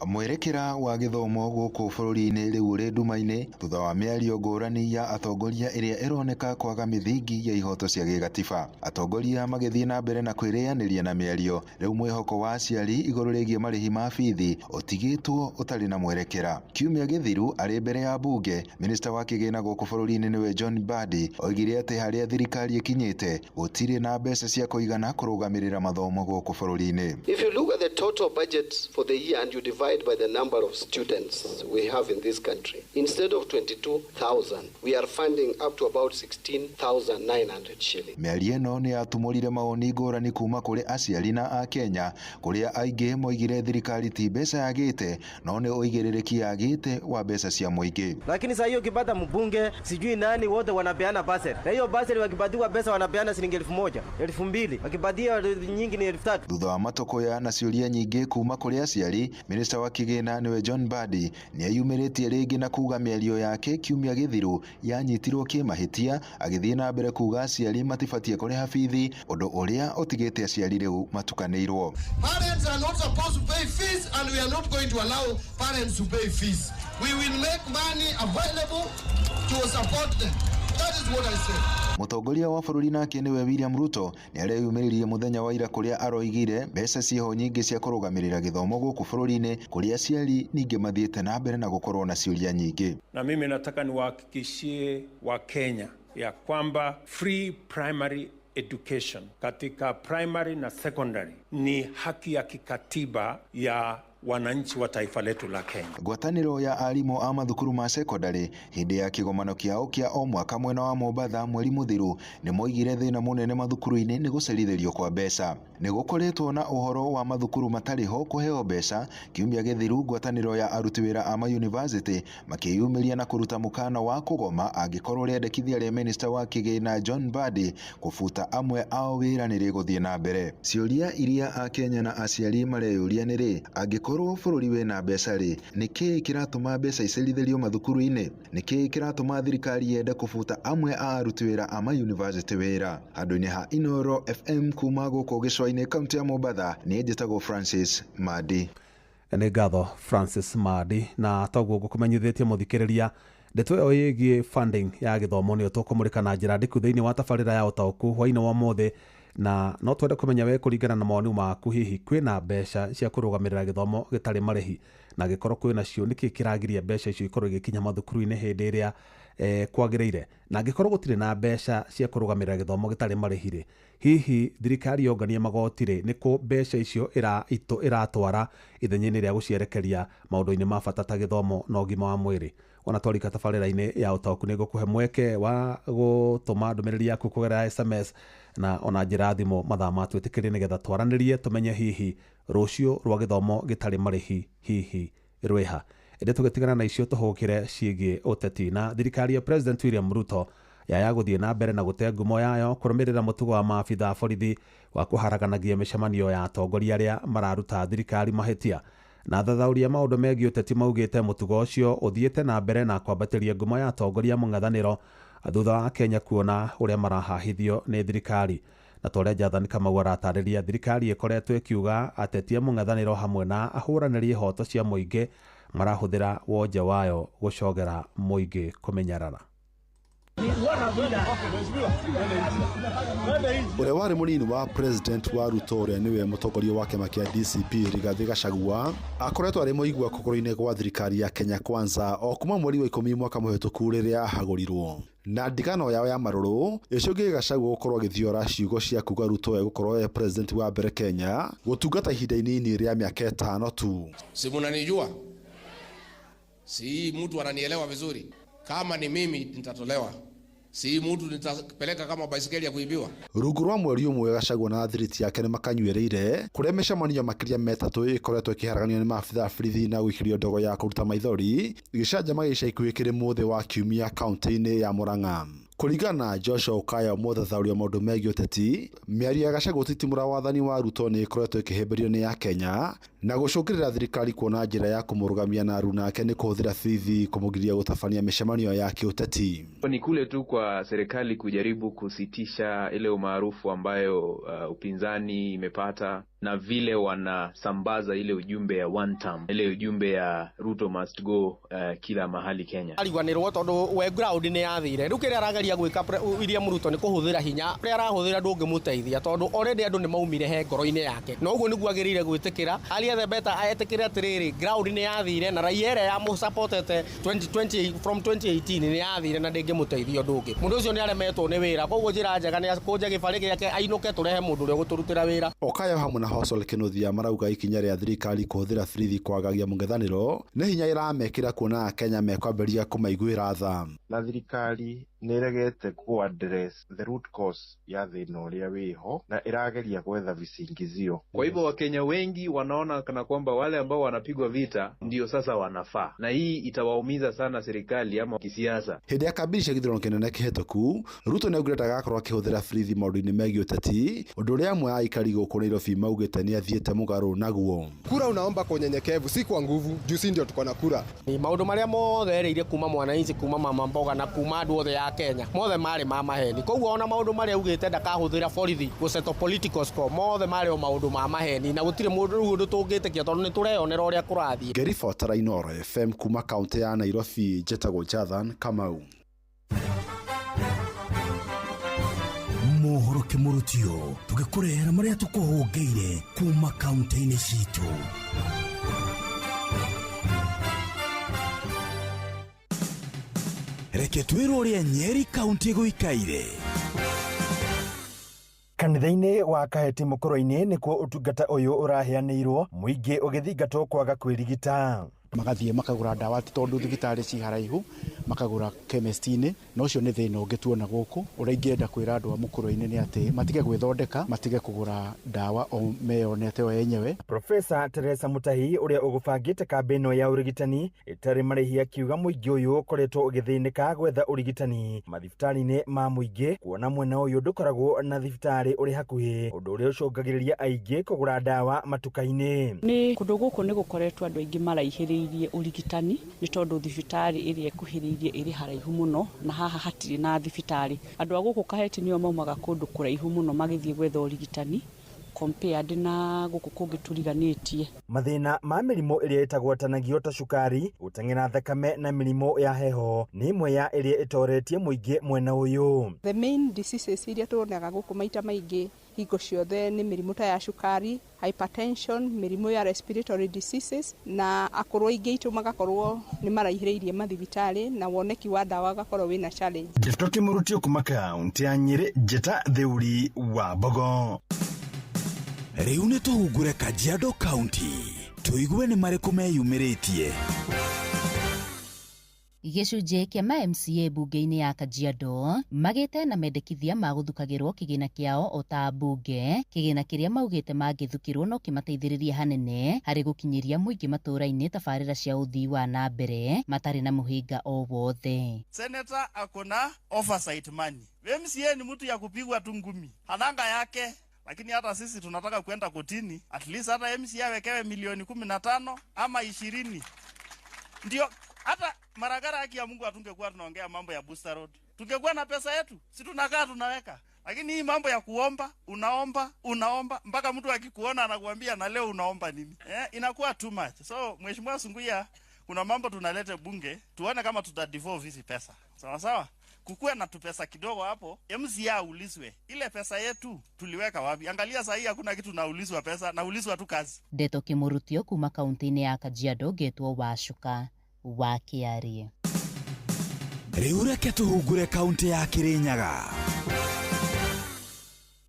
S7: Mwerekera wa gĩthomo gũkũ bũrũri-inĩ rĩu ũrĩ nduma-inĩ thutha wa mĩario ngũrani ya atongoria ĩrĩa ĩroneka kwaga mĩthingi ya ihoto cia gĩgatiba. Atongoria magĩthiĩ na mbere na kwĩrĩanĩria na mĩario, rĩu mwĩhoko wa aciari igũrũ rĩgiĩ marĩhi ma bithi ũtigĩtwo ũtarĩ na mwerekera. Kiumia gĩthiru arĩ mbere ya bunge, minista wa kĩgĩna gũkũ bũrũri-inĩ nĩwe John Mbadi oigire atĩ harĩa thirikari ĩkinyĩte gũtirĩ na mbeca cia kũigana kũrũgamĩrĩra mathomo gũkũ bũrũri-inĩ.
S28: If you look at the total budget for the year and you divide by the number of students we have in this country, instead of 22,000, we are funding up to about 16,900 shillings.
S7: Mĩario ĩno nĩ yatumũrire mawoni ngũrani kuma kũrĩ aciari na akenya, kũrĩa aingĩ moigire thirikari ti mbeca yagĩte no nĩ ũigĩrĩrĩki yagĩte wa mbeca cia mũingĩ.
S13: Lakini saa hiyo ukipata mbunge sijui nani, wote wanapeana basari, na hiyo basari wakipatiwa pesa wanapeana shilingi 1000, 2000, wakipatia nyingi ni 3000.
S7: Thutha wa matokoya na ciũria nyingĩ kuma kũrĩ aciari, minista wa kĩgĩna nĩwe John Mbadi nĩeyumĩrĩtie rĩngĩ na kuga mĩario yake kiumia gĩthiru yanyitirwo kĩmahĩtia, agĩthiĩ na mbere kuga aciari matibatiĩ kũrĩha bithi, ũndũ ũrĩa ũtigĩte aciari rĩu matukanĩirwo.
S28: Parents are not supposed to pay fees, and we are not going to allow parents to pay fees. We will make money available to support them. That is what I said.
S7: Mũtongoria wa bũrũri nake nĩwe William Ruto nĩareyumĩririe mũthenya wa ira kũrĩa aroigire mbeca ciĩho nyingĩ cia kũrũgamĩrĩra gĩthomo gũkũ bũrũri-inĩ, kũrĩa aciari ningĩ mathiĩte na mbere na gũkorwo na ciũria nyingĩ.
S14: Na mimi nataka niwahakikishie Wakenya ya kwamba free primary education katika primary na secondary ni haki ya kikatiba ya wananchi wa taifa letu la Kenya.
S7: Ngwatanĩro ya arimũ a mathukuru ma sekondarĩ hĩndĩ ya kĩgomano kĩao kĩa o mwaka mwena wa Mombatha mweri mũthiru nĩ moigire thĩna mũnene mathukuru-inĩ nĩ gũcerithĩrio kwa mbeca. Nĩ gũkoretwo na ũhoro wa mathukuru matarĩ ho kũheo mbeca. Kiumia gĩthiru ngwatanĩro ya aruti wĩra a mayunivasĩtĩ makĩyumĩria na kũruta mũkana wa kũgoma angĩkorwo rĩendekithia rĩa minista wa kĩgĩna John Mbadi kũbuta amwe ao wĩra nĩ rĩgũthiĩ na mbere. Ciũria iria akenya na aciari mareyũria nĩ rĩ, angĩkorwo bũrũri wĩna mbeca rĩ, nĩ kĩĩ kĩratũma mbeca icerithĩrio mathukuru-inĩ? Nĩ kĩĩ kĩratũma thirikari yende kũbuta amwe a aruti wĩra a mayunivasĩtĩ wĩra? Handũ-inĩ ha Inooro FM kuma gũkũ gĩcũa-inĩ kaunti ya Mombatha, niĩ njĩtagwo Francis Madi.
S15: Nĩ ngatho Francis Madi, na toguo ngũkũmenyithĩtie mũthikĩrĩria ndeto ĩyo ĩgiĩ funding ya gĩthomo nĩyo tũkũmũrĩka na njĩra ndiku thĩinĩ wa tabarĩra ya ũtaũku hwaĩ-inĩ wa ũmũthĩ. Na no twende kũmenya we kũringana na mawoni maku, hihi kwĩna mbeca cia kũrũgamĩrĩra gĩthomo gĩtarĩ marĩhi, na angĩkorwo kwĩna cio nĩkĩ kĩragiria mbeca icio ikorwo igĩkinya mathukuru-inĩ hĩndĩ ĩrĩa kwagĩrĩire? Na angĩkorwo gũtirĩ na mbeca cia kũrũgamĩrĩra gĩthomo gĩtarĩ marĩhi rĩ, hihi thirikari yongania magoti rĩ, nĩkũ mbeca icio ĩratwara ithenya-inĩ rĩa gũcierekeria maũndũ-inĩ ma bata ta gĩthomo na ũgima wa mwĩrĩ? Ona twarika tabarĩra-inĩ ya ũtaũku nĩ ngũkũhe mweke wa gũtũma ndũmĩrĩri yaku kũgerera SMS na ona njĩra thimũ mathaa ma twĩtĩkĩrie, nĩgetha twaranĩrie tũmenye hihi rũciũ rwa gĩthomo gĩtarĩ marĩhi hihi rwĩha. Ĩndĩ tũgĩtigana na icio tũhũkĩre ciĩgiĩ ũteti. Na thirikari ya President William Ruto yaya gũthiĩ na mbere na gũte ngumo yayo kũrũmĩrĩra mũtugo wa maabitha a borithi wa kũharaganagia mĩcemanio ya atongoria arĩa mararuta thirikari mahĩtia. Na thathaũri a maũndũ megiĩ ũteti maugĩte mũtugo ũcio ũthiĩte na mbere na kwambatĩria ngumo ya atongoria mũng'ethanĩro thutha wa Kenya kuona ũrĩa marahahithio nĩ thirikari. Na torĩa Jathani Kamau aratarĩria, thirikari ĩkoretwo ĩkiuga ateti a mũng'ethanĩro hamwe na ahũranĩri ihoto cia mũingĩ marahũthĩra wonje wayo gũcogera mũingĩ kũmenyerara.
S1: Ũrĩa warĩ mũnini wa president wa Ruto, ũrĩa nĩwe mũtongoria wa kĩama kĩa DCP Rigathi Gachagua, akoretwo arĩ mũigua kũgũrũ-inĩ gwa thirikari ya Kenya Kwanza o kuma mweri wa 10 mwaka mũhĩtũku rĩrĩa ahagũrirwo. Na ndigano yao ya marũrũ ĩcũngĩrĩirie Gachagua gũkorwo agĩthiora ciugo cia kuga Ruto egũkorwo e president wa mbere Kenya gũtungata ihinda inini rĩa mĩaka 5 tu.
S3: Si munanijua? Si mtu ananielewa vizuri? Kama ni mimi nitatolewa. Si mtu nitapeleka kama baisikeli ya kuibiwa.
S1: Rungu rwa mweri ũmwe Gachagua na thiriti yake nĩ makanyuĩrĩire kũrĩa mĩcemanio makĩria 3 ĩkoretwo ĩkĩharaganio nĩ maabitha a borithi na gũikĩrio ndogo ya kũruta maithori gĩcanjama gĩa ica ikuhĩ kĩrĩ mũthĩ wa kiumia kaunti-inĩ ya Murang'a. Kũringana na Joshua Okayo, mũthathaũri wa maũndũ megiĩ ũteti, mĩario ya Gachagua gũtitimũra wathani wa Ruto nĩ ĩkoretwo ĩkĩhĩmbĩrio nĩ Akenya na gũcũngĩrĩra thirikari kuona njĩra ya kũmũrũgamia na aruna ake nĩ kũhũthĩra borithi kũmũgiria gũtabania mĩcemanio ya kĩũteti.
S6: Ni kule tu kwa serikali kujaribu kusitisha ile umaarufu ambayo upinzani imepata na vile wanasambaza ile ujumbe ya one term, ile ujumbe ya Ruto must go kila mahali Kenya.
S8: Ariganirwo tondu we ground ni yathire riu kiria arageria gwika William Ruto ni kuhuthira hinya uria arahuthira ndungimuteithia tondu already andu ni maumire he ngoro-ini yake na uguo niguo agirire gwitikira aria the better etikire atiriri ground ni yathire na raia ĩrĩa yamusupportete 2020 from 2018 ni yathire na ndingimuteithia undu ungi. Mundu ucio ni aremetwo ni wira, koguo njira njega ni akũnje gĩbarĩ gĩake ainũke turehe mundu uria ũgũtũrutĩra wĩra.
S1: Okayo hamwe na Hosol Kinuthia marauga ikinya rĩa thirikari kũhũthĩra borithi kwagagia mũng'ethanĩro nĩ hinya ĩramekĩra kuona Akenya mekwambĩrĩria kũmaiguĩra tha.
S18: Na thirikari nĩ ĩregete ku address the root cause ya thĩna ũrĩa wĩho na ĩrageria gwetha visingizio.
S6: Kwa hivyo Wakenya wengi wanaona kana kwamba wale ambao wanapigwa vita ndio sasa wanafaa, na hii itawaumiza sana serikali ama kisiasa.
S1: Hĩndĩ ya kambĩini cia gĩthurano kĩnene kĩhĩtũku, Ruto nĩaugire ndagakorwo akĩhũthĩra borithi maũndũ-inĩ megiĩ ũteti, ũndũ ũrĩa amwe a aikari gũkũ Nairobi maugĩte nĩ athiĩte mũgarũ naguo.
S4: Kura unaomba kwa unyenyekevu, si kwa nguvu, juu si ndio tuko na kura.
S8: Ni maũndũ marĩa mothe erĩire kuma mwananchi, kuma mama mboga na kuma andũ othe ya Kenya mothe marĩ ma maheni. Koguo ona maũndũ marĩa augĩte ndakahũthĩra borithi gũsettle political score mothe marĩ o maũndũ ma maheni na gũtirĩ mũndũ rĩu ũndũ tũngĩtĩkia tondũ nĩ tũreyonera ũrĩa kũrathiĩ.
S1: Ngĩribotera Inooro FM kuma kaunti ya Nairobi, njĩtagwo Jathan Kamau.
S22: Mohoro kĩmũrutio tũgĩkũrehera marĩa tũkũhũngĩire kuma kaunti-inĩ citũ. Reke twĩrwo ũrĩa Nyeri kaunti gũikaire.
S25: Kanitha-inĩ wa Kaheti Mũkũrũ-inĩ nĩkuo ũtungata ũyũ ũraheanĩirwo, mũingĩ ũgĩthingatwo kwaga kwĩrigita.
S26: Magathiĩ makagũra ndawa ti tondũ thibitarĩ ci haraihu, makagũra chemist-inĩ, na ũcio nĩ thĩna ũngĩ tuona gũkũ. Ũrĩa ingĩenda kwĩra andũ a Mũkũrũ-inĩ nĩ atĩ matige gwĩthondeka, matige kũgũra ndawa o meyonete o enyewe.
S25: Profesa Teresa Mutahi ũrĩa ũgũbangĩte kambĩ ĩno ya ũrigitani ĩtarĩ marĩhi akiuga mũingĩ ũyũ ũkoretwo ũgĩthĩnĩka gwetha ũrigitani mathibitarĩ-inĩ ma mũingĩ, kuona mwena ũyũ ndũkoragwo na thibitarĩ ũrĩ hakuhĩ, ũndũ ũrĩa ũcũngagĩrĩria aingĩ kũgũra ndawa matuka-inĩ.
S27: Nĩ kũndũ gũkũ nĩ gũkoretwo andũ aingĩ maraihĩrĩirie ũrigitani nĩ tondũ thibitarĩ ĩrĩa ĩkuhĩrĩirie ĩrĩ haraihu mũno na haha hatirĩ na thibitarĩ. Andũ a gũkũ Kaheti nĩo maumaga kũndũ kũraihu mũno magĩthiĩ gwetha ũrigitani compared na gũkũ kũngĩ tũriganĩtie.
S25: Mathĩna ma mĩrimũ ĩrĩa ĩtagwatanagio ta cukari, gũteng'era thakame na mĩrimũ ya heho nĩ ĩmwe ya ĩrĩa ĩtoretie mũingĩ mwena ũyũ.
S30: The main diseases iria tuonaga gũkũ maita maingĩ
S2: Hingo ciothe nĩ mĩrimũ ta ya cukari, hypertension, mĩrimũ ya respiratory diseases, na akũrũ aingĩ aitũ magakorwo nĩ maraihĩrĩirie mathibitarĩ na woneki wa ndawa ũgakorwo wĩna challenge.
S9: Ndeto Kĩmũrutio kuma kaũntĩ ya Nyĩrĩ, Njĩta Theuri wa Mbogo.
S22: Rĩu nĩ tũhungure Kajiado County tũigue nĩ marĩkũ meyumĩrĩtie.
S11: Gĩcunjĩ kĩa ma MCA mbunge-inĩ ya Kajiado magĩte na mendekithia ma gũthukagĩrwo kĩgĩna kĩao o ta mbunge, kĩgĩna kĩrĩa maugĩte mangĩthukĩrwo no kĩmateithĩrĩrie hanene harĩ gũkinyĩria mũingĩ matũũra-inĩ tabarĩra cia ũthii wa na mbere matarĩ na mũhĩnga o wothe.
S16: Senator akona oversight money. MCA ni mtu ya kupigwa tu ngumi, hananga yake. Lakini hata sisi tunataka kwenda kotini, at least hata MCA awekewe milioni 15 ama 20. Ndio hata Maragara, haki ya Mungu, hatungekuwa tunaongea mambo ya Booster Road. Tungekuwa na pesa yetu, si tunakaa tunaweka. Lakini hii mambo ya kuomba, unaomba, unaomba mpaka mtu akikuona anakuambia na leo unaomba nini? Inakuwa too much. So Mheshimiwa Sunguya, kuna mambo tunalete bunge, tuone kama tuta devolve hizi pesa. Sawa sawa? Kukuwe na tupesa kidogo hapo, MCA aulizwe ile pesa yetu tuliweka wapi? Angalia saa hii hakuna kitu naulizwa pesa, naulizwa tu kazi.
S11: Ndeto Kĩmũrutio kuma kaunti-inĩ ya Kajiado ngetwo Wacuka wa Kĩarie.
S22: Rĩu reke tũhungure kaũntĩ ya Kĩrĩnyaga.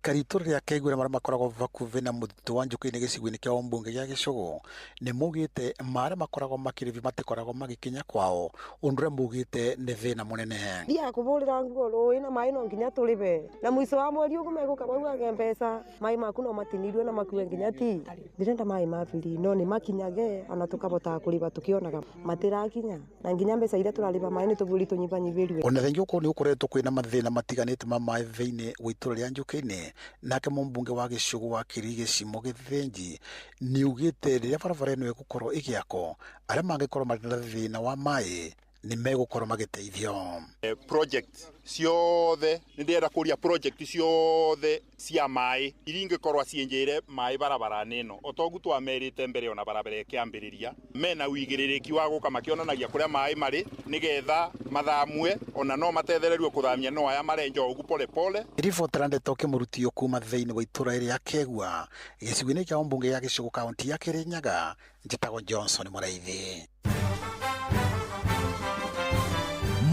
S17: Karitũ rĩa Keguira marĩa makoragwo bakuhĩ na mũtitũ wa Njũkĩ-inĩ gĩcigo-inĩ kĩa ũmbunge gĩa Gĩcũgũ nĩ maugĩte marĩa makoragwo makĩrĩhio matikoragwo magĩkinya kwao, ũndũ ũrĩa maugĩte nĩ thĩna mũnene.
S19: Thiaga kũbũrĩra nguo rũĩ na maĩ no nginya tũrĩbe, na mũico wa mweri ũguo megũka maugage mbeca maĩ maku no matinirwe na makue nginya ti. Ndĩrenda maĩ ma biri no nĩ makinyage ona tũkabotaga kũrĩba tũkĩonaga matirakinya, na nginya mbeca iria tũrarĩba maĩ nĩ tũburi tũnyibanyibĩrue.
S17: Ona thengia ũkorwo nĩ gũkoretwo kwĩna mathĩna matiganĩte ma maĩ thĩinĩ wa itũra rĩa Njũkĩ-inĩ, nake mũmbunge wa Gĩcũgũ wa Kĩrigi Gĩcimo Gĩthĩnji nĩaugĩte rĩrĩa barabara ĩno ĩgũkorwo ĩgĩakwo, arĩa mangĩkorwo marĩ na thĩna wa maĩ nĩ megũkorwo magĩteithio.
S20: Project ciothe nĩ ndĩrenda kũria project ciothe cia maĩ iria ingĩkorwo cienjeire maĩ barabara-inĩ ĩno, o toguo twamerĩte mbere ona barabara ĩkĩambĩrĩria, mena ũigĩrĩrĩki wa gũka makĩonanagia kũrĩa maĩ marĩ nĩgetha mathamue, ona no matethererio kũthamia no aya marenja ũguo pole pole.
S17: Ribotera ndeto Kĩmũrutio kuma thĩinĩ wa itũra rĩa Kegua gĩcigo-inĩ kĩa ũmbunge gĩa Gĩcũgũ kaũntĩ ya Kĩrĩnyaga, njĩtagwo Johnson Mũraithi.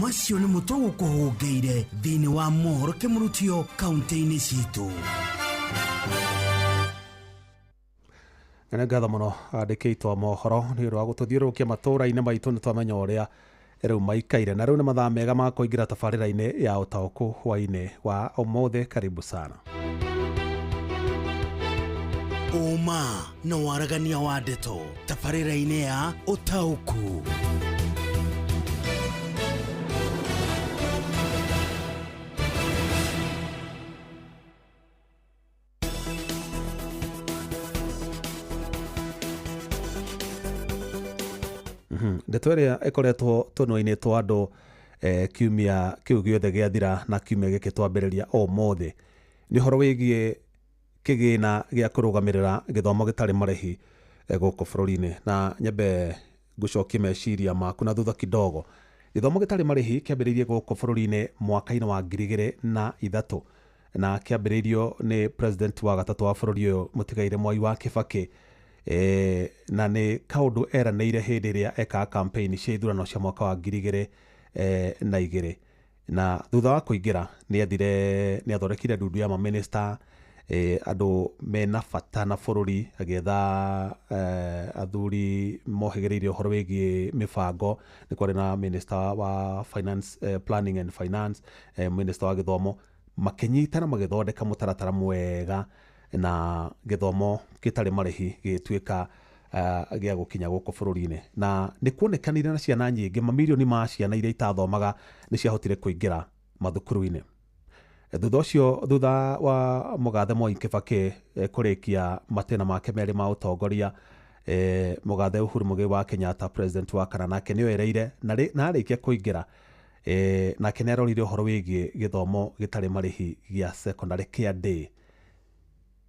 S22: Macio nĩ mũtũ gũkũhũngĩire thĩinĩ wa mohoro Kĩmũrutio kaũntĩ-inĩ citũ.
S15: Nĩ ngatho mũno andĩkĩtwo a mohoro nĩ ũndũ wa gũtũthiũrũrũkia matũũra-inĩ maitũ, nĩ twamenya ũrĩa rĩu maikaire, na rĩu nĩ mathaa mega ma kũingĩra tabarĩra-inĩ ya ũtaũku hwaĩ-inĩ wa ũmũthĩ. Karibu sana.
S22: Ũma na waragania wa ndeto tabarĩra-inĩ ya ũtaũku.
S15: Ndeto ĩrĩa ĩkoretwo tũnua-inĩ twa andũ kiumia kĩu gĩothe gĩathira na kiumia gĩkĩ twambĩrĩria ũmũthĩ nĩ ũhoro wĩgiĩ kĩgĩna gĩa kũrũgamĩrĩra gĩthomo gĩtarĩ marĩhi gũkũ bũrũri-inĩ, na nyambe ngũcokie meciria maku na thutha kidogo. Gĩthomo gĩtarĩ marĩhi kĩambĩrĩirie gũkũ bũrũri-inĩ mwaka-inĩ wa 2003 na kĩambĩrĩirio nĩ president wa gatatũ wa bũrũri ũyũ mũtigaire Mwai wa Kĩbakĩ, na nĩ kaũndũ eranĩire hĩndĩ ĩrĩa ekaga campaign cia ithurano cia mwaka wa 2002, na thutha wa kũingĩra nĩ athondekire ndundu ya maminista, andũ mena bata na bũrũri, agĩetha athuri mohĩgĩrĩire ũhoro wĩgiĩ mĩbango. Nĩ kwarĩ na minister wa finance, planning and finance, minister wa gĩthomo, makĩnyitana magĩthondeka mũtaratara mwega na gĩthomo gĩtarĩ marĩhi gĩgĩtuĩka gĩa gũkinya gũkũ bũrũri-inĩ, na nĩ kuonekanire na ciana nyingĩ, mamirioni ma ciana iria itathomaga nĩ ciahotire kũingĩra mathukuru-inĩ. Thutha ũcio, thutha wa mũgathe Mwai Kĩbakĩ kũrĩkia matĩna make merĩ ma ũtongoria, mũgathe Uhuru Muigai wa Kenyatta president wa kana nake nĩ oereire na arĩkia kũingĩra, nake nĩ arorire ũhoro wĩgiĩ gĩthomo gĩtarĩ marĩhi gĩa secondary kĩa day.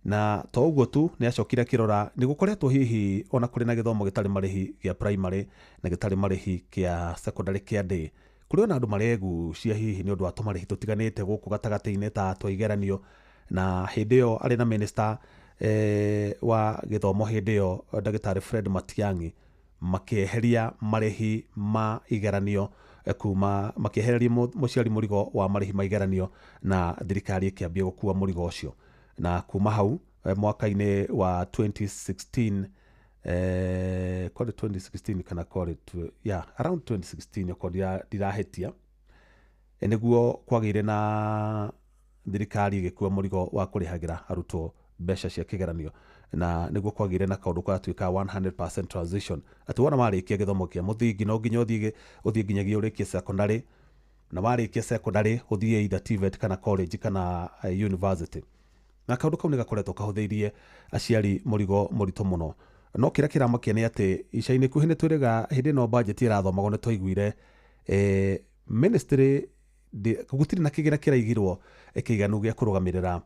S15: Na to ũguo tu, nĩ acokire akĩrora nĩ gũkoretwo hihi ona kũrĩ na gĩthomo gĩtarĩ marĩhi gĩa primary na gĩtarĩ marĩhi kĩa secondary kĩa day, kũrĩ ona andũ maregucia hihi nĩ ũndũ wa tũmarĩhi tũtiganĩte gũkũ gatagatĩ-inĩ ta twa igeranio, Na hĩndĩ ĩyo arĩ na minister wa gĩthomo hĩndĩ ĩyo ndagĩtarĩ Fred Matiang'i, makĩeheria marĩhi ma igeranio kuma makĩehereria mũciari mũrigo wa marĩhi ma igeranio, na thirikari ĩkĩambia gũkua mũrigo ũcio. Na kuma hau mwaka-inĩ wa 2016, kwarĩ 2016 kana kwarĩ yeah, around 2016 okorwo ndirahĩtia, nĩguo kwagĩire na thirikari ĩgĩkua mũrigo wa kũrĩhagĩra arutwo mbeca cia kĩgeranio, na nĩguo kwagĩire na kaũndũ karatuĩka 100% transition, atĩ wona warĩkia gĩthomo kĩa mũthingi no nginya ũthiĩ nginyagia ũrĩkie secondary, na warĩkia secondary ũthiĩ either TVET kana college kana university. Na kaũndũ kau nĩ gakoretwo kahũthĩirie aciari mũrigo mũritũ mũno. No kĩrĩa kĩramakia nĩ atĩ ica-inĩ ikuhĩ nĩ twĩrĩga hĩndĩ ĩno budget ĩrathomagwo nĩ twaiguire ministry gũtirĩ na kĩgĩna kĩraigirwo kĩiganu gĩa kũrũgamĩrĩra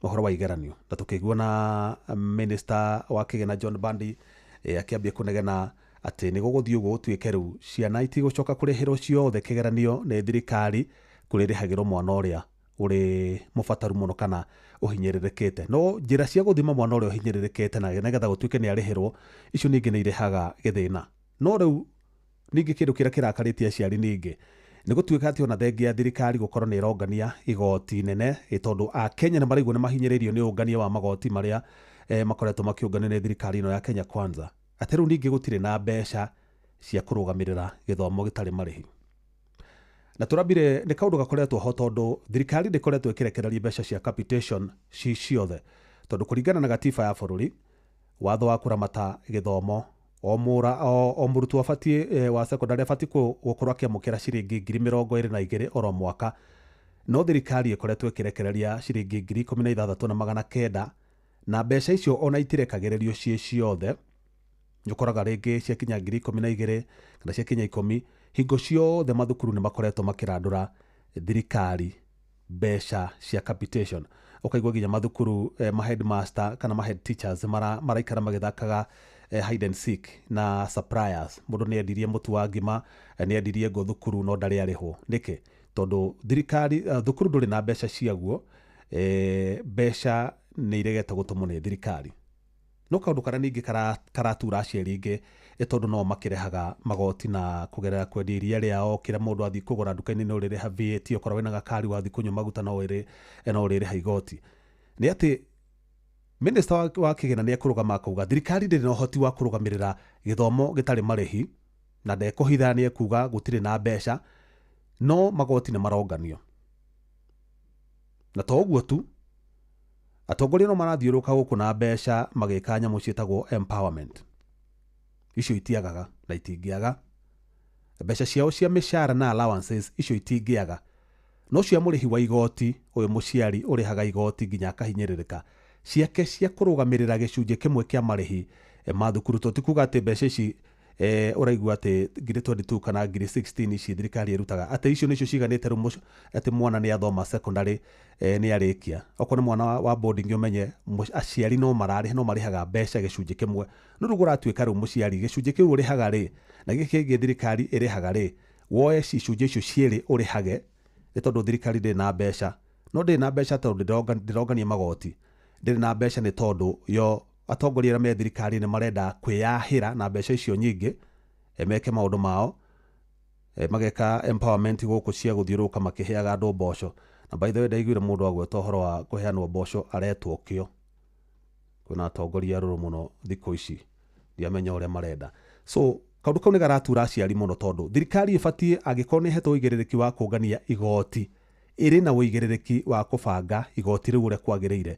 S15: ũhoro wa igeranio, na tũkĩigua na minister wa kĩgĩna John Mbadi akĩambia kũnegena atĩ nĩ gũgũthiĩ ũguo gũtuĩke rĩu ciana itigũcoka kũrĩhĩrwo ciothe kĩgeranio nĩ thirikari, kũrĩrĩhagĩrwo mwana ũrĩa ũrĩ mũbataru mũno kana ũhinyĩrĩrĩkĩte. No njĩra cia gũthima mwana ũrĩa ũhinyĩrĩrĩkĩte na nĩgetha gũtuĩke nĩ arĩhĩrwo, icio ningĩ nĩ irehaga gĩthĩna. No rĩu ningĩ kĩndũ kĩrĩa kĩrakarĩtie aciari ningĩ nĩ gũtuĩka atĩ ona thengia ya thirikari gũkorwo nĩ ĩrongania igoti nene, tondũ Akenya nĩ maraigua nĩ mahinyĩrĩirio nĩ ũngania wa magoti marĩa makoretwo makĩũnganio nĩ thirikari ĩno ya Kenya Kwanza, atĩ rĩu ningĩ gũtirĩ na mbeca cia kũrũgamĩrĩra gĩthomo gĩtarĩ marĩhi. Na tũrambire nĩ kaũndũ gakoretwo ho tondũ thirikari ndĩkoretwo ĩkĩrekereria mbeca cia capitation ci ciothe, tondũ kũringana na gatiba ya bũrũri, watho wa kũramata gĩthomo, o mũrutwo abatiĩ wa secondary abatiĩ gũkorwo akĩamũkĩra ciringi 22,000 oro mwaka, no thirikari ĩkoretwo ĩkĩrekereria ciringi 16,900, na mbeca icio ona itirekagĩrĩrio ciĩ ciothe. Nĩ ũkoraga rĩngĩ ciakinya 12,000 kana ciakinya 10, hingo ciothe mathukuru nĩ makoretwo makĩrandũra thirikari mbeca cia capitation. Ũkaigua nginya mathukuru ma headmaster kana ma head teachers maraikara magĩthakaga hide and seek na suppliers. Mũndũ nĩ endirie mũtu wa ngima, nĩ endirie ngũ thukuru, no ndarĩ arĩhwo. Nĩkĩ? Tondũ thirikari thukuru ndũrĩ na mbeca ciaguo, mbeca nĩ iregete gũtũmwo nĩ thirikari. No kaũndũ karĩa ningĩ karatura aciari aingĩ tondũ no makĩrehaga magoti na kũgerera kwendia iria rĩao, kĩrĩa mũndũ athiĩ kũgũra nduka-inĩ no ũrĩrĩha VAT, okorwo wĩna gakari wathiĩ kũnyua maguta no ũrĩrĩha igoti. Nĩ atĩ minister wa kĩgĩna nĩ ekũrũgama akauga thirikari ndĩrĩ na ũhoti wa kũrũgamĩrĩra gĩthomo gĩtarĩ marĩhi, na ndekũhitha nĩ ekuga gũtirĩ na mbeca, no magoti nĩ maronganio. Na to ũguo tu, atongoria no marathiũrũrũka gũkũ na mbeca magĩka nyamũ ciĩtagwo empowerment. Icio itiagaga na itingĩaga. Mbeca ciao cia mĩcara na allowances icio itingĩaga, no cia mũrĩhi wa igoti ũyũ mũciari ũrĩhaga igoti nginya akahinyĩrĩrĩka, ciake cia kũrũgamĩrĩra gĩcunjĩ kĩmwe kĩa marĩhi ma thukuru. To ti kuga atĩ mbeca ici ũraigua atĩ 22,000 kana 16,000 ici thirikari ĩrutaga atĩ icio nĩcio ciganĩte rĩu atĩ mwana nĩ athoma secondary nĩ arĩkia. Okorwo nĩ mwana wa boarding ũmenye aciari no mararĩha, no marĩhaga mbeca gĩcunjĩ kĩmwe, no rĩu kũratuĩka rĩu mũciari gĩcunjĩ kĩu ũrĩhaga rĩ na gĩkĩ kĩngĩ thirikari ĩrĩhaga rĩ, woe icunjĩ icio cierĩ ũrĩhage, nĩ tondũ thirikari ndĩrĩ na mbeca. No ndĩrĩ na mbeca tondũ ndĩrongania magoti, ndĩrĩ na mbeca nĩ tondũ yo atongoria arĩa me thirikari nĩ marenda kwĩyahĩra na mbeca icio nyingĩ meke maũndũ mao, mageka empowerment gũkũ cia gũthiũrũrũka makĩheaga andũ mboco. Na by the way ndaiguire mũndũ agweta ũhoro wa kũheanwo mboco aretwo kĩo. Kwĩna atongoria arũrũ mũno thikũ ici, ndiamenya ũrĩa marenda. So kaũndũ kau nĩ garatura aciari mũno tondũ thirikari ĩbatiĩ angĩkorwo nĩ ĩhetwo ũigĩrĩrĩki wa kũngania igoti, ĩrĩ na ũigĩrĩrĩki wa kũbanga igoti rĩu ũrĩa kwagĩrĩire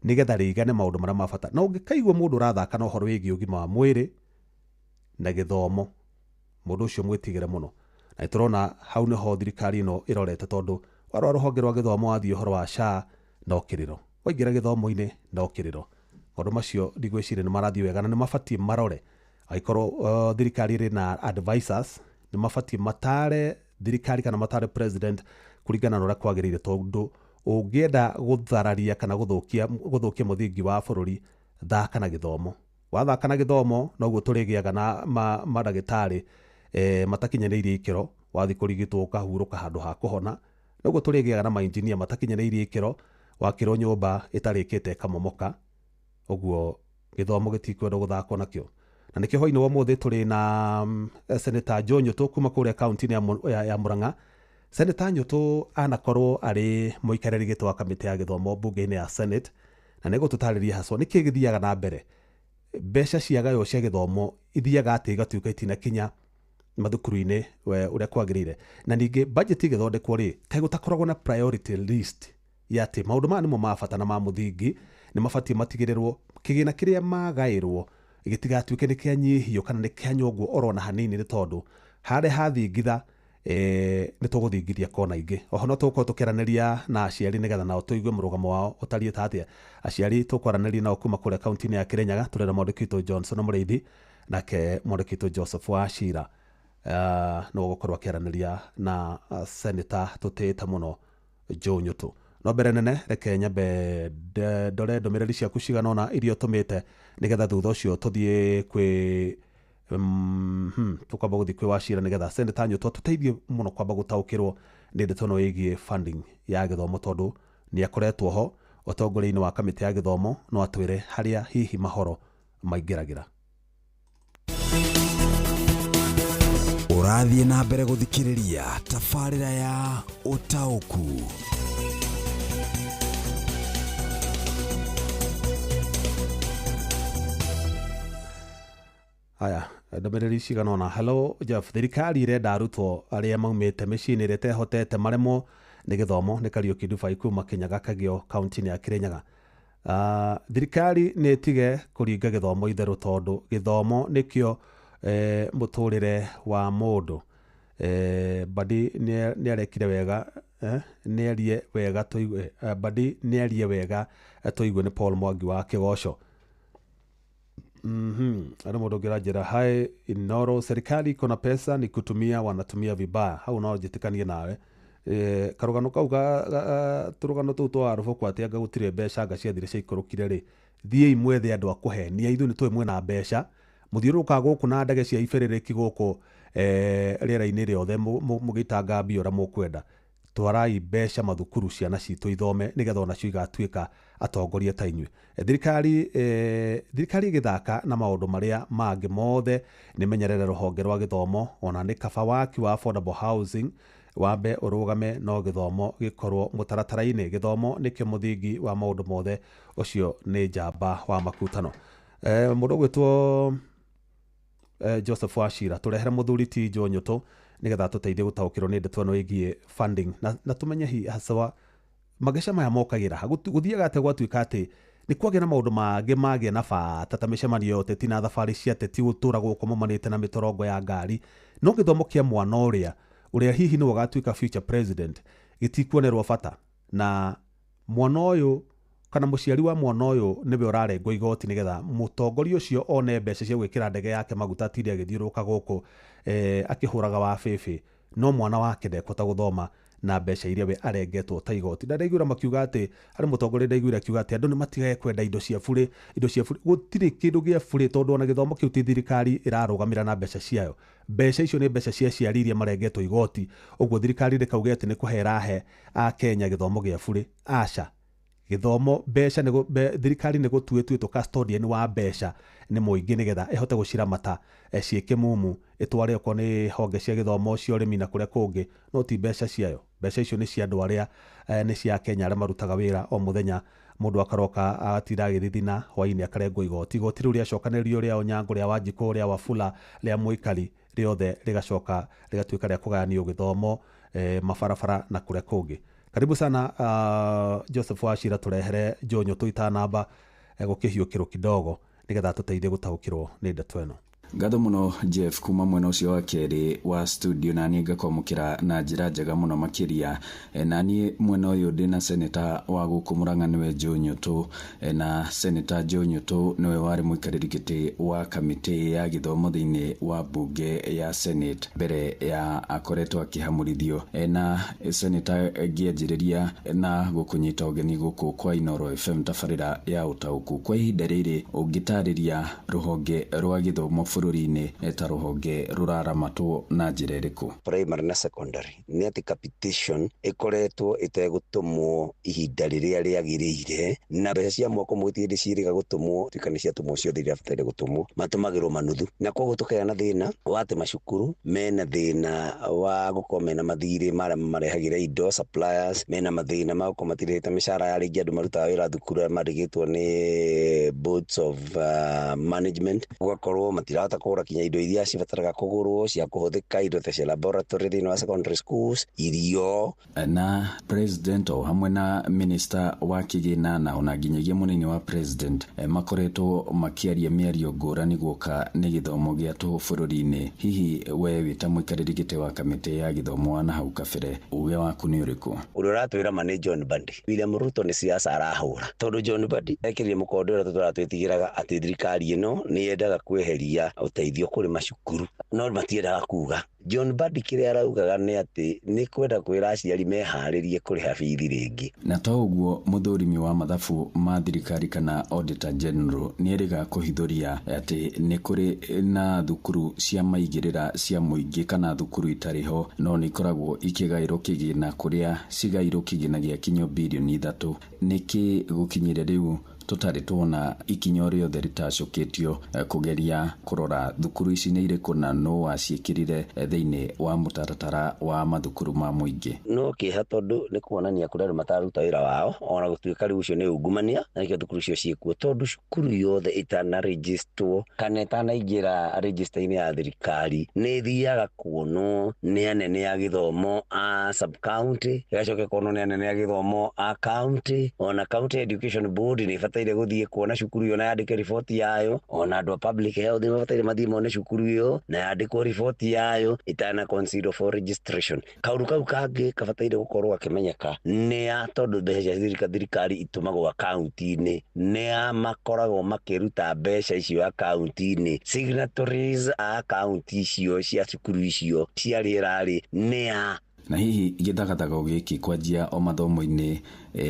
S15: nĩgetha rĩigane maũndũ marĩa ma bata. Na ũngĩkaigua mũndũ ũrathaka na ũhoro wĩgiĩ ũgima wa mwĩrĩ na gĩthomo, mũndũ ũcio mwĩtigĩre mũno. Na nĩ tũrona hau nĩho thirikari ĩno ĩrorete, tondũ warora rũhonge rwa gĩthomo wathiĩ ũhoro wa SHA no kĩrĩro, waingĩra gĩthomo-inĩ no kĩrĩro. Maũndũ macio ndigwĩciria nĩ marathiĩ wega na nĩ mabatiĩ marore. Angĩkorwo thirikari ĩrĩ na advisors, nĩ mabatiĩ matare thirikari kana matare president kũringana na ũrĩa kwagĩrĩire, tondũ ũngĩenda gũthararia kana gũthũkia mũthingi wa bũrũri, thaka na gĩthomo. Wathaka na gĩthomo noguo tũrĩgĩaga na mandagĩtarĩ matakinyanĩirie ikĩro, wathiĩ kũrigitwo ũkahurũka handũ ha kũhona. Noguo tũrĩgĩaga na mainjinia matakinyanĩirie ikĩro, Wakĩrwo nyũmba ĩtarĩkĩte ĩkamomoka, ũguo gĩthomo gĩtikwendwo gũthakwo nakĩo. Na nĩkĩo hwainĩ wa ũmũthĩ tũrĩ na Senator Joe Nyutu kuma kũrĩa kaunti-inĩ ya Murang'a. Senator Nyutu anakorwo arĩ mũikarĩri gĩtĩ wa kamĩtĩ ya gĩthomo mbunge-inĩ ya Senate, na nĩ egũtũtarĩria haswa nĩkĩ gĩthiaga na mbere. Mbeca ciagaywo cia gĩthomo ithiaga atĩ igatuĩka itinakinya mathukuru-inĩ ũrĩa kwagĩrĩire. Na ningĩ budget ĩgĩthondekwo rĩ, kaĩ gũtakoragwo na priority list ya atĩ maũndũ maya nĩmo ma bata na ma mũthingi nĩ mabatiĩ matigĩrĩrwo kĩgĩna kĩrĩa magaĩrwo gĩtigatuĩke nĩ kĩanyihio kana nĩ kĩanyongwo oro na hanini, nĩ tondũ harĩa hathingitha nĩ tũgũthingithia kona ingĩ. Oho no tũgũkorwo tũkĩaranĩria na aciari nĩgetha nao tũigue mũrũgamo wao ũtariĩ ta atĩa. Aciari tũkwaranĩria nao kuma kũrĩa kaunti-inĩ ya Kĩrĩnyaga, tũrĩ na mwandĩki witũ Johnson Mũrĩithi, nake mwandĩki witũ Joseph Wachira nĩwe ũgũkorwo akĩaranĩria na Senator tũtĩĩte mũno Joe Nyutu. No mbere nene reke nyambe ndore ndũmĩrĩri ciaku cigana ũna iria ũtũmĩte, nĩgetha thutha ũcio tũthiĩ kwĩ tũkwamba gũthiĩ kwĩ Wachira nĩgetha Senator Nyutu atũteithie mũno kwamba gũtaũkĩrwo nĩ ndeto ĩno ĩgiĩ funding ya gĩthomo, tondũ nĩ akoretwo ho ũtongoria-inĩ wa kamĩtĩ ya gĩthomo, no atwĩre harĩa hihi mahoro maingĩragĩra.
S22: Ũrathiĩ na mbere gũthikĩrĩria tabarĩra ya ũtaũku.
S15: Haya, ndũmĩrĩri cigana ũna. Hello Jeff, thirikari ĩrenda arutwo arĩa maumĩte mĩciĩ-inĩ ĩrĩa ĩtehotete maremwo nĩ gĩthomo. Nĩ Kariũki Dubai kuma Kĩnyaga Kagio kaunti-inĩ ya Kĩrĩnyaga. Thirikari nĩ ĩtige kũringa gĩthomo itherũ, tondũ gĩthomo nĩkĩo mũtũrĩre wa mũndũ. Badi nĩ arekire wega, nĩarie wega tũigue, Badi nĩarie wega tũigue. Nĩ Paul Mwangi wa Kĩgoco. Ana mũndũ ũngĩ aranjĩra hi Inoro, serikali iko na pesa, ni kutumia wanatumia vibaya. Hau no njĩtĩkanie nawe. Karũgano kau tũrũgano tũu twa Arũbũkũ atĩ anga gũtirĩ mbeca anga ciathire ciaikũrũkire rĩ, thiĩi mwethe andũ a kũhenia, ithuĩ nĩ tũĩ mwĩna mbeca, mũthiũrũrũkaga gũkũ na ndege cia ibĩrĩrĩki gũkũ rĩera-inĩ rĩothe mũgĩitanga mbia ũrĩa mũkwenda. Twarai mbeca mathukuru ciana citũ ithome, nĩgetha onacio igatuĩka atongoria ta inyuĩ. Thirikari ĩgĩthaka na maũndũ marĩa mangĩ mothe nĩ menyerere rũhonge rwa gĩthomo, ona nĩ kaba waki wa affordable housing wambe ũrũgame, no gĩthomo gĩkorwo mũtaratara-inĩ. Gĩthomo nĩkĩo mũthingi wa maũndũ mothe. Ũcio nĩ njamba wa makutano. Mũndũ ũgwĩtwo Joseph Wachira, tũrehere mũthuri ti Joe Nyutu nĩgetha tũteithie gũtaũkĩrwo nĩ ndeto ĩno ĩgiĩ funding na tũmenye hi hacawa mageca maya mokagĩra ha. Gũthiaga atĩa gwatuĩka atĩ nĩ kwagĩa na maũndũ mangĩ magĩa na bata ta mĩcemanio ya ũteti na thabarĩ cia ateti gũtũra gũkũ maumanĩte na mĩtorongo ya ngari, no gĩthomo kĩa mwana ũrĩa hihi nĩwe ũgatuĩka future president gĩtikuonerwo bata, na mwana ũyũ kana mũciari wa mwana ũyũ nĩwe ũrarengwo igoti nĩgetha mũtongoria ũcio one mbeca cia gwĩkĩra ndege yake maguta atinde agĩthiũrũrũka gũkũ akĩhũraga wa bĩbĩ, no mwana wake ndekũhota gũthoma na mbeca iria we arengetwo ta igoti. Na ndaiguĩra makiuga atĩ harĩ mũtongoria ndaiguire akiuga atĩ andũ nĩ matigage kwenda indo cia burĩ, indo cia burĩ. Gũtirĩ kĩndũ gĩa burĩ, tondũ ona gĩthomo kĩu ti thirikari ĩrarũgamĩra na mbeca ciayo. Mbeca icio nĩ mbeca cia aciari iria marengetwo igoti. Ũguo thirikari ndĩkauge atĩ nĩ kũhe ĩrahe Akenya gĩthomo gĩa burĩ, aca. Gĩthomo mbeca nĩ thirikari nĩ gũtua ĩtuĩtwo custodian wa mbeca nĩ mũingĩ, nĩgetha ĩhote gũciramata ciĩ kĩmumu, ĩtware okorwo nĩ honge cia gĩthomo, cia ũrĩmi na kũrĩa kũngĩ, no ti mbeca ciayo. Mbeca icio nĩ cia andũ arĩa nĩ cia Kenya arĩa marutaga wĩra o mũthenya, mũndũ akaroka agatinda agĩthithina, hwainĩ akarengwo igoti. Igoti rĩu rĩacokanĩrĩrio rĩa Onyango, rĩa Wanjikũ, rĩa Wafula, rĩa Mũikari, rĩothe rĩgacoka rĩgatuĩka rĩa kũgayanio gĩthomo, mabarabara na kũrĩa kũngĩ. Karibu sana Joseph Wachira, tũrehere Joe Nyutu itanamba gũkĩhiũkĩrwo kidogo, nĩgetha tũteithie gũtaũkĩrwo nĩ ndeto ĩno.
S5: Ngatho mũno Jeff kuma mwena ũcio wa kerĩ wa studio, na niĩ ngakwamũkĩra na njĩra njega mũno makĩria. Na niĩ mwena ũyũ ndĩna seneta wa gũkũ Mũrang'a, nĩwe Joe Nyutu. Na Seneta Joe Nyutu nĩwe warĩ mũikarĩri gĩtĩ wa kamĩtĩ ya gĩthomo thĩinĩ wa mbunge ya Senate mbere ya akoretwo akĩhamũrithio. Na Seneta, ngĩanjĩrĩria na gũkũnyita ũgeni gũkũ kwa Inooro FM tabarĩra ya ũtaũku, kwa ihinda rĩrĩ ũngĩtarĩria rũhonge rwa gĩthomo bũrũri-inĩ ta rũhonge rũraramatwo na njĩra ĩrĩkũ?
S10: Primary na secondary nĩ atĩ capitation ĩkoretwo ĩtegũtũmwo ihinda rĩrĩa rĩagĩrĩire, na mbeca cia mwaka ũmwe gũtirĩ hĩndĩ ciĩrĩga gũtũmwo, tuĩka nĩ ciatũmwo ciothe iria bataire gũtũmwo, matũmagĩrwo manuthu, na koguo tũkagĩa na thĩna wa atĩ macukuru mena thĩna wa gũkorwo mena mathirĩ marĩa mamarehagĩra indo suppliers, mena mathĩna ma gũkorwo matirĩhĩte mĩcara ya rĩngĩ andũ marutaga wĩra thukuru arĩa mandĩkĩtwo nĩ boards of management, gũgakorwo matirahota kũgũra kinya indo iria cibataraga kũgũrwo cia kũhũthĩka, indo ta cia laboratory thĩinĩ wa secondary schools, irio.
S5: Na president o hamwe na minister wa kĩgĩna na ona nginyagia mũnini wa president makoretwo makĩaria mĩario ngũrani guoka nĩ gĩthomo gĩa tũhũ bũrũri-inĩ. Hihi we wĩ ta mũikarĩri gĩtĩ wa kamĩtĩ ya gĩthomo wa nahau kabere, uge waku nĩ ũrĩkũ?
S10: Ũrĩa ũratwĩra ma nĩ John Mbadi. William Ruto nĩ siasa arahũra, tondũ John Mbadi ekĩrire mũkondo ũrĩa tũtũraga twĩtigĩraga atĩ thirikari ĩno nĩ yendaga kweheria ũteithio kũrĩ macukuru, no matiendaga kuga. John Mbadi kĩrĩa araugaga nĩ atĩ nĩ kwenda kwĩra aciari meharĩrie kũrĩha bithi rĩngĩ.
S5: Na to ũguo, mũthũrimi wa mathabu ma thirikari kana Auditor General nĩ erĩga kũhithũria atĩ nĩ kũrĩ na thukuru cia maigĩrĩra cia mũingĩ kana thukuru itarĩ ho, no nĩ ikoragwo ikĩgaĩrwo kĩgĩna kũrĩa cigaĩrwo kĩgĩna gĩa kinyo birioni 3. Nĩkĩ gũkinyĩria rĩu tũtarĩ tuona ikinya o rĩothe rĩtacũkĩtio kũgeria kũrora thukuru ici nĩ irĩkũ na nũ waciĩkĩrire thĩinĩ wa mũtaratara wa mathukuru ma mũingĩ?
S10: No kĩeha tondũ nĩ kuonania kũrĩ andũ matararuta wĩra wao, ona gũtuĩka rĩu ũcio nĩ ungumania, na nĩkĩo thukuru icio ciĩkuo, tondũ cukuru yothe ĩtana-registerwo kana ĩtanaingĩra register-inĩ ya thirikari nĩ ĩthiaga kuonwo nĩ anene a gĩthomo a sub-county, ĩgacoka ĩkonwo nĩ anene a gĩthomo a county, ona county education board nĩ ĩbataire gũthiĩ kuona cukuru ĩyo na yandĩke riboti yayo, ona andũ a public health nĩ mabataire mathiĩ mone cukuru ĩyo na yandĩkwo riboti yayo ĩtana consider for registration. Kaũndũ kau kangĩ kabataire gũkorwo gakĩmenyeka nĩ ya tondũ mbeca cia thirikari itũmagwo akaunti-inĩ, nĩ ya makoragwo makĩruta mbeca icio akaunti-inĩ, signatories a akaunti icio cia cukuru icio cia rĩera-rĩ nĩ ya.
S5: Na hihi gĩthagathago gĩkĩ kwanjia o mathomo-inĩ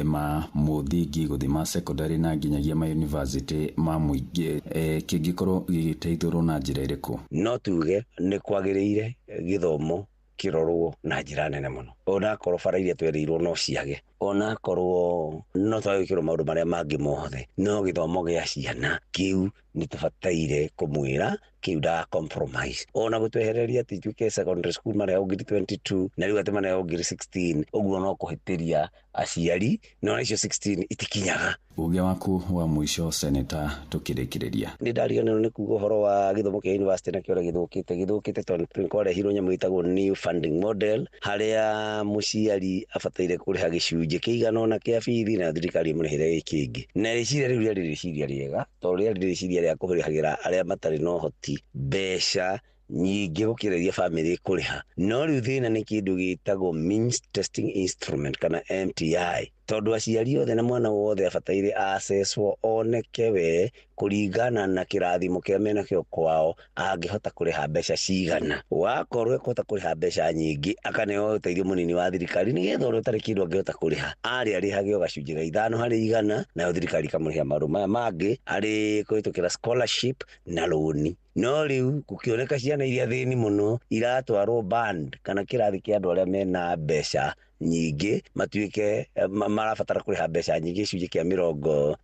S5: ma mũthingi gũthiĩ ma secondary na nginyagia ma university ma mũingĩ kĩngĩkorwo gĩgĩteithũrwo na njĩra ĩrĩkũ?
S10: No tuge nĩ kwagĩrĩire gĩthomo kĩrorwo na njĩra nene mũno, onakorwo bara iria twerĩirwo no ciage, onakorwo no twage gwĩkĩrwo maũndũ marĩa mangĩ mothe, no gĩthomo gĩa ciana kĩu nĩ tũbataire kũmwĩra kĩu nda compromise, ona gũtwehereria atĩ ituĩke secondary school marehwo 2022 na rĩu atĩ marehwo 2016, ũguo no kũhĩtĩria aciari, no icio 16 itikinyaga.
S5: Uge waku wa mũico Senator tũkĩrĩkĩrĩria.
S10: Nĩ ndariganĩrwo nĩ kuga ũhoro wa gĩthomo kĩa university na kĩo gĩthũkĩte tondũ kwarehirwo nyamũ ĩtagwo new funding model, harĩa mũciari abataire kũrĩha gĩcunjĩ kĩigana ũna kĩa bithi na thirikari ĩmũrĩhĩre kĩngĩ. Na rĩciria rĩu rĩarĩ rĩciria rĩega, tondũ rĩarĩ rĩciria rĩa kũrĩhagĩra arĩa matarĩ na ũhoti mbeca nyingĩ gũkĩra iria bamĩrĩ ĩkũrĩha. No rĩu thĩna nĩ kĩndũ gĩtagwo means testing instrument kana MTI, tondũ aciari othe na mwana wothe abataire acecwo oneke we kũringana na kĩrathimo kĩrĩa menakĩo kwao angĩhota kũrĩha mbeca cigana. Wakorwo ekũhota kũrĩha mbeca nyingĩ akaneo ũteithio mũnini wa thirikari nĩgetha ũrĩa ũtarĩ kĩndũ angĩhota kũrĩha arĩ arĩhage o gacunjĩ ga 5 harĩ 100, nayo thirikari ĩkamũrĩhia maũndũ maya mangĩ arĩ kũhĩtũkĩra scholarship na rũni. No rĩu gũkĩoneka ciana iria thĩni mũno iratwarwo band kana kĩrathi kĩa andũ arĩa mena mbeca nyingĩ matuĩke marabatara kũrĩha mbeca nyingĩ gĩcunjĩ kĩa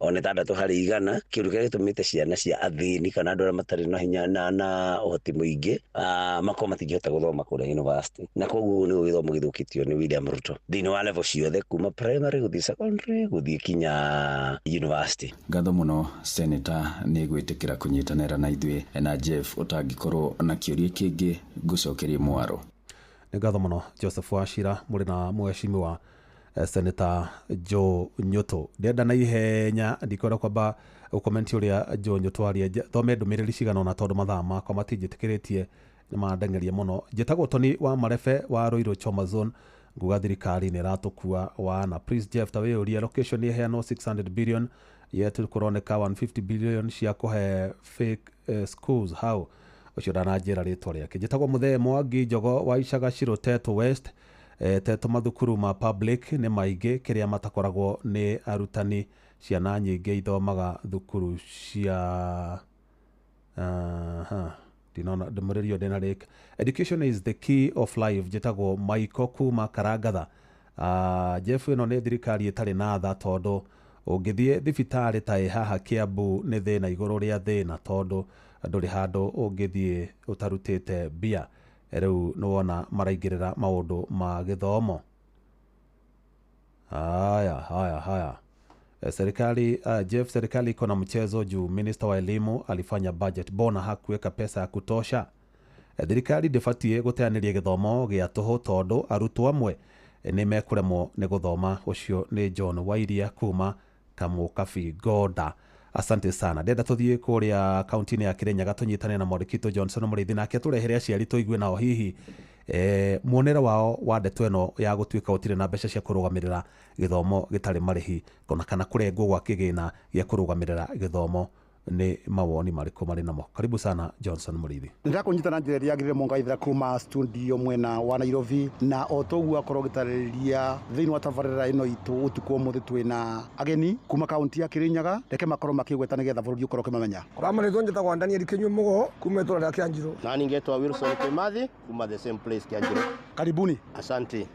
S10: 60 harĩ 100, kĩndũ kĩrĩa gĩtũmĩte ciana cia athĩni kana andũ arĩa matarĩ na hinya na ũhoti mũingĩ makorwo matingĩhota gũthoma kũrĩa university. Na koguo nĩguo gĩthomo gĩthũkĩtio nĩ William Ruto thĩinĩ wa level ciothe kuma primary gũthiĩ secondary gũthiĩ kinya university.
S5: Ngatho mũno Senator nĩ gwĩtĩkĩra kũnyitanĩra na ithuĩ, na Jeff ũtangĩkorwo na kĩũria kĩngĩ ngũcokerie mwaro.
S15: Nĩ ngatho mũno Joseph Wachira mũrĩ na mheshimiwa Senator Joe Nyutu. Ndĩrenda na ihenya ndikwenda kwamba gũkomenti ũrĩa Joe Nyutu aria, thome ndũmĩrĩri cigana ũna tondũ mathaa makwa matinjĩtĩkĩrĩtie nĩ mandeng'eria mũno. Njĩtagwo Tony wa Marefe wa Ruiru Choma Zone, nguga thirikari nĩ ĩratũkua wana. Please Jeff ta wĩyũrie allocation ĩheanwo 600 billion yet kũroneka 150 billion cia kũhe fake schools how? Ũcio ndananjĩra rĩtwa rĩake. Njĩtagwo Mũthee Mwangi Njogo wa Icaga Cirũ Tetu West. Tetu mathukuru ma public nĩ maingĩ kĩrĩa matakoragwo nĩ arutani, ciana nyingĩ ithomaga thukuru cia Ndinona ndũmĩrĩri ĩyo ndĩnarĩka. Education is the key of life. Njĩtagwo Maiko kuma Karangatha. Jeff, ĩno nĩ thirikari ĩtarĩ na tha, tondũ ũngĩthiĩ thibitarĩ ta ĩ haha Kiambu nĩ thĩna igũrũ rĩa thĩna, tondũ ndũrĩ handũ ũngĩthiĩ ũtarutĩte mbia. Rĩu nĩwona maraingĩrĩra maũndũ ma gĩthomo. Haya, haya, haya. Serikali, Jeff, serikali iko na mchezo juu minister wa elimu alifanya budget, bona hakuweka pesa ya kutosha. Thirikari ndĩbatiĩ gũteanĩria gĩthomo gĩa tũhũ, tondũ arutwo amwe nĩ mekũremwo nĩ gũthoma. Ũcio nĩ John Wairia kuma Kamũkabi Gonda. Asante sana. Ndenda tũthiĩ kũrĩa kaunti-inĩ ya Kirinyaga tũnyitane na Mwandĩki Johnson Mũrĩithi, nake tũrehere aciari tũigue nao hihi muonere wao wa ndeto ĩno ya gũtuĩka gũtirĩ na mbeca cia kũrũgamĩrĩra gĩthomo gĩtarĩ marĩhi, ona kana kũrengwo gwa kĩgĩna gĩa kũrũgamĩrĩra gĩthomo, nĩ mawoni marĩkũ marĩ namo. Karibu sana Johnson Mũrĩithi.
S17: Ndĩrakũnyita na njĩra ĩrĩa yagĩrĩire mũngaithĩra kuma studio mwena wa Nairobi, na o toguo akorwo gĩtarĩria thĩinĩ wa tabarĩra ĩno itũ ũtukũ ũmũthĩ twĩna ageni kuma kaunti ya Kirinyaga. Reke makorwo makĩgweta nĩgetha bũrũri ũkorwo ũkĩmamenya.
S7: Kwa njĩtagwo Daniel Kinyua Mugo kuma itũra rĩa Kĩanjirũ.
S12: Na ningetwa Wilson Kimathi kuma the same place Kĩanjirũ.
S17: Karibuni.
S12: Asante.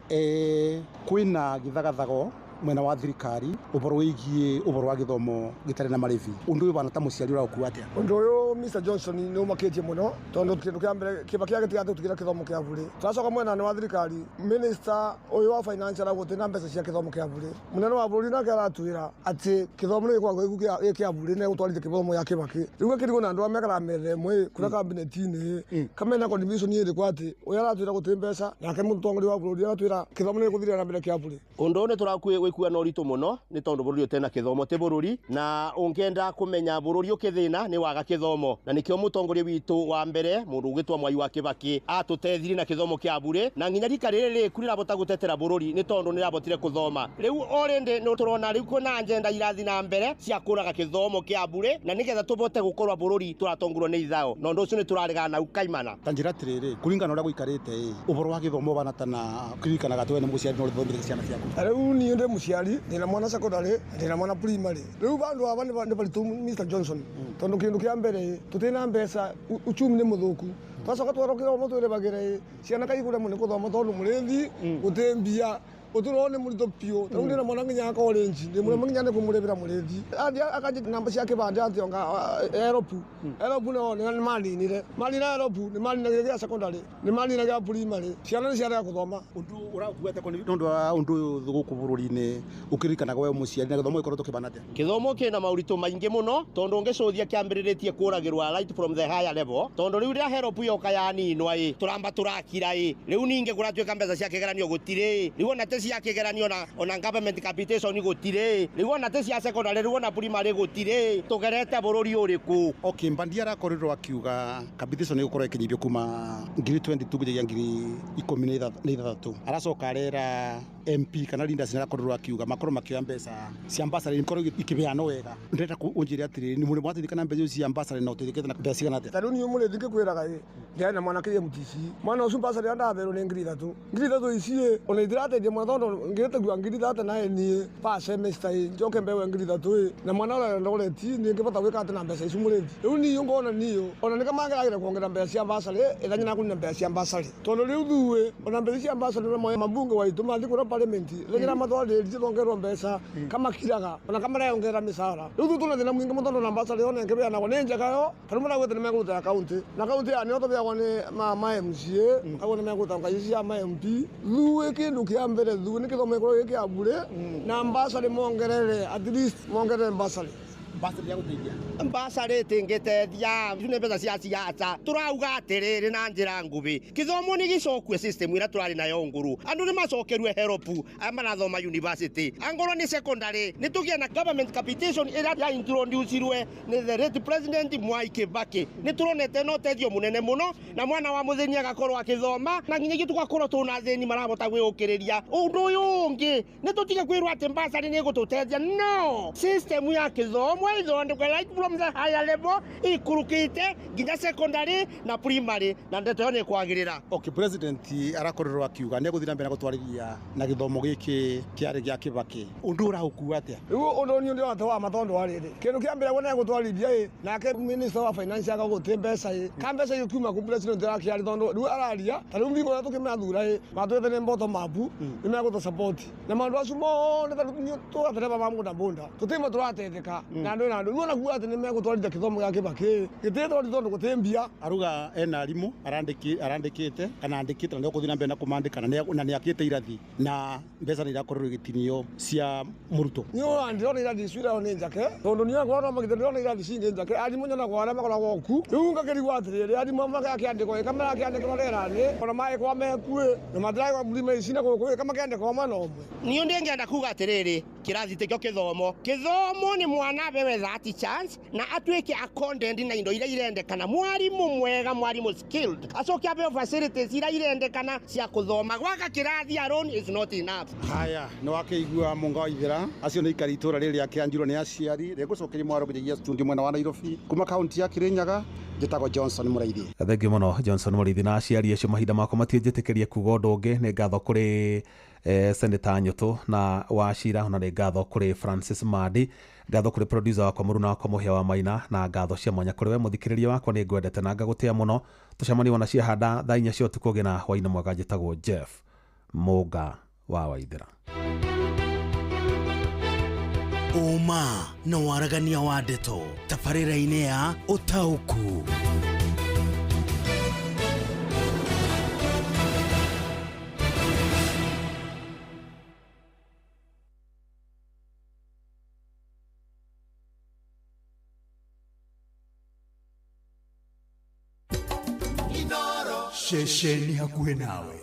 S17: Kwĩna gĩthagathago mwena wa thirikari ũhoro wĩgiĩ ũhoro wa gĩthomo gĩtarĩ na marĩhi. Ũndũ ũyũ bana ta mũciari ũraũkua atĩa?
S7: Ũndũ ũyũ, Mr Johnson, nĩ ũmakĩtie mũno, tondũ kĩndũ kĩa mbere Kĩbaki agĩtiga gĩthomo kĩa bure. Tũracoka mwena-inĩ wa thirikari, minister ũyũ wa finance arauga gũtirĩ mbeca cia gĩthomo kĩa bure. Mũnene wa bũrũri nake aratwĩra atĩ gĩthomo nĩ gĩkoragwo gĩ kĩa bure na gũtwarithia gĩthomo gĩa Kĩbaki. Rĩu gakĩrigwo na andũ arĩa mekaraga metha ĩmwe kũrĩa cabinet-inĩ kamena contribution ĩrĩkũ, atĩ ũyũ aratwĩra gũtirĩ mbeca nake mũtongoria wa bũrũri aratwĩra gĩthomo nĩ gĩgũthirĩra na mbere kĩa bure.
S12: Ũndũ ũyũ nĩ tũrakuĩkua na ũritũ mũno, nĩ tondũ bũrũri ũtena gĩthomo ti bũrũri, na ũngĩenda kũmenya bũrũri ũkĩthĩna nĩ waga gĩthomo, na nĩkĩo mũtongoria witũ wa mbere mũndũ ũgĩtwo Mwai wa Kĩbaki atũtethirie na gĩthomo kĩa bure, na nginya rika rĩrĩ rĩku rĩrabota gũtetera bũrũri nĩ tondũ nĩrabotire kũthoma. Rĩu already nĩ tũrona rĩu kwĩna agenda irathi na mbere cia kũraga gĩthomo kĩa bure, na nĩgetha tũbote gũkorwo bũrũri tũratongorwo nĩ ithao, na ũndũ ũcio nĩ tũraregana nau kaimana.
S17: Ta njĩra atĩrĩrĩ, kũringana na ũrĩa gũikarĩte ĩ, ũhoro wa gĩthomo bana tana kũririkanaga atĩ we nĩ mũciari na ũrĩthomithia ciana ciaku.
S7: Rĩu niĩ ndĩ mũciari, ndĩna mwana secondary, ndĩna mwana primary. Rĩu bandũ aba nĩ baritũ, Mr Johnson, tondũ kĩndũ kĩa mbere tũtirĩ mbeca, uchumi nĩ mũthũku. Twacoka twarokĩra mũtwĩrĩbagĩra ciana kaigũre nĩ kũthoma, tondũ mũrĩthi gũtĩ mbia, ũtũro nĩ mũritũ biũ. Tarĩu ndĩna mwana nginya college, ndĩ mũrĩmi nginya nĩ kũmũrĩbĩra mũrĩthi. Athiĩ akanjĩta namba cia kĩbandĩ atĩ onga eropu eropu no nĩ maninire manina eropu, nĩ manina gĩa secondary, nĩ manina gĩa primary, ciana nĩ ciarega gũthoma.
S17: Ũndũ ũrakuua atĩa nĩ ũndũ wa ũndũ ũyũ gũkũ bũrũri-inĩ ũkĩririkanaga we mũciari, na gĩthomo gĩkoretwo kĩbana atĩa?
S12: Gĩthomo kĩna maũritũ maingĩ mũno, tondũ ũngĩcũthia kĩambĩrĩrĩtie kũragĩrwa right from the higher level, tondũ rĩu rĩa HELB yoka yaninwa ĩ, tũramba tũrakira ĩ, rĩu ningĩ kũratuĩka mbeca cia kĩgeranio gũtirĩ, rĩu ona te cia kĩgeranio na ona government capitation gũtirĩ, rĩu ona te cia secondary, rĩu ona primary gũtirĩ, tũgerete bũrũri ũrĩkũ?
S17: Okay, Mbandi arakorirwo akiuga capitation ĩgũkorwo ĩkĩnyihio kuma 2022 nginyagia 2016. Aracoka arera MP kana leaders nĩarakorirwo akiuga makorwo makĩoya mbeca cia bursary ikorwo ikĩheanwo wega. Ndĩrenda ũnjĩre atĩrĩrĩ, nĩ mũrĩ mwateithĩka na mbeca icio cia bursary na ũteithĩkĩte na mbeca cigana atĩa?
S7: Ta rĩu niĩ mũrĩthi ngĩkwĩraga ĩ, ndĩarĩ na mwana KMTC, mwana ũcio bursary ndaberwo nĩ 3,000 3,000 ici ĩ, ona itirateithia mwana, tondũ ngĩrĩte 30,000 na niĩ per semester ĩ, njoke mbewe 3,000 ĩ, na mwana ũrĩa Eldoret niĩ ngĩbota gwĩka atĩ na mbeca icio mũrĩthi. Rĩu niĩ ngona niĩ ona nĩ kamangĩragĩra kuongerera mbeca cia bursary ĩthanya na kũnina mbeca cia bursary, tondũ rĩu thuĩ ona mbeca cia bursary na mabunge waitũ mathiĩ kũrĩa parliament rĩngĩ matwarĩrie thongerwo mbeca kamakiraga ona kamareyongerera mĩcara. Rĩu thuĩ tũna thĩna mũingĩ mũno, tondũ na bursary ona ĩngĩbeanagwo nĩ njega yo, tarĩu maraugĩte nĩ mekũruta kaunti, na kaunti ya nĩyo tũbeagwo nĩ ma MCA, kagwo nĩ mekũruta ngai cia ma MP. Thuĩ kĩndũ kĩa mbere thuĩ nĩ gĩthomo gĩkorwo gĩ kĩa bure, na bursary mongerere, at least mongerere bursary.
S17: Bursary ya gũteithia
S12: bursary ĩtingĩteithia, icio nĩ mbeca cia siasa. Tũrauga atĩrĩrĩ na njĩra nguhĩ, gĩthomo nĩ gĩcokue system ĩrĩa tũrarĩ nayo ngũrũ, andũ nĩ macokerue HELB aya marathoma university, angorwo nĩ secondary nĩ tũgĩe na government capitation ĩrĩa ya introducirwe nĩ the late president Mwai Kibaki. Nĩ tũronete no ũteithio mũnene mũno, na mwana wa mũthĩni agakorwo akĩthoma, na nginyagia tũgakorwo tũna athĩni marahota gwĩũkĩrĩria. Ũndũ ũyũ ũngĩ nĩ tũtige kwĩrwo atĩ bursary nĩ ĩgũtũteithia, no system ya gĩthomo
S3: ĩmwe ithondekwe right from the higher level ikurukite nginya secondary na primary na ndeto ĩyo nĩ kwagĩrĩra.
S13: Okay, president arakorirwo akiuga nĩ egũthiĩ na mbere na gũtwarithia na gĩthomo gĩkĩ kĩarĩ gĩa Kĩbakĩ, ũndũ ũraũkua atĩa?
S7: Rĩu ũndũ niĩ ndĩrona ta wa ma tondũ wa rĩrĩ kĩndũ kĩa mbere wona egũtwarithia ĩ nake minister wa finance agagũtĩ mbeca ĩ ka mbeca ikiuma kũ president arakĩarĩ tondũ rĩu araria ta rĩu mbingo ũrĩa tũkĩmathura ĩ matwĩte nĩ bottom up nĩ megũtũ support na maũndũ acio mothe ta rĩu tũgatereba ma mũnda mũnda tũtĩma tũrateithĩka na andũ na andũ rĩu ona kuga atĩ nĩ megũtwarithia gĩthomo gĩa Kĩbakĩ gĩtĩtwarithio tondũ gũtĩ mbia.
S13: Aruga ena arimũ arandĩkĩte kana andĩkĩte na nĩegũthiĩ na mbere na kũmandĩka na nĩakĩte irathi na mbeca nĩ irakorirwo igĩtinio cia mũrutwo.
S7: Niĩ ona ndĩrona irathi icio irao nĩ njake tondũ niĩ onakorwo no magĩte ndĩrona irathi cingĩ njake arimũ nyonaga arĩa makoragwo ku rĩu ngakĩrigwo atĩrĩrĩ arimũ magakĩandĩkwo ĩ kamarakĩandĩkwo rĩera-inĩ ona magĩkorwo mekuĩ na matiragĩkorwo murima ici na gũkũ ĩ kamakĩandĩkwo mwena ũmwe.
S3: Niĩ ndĩngĩenda kuga atĩrĩrĩ kĩrathi tikĩo kĩthomo, kĩthomo nĩ mwana abewe that chance na atuĩke a content na indo iria irendekana, mwarimũ mwega, mwarimũ skilled acoke abeo facilities iria irendekana cia kũthoma. Gwaka kĩrathi alone is not enough.
S13: Haya, nĩ wakĩigua Mũnga wa Ithĩra, acio nĩ aikari itũra rĩrĩ rĩa Kĩanjirwo nĩ aciari rĩgũcokeria mwaro nginyagia studio mwena wa Nairobi kuma kaunti ya Kirinyaga. Njĩtagwo Johnson Mũraithi.
S15: Thengiũ mũno Johnson Mũraithi na aciari acio mahinda makwa matiĩnjĩtĩkĩrie kuga ũndũ ũngĩ. Nĩ ngatho kũrĩ Senator Nyũtũ na Wachira, ona nĩ ngatho kũrĩ Francis Madi, ngatho kũrĩ producer wakwa mũruna wakwa Mũhĩa wa Maina, na ngatho cia mwanya kũrĩ we mũthikĩrĩria wakwa. Nĩ ngwendete na ngagũtĩa mũno. Tũcemanie wona ciahanda thaa 4 cia ũtukũ. Ũgĩe na hwaĩ-inĩ mwega. Njĩtagwo Jeff Mũnga wa Waithĩra.
S22: Ũma na waragania wa ndeto tabarĩra-inĩ ya ũtaũku.
S14: Ceceni hakuhĩ nawe.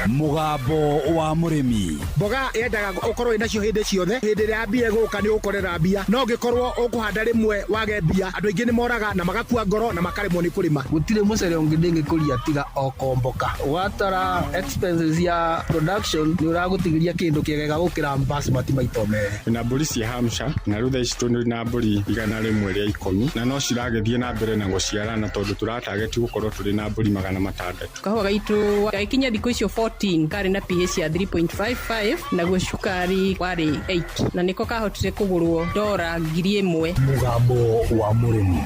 S22: Mũgambo wa mũrĩmi.
S18: Mboga yendaga ũkorwo wĩ nacio hĩndĩ ciothe, hĩndĩ ĩrĩa mbia ĩgũka nĩ ũgũkorera mbia, no ũngĩkorwo ũkũhanda rĩmwe wage mbia, andũ aingĩ nĩ moraga na magakua ngoro na makaremwo nĩ kũrĩma.
S21: Gũtirĩ mũcere ũngĩ ndĩngĩkũria tiga o komboka. Watara expenses ya production nĩ ũragũtigĩria kĩndũ kĩega gũkĩra basmati maita merĩ.
S23: Na mbũri cia Hampshire na rĩu thaa ici tũrĩ na mbũri 110 na no ciragĩthiĩ na mbere na gũciarana tondũ tũratageti gũkorwo tũrĩ na mbũri 600.
S24: Kahũa gaitũ gagĩkinya thikũ icio 14 karĩ na pH ya 3.55 naguo cukari warĩ 8 na nĩko kahotire kũgũrwo dora 1000.
S22: Mũgambo wa mũrĩmi.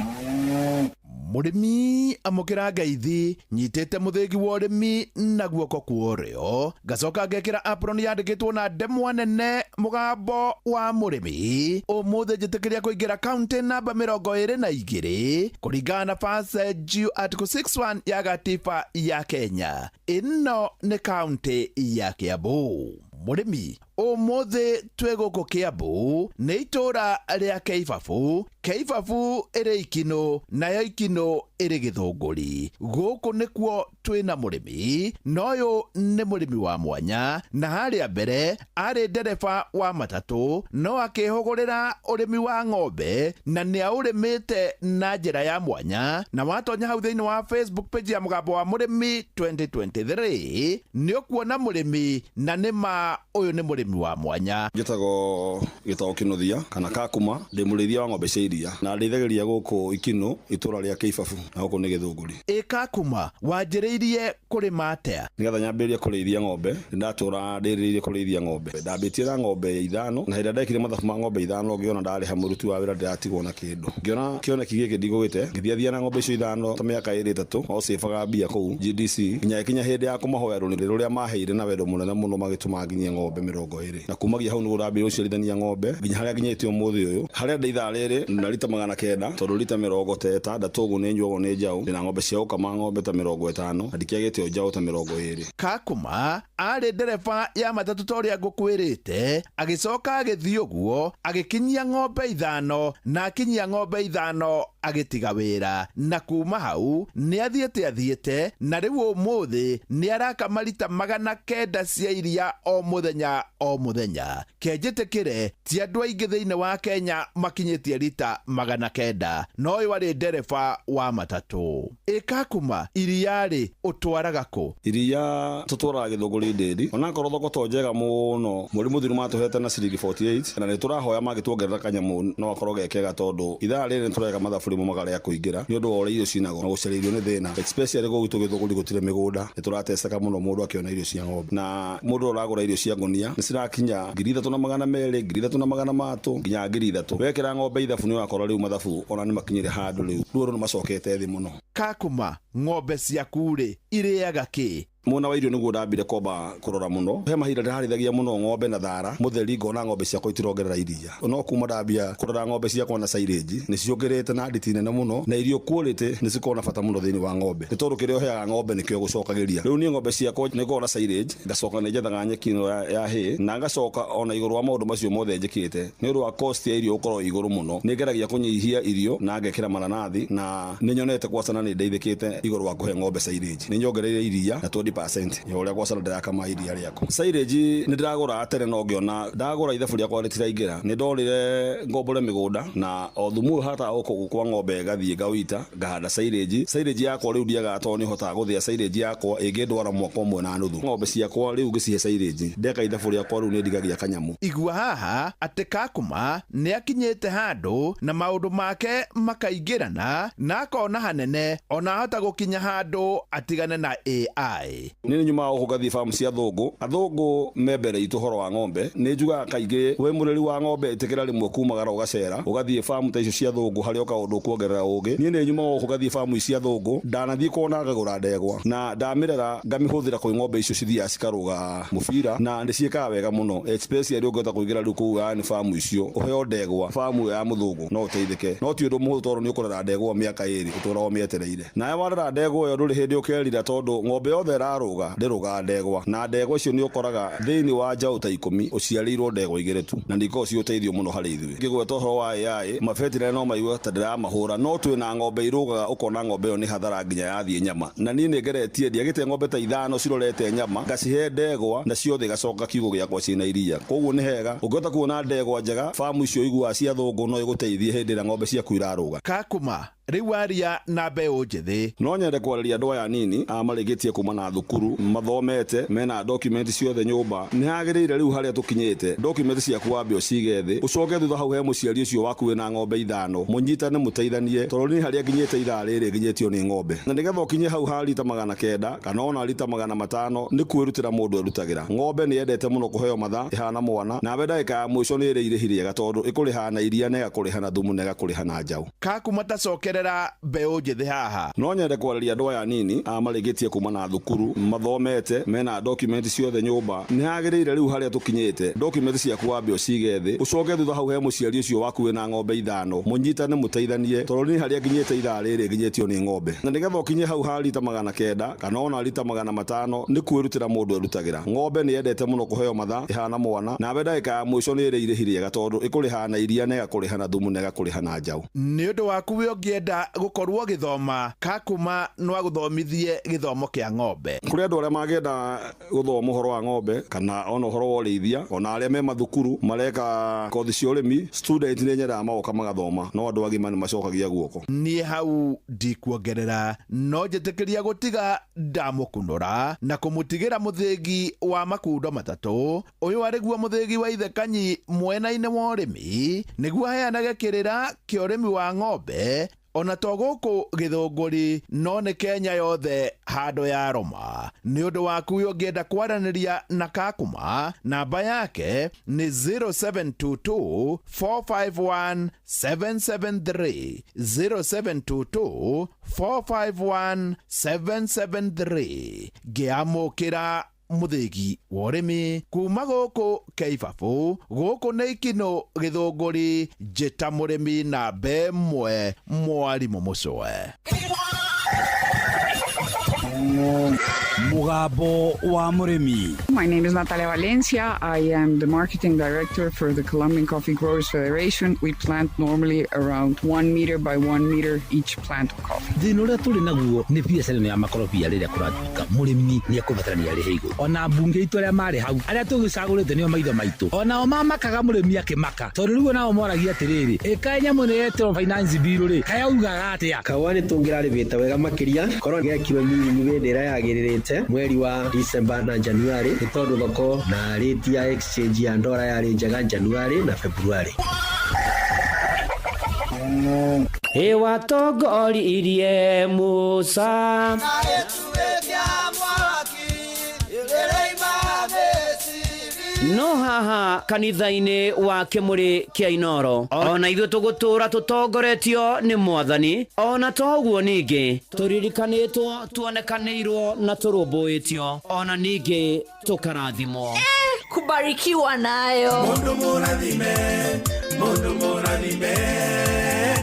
S28: Mũrĩmi amũkĩra ngeithi nyitĩte mũthĩgi wa ũrĩmi na guoko kwa ũrĩo, ngacoka ngekĩra apron yandĩkĩtwo na ndemwa nene mũgambo wa mũrĩmi. Ũmũthĩ njĩtĩkĩria kũingĩra kaunti namba 22 kũringana na Passage Article 61 ya gatiba ya Kenya. Ĩno nĩ kaunti ya Kiambu. Mũrĩmi ũmũthĩ twĩ gũkũ Kiambu nĩ itũra rĩa Keibabu. Keibabu ĩrĩ Ikinũ nayo Ikinũ ĩrĩ Gĩthũngũri. Gũkũ nĩkuo twĩna mũrĩmi na ũyũ nĩ mũrĩmi wa mwanya, na harĩa mbere arĩ ndereba wa matatũ no akĩhũgũrĩra ũrĩmi wa ng'ombe na nĩ aũrĩmĩte na njĩra ya mwanya. Na watonya hau thĩinĩ wa Facebook page ya Mũgambo wa Mũrĩmi 2023 nĩ ũkuona mũrĩmi na nĩ ma ũyũ nĩ mũrĩmi wa mwanya.
S29: Njĩtagwo Gĩtao Kĩnuthia kana Kakuma, ndĩ mũrĩithia wa ng'ombe cia iria na ndĩithagĩria gũkũ Ikinũ itũra rĩa Keibabu na gũkũ nĩ Gĩthũngũri.
S28: Ĩ Kakuma, wanjĩrĩirie kũrĩma atĩa?
S29: Nĩgetha nyambĩrĩrie kũrĩithia ng'ombe nĩndatũra ndĩrĩrĩirie kũrĩithia ng'ombe. Ndambĩtie na ng'ombe 5 na hĩndĩ ĩrĩa ndekire mathabu ma ng'ombe 5 ngĩona ndarĩha mũruti wa wĩra ndĩratigwo na kĩndũ. Ngĩona kĩoneki gĩkĩ ndigũgĩte, ngĩthiathia na ng'ombe icio 5 ta mĩaka 2 3 o cĩbaga mbia kũu GDC nginya ĩkinya hĩndĩ ya kũmahoya rũni rũrĩa maheire na wendo mũnene mũno magĩtũma nginyie ng'ombe 20. Na kumagia hau nĩguo ndambĩrĩirie gũciarithania ng'ombe nginya harĩa nginyĩte ũmũthĩ ũyũ. Harĩa ndĩ ithaa rĩrĩ na rita 900 tondũ rita 66 ũguo nĩ nyuagwo nĩ njaũ. Ndĩna ng'ombe cia gũkama ng'ombe ta 50 na ndikĩagĩte o njaũ ta 20.
S28: Kakuma arĩ ndereba ya matatũ ta ũrĩa ngũkwĩrĩte, agĩcoka agĩthiĩ ũguo agĩkinyia ng'ombe 5 na akinyia ng'ombe 5 Agĩtiga wĩra na kuma hau nĩ athiĩte athiĩte na rĩu ũmũthĩ nĩ arakama rita 900 cia iria o mũthenya o mũthenya. Kenjĩtĩkĩre ti andũ aingĩ thĩinĩ wa Kenya makinyĩtie rita 900, no ũyũ arĩ ndereba wa matatũ. Ĩkakuma iria-rĩ ũtwaraga kũ?
S29: Iria tũtwaraga Gĩthũngũri ndĩri, onakorwo thoko to njega mũno. Mweri mũthiru matũhete na ciringi 48 na nĩ tũrahoya mangĩtuongerera kanyamũ no akorwo ge kega, tondũ ithaa rĩrĩ nĩ tũreka mathabu rĩmwe makarega kũingĩra nĩ ũndũ wa ũrĩa irio cinagwo na gũcaria irio nĩ thĩna, especially gũkũ gwitũ Gĩthũngũri gũtirĩ mĩgũnda. Nĩ tũrateceka mũno mũndũ akĩona irio cia ng'ombe, na mũndũ ũrĩa ũragũra irio cia ngũnia nĩ cirakinya 3200, 3300, nginya 3000. Wekĩra ng'ombe ithabu nĩ ũrakora rĩu mathabu ona nĩ makinyire handũ rĩu rĩu andũ nĩ macokete thĩ mũno.
S28: Kakuma, ng'ombe ciaku-rĩ irĩaga kĩ?
S29: Mwena wa irio nĩguo ndambire kwamba kũrora mũno. He mahinda ndĩrarĩithagia mũno ng'ombe na thara mũtheri, ngona ng'ombe ciakwa itirongerera iria, no kuma ndambia kũrora ng'ombe ciakwa na silage nĩ ciongerete na nditi nene mũno, na irio quality nĩ cikoragwo na bata mũno thĩinĩ wa ng'ombe, nĩ tondũ kĩrĩa ũheaga ng'ombe nĩkĩo ĩgũcokagĩria. Rĩu niĩ ng'ombe ciakwa nĩ ngoragwo na silage, ngacoka nĩ njethaga nyeki ĩno ya hay, na ngacoka ona igũrũ wa maũndũ macio mothe njĩkĩte, nĩ ũndũ wa cost ya irio gũkorwo igũrũ mũno, nĩ ngeragia kũnyihia irio na ngekĩra mananathi, na nĩ nyonete gwacana nĩ ndeithĩkĩte igũrũ wa kũhe ng'ombe silage. Nĩ nyongereire iria na 20% ya ũrĩa gwacana ndĩrakama iria rĩakwa. Silage nĩ ndĩragũraga tene, no ngĩona ndagũra ithabu rĩakwa rĩtiraingĩra. Nĩ ndorire ngombore mĩgũnda na o thumu ũyũ hataga gũkũ kwa ng'ombe ngathiĩ ngawĩita ngahanda silage. Silage yakwa rĩu ndiagaga, tondũ nĩ hotaga gũthĩa silage yakwa ĩngĩndwara mwaka ũmwe na nuthu. Ng'ombe ciakwa rĩu ngĩcihe silage, ndeka ithabu rĩakwa rĩu nĩ ndigagia kanyamũ.
S28: Igua haha atĩ Kakuma nĩ akinyĩte handũ na maũndũ make makaingĩrana na akona hanene, ona ahota gũkinya handũ atigane na AI.
S29: Niĩ nĩ nyumaga gũkũ ngathiĩ famu cia athũngũ. Athũngũ me mbere itũ ũhoro wa ng'ombe. Nĩ njugaga kaingĩ wĩ mũreri wa ng'ombe, ĩtĩkĩra rĩmwe kumagara ũgacera ũgathiĩ famu ta icio cia athũngũ harĩa ũkaũndũ ũkuongerera ũgĩ. Niĩ nĩ nyumaga gũkũ ngathiĩ famu ici cia athũngũ, ndanathiĩ kuona ngagũra ndegwa na ndamĩrera ngamĩhũthĩra kwĩ ng'ombe icio cithiaga cikarũga mũbira, na nĩ ciĩkaga wega mũno, especially ũngĩhota kũingĩra rĩu kũu yani famu icio ũheo ndegwa famu ĩyo ya mũthũngũ no ũteithĩke, no ti ũndũ mũhũthũ tondũ nĩ ũkũrera ndegwa mĩaka 2 ũtũraga ũmĩetereire. Nawe warera ndegwa ĩyo ndũrĩ hĩndĩ ũkerira, tondũ ng'ombe yothe ĩrarũga ndĩrũgaga ndegwa, na ndegwa icio nĩ ũkoraga thĩinĩ wa njaũ ta 10 ũciarĩirwo ndegwa 2 tu, na nĩ ikoragwo ciĩ ũteithio mũno harĩ ithuĩ. Ngĩgweta ũhoro wa AI, mabetinarĩ no maigue ta ndĩramahũra, no twĩna ng'ombe irũgaga ũkona ng'ombe ĩyo nĩ hathara nginya yathiĩ nyama. Na niĩ nĩ ngeretie, ndiagĩte ng'ombe ta 5 cirorete nyama, ngacihe ndegwa na ciothe igacoka kiugũ gĩakwa ciĩna iria. Koguo nĩ hega ũngĩhota kuona ndegwa njega famu icio iguaga cia thũngũ, no ĩgũteithie hĩndĩ ĩrĩa ng'ombe ciaku irarũga.
S28: Kakuma, rĩu aria na mbeũ njĩthĩ.
S29: No nyende kwarĩria andũ aya anini a marĩkĩtie kuma na thukuru, mathomete, mena document ciothe nyũmba. Nĩ hagĩrĩire rĩu harĩa tũkinyĩte document ciaku wambe ũcige thĩ, ũcoke thutha hau he mũciari ũcio waku wĩna ng'ombe 5, mũnyitane mũteithanie, tondũ niĩ harĩa nginyĩte ithaa rĩrĩ nginyĩtio nĩ ng'ombe. Na nĩgetha ũkinye hau ha rita 900 kana ona rita 500 nĩ kwĩrutĩra mũndũ erutagĩra. Ng'ombe nĩ yendete mũno kũheo mathaa ĩhana mwana, nawe ndagĩka ya mũico nĩ ĩrĩ irĩhi rĩega, tondũ ĩkũrĩhaga na iria na ĩgakũrĩha na thumu na ĩgakũrĩha na njaũ.
S28: Kakuma tacokerera mbeũ njĩthĩ haha.
S29: No nyende kwarĩria andũ aya anini a marĩkĩtie kuma na thukuru, mathomete, mena document ciothe nyũmba. Nĩ hagĩrĩire rĩu harĩa tũkinyĩte document ciaku wambe ũcige thĩ, ũcoke thutha hau he mũciari ũcio waku wĩna ng'ombe 5, mũnyitane mũteithanie, tondũ niĩ harĩa nginyĩte ithaa rĩrĩ nginyĩtio nĩ ng'ombe. Na nĩgetha ũkinye hau ha rita 900 kana ona rita 500 nĩ kwĩrutĩra mũndũ erutagĩra. Ng'ombe nĩ yendete mũno kũheo mathaa ĩhana mwana, nawe ndagĩka ya mũico nĩ ĩrĩ irĩhi rĩega, tondũ ĩkũrĩhaga na iria na ĩgakũrĩha na thumu na ĩgakũrĩha na njaũ.
S28: Nĩ ũndũ waku we ũngĩenda gũkorwo ũgĩthoma, Kakuma no agũthomithie gĩthomo kĩa ng'ombe.
S29: Kũrĩ andũ arĩa mangĩenda gũthoma ũhoro wa ng'ombe kana ona ũhoro wa ũrĩithia, ona arĩa me mathukuru mareka kothi cia ũrĩmi, student nĩ nyendaga magoka magathoma, no andũ agima nĩ macokagia guoko.
S28: Niĩ hau ndikuongerera, no njĩtĩkĩria gũtiga ndamũkunũra na kũmũtigĩra mũthĩgi wa makundo 3. Ũyũ arĩguo mũthĩgi wa ithe Kanyi mwena-inĩ wa ũrĩmi, nĩguo aheanage kĩrĩra kĩa ũrĩmi wa ng'ombe ona to gũkũ Gĩthũngũri no nĩ Kenya yothe handũ ya Roma. Nĩ ũndũ waku ũngĩenda kwaranĩria na Kakuma, namba yake nĩ 0722 451 773, 0722 451 773. Ngĩamũkĩra mũthĩgi wa ũrĩmi kuma gũkũ Keibabu, gũkũ nĩ Ikinũ Gĩthũngũri, njĩta mũrĩmi namba 1 mwarimũ mũcwe.
S1: Mugambo wa Mũrĩmi.
S2: My name is Natalia Valencia. I am the marketing director for the Colombian Coffee Growers Federation. We plant normally around 1 meter by 1 meter each plant of coffee.
S1: Thĩna ũrĩa tũrĩ naguo nĩ biacara ĩno ya makorobia. Rĩrĩa kũratuĩka mũrĩmi nĩ ekũbatarania arĩhe igũrũ, ona mbunge itũ arĩa marĩ hau, arĩa tũgĩcagũrĩte nĩo maitho maitũ, onao mamakaga mũrĩmi akĩmaka, tondũ rĩu onao moragia atĩrĩrĩ, ĩkaĩ nyamũ ĩno yetĩrwo finance bill rĩ, kayaugaga atĩa?
S4: Kahũa nĩ tũngĩrarĩmĩte wega makĩria korwo gekirwo mĩrimũ hĩndĩ ĩrĩa yagĩrĩrĩte, mweri wa December na January, nĩ tondũ thoko na rate ya exchange ya ndora yarĩ njega January na February.
S6: Ĩwatongoririe Musa. No haha kanitha-inĩ wa Kĩmũrĩ kĩa Inoro, ona ithuĩ tũgũtũũra tũtongoretio nĩ Mwathani. Ona to ũguo, ningĩ tũririkanĩtwo, tuonekanĩirwo na tũrũmbũĩtio, ona ningĩ tũkarathimwo.
S8: Kubarikiwa nayo.
S14: Mundu mũrathime, mundu mũrathime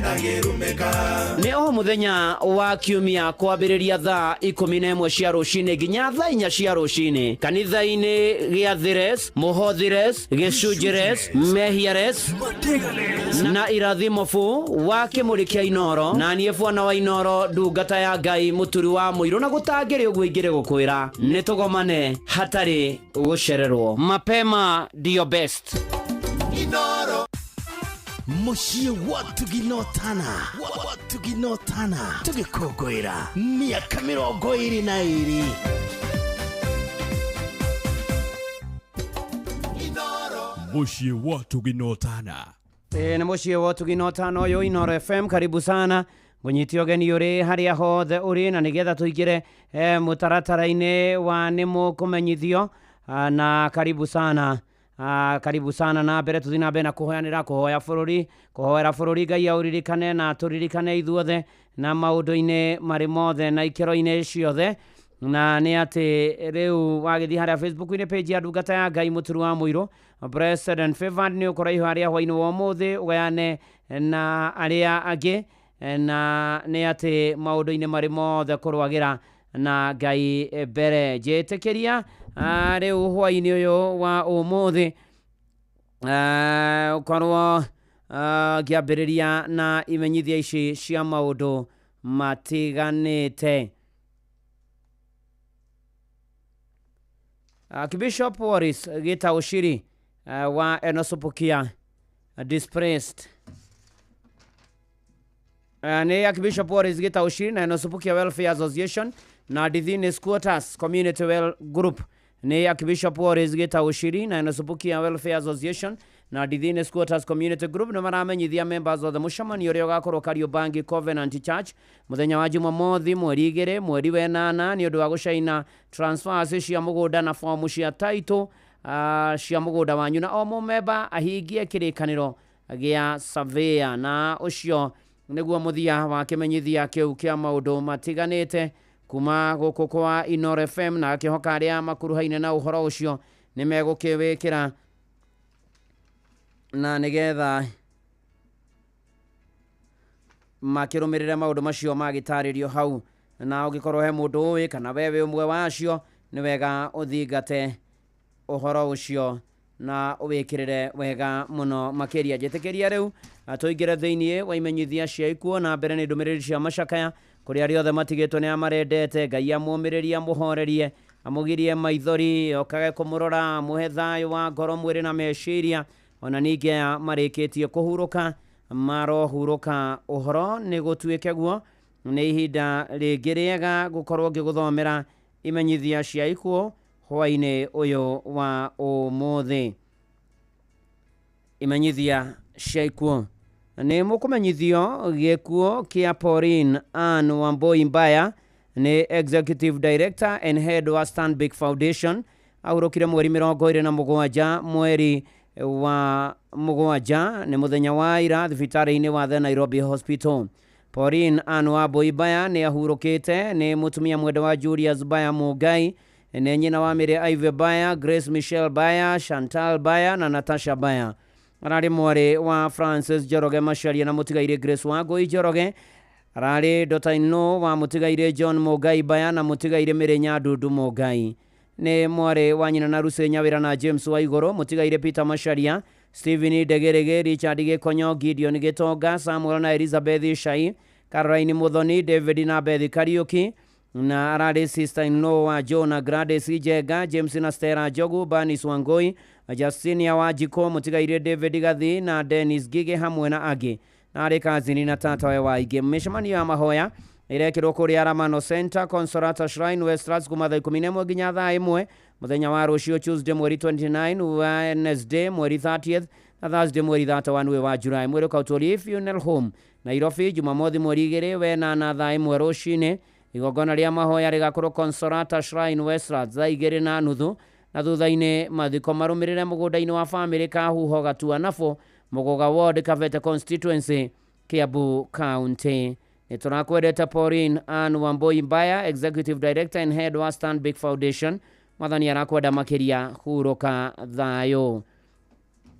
S14: ndangĩrumĩka.
S6: Nĩ o mũthenya wa kiumia kwambĩrĩria thaa 11 cia rũcinĩ nginya thaa 4 cia rũcinĩ, kanitha-inĩ gĩa Thires, Mũhothires, Gĩcunjires, Mehiares na Irathimobu wa Kĩmũrĩ kĩa Inoro, na niĩ bwana wa Inoro, ndungata ya Ngai, mũturi wa mũirũ, na gũtangĩrĩ ũguo ingĩrĩ gũkwĩra nĩ tũgomane hatarĩ gũcererwo. Mapema ndio best.
S14: Inoro.
S22: Mũciĩ wa Tuginotana, wa Tuginotana, tũgĩkũngũĩra mĩaka 22.
S25: Mũciĩ wa Tuginotana.
S6: Ĩ nĩ mũciĩ wa Tuginotana ũyũ, Inoro FM. Karibu sana, ngũnyite ũgeni ũrĩ harĩa hothe ũrĩ, na nĩgetha tũingĩre mũtaratara-inĩ wa nĩ mũkũmenyithio. Na karibu sana. Karibu sana. Na mbere tũthiĩ na mbere na kũhoyanĩra, kũhoya bũrũri, kũhoera bũrũri, Ngai aũririkane na tũririkane ithuothe na maũndũ-inĩ marĩ mothe na ikĩro-inĩ ciothe. Na nĩ atĩ rĩu wagĩthiĩ harĩa Facebook-inĩ, page ya ndungata ya Ngai mũturu wa mũirũ, Blessed and Favored, nĩ ũkũraihu harĩa hwainĩ wa ũmũthĩ ũgayane na arĩa angĩ. Na nĩ atĩ maũndũ-inĩ marĩ mothe kũrwagĩra na Ngai mbere. Njĩtĩkĩria rĩu hwainĩ ũyũ wa ũmũthĩ ũkorwo ngĩambĩrĩria na imenyithia ici cia maũndũ matiganĩte. Archbishop Waris Gita Ushiri wa Enosupukia displaced. Nĩ Archbishop Waris Gita Ushiri na Enosupukia Welfare Association na Dithini Squatters Community Well Group. Nĩ Archbishop Waris Gita Ushiri na Enosupukia Welfare Association na Dithini Squatters Community Group nĩ maramenyithia members of the mũcemanio ũrĩa ũgakorwo Kariobangi Covenant Church mũthenya wa Jumamothi, mweri 2, mweri wenana, nĩ ũndũ wa gũcaina transfers cia mũgũnda na fomu cia title cia mũgũnda wanyu, na o mũmemba ahingie kĩrĩkanĩro gĩa surveyor. Na ũcio nĩguo mũthia wa kĩmenyithia kĩu kĩa maũndũ matiganĩte kuma gũkũ kwa Inoro FM, na akĩhoka arĩa makuruhaine na ũhoro ũcio nĩ megũkĩwĩkĩra na nĩgetha makĩrũmĩrĩre maũndũ macio magĩtarĩrio hau. Na ũngĩkorwo he mũndũ ũĩ kana we wĩ ũmwe wa acio, nĩ wega ũthingate ũhoro ũcio na ũwĩkĩrĩre wega mũno makĩria. Njĩtĩkĩria rĩu tũingĩre thĩiniĩ wa imenyithia cia ikuũ, na mbere nĩ ndũmĩrĩri cia macakaya kũrĩ arĩa othe matigĩtwo nĩ amarendete. Ngai amũmĩrĩrie, amũhorerie, amũgirie maithori, okage kũmũrora, amũhe thayũ wa ngoro, mwĩrĩ na meciria. Ona ningĩ aya marĩkĩtie kũhurũka marohurũka. Ũhoro nĩ gũtuĩke guo. Nĩ ihinda rĩngĩ rĩega gũkorwo ngĩgũthomera imenyithia cia ikuũ hwainĩ ũyũ wa ũmũthĩ. Imenyithia cia ikuũ: nĩ mũkũmenyithio gĩkuũ kĩa Pauline Ann Wambui Mbaya, nĩ Executive Director and Head wa Stanbic Foundation. Ahurũkire mweri 27, mweri wa mũgwanja, nĩ mũthenya wa ira, thibitarĩ-inĩ wa The Nairobi Hospital. Pauline Ann Wambui Mbaya nĩ ahurũkĩte. Nĩ mũtumia mwende wa Julius Mbaya Mũngai. Nĩ nyina wa Mary Ivy Mbaya, Grace Michelle Mbaya, Chantal Mbaya na Natasha Mbaya. Ararĩ mwarĩ wa Francis Njoroge Macharia na mũtigairĩ Grace Wangui Njoroge. Ararĩ daughter-in-law wa mũtigairĩ John Mũngai Mbaya na mũtigairĩ Mary Nyandundu Mũngai. Nĩ mwarĩ wa nyina na Lucy Nyawĩra na James Waigũrũ, mũtigairĩ Peter Macharia, Stephen Ndegĩrĩgĩ, Richard Gĩkonyo, Gideon Gĩtonga, Samuel na Elizabeth Shai, Caroline Muthoni, David na Beth Kariuki, na ararĩ sister-in-law wa Joe na Gladys Njenga, James na Stella Njogu, Bernice Wangui, Justinia Wanjikũ, mũtigairĩ David Gathi na Dennis Ngigĩ hamwe na angĩ. Na arĩ kazini na tatawe wa aingĩ. Mĩcemanio ya mahoya ĩrekĩrwo kũrĩa Ramano Center, Consolata Shrine, Westlands kuma thaa 11 nginya thaa 1 mũthenya wa rũciũ Tuesday mweri 29, Wednesday mweri 30th na Thursday mweri 31 wa July. Mwĩrĩ ũkautwo Funeral Home Nairobi Jumamothi mweri 2 wenana thaa 1 rũcinĩ. Igongona rĩa mahoya rĩgakorwo Consolata Shrine Westlands thaa 2:30 na thutha-inĩ mathiko marũmĩrĩre mũgũnda-inĩ wa famĩlĩ Kahuho Gatuanabo Mugoga Ward Kabete Constituency Kiambu County. Nĩ tũrakwendete Pauline Ann Wambui Mbaya, Executive Director and Head wa Stanbic Foundation. Mwathani arakwenda makĩria, hurũka thayũ.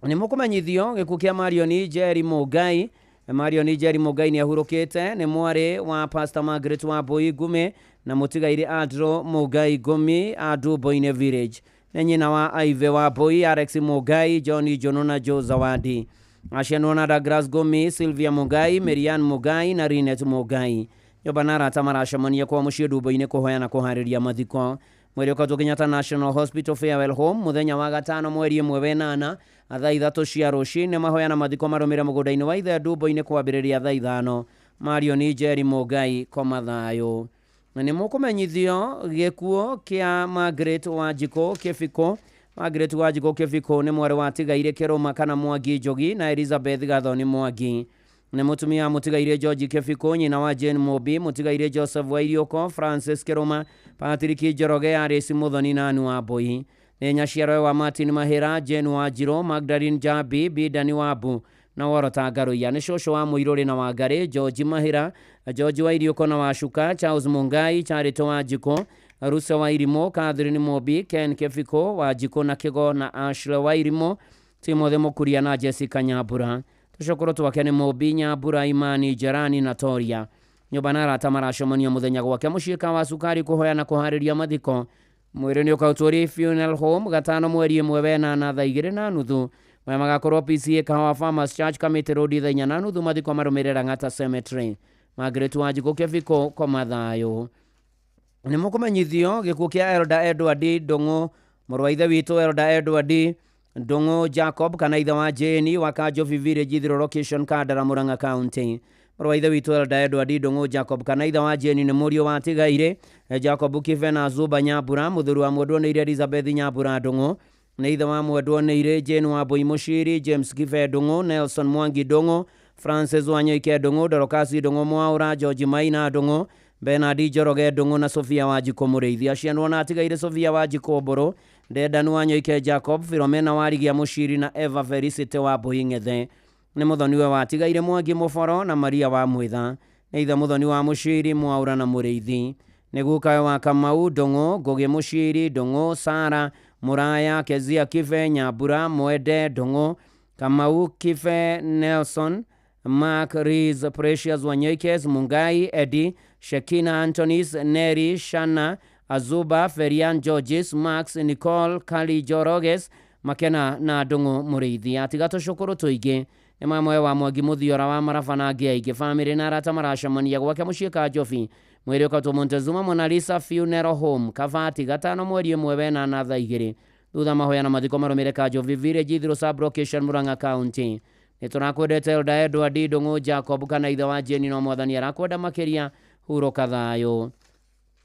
S6: Nĩ mũkũmenyithio gĩkuũ kĩa Marion Njeri Mũngai. Marion Njeri Mũngai nĩ ahurũkĩte, nĩ mwarĩ wa Pastor Margaret Wambui Ngumi na mũtigairĩ Andrew Mũngai Ngumi a Ndumbo-inĩ Village. Nĩ nyina wa Ivy Wambui, Alex Mũngai, John Njono na Joe Zawadi. Acianwo na Douglas Ngumi, Sylvia Mũngai, Marianne Mũngai na Rinet Mũngai. Nyũmba na arata maracemania kwa mũciĩ Ndumbo-inĩ kũhoya na kũharĩria mathiko. Mwĩrĩ ũkatwo Kenyatta National Hospital Farewell Home mũthenya wa gatano mweri 1 wenana thaa 3 cia rũcinĩ. Mahoya na mathiko marũmĩre mũgũnda-inĩ wa ithe Ndumbo-inĩ kwambĩrĩria thaa 5. Marion Njeri Mũngai, koma thayũ. Na nĩ mũkũmenyithio gĩkuũ kĩa Margaret Wanjikũ Kĩbiko. Margaret Wanjikũ Kĩbiko nĩ mwarĩ wa tigairĩ Kĩrũma kana Mwangi Njogi na Elizabeth Gathoni Mwangi. Nĩ mũtumia wa mũtigairĩ George Kĩbiko, nyina wa Jane Mũmbi, mũtigairĩ Joseph Wairiũko, Francis Kĩrũma, Patrick Njoroge, Alice Muthoni na Anne Wambui. Nĩ nyaciarwe wa Martin Mahĩra, Jane Wanjirũ, Magdalene Njambi, Bidani Wambu na Worota Ngaruiya. Nĩ cũcũ wa Mũirũrĩ na Wangarĩ, George Mahĩra, George Wairiũko na Wacuka, Charles Mungai, Charity Wanjikũ, Ruse Wairimũ, Catherine Mũmbi, Ken Kĩbiko, Wanjikũ na Kĩgo na Ashley Wairimũ, Timothy Mũkuria na Jessica Nyambura. Tũcũkũrũ twake nĩ Mũmbi, Nyambura, Imani, Jerani na Toria. Nyũmba na arata maracemania mũthenya gwake mũciĩ wa cukari kũhoya na kũharĩria mathiko. Mwĩrĩ nĩ ũkautwo Funeral Home gatano mweri 1 wenana thaa 2:30. Maya magakorwo PCA Kahawa Farmers Church Kamiti Road thaa 4:30. Mathiko marũmĩrĩre Lang'ata Cemetery. Margaret Wanjikũ Kĩbiko, koma thayũ. Nĩ mũkũmenyithio gĩkuũ kĩa Elder Edward Ndũng'ũ, mũrũ wa ithe witũ Elder Edward Ndũng'ũ Jacob kana ithe wa Jane wa Kanjobi Village Ithiro Location Kandara Murang'a County. Mũrũ wa ithe witũ Elder Edward Ndũng'ũ Jacob kana ithe wa Jane nĩ mũriũ wa tigairĩ Jacob Kibe na Zuba Nyambura, mũthuri wa mwendwo nĩ Elizabeth Nyambura Ndũng'ũ, nĩ ithe wa mwendwo nĩ Jane Wambui Mũciri, James Kibe Ndũng'ũ, Nelson Mwangi Ndũng'ũ, Francis Wanyoike Ndũng'ũ, Dorocas Ndũng'ũ Mwaũra, George Maina Ndũng'ũ, Bernard Njoroge Ndũng'ũ na Sofia Wanjikũ Mũrĩithi. Acianwo na atigairĩ Sofia Wanjikũ Mbũrũ, Dedan Wanyoike Jacob, Philomena Warigia Mũciri na Eva Felicity Wambui Ng'ethe. Nĩ mũthoniwe wa atigairĩ Mwangi Mũboro na Maria wa Mwitha. Nĩ ithe mũthoni wa Mũciri, Mwaũra na Mũrĩithi. Nĩ gukawe wa Kamau Ndũng'ũ, Ngũgĩ Mũciri, Ndũng'ũ, Sara Mũraya, Kezia Kibe, Nyambura, Mwende Ndũng'ũ, Kamau Kibe, Nelson Mark Riz, Precious Wanyoikes, Mungai Eddie, Shekina Antonis, Neri Shana, Azuba, Ferian Georges, Max Nicole, Kali Joroges, Makena na Ndũng'ũ Mũrĩithi. Atiga tũcũkũrũ tũingĩ nĩ mamwe wa Mwangi Mũthiora wa Maraba na angĩ aingĩ. Famĩlĩ na arata maracemania gwake mũciĩ Kanjobi. Mwĩrĩ ũkatwo Montezuma Mona Lisa Funeral Home Kabati gatano mweri 1 wenana thaa 2. Thutha mahoya na mathiko marũmĩrĩre Kanjobi Village Ithiro Sub Location Murang'a County. Nĩ tũrakwendete Elder Edward Ndũng'ũ Jacob kana ithe wa Jane, no mwathani arakwenda makĩria, hurũka thayũ.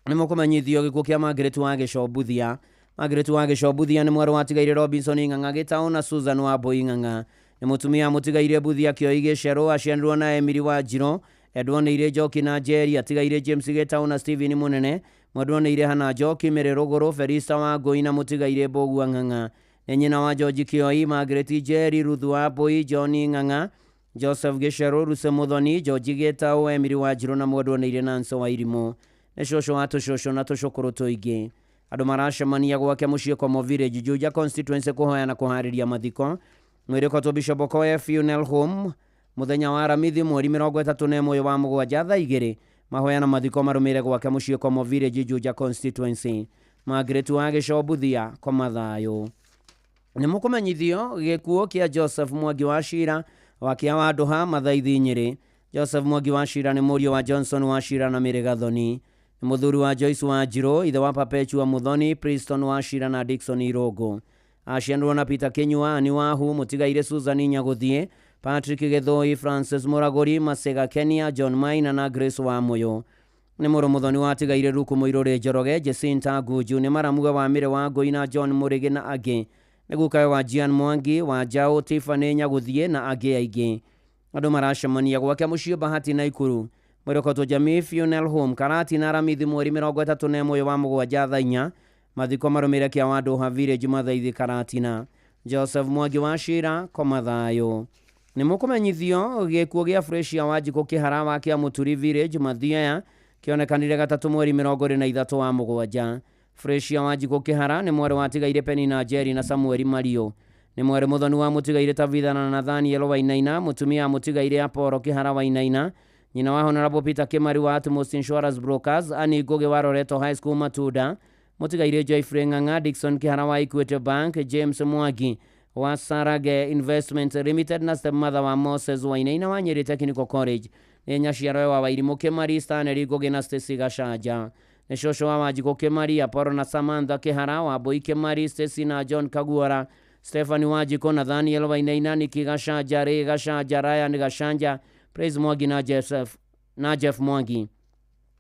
S6: Nĩ mũkũmenyithio gĩkuũ kĩa Margaret wa Gĩcombuthia. Margaret wa Gĩcombuthia nĩ mwarĩ wa tigairĩ Robinson Ng'ang'a Gĩtaũ na Susan Wambui Ng'ang'a. Nĩ mũtumia mũtigairĩ Mbuthia Kĩoi Gĩcerũ, aciarirwo na Emily Wanjirũ, endwo nĩ irĩ Njoki na Njeri, atigairĩ James Gĩtaũ na Stephen Mũnene, mwendwo nĩ irĩ Hana Njoki, Mary Rũgũrũ, Felista Wangũi na mũtigairĩ Mbũgua Ng'ang'a. Nĩ nyina wa George Kĩoi, Margaret Njeri, Ruth Wambui, John Ng'ang'a, Joseph Gĩcerũ, Ruse Mũthoni, George Gĩtaũ, Emily Wanjirũ na mwendwo nĩ irĩ Nancy Wairimũ. Nĩ cũcũ wa tũcũcũ na tũcũkũrũ tũingĩ. Andũ maracemania gwake mũciĩ Komo Village, Juja Constituency kũhoya na kũharĩria mathiko. Mwĩrĩ ũkatwo Bishop Okoye Funeral Home Mũthenya wa Aramithi mweri 31 wa mũgwanja thaa 2 mahoya na mathiko marũmĩrĩre gwake mũciĩ Komo Village, Juja constituency. Margaret wa Gĩcobuthia, koma thayũ. Nĩ mũkũmenyithio gĩkuũ kĩa Joseph Mwangi wa Cira wa kĩa wa Ndũha Mathaithi Nyĩrĩ. Joseph Mwangi wa Cira nĩ mũriũ wa Johnson wa Cira na Mary Gathoni. Nĩ mũthuri wa Joyce wa Njirũ, ithe wa Perpetua Muthoni, Priston wa Cira na Dickson Irũngũ. Aciaranirwo na Peter Kinyua, Annie Wahu, mũtigairĩ Susan Nyagũthiĩ, Patrick Gĩthũi, Francis Mũragũri, Masega Kenia, John Maina na Grace wa Mũyũ. Nĩ mũrũ Mũthoni wa atigairĩ Ruku Mũirũrĩ Njoroge, Jacinta Ngunju, nĩ maramuga wa Mĩrĩ wa Ngũi na John Mũrĩgĩ na angĩ. Nĩ gukawe wa Jean Mwangi, wa Njaũ, Tiffany Nyagũthiĩ na angĩ aingĩ. Andũ maracemania gwake mũciĩ Bahati Naikuru. Mwĩrokotwo Jamii Funeral Home, Karati na Aramithi mweri 31 wa mũgwanja thaa 4. Mathiko marũmĩrĩre kĩa wa Ndũha Village Mathaithi Karatina. Joseph Mwangi wa Cira, koma thayũ. Nĩ mũkũmenyithio gĩkuũ gĩa Fresia Wanjikũ Kĩhara wa kĩa Mũturi Village Mathioya kĩonekanire gatatũ mweri 23 wa mũgwanja. Fresia Wanjikũ Kĩhara nĩ mwarĩ wa tigairĩ Penina Njeri na Samueli Mario. Nĩ mwarĩ mũthoni wa mũtigairĩ Tabitha na Nathaniel Wainaina, mũtumia wa mũtigairĩ Apollo Kĩhara Wainaina, nyina wa Honorable Peter Kimari wa Atmos Insurance Brokers, Annie Ngugi wa Loreto High School Matunda, mũtigairĩ Joyfrey Ng'ang'a, Dickson Kĩhara wa Equity Bank, James Mwangi wa Sarage Investment Limited na stepmother wa Moses Wainaina wa Nyeri Technical College. Nĩ nyaciarwe wa Wairimũ Kimari, Stanley Ngugi na Stacy Gacanja. Nĩ cũcũ wa Wanjikũ Kimari, Apollo na Samantha Kĩhara, Wambui Kimari, Stacy na John Kaguora, Stephanie Wanjikũ, Nathaniel Wainaina, Niki Gacanja, Ray Gacanja, Ryan Gacanja, Praise Mwangi na Joseph na Jeff Mwangi.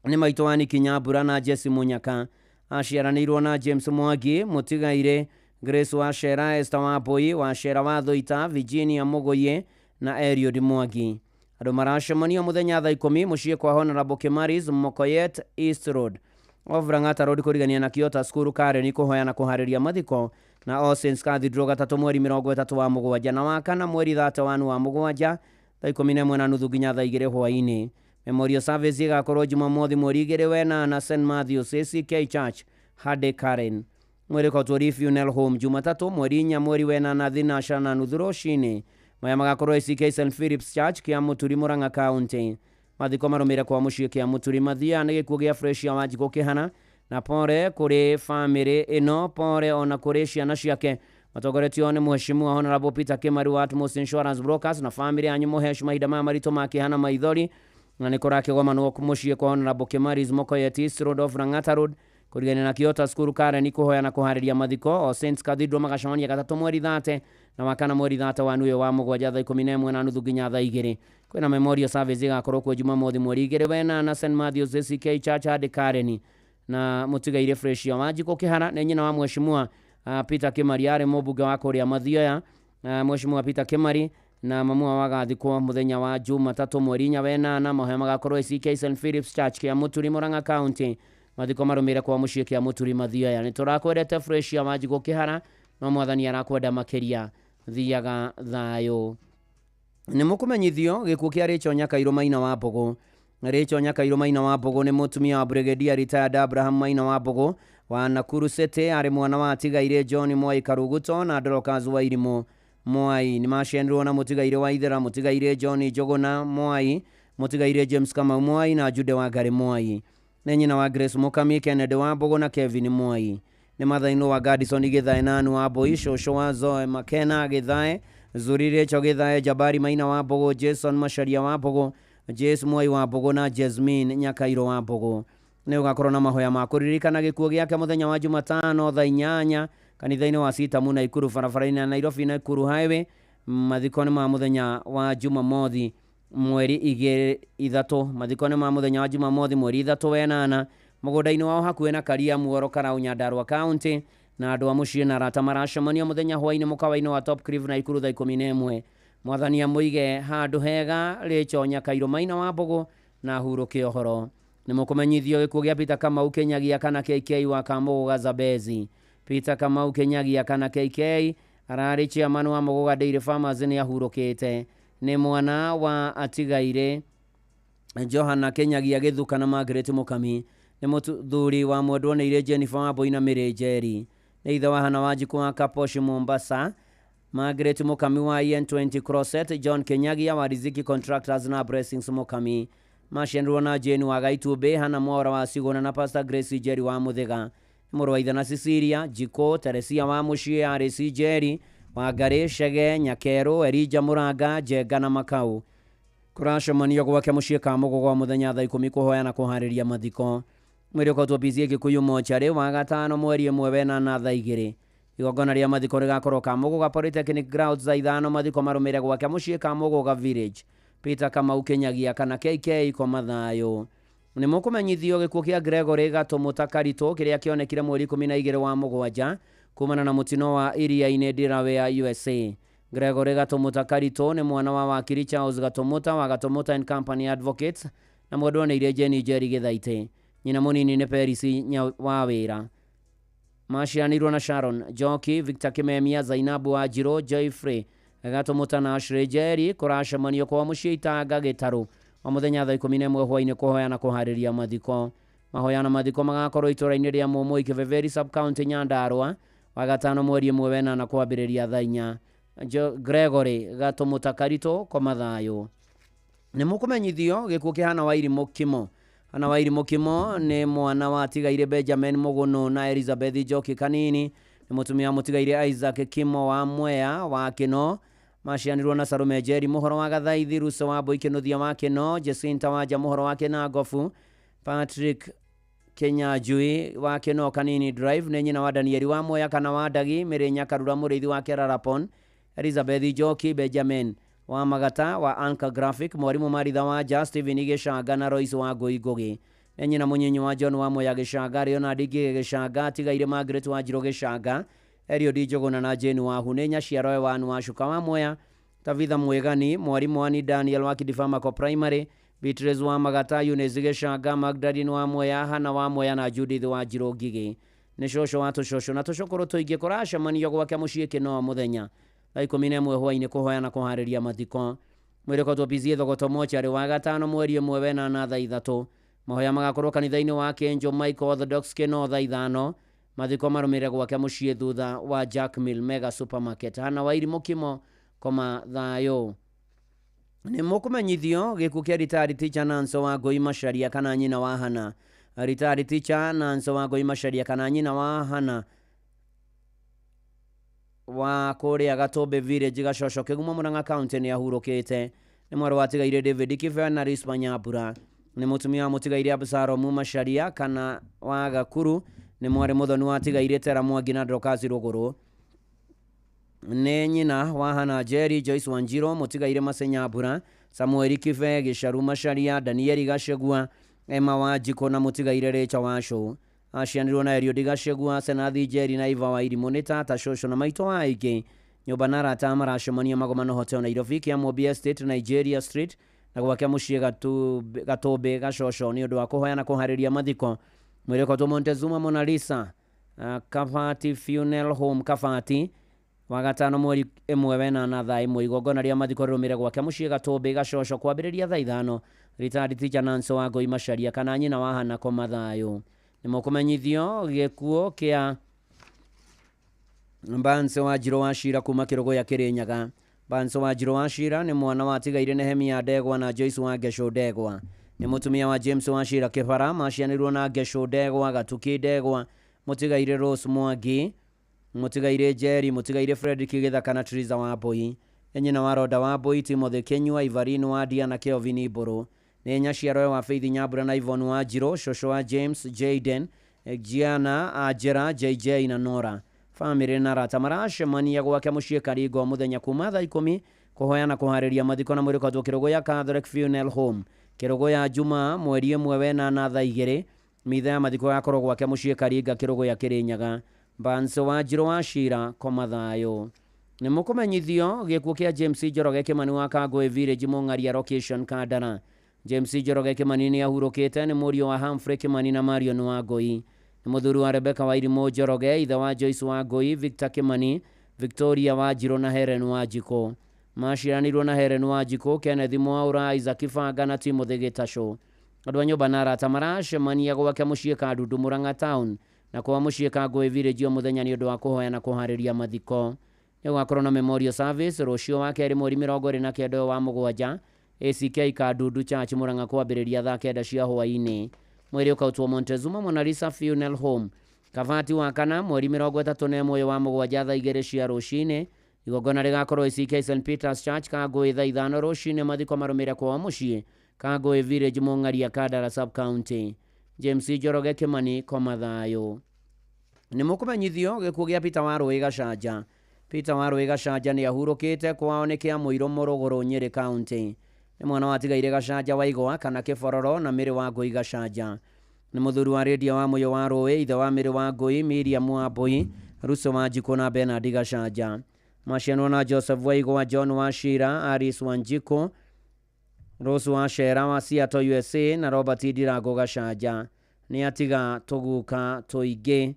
S6: Nĩ maitũ wa Niki Nyambura na Jesse Munyaka. Aciaranĩirwo na James Mwangi, mũtigairĩ Grace wa Shera, Esther wa Mbui, wa Shera wa Thuita, Virginia Mũgũyĩ na Eliud Mwangi. Andũ maracemania mũthenya thaa 10 mũciĩ kwa Honorable Kimaris, Mokoyet East Road, off Lang'ata Road kũrigania na Kiota School Karen kũhoya na kũharĩria mathiko na All Saints Cathedral gatatũ mweri 30 wa mũgwanja na wa kana mweri 31 wa mũgwanja thaa 11:30 nginya thaa 2 hwaĩ-inĩ. Memorial service ĩgakorwo Jumamothi mweri 2 wenana St Matthews ACK Church Hade Karen. Mwĩrĩ Twari Funeral Home Jumatatũ mweri 4 mweri wenana thinasha na nuthu rũcinĩ. Maya magakorwo ACK St Philip's Church kĩa Mũturi Murang'a County. Mathiko marũmĩrĩre kwa mũciĩ kĩa Mũturi Mathia nĩ gĩkuũ gĩa Fresia Wanjikũ Kĩhara na pore kũrĩ famĩlĩ ĩno, pore ona kũrĩ ciana ciake matongoretio nĩ mheshimiwa Honorable Peter Kimari wa Atmos Insurance Brokers na famĩlĩ yanyu mũheshu mahinda maya maritũ ma kĩeha na maithori. Na nĩ kũrakĩgomanwo mũciĩ kwa Honorable Kimari's Mokoyet East Road off Lang'ata Road kũrigania na Kiota School Karen kũhoya na kũharĩria mathiko. O Saints Cathedral magacemania gatatũ mweri 30 na wakana mweri 31 ũyũ wa mũgwanja thaa 11:30 nginya thaa 2. Kwĩna memorial service ĩgakorwo kuo Jumamothi mweri 2 wenana St Matthews ACK Church Hadi Karen na mũtigairĩ Fresia Wanjikũ Kĩhara nĩ nyina wa mheshimiwa Peter Kimari arĩ mũmbunge wa kũrĩa Mathioya. Mheshimiwa Peter Kimari na mamu wa wagathikwo mũthenya wa Jumatatũ mweri 4 wenana. Mahoya magakorwo ACK St Philip's Church kĩa Mũturi Murang'a County. Mathiko marũmĩrĩre kwa mũciĩ kĩa Mũturi Mathioya. Nĩ tũrakwendete Fresia Wanjikũ Kĩhara no mwathani arakwenda makĩria. Thiaga thayũ. Nĩ mũkũmenyithio gĩkuũ kĩa Rachel Nyakairũ Maina wa Mbũgũ. Rachel Nyakairũ Maina wa Mbũgũ nĩ mũtumia wa Brigadier retired Abraham Maina wa Mbũgũ wa Nakuru City, arĩ mwana wa atigairĩ John Mwai Karuguto na Dorcas Wairimũ Mwai. Nĩ maciaranĩirwo na mũtigairĩ wa Ithera, mũtigairĩ John Njũgũna Mwai, mũtigairĩ James Kamau Mwai na Jude Wangari Mwai. Nĩ nyina wa Grace Mukami, Kennedy wa Mbũgũ na Kevin Mwai. Nĩ mathainũ wa Gadison Githae na Anu wa Mbũi, cũcũ wa Zoe Makena Githae, Zuri Rachel Githae, Jabari Maina wa Mbũgũ, Jason Macharia wa Mbũgũ, Jace Mwai wa Mbũgũ na Jasmine Nyakairũ wa Mbũgũ. Nĩ ũgakorwo na mahoya ma kũririkana gĩkuũ gĩake mũthenya wa Jumatano thaa 8 kanitha-inĩ wa Sitamu Naikuru barabara-inĩ ya Nairobi Nakuru Highway. Mathiko nĩ ma mũthenya wa Jumamothi mweri 3. Mathiko nĩ ma mũthenya wa Jumamothi mweri 3 wenana mũgũnda-inĩ wao hakuhĩ na Karia Muoro Karau Nyandarua County. Na andũ a mũciĩ na arata maracemania mũthenya hwaĩ-inĩ mũkawa-inĩ wa Top Cliff Naikuru thaa 11. Mwathani amũige handũ hega Rachel Nyakairũ Maina wa Mbũgũ na hurũke ũhoro. Nĩ mũkũmenyithio gĩkuũ gĩa Peter Kamau Kinyagia kana KK wa Kamũgũga Zambezi. Peter Kamau Kinyagia kana KK ararĩ chairman wa Mũgũga Dairy Farmers nĩ ahurũkĩte. Nĩ mwana wa atigairĩ Johana Kinyagia Gĩthuka na Margaret Mũkami. Nĩ mũthuri wa mwendwo nĩ Jennifer Wambui na Mary Njeri. Nĩ ithe wa Hana Wanjikũ wa Kaposhi Mombasa. Margaret Mukami wa EN20 Crosset, John Kenyagia wa Riziki Contractors na Blessings Mukami. Macianirwo na Jane wa Gaitumbĩ, Hana Mwaura wa Cigũna na Pastor Grace Njeri wa Mũthĩga. Mũrũ wa ithe na Cecilia Jiko, Teresia wa Mũciĩ, RC Njeri, Wangarĩ, Chege, Nyakerũ, Elijah Mũranga, Njenga na Makau. Kũracemanio gwake mũciĩ Kamũgũgwa mũthenya thaa 10 kũhoya na kũharĩria mathiko. Mwĩrĩ ũkotwo PCA Gĩkũyũ mocarĩ wa gatano mweri 1 wena thaa 2. Igongona rĩa mathiko rĩgakorwo Kamũgũga Polytechnic Grounds thaa 5, mathiko marũmĩrĩre gwake mũciĩ Kamũgũga Village. Peter Kamau Kinyagia kana KK koma thayũ. Nĩ mũkũmenyithio gĩkuũ kĩa Gregory Gatũmũta Karitũ kĩrĩa kĩonekire mweri 12 wa mũgwanja kumana na mũtino wa iria-inĩ Delaware, USA. Gregory Gatũmũta Karitũ nĩ mwana wa wakiri Charles Gatũmũta wa Gatũmũta and Company Advocates na mwendwa nĩ Jane Njeri Gĩthaitĩ. Nyina mũnini nĩ Peris wa wĩra. Maciaranĩirwo na Sharon Njoki, Victor Kimemia, Zainabu Wanjirũ, Joyfrey Gatũmũta na Ashley Njeri. Kũracemanio kwa mũciĩ Itanga Gĩtarũ o mũthenya thaa 11 hwaĩ-inĩ kũhoya na kũharĩria mathiko. Mahoya na mathiko magakorwo itũra-inĩ rĩa Mũmũi Kĩbeberi sub-county Nyandarua wa gatano mweri 1 wena kwambĩrĩria thaa 4. Gregory Gatũmũta Karitũ koma thayũ. Nĩ mũkũmenyithio gĩkuũ kĩa Hana Wairimũ Kimo. Hana Wairimũ Kimo nĩ mwana wa tigaire Benjamin Mũgũnũ na Elizabeth Njoki Kanini. Nĩ mũtumia wa mũtigaire Isaac Kimo wa Mwea wa Kĩno. Macianirwo na Salome Njeri mũhoro wa Gathaithi, Ruso wa Mbui Kĩnuthia wa Kĩno, Jacinta Wanja mũhoro wa Kĩnangobu, Patrick Kinyanjui wa Kĩno Kanini Drive nĩ nyina wa Danieli wa Mwea kana wa Ndagi, Mĩrĩ Nyakarura mũrĩithi wa Kerarapon, Elizabeth Njoki, Benjamin wa Magata wa Anchor Graphic, mwarimũ Maritha Wanja, Stephen Gĩcanga na Royce wa Ngũi Ngũgĩ. Nĩ nyina mũnyinyi wa John wa Mwea Gĩcanga, Leonard Ngĩgĩ Gĩcanga, Tigaire Margaret Wanjirũ Gĩcanga, Eliud Njũgũna na Jane Wahu. Nĩ nyaciaro Ewan wa Cuka wa Mwea, Tabitha Mwĩgani, mwarimũ Ani Daniel wa Kidifamako Primary, Beatrice wa Magata, Eunice Gĩcanga, Magdalene wa Mwea, Hana wa Mwea na Judith wa Njirũ Ngigĩ. Nĩ cũcũ wa tũcũcũ na tũcũkũrũ tũingĩ. Kũracemanio gwake mũciĩ Kĩnoa mũthenya thaa 11 hwaĩ-inĩ kũhoya na kũharĩria mathiko. Mwĩrĩ ũkotwo PCA Thogoto mocarĩ wa gatano mweri 1 wena thaa 3. Mahoya magakorwo kanitha-inĩ wa Kenjo Michael Orthodox Kĩnoa thaa 5. Mathiko marũmĩrĩre gwake mũciĩ thutha wa Jack Mill Mega Supermarket. Hana Wairimũ Kimo koma thayũ. Nĩ mũkũmenyithio gĩkuũ kĩa retired teacher Nanso wa Ngũi Macharia kana nyina wa Hana. Retired teacher Nanso wa Ngũi Macharia kana nyina wa Hana wa kũrĩa Gatũmbĩ Village Gacoco Kĩgumo Murang'a County nĩ ahurũkĩte. Nĩ mwarĩ wa tigaire David Kibe na Rispa Nyambura. Nĩ mũtumia wa mũtigaire Absalomu Macharia kana wa Gakuru. Nĩ mwarĩ mũthoni wa tigaire Tera Mwangi na Dorcas Rũgũrũ. Nĩ nyina wa Hana Njeri, Joyce Wanjirũ, mũtigaire Mase Nyambura, Samuel Kibe, Gĩcaru Macharia, Danieli Gacegua, Emma Wanjikũ na mũtigaire Rachel Wacũ. Acianirwo na Eliud Gacegua, Senathi Njeri na Eva Wairimũ. Nĩ tata, cũcũ na maitũ wa aingĩ. Nyũmba na arata maracemania Magomano Hotel Nairobi, Kĩamũmbi Estate, Nigeria Street na gwake mũciĩ Gatũmbĩ Gacoco nĩ ũndũ wa kũhoya na kũharĩria mathiko. Mwĩrĩ ũkotwo Montezuma Mona Lisa, Kabati Funeral Home Kabati wa gatano mweri 1 wena thaa 1. Igongona rĩa mathiko rĩrũmĩrĩre gwake mũciĩ Gatũmbĩ Gacoco kwambĩrĩria thaa 5. Retired teacher Nanso wa Ngũi Macharia kana nyina wa Hana koma thayũ. Nĩ mũkũmenyithio gĩkuũ kĩa Mbanse wa Njirũ wa Cira kuma Kĩrũgũya Kĩrĩnyaga. Mbanse wa Njirũ wa Cira nĩ mwana wa tigaire Nehemia Ndegwa na Joyce wa Ngecũ Ndegwa. Nĩ mũtumia wa James wa Cira Kĩbara. Macianĩirwo na Ngecũ Ndegwa, Gatuki Ndegwa, mũtigaire Rose Mwangi, mũtigaire Njeri, mũtigaire Fredrick Gĩthaka na Teresa wa Mbui. Nĩ nyina wa Roda wa Mbui, Timothy Kĩnyua, Ivarine wa Ndia na Kelvin Mbũrũ. Nĩ nyaciaro wa Faith Nyambura na Yvonne wa Njirũ, cũcũ wa James, Jaden, Gianna, Angela, JJ na Nora. Famĩlĩ na arata maracemania gwake mũciĩ Karingo mũthenya kuma thaa 10 kũhoya na kũharĩria mathiko na mwĩrĩ ũkotwo Kĩrũgũya Catholic Funeral Home Kĩrũgũya Juma mweri 1 wena thaa 2. Mitha ya mathiko yakorwo gwake mũciĩ Karinga Kĩrũgũya Kĩrĩnyaga. Mbanso wa Njirũ wa Cira koma thayũ. Nĩ mũkũmenyithio gĩkuũ kĩa James Njoroge Kĩmani wa Kangũĩ Village Mũng'aria Location Kandara. James Njoroge Kĩmani nĩ ahurũkĩte. Nĩ mũriũ wa Humphrey Kĩmani na Marion wa Ngũi. Nĩ mũthuri wa Rebecca Wairimũ Njoroge, ithe wa Joyce wa Ngũi, Victor Kĩmani, Victoria Wanjirũ na Helen Wanjikũ. Maciaranĩirwo na Helen Wanjikũ, Kenneth Mwaura, Isaac Banga na Timothy Gĩtacũ. Andũ a nyũmba na arata maracemania gwake mũciĩ Kandundu Murang'a Town na kwa mũciĩ Kangũĩ Village o mũthenya nĩ ũndũ wa kũhoya na kũharĩria mathiko. Nĩ gũgakorwo na memorial service rũciũ wa kerĩ mweri 29 wa mũgwanja ACK Kadundu Church Murang'a kwambĩrĩria thaa 9 cia hwaĩ-inĩ. Mwĩrĩ ũkautwo Montezuma Monalisa Funeral Home Kabati wa kana mweri 31 wa mũgwanja thaa 2 cia rũcinĩ. Igongona rĩgakorwo ACK St Peters Church Kangũĩ thaa 5 rũcinĩ. Mathiko marũmĩrĩre kwao mũciĩ Kangũĩ Village Mũng'aria Kandara Sub County. James Njoroge Kimani koma thayũ. Nĩ mũkũmenyithio gĩkuũ gĩa Peter Warũĩ Gacanja. Peter Warũĩ Gacanja nĩ ahurũkĩte kwao nĩ kĩa Mũirũ Mũrũgũrũ Nyĩrĩ County. Nĩ mwana watigaire Gacanja wa Igwa kana Kĩbororo na Mĩrĩ wa Ngũi Gacanja. Nĩ mũthuri wa Rĩndia wa Mũyũ wa Rũĩ, ithe wa Mĩrĩ wa Ngũi, Miriam wa Mbũi, Ruso wa Njikũ na Bernard Gacanja. Macianwo na Joseph wa Igwa, John wa Shira, Aris wa Njikũ, Rose wa Shera wa Seattle USA na Robert Ndirango Gacanja. Nĩ atiga tũguka tũingĩ.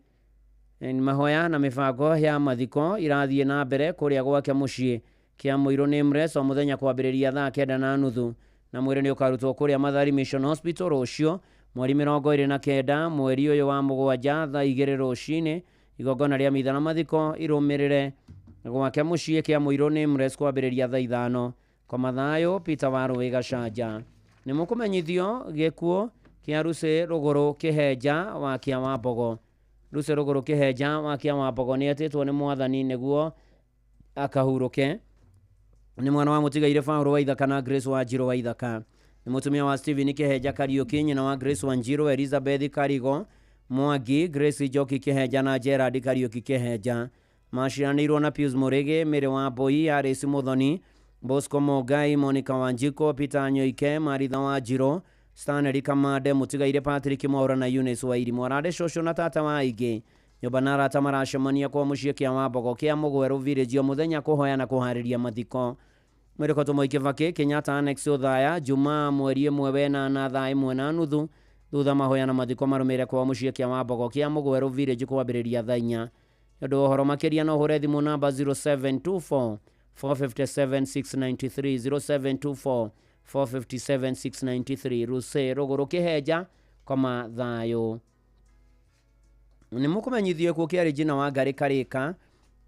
S6: Mahoya na mĩbango ya mathiko irathiĩ na mbere kũrĩa gwake mũciĩ kĩa Mũirũ Nameless o mũthenya kwambĩrĩria thaa 9:30 na mwĩrĩ nĩ ũkarutwo kũrĩa Mathari Mission Hospital rũciũ mweri 29 mweri ũyũ wa mũgwanja thaa 2 rũcinĩ. Igongona rĩa mitha na mathiko irũmĩrĩre gwake mũciĩ kĩa Mũirũ Nameless kwambĩrĩria thaa 5. Koma thayũ Peter Warũĩ Gacanja. Nĩ mũkũmenyithio gĩkuũ kĩa Lucy Rũgũrũ Kĩhenja wa Kĩa wa Mbogo. Lucy Rũgũrũ Kĩhenja wa Kĩa wa Mbogo nĩ etĩtwo nĩ mwathani nĩguo akahurũke. Nĩ mwana wa mũtigaire Paul wa Ithaka na Grace wa Njirũ wa Ithaka. Nĩ mũtumia wa Stephen Kĩhenja Kariũki, nyina wa Grace wa Njirũ, Elizabeth Karigo Mwangi, Grace Njoki Kĩhenja na Gerard Kariũki Kĩhenja. Maciranĩirwo na Pius Mũrĩgĩ, Mĩrĩ wa Mbũi, Alice Mũthoni, Bosco Mongai, Monica Wanjiko, Peter Nyoike, Maritha wa Njirũ, Stanley Kamande, mũtigaire Patrick Mwaura na Eunice Wairimu. Ararĩ cũcũ na tata wa aingĩ. Nyũmba na arata maracemania kwa mũciĩ kĩa Wambogo kĩa Mũgwerũ Village o mũthenya kũhoya na kũharĩria mathiko. Mwĩrĩ Mwai Kibaki Kenyatta Annex Othaya Jumaa mweri 1 wenana thaa 1:30 thutha mahoya na mathiko marũmĩrĩre kwa mũciĩ kĩa Wambogo kĩa Mũgwerũ Village kwambĩrĩria thaa 4. Nĩ ũndũ wa ũhoro makĩria no ũhũre thimũ namba 0724 457 693 0724 457 693. Lucy Rũgũrũ Kĩhenja koma thayũ. Nĩ mũkũmenyithio gĩkuũ kĩa Regina Wangari Karika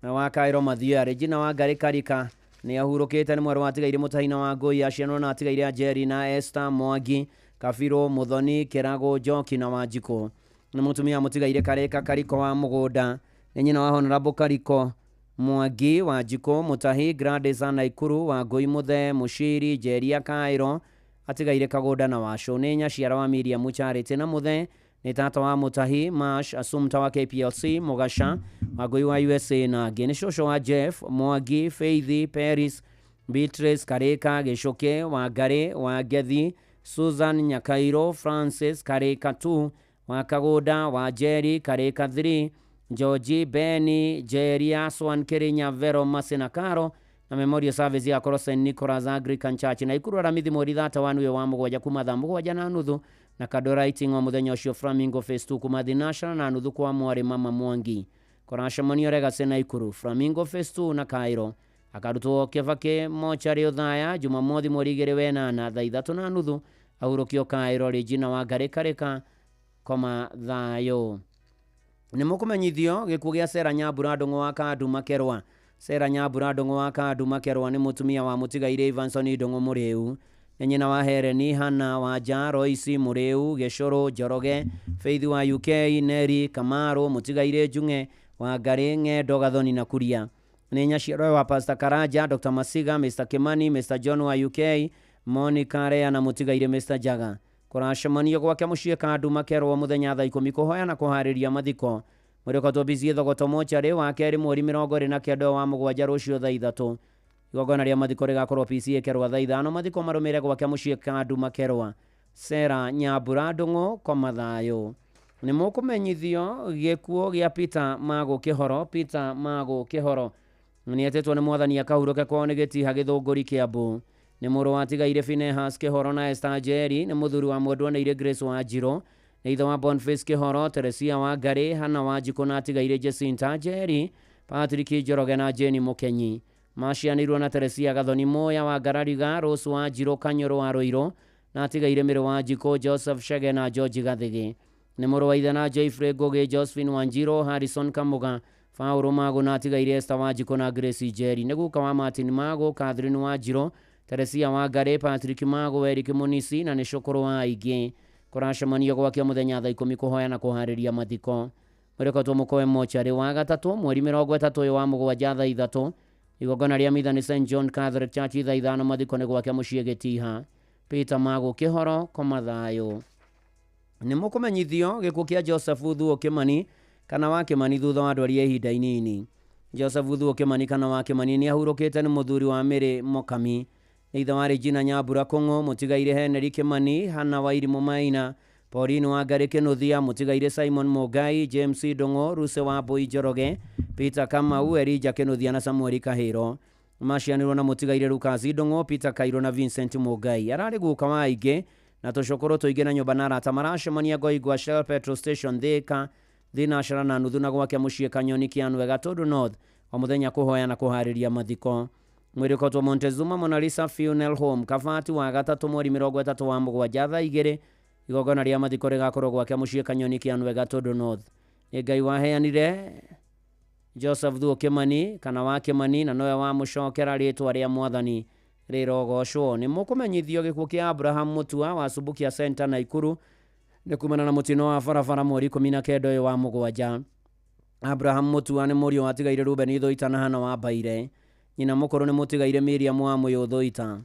S6: wa Kairo Mathioya. Regina Wangari Karika nĩ ahurũkĩte. Nĩ mwarĩ wa atigaire Mũtahina wa Ngũi, acianwo na atigaire Njeri na Esther Mwangi, Kabirũ Mũthoni, Kĩragũ Njoki na Wanjikũ. Nĩ mũtumia mũtigaire Karika Kariko wa Mũgũnda. Nĩ nyina wa Honorable Kariko Mwangi, Wanjikũ, Mũtahi, Gladys Naikuru, Wangũi Mũthee, Mũciri, Njeria Kairo, atigaire Kagũnda na Wacũ. Nĩ nyaciara wa Miriam Charity na Mũthee. Nĩ tata wa Mũtahi, Mash, Assumpta wa KPLC, Mũgaca, Wangũi wa USA na angĩ. Nĩ cũcũ wa Jeff, Mwangi, Faith, Paris, Beatrice, Karika, Gĩcũkĩ, Wangari, Wangethi, Susan Nyakairo, Francis, Karika 2, wa Kagũnda, wa Njeri, Karika 3, Georgie, Benny, Jeria, Swan, Kirinya, Vero, Masina, Karo na memorial service ya Koro St Nicholas Anglican Church na Ikuru Aramithi mweri 31 ũyũ wa mũgwanja kuma thaa 7:30 na Kadora Iting'o mũthenya ũcio Flamingo Phase 2 kuma thinashara na nuthu kwa mwarĩ Mama Mwangi. Kũracemanio Legacy na Ikuru, Flamingo Phase 2 na Cairo. Akarutwo Kĩbakĩ mocarĩ Othaya Jumamothi mweri 2 wenana thaa 3:30 ahurũkio Cairo. Regina Wangari Karika koma thayũ. Nĩ mũkũmenyithio gĩkuũ gĩa Sera Nyambura Ndũng'ũ wa Kandu Makerwa. Sera Nyambura Ndũng'ũ wa Kandu Makerwa nĩ mũtumia wa mũtigaire Evanson Ndũng'ũ Mũrĩu. Nĩ nyina wa Hereni, Hana Wanja, Royce Mũrĩu, Gĩcũrũ Njoroge, Faith wa UK, Neri Kamaru, mũtigaire Njung'e, Wangari, Ng'endo, Gathoni na Kuria. Nĩ nyaciaro wa Pastor Karanja, Dr. Masiga, Mr. Kimani, Mr. John wa UK, Monica Rea na mũtigaire Mr. Jaga. Kũracemanio gwake mũciĩ Kandu Makerwo mũthenya thaa 10 kũhoya na kũharĩria mathiko. Mwĩrĩ ũkatwo BCA Thogoto mocarĩ wa kerĩ mweri 29 wa mũgwanja rũciũ thaa 3. Igongona rĩa mathiko rĩgakorwo PCA Kerwa thaa 5. Mathiko marũmĩrĩre gwake mũciĩ Kandu Makerwa. Sera Nyambura Ndũng'ũ koma thayũ. Nĩ mũkũmenyithio gĩkuũ gĩa Peter Magũ Kĩhoro. Peter Magũ Kĩhoro nĩ etĩtwo nĩ mwathani akahurũke kwao nĩ gĩtiha Gĩthũngũri Kĩambu. Nĩ mũrũ wa atigaire Finehas Kĩhoro na Esther Njeri. Nĩ mũthuri wa mwendwa Grace wa Njirũ. Nĩ ithe wa Boniface Kĩhoro, Teresia wa Ngarĩ, Hana wa Njikũ na atigaire Jacinta Njeri, Patrick Njoroge na Jane Mũkenyi. Macianĩirwo na Teresia Gathoni Moya wa Ngarariga, Rose wa Njirũ, Kanyũrũ wa Rũirũ na atigaire Mĩrĩ wa Njikũ, Joseph Shege na George Gathigi. Nĩ mũrũ wa ithe na Geoffrey Ngũgĩ, Josephine Wanjirũ, Harrison Kamuga, Paũlũ Magũ na atigaire Esther Wanjikũ na Grace Njeri. Nĩ guka wa Martin Magũ, Catherine Wanjirũ, Teresia Wangarĩ, Patrick Magũ, Eric Mũnisi na nĩ cũkũrũ wa aingĩ. Kũracemanio gwake mũthenya thaa 10 kũhoya na kũharĩria mathiko. Mwĩrĩkotwo mũkoe mocarĩ wa gatatũ mweri 30 ũyũ wa mũgwanja thaa 3. Igongona rĩa mitha nĩ St John Catholic Church thaa 5 mathiko nĩ gwake mũciĩ Gĩtiha. Peter Magũ Kĩhoro koma thayũ. Nĩ mũkũmenyithio gĩkuũ kĩa Joseph Thuo Kĩmani kana wa Kĩmani thutha wa ndwari ya ihinda inini. Joseph Thuo Kĩmani kana wa Kĩmani nĩ ahurũkĩte nĩ mũthuri wa Mary Mokami. Nĩ ithe wa Regina Nyambura Kũng'ũ, mũtigaire Henry Kĩmani, Hannah Wairimũ Maina, Pauline Wangarĩ Kĩnuthia, mũtigaire Simon Mũngai, James Ndũng'ũ, Ruse wa Mbũi Njoroge, Peter Kamau, Elijah Kĩnuthia na Samuel Kahĩro. Macianirwo na mũtigaire Lucas Ndũng'ũ, Peter Kairũ na Vincent Mũngai. Ararĩ guka wa aingĩ na tũcũkũrũ tũingĩ na nyũmba na arata maracemania Ngoingwa Shell Petrol Station Thika thinacara na nuthu na gwake mũciĩ Kanyoni Kĩanwe Gatũndũ North o mũthenya kũhoya na kũharĩria mathiko. Mwĩrĩkotwo Montezuma Mona Lisa Funeral Home Kabati wa gatatũ mweri 37 thaa 2. Igongona rĩa mathiko rĩgakorwo gwake mũciĩ Kanyoni Kĩanwe Gatũndũ North. Nĩ Ngai waheanire Joseph Thuo Kĩmani kana wa Kĩmani na nowe wamũcokera rĩtwa rĩa mwathani rĩrogocwo. Nĩ mũkũmenyithio gĩkuũ kĩa Abraham Mutua wa Subukia Center Naikuru nĩ kumana na mũtino wa barabara mweri 19 ũyũ wa mũgwanja. Abraham Mutua nĩ mũriũ watigaire Ruben Thuita na Hana wa Mbaire. Nyina mũkũrũ nĩ mũtigaire Miriam wa Mũyũ Thuita.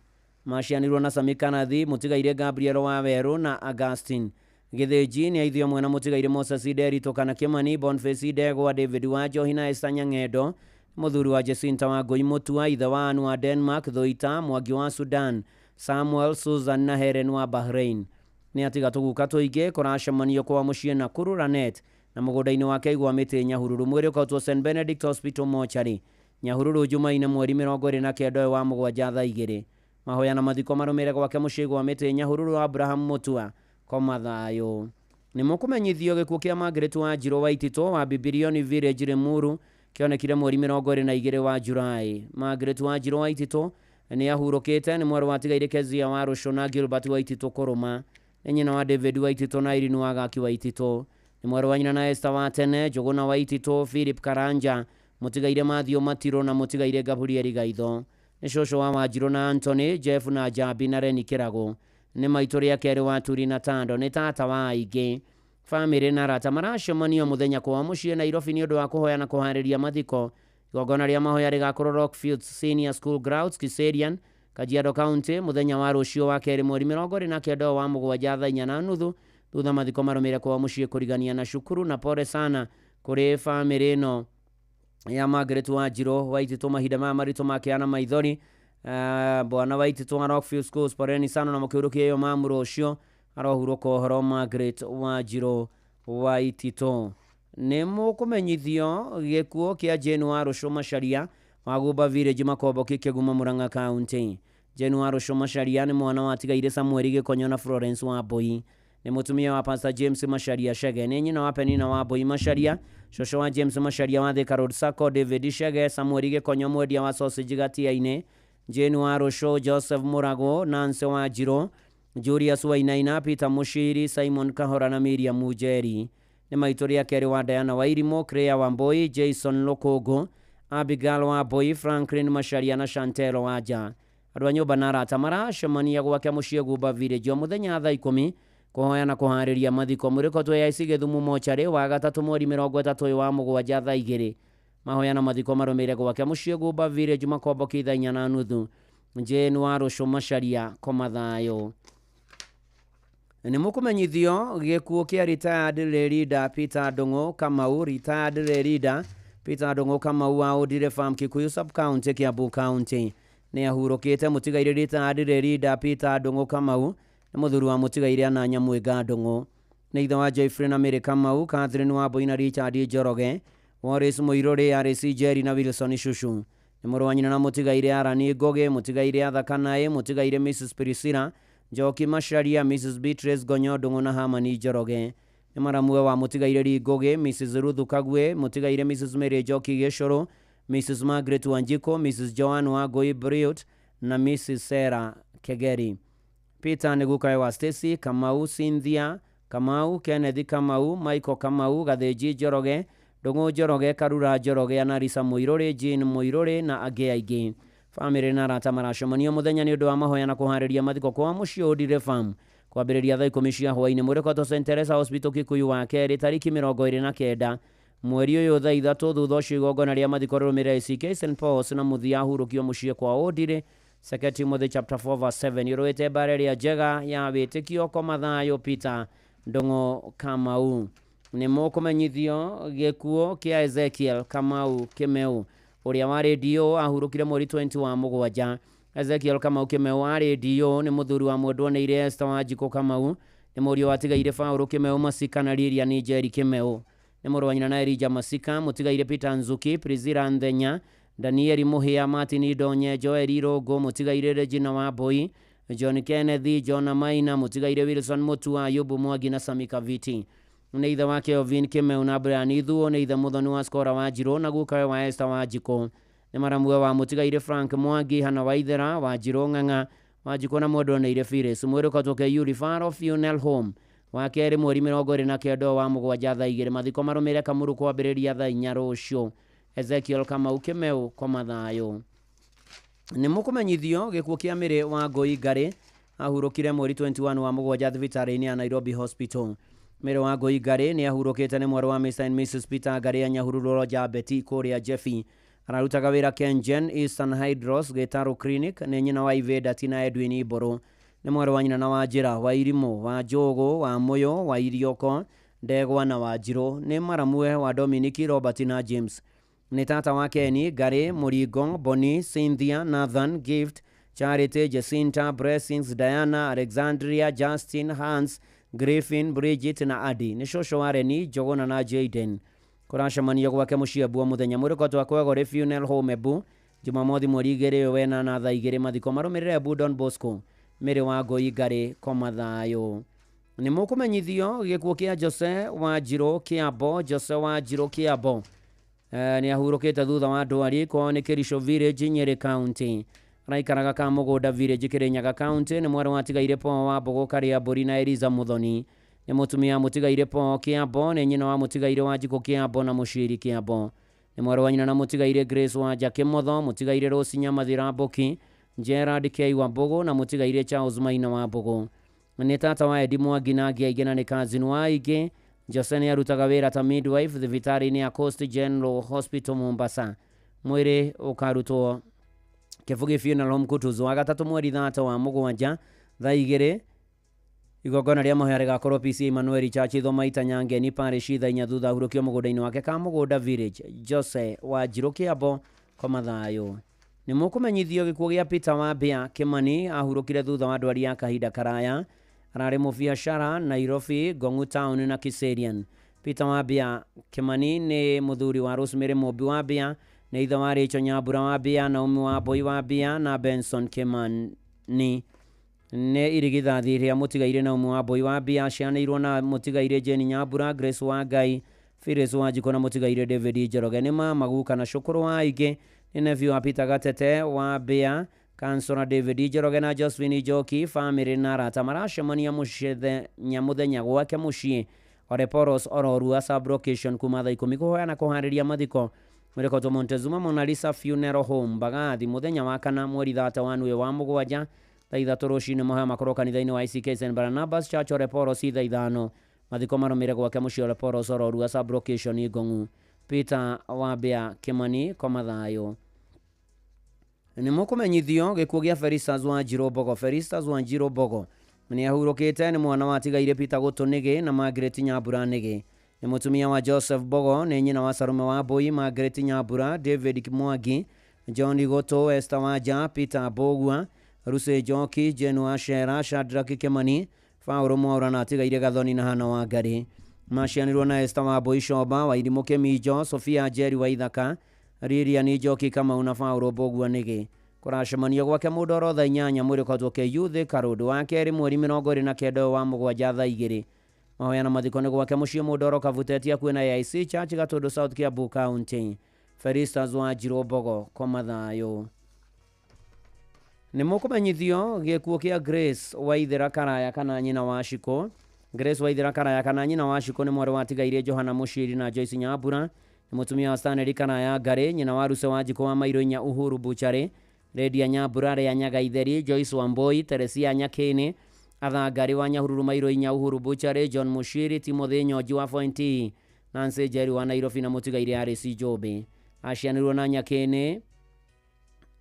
S6: Macianirwo na Sami Kanathi, mũtigaire Gabriel wa Werũ na Augustine Gĩthĩnji. Nĩ aithio mwena mũtigaire Moses Nderitu kana Kĩmani, Boniface Ndegwa, David wa Njohi na Esther Nyang'endo. Mũthuri wa Jacinta wa Ngũi Mutua, ithe wa Anne wa Denmark Thuita, Mwangi wa Sudan, Samuel, Susan na Helen wa Bahrain. Nĩ atiga tũguka tũingĩ kũracemanio kwa mũciĩ Nakuru Lanet na mũgũnda-inĩ wake Igwa Mĩtĩ Nyahururu. Mwĩrĩ ũkautwo St Benedict Hospital Mortuary Nyahururu Jumaine mweri 29 ũyũ wa mũgwanja thaa 2. Mahoya na mathiko marũmĩrĩre gwake mũciĩ Igwa Mĩtĩ Nyahururu. Abraham Mutua koma thayũ. Nĩ mũkũmenyithio gĩkuũ kĩa Margaret Wanjirũ wa Ititũ wa Bibirioni Village Limuru kĩonekire mweri 22 wa Julai. Margaret Wanjirũ wa Ititũ nĩ ahurũkĩte nĩ mwarĩ watigaire Kezia wa Rũcũ na Gilbert wa Ititũ Kũrũma. Nĩ nyina wa David wa Ititũ na Irene wa Gaki wa Ititũ. Nĩ mwarĩ wa nyina na Esther wa Tene, Njũgũna wa Ititũ, Philip Karanja, mũtigaire Matthew Matirũ na mũtigaire Gabriel Gaitho. Nĩ cũcũ wa Wanjirũ na Anthony, Jeff na Jambi na Reni Kĩragũ. Nĩ maitũ rĩa kerĩ wa Turi na Tando. Nĩ tata wa aingĩ. Famĩlĩ na arata maracemanio mũthenya kwao mũciĩ Nairobi nĩ ũndũ wa kũhoya na kũharĩria mathiko. Igongona rĩa mahoya rĩgakorwo Rockfields Senior School Grounds, Kiserian, Kajiado County mũthenya wa rũciũ wa kerĩ mweri 29 wa mũgwanja thaa 4:30 thutha mathiko marũmĩrĩre kwao mũciĩ kũrigania na cukuru. Na pole sana kũrĩ famĩlĩ ĩno ya Margaret Wanjirũ wa Ititũ mahinda maya maritũ makĩana maithori. Bwana wa Ititũ wa Rockfield Schools, poleni sana na mũkĩhurũkia ĩyo mamu rũciũ arohurũka ũhoro Margaret Wanjirũ wa Ititũ. Nĩ mũkũmenyithio gĩkuũ kĩa Jane wa Rũcũ Macharia wa Gũmba Village Makomboki Kĩgumo Murang'a County. Jane wa Rũcũ Macharia nĩ mwana watigaire Samuel Gĩkonyo na Florence wa Mbũi. Nĩ mũtumia wa Pastor James Macharia Chege. Nĩ nyina wa Penina wa Mbũi Macharia, cũcũ wa James Macharia wa Thika Road Sacco, David Chege, Samuel Gĩkonyo mwendia wa sausage Gatia-inĩ, Jane wa Rũcũ, Joseph Mũragũ, Nancy Wanjirũ, Julius Wainaina, Peter Mushiri, Simon Kahora na Miriam Mujeri. Nĩ maitũ rĩa kerĩ wa Diana Wairimũ, Clea Wambui, Jason Lũkũngũ, Abigail Wambui, Franklin Macharia na Chantel Wanja. Andũ a nyũmba na arata maracemania gwake mũciĩ Gũmba Village o mũthenya thaa 10 kũhoya na kũharĩria mathiko. Mwĩrĩkotwo AIC Gĩthumo mocarĩ wa gatatũ mweri 30 wa mũgwanja thaa 2. Mahoya na mathiko marũmĩrĩre gwake mũciĩ Gũmba Village Makomboki thaa 4:30. Jane wa Rũcũ Macharia koma thayũ. Nĩ mũkũmenyithio gĩkuũ kĩa retired leader Peter Ndũng'ũ Kamau. Retired leader Peter Ndũng'ũ Kamau wa Ũndire Farm Kikuyu Sub County Kiambu County nĩ ahurũkĩte. Mũtigaire retired leader Peter Ndũng'ũ Kamau nĩ mũthuri wa mũtigaire Ananya Mwĩnga Ndũng'ũ. Nĩ ithe wa Jeffrey na Mary Kamau, Catherine Wambui na Richard Njoroge, Wallace Mũirũrĩ, RC Jerry na Wilson Shushu. Nĩ mũrũ wa nyina na mũtigaire Arani Ngũgĩ, mũtigaire Arthur Kanaĩ, mũtigaire Mrs Priscilla Njoki Macharia, Mrs Beatrice Gonyo Ndũng'ũ na Hamani Njoroge. Nĩ maramue wa mũtigaire Lee Ngũgĩ, Mrs Ruth Kagwe, mũtigaire Mrs Mary Njoki Gĩcũrũ, Mrs Margaret Wanjikũ, Mrs Joan Wangũi Briut na Mrs Sarah Kegeri. Peter nĩ gukawe wa Stacy Kamau, Cynthia Kamau, Kenneth Kamau, Michael Kamau, Gathĩnji Njoroge, Ndũng'ũ Njoroge, Karura Njoroge, Anarisa Mũirũrĩ, Jane Mũirũrĩ na angĩ aingĩ. Bamĩrĩ na arata maracemanio mũthenya nĩ ũndũ wa mahoya na kũharĩria mathiko kwa mũciĩ Ũndire Farm kwambĩrĩria thaa 10 cia hwaĩ-inĩ. Mwĩrĩ St Teresa Hospital Kikuyu wa kerĩ tariki 29 mweri ũyũ thaa 3 thutha ũcio igongona rĩa mathiko rĩrũmĩrĩre ACK St Paul's na mũthia ahurũkio mũciĩ kwa Ũndire. 2 Timothy chapter 4 verse 7. Yũrũĩte mbara ĩrĩa njega ya wĩtĩkio koma thayũ. Peter Ndũng'ũ Kamau. Nĩ mũkũmenyithio gĩkuũ kĩa Ezekiel Kamau Kimeu ũrĩa warĩ DO ahurũkire mweri 20 wa mũgwanja. Ezekiel Kamau Kimeu arĩ DO, nĩ mũthuri wa mwendwa nĩire Esther Wanjikũ Kamau, nĩ mũriũ watigaire Paũlũ Kimeu Masika na Lilian Njeri Kimeu, nĩ mũrũ wa nyina na Elijah Masika, mũtigaire Peter Nzuki, Priscilla Nthenya, Danieli Muhia, Martin Ndonye, Joel Irũngũ, mũtigaire Regina Wambui, John Kenneth, John Maina, mũtigaire Wilson Mutua, Ayubu Mwangi na Sami Kaviti. Nĩ ithe wa Kelvin Kimeu na Brian Ithuo, nĩ ithe mũthoni wa Skora Wanjirũ na gukawe wa Esther Wanjikũ. Nĩ maramue wa mũtigaire Frank Mwangi, Hana Waithera, Wanjirũ Ng'ang'a, Wanjikũ na mwendwa nĩire Phyllis. Mwĩrĩ ũkatwo KU Referral Funeral Home wa kerĩ mweri 29 wa mũgwanja thaa 2. Mathiko marũmĩrĩre Kamuru kwambĩrĩria thaa 4 rũciũ. Ezekiel Kamau Kimeu koma thayũ. Nĩ mũkũmenyithio gĩkuũ kĩa Mĩrĩ wa Ngũi Ngarĩ ahurũkire mweri 21 wa mũgwanja thibitarĩ-inĩ ya Nairobi Hospital. Mĩrĩ wa Ngũi Ngarĩ nĩ ahurũkĩte nĩ mwarĩ wa Mr and Mrs Peter Ngarĩ a Nyahururu Roger Betty kũrĩa Jeffy. Ararutaga wĩra Kengen Eastern Hydros Gĩtarũ Clinic. Nĩ nyina wa Ivenda na Edwin Iboro. Nĩ mwarĩ wa nyina na wa Njĩra wa Irimũ wa Njũgũ wa Mũyũ wa Irioko Ndegwa na Wanjirũ. Nĩ maramue wa Dominic, Robert na James. Nĩ tata wa Kenny Ngarĩ, Mũringo, Bonnie, Cynthia, Nathan, Gift, Charity, Jacinta, Blessings, Diana, Alexandria, Justin, Hans, Griffin, Bridget na Adi. Nĩ cũcũ wa Reni, Njogona na Jaden. Kũracemanio gwake mũciĩ Embu o mũthenya. Mwĩrĩ ũkatwarwo Kwegorĩ Funeral Home Embu Jumamothi mweri 2 wena na thaa 2. Mathiko marũmĩrĩre Embu Don Bosco. Mĩrĩ wa Ngũi Ngarĩ koma thayũ. Nĩ mũkũmenyithio gĩkuũ kĩa Jose Wanjirũ Kĩambo. Jose Wanjirũ Kĩambo nĩ ahurũkĩte thutha wa ndwari kwao nĩ Kericho Village, Nyeri County. Araikaraga Kamũgũnda Village, Kirinyaga County. Nĩ mwarĩ watigaire Paul wa Mbũgũ Karĩa Mbũri na Eliza Muthoni. Nĩ mũtumia mũtigaire Paul Kĩambo. Nĩ nyina wa mũtigaire Wanjikũ Kĩambo na Mũciri Kĩambo. Nĩ mwarĩ wa nyina na mũtigaire Grace Wanja Kĩmotho, mũtigaire Rose Nyamathira Mbuki, Gerard K wa Mbũgũ na mũtigaire Charles Maina wa Mbũgũ. Nĩ tata wa Edi Mwangi na angĩ aingĩ na nĩ cousin wa aingĩ. Jose nĩ arutaga wĩra ta midwife thibitarĩ-inĩ ya Coast General Hospital Mombasa. Mwĩrĩ ũkarutwo Kĩbũgĩ Funeral Home Kutus wa gatatũ mweri 3 wa mũgwanja thaa 2. Igongona rĩa mahoya rĩgakorwo PCEA Emmanuel Church Thomaita Nyangeni Parish thaa 4 thutha ahurũkio mũgũnda-inĩ wake Kamũgũnda Village. Jose Wanjirũ Kĩambo koma thayũ. Nĩ mũkũmenyithio gĩkuũ gĩa Peter Wambĩa Kimani ahurũkire thutha wa ndwari ya kahinda karaya. Ararĩ mũbiacara Nairobi, Ngong'u Town na Kiserian. Peter Wambĩa Kimani nĩ mũthuri wa Rosemary Mũmbi Wambĩa, nĩ ithe wa Rachel Nyambura Wambĩa, Naomi Wambui Wambĩa na Benson Kimani. Nĩ irigithathi rĩa mũtigaire Naomi Wambui Wambĩa, acianĩirwo na mũtigaire Jane Nyambura, Grace Wangai, Phyllis Wanjikũ na mũtigaire David Njoroge. Nĩ mama guka na cũkũrũ wa aingĩ. Nĩ nephew wa Peter Gatete Wambĩa, Kansora David Njoroge na Josephine Njoki. Famĩlĩ na arata maracemania mũthenya gwake mũciĩ Oreporos Ororua sub-location kuma thaa 10 kũhoya na kũharĩria mathiko. Mwĩrĩ Montezuma Mona Lisa Funeral Home Mbagathi mũthenya wa kana mweri 31 ũyũ wa mũgwanja thaa 3 rũcinĩ. Mahoya makorwo kanitha-inĩ wa ICK St Barnabas Church Oreporos thaa 5. Mathiko marũmĩrĩre gwake mũciĩ Oreporos Ororua sub-location Ngong'u. Peter Wambĩa Kimani koma thayũ. Nĩ mũkũmenyithio gĩkuũ gĩa Felistas Wanjirũ Mbogo. Felistas Wanjirũ Mbogo nĩ ahurũkĩte. Nĩ mwana watigaire Peter Gũtũ Nĩgĩ na Margaret Nyambura Nĩgĩ. Nĩ mũtumia wa Joseph Mbogo. Nĩ nyina wa Salome Wambui, Margaret Nyambura, David Mwangi, John Gũtũ, Esther Wanja, Peter Mbũgua, Lucy Njoki, Jane Wachera, Shadrack Kimani, Paũlũ Mwaũra na atigaire Gathoni na Hana Wangari. Macianirwo na Esther Wambui Coba, Wairimũ Kĩminjo, Sofia Njeri Waithaka, Lilian Njoki Kamau na Paũlũ Mbũgua Nĩgĩ. Kũracemanio gwake mũndũ oro thaa 8 mwĩrĩ ũkatwo KU Thika Road wa kerĩ mweri 29 wa mũgwanja thaa 2. Mahoya na mathiko nĩ gwake mũciĩ Mũndoro Kabuteti hakuhĩ na AIC Church Gatũndũ South Kiambu County. Felistas Wanjirũ Mbogo koma thayũ. Nĩ mũkũmenyithio gĩkuũ kĩa Grace Waithera Karaya kana nyina wa Shiko. Grace Waithera Karaya kana nyina wa Shiko nĩ mwarĩ watigaire Johana Mũciri na Joyce Nyambura. Nĩ mũtumia wa Stanley Karaya Ngarĩ, nyina wa Ruse wa Njikũ wa Mairũ 4 Uhuru Buchari, Redia Nyambura Rĩa Nyagaitheri, Joyce Wamboi, Teresia Nyakĩni, Atha Ngarĩ wa Nyahururu Mairũ 4 Uhuru Buchari, John Mushiri, Timothy Nyonji wa Point, Nancy Njeri wa Nairobi na mũtigairĩ Alice Njũmbĩ. Acianĩrwo na Nyakĩni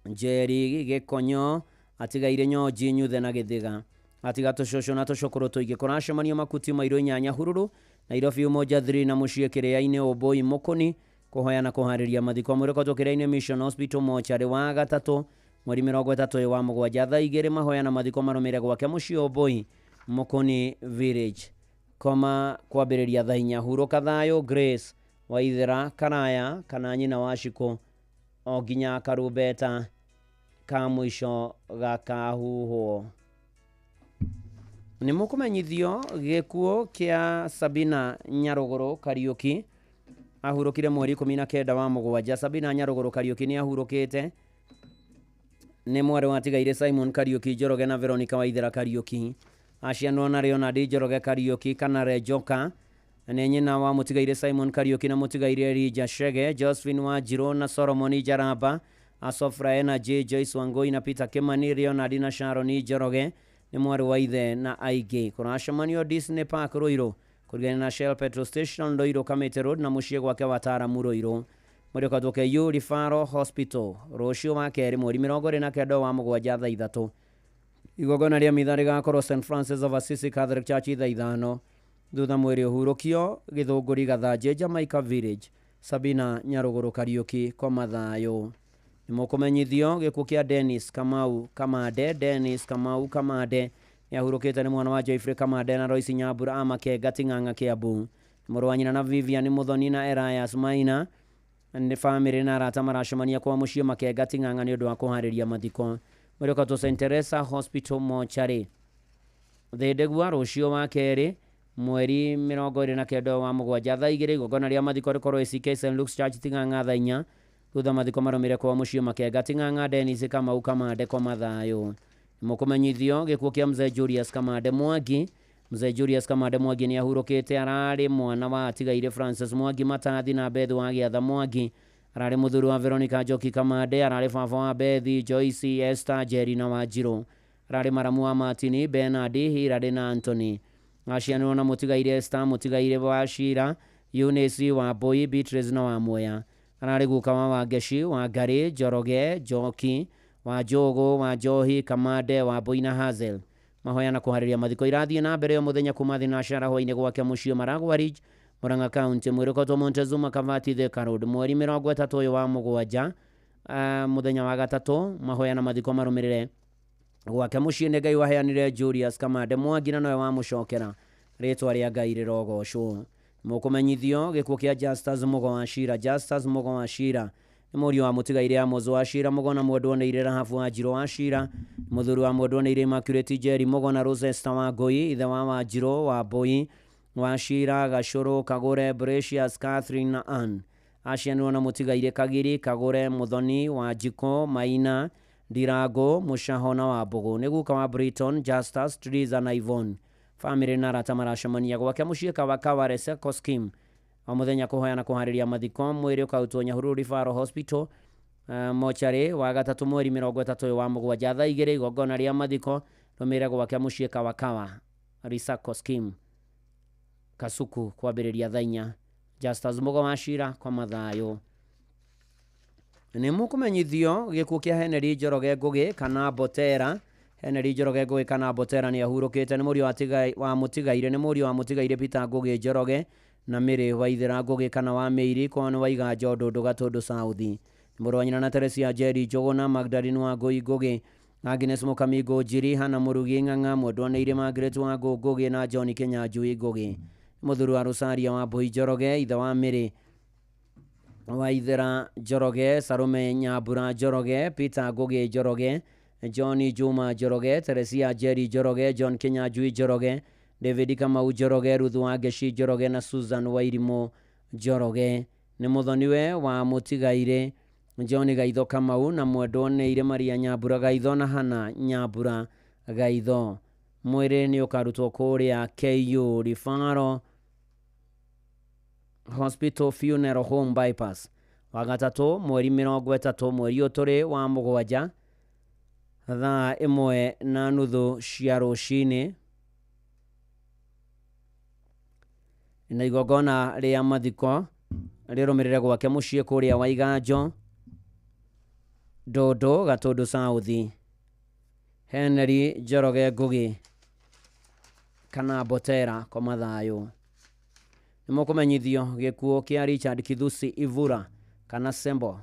S6: Njeri Gĩkonyo, atigaire Nyonji Nyuthe na Gĩthĩga. Atiga tũcũcũ na tũcũkũrũ tũingĩ. Kũracemanio Makuti Mairũ 8 Nyahururu, Nairobi Umoja 3 na mũciĩ Kĩrĩa-inĩ Ũmbũi Mũkũni kũhoya na kũharĩria mathiko. Mwĩrĩ Kĩrĩa-inĩ Mission Hospital mocarĩ wa gatatũ mweri 30 wa mũgwanja thaa 2 mahoya na mathiko marũmĩrĩre gwake mũciĩ Ũmbũi Mũkũni Village. Koma kwambĩrĩria thaa 4. Hurũka thayũ Grace Waithera Karaya kana nyina wa Shiko o nginya karumbeta ka mũico gakahuhwo. Nĩ mũkũmenyithio gĩkuũ kĩa Sabina Nyarũgũrũ Kariũki. Ahurũkire mweri 19 wa mũgwanja. Sabina Nyarũgũrũ Kariũki nĩ ahurũkĩte. Nĩ mwarĩ wa atigaire Simon Kariũki Njoroge na Veronica Waithera Kariũki. Acianwo na Leonard Njoroge Kariũki kana Rejoka. Nĩ nyina wa mũtigaire Simon Kariũki na mũtigaire Elijah Shege, Josephine Wanjirũ na Solomon Njaramba, Asofra Energy, Joyce Wangui na Peter Kimani, Leonard na Sharon Njoroge. Nĩ mwarĩ wa ithe na aingĩ. Kũracemanio Disney Park Ruiru kũrigania na Shell Petrol Station Ruiru Kamiti Road na mũciĩ gwake Wataaramu Ruiru. Mwĩrĩ ũkarutwo KU Referral Hospital rũciũ wa kerĩ mweri 29 wa mũgwanja thaa 3. Igongona rĩa mitha rĩgakorwo St Francis of Assisi Catholic Church thaa 5. Thutha mwĩrĩ ũhurũkio Gĩthũngũri Gathanjĩ Jamaica Village. Sabina Nyarũgũrũ Kariũki koma thayũ. Nĩ mũkũmenyithio gĩkuũ kĩa Dennis Kamau Kamande. Dennis Kamau Kamande nĩ ahurũkĩte. Nĩ mwana wa Joyfrey Kamande na Royce Nyambura a Makenga Ting'ang'a Kiambu. Nĩ mũrũ wa nyina na Vivian Muthoni na Elias Maina. Nĩ bamĩrĩ na arata maracemania kwa mũciĩ Makenga Ting'ang'a nĩ ũndũ wa kũharĩria mathiko. Mwĩrĩ ũkarutwo St Teresa Hospital mocarĩ Thĩndĩgua rũciũ wa kerĩ mweri 29 wa mũgwanja thaa 2. Igongona rĩa mathiko rĩkorwo ACK St Luke's Church Ting'ang'a thaa 4. Thutha mathiko marũmĩrĩre kwa mũciĩ Makenga Ting'ang'a. Dennis Kamau Kamande koma thayũ. Nĩ mũkũmenyithio gĩkuũ kĩa Mzee Julius Kamande Mwangi. Mzee Julius Kamande Mwangi nĩ ahurũkĩte. Ararĩ mwana wa atigaire Francis Mwangi Matathi na Beth wa Gĩatha Mwangi. Ararĩ mũthuri wa Veronica Njoki Kamande. Ararĩ baba wa Bethi, Joyce, Esther, Jerry na Wanjirũ. Ararĩ maramu wa Martini, Bernard, Hilary na Anthony. Acianĩrwo na mũtigaire Esther, mũtigaire wa Shira, Eunice wa Mbui, Beatrice na wa Mwea. Ararĩ guka wa Wangeci, wa Ngarĩ, Njoroge, Njoki, wa Njũgũ, wa Njohi, Kamande, wa Mbui na Hazel. Mahoya na kũharĩria mathiko irathiĩ na mbere o mũthenya kuma thinashara hwaĩ-inĩ gwake mũciĩ Maragwa Ridge, Murang'a County. Mwĩrĩ ũkarutwo Montezuma Kavati Thika Road mweri 30 ũyũ wa mũgwanja mũthenya wa gatatũ. Mahoya na mathiko marũmĩrĩre gwake mũciĩ. Nĩ Ngai waheanire Julius Kamande Mwangi na nowe wamũcokera. Rĩtwa rĩa Ngai rĩrogocwo. Mũkũmenyithio gĩkuũ kĩa Justus Mugo wa Shira. Justus Mugo wa Shira nĩ mũriũ wa mũtigaire Amos wa Shira Mugo na mwendwo nĩ Ire Rahabu wa Njirũ wa Shira. Mũthuri wa mwendwo nĩ Ire Immaculate Njeri Mugo na Rose Esther wa Ngũi, ithe wa Wanjirũ wa Mbui wa Shira, Gacũrũ, Kagũre, Precious, Catherine na Ann. Acianĩrwo na mũtigaire Kagiri, Kagũre, Muthoni, Wanjikũ, Maina, Ndirango, Mũcaho na Wambũgũ. Nĩ guka wa Briton, Justus, Teresa na Yvonne. Bamĩrĩ na arata maracemania gwake mũciĩ Kawakawa Reseco Scheme o mũthenya kũhoya na kũharĩria mathiko. Mwĩrĩ ũkarutwo Nyahururu Referral Hospital mocarĩ wa gatatũ mweri 30 wa mũgwanja thaa 2. Igongona rĩa mathiko rũmĩrĩre gwake mũciĩ Kawakawa Reseco Scheme Kasuku kwambĩrĩria thaa 4. Justus Mugo wa Shira kwa mathayũ. Nĩ mũkũmenyithio gĩkuũ kĩa Henry Njoroge Ngũgĩ kana Botera. Henry Njoroge Ngũgĩ kana Botera nĩ ahurũkĩte. Nĩ mũriũ wa mũtigaire nĩ mũriũ wa mũtigaire Peter Ngũgĩ Njoroge na Mĩrĩ Waithera Ngũgĩ kana wa Mĩiri kwa nĩ waiga Njondo Gatũndũ South. Nĩ mũrũ wa nyina na Teresia Njeri Njũgũ na Magdalene wa Ngũi Ngũgĩ, Agnes Mũkami Ngũnjiri, Hana Mũrugi Ng'ang'a, mwendwa nĩ Ire Margaret wa Ngũ Ngũgĩ na John Kĩnyanjui Ngũgĩ. Mũthuri wa Rosaria wa Mbui Njoroge, ithe wa Mĩrĩ Waithera Njoroge, Salome Nyambura Njoroge, Peter Ngũgĩ Njoroge, John Juma Njoroge, Teresia Njeri Njoroge, John Kĩnyanjui Njoroge, David Kamau Njoroge, Ruth Wangeci Njoroge na Susan Wairimũ Njoroge. Nĩ mũthoniwe wa mũtigaire John Gaitho Kamau na mwendwo nĩ Ire Maria Nyambura Gaitho na Hana Nyambura Gaitho. Mwĩrĩ nĩ ũkarutwo kũrĩa KU Referral Hospital Funeral Home Bypass. Wa gatatũ mweri 30 mweri ũyũ tũrĩ wa mũgwanja thaa 1:30 cia rũcinĩ, na igongona rĩa mathiko rĩrũmĩrĩre gwake mũciĩ kũrĩa Waiganjo, Ndũndũ, Gatũndũ South. Henry Njoroge Ngugi kana Botera koma thayũ. Nĩ mũkũmenyithio gĩkuũ kĩa Richard Kithusi Ivura kana Sembo.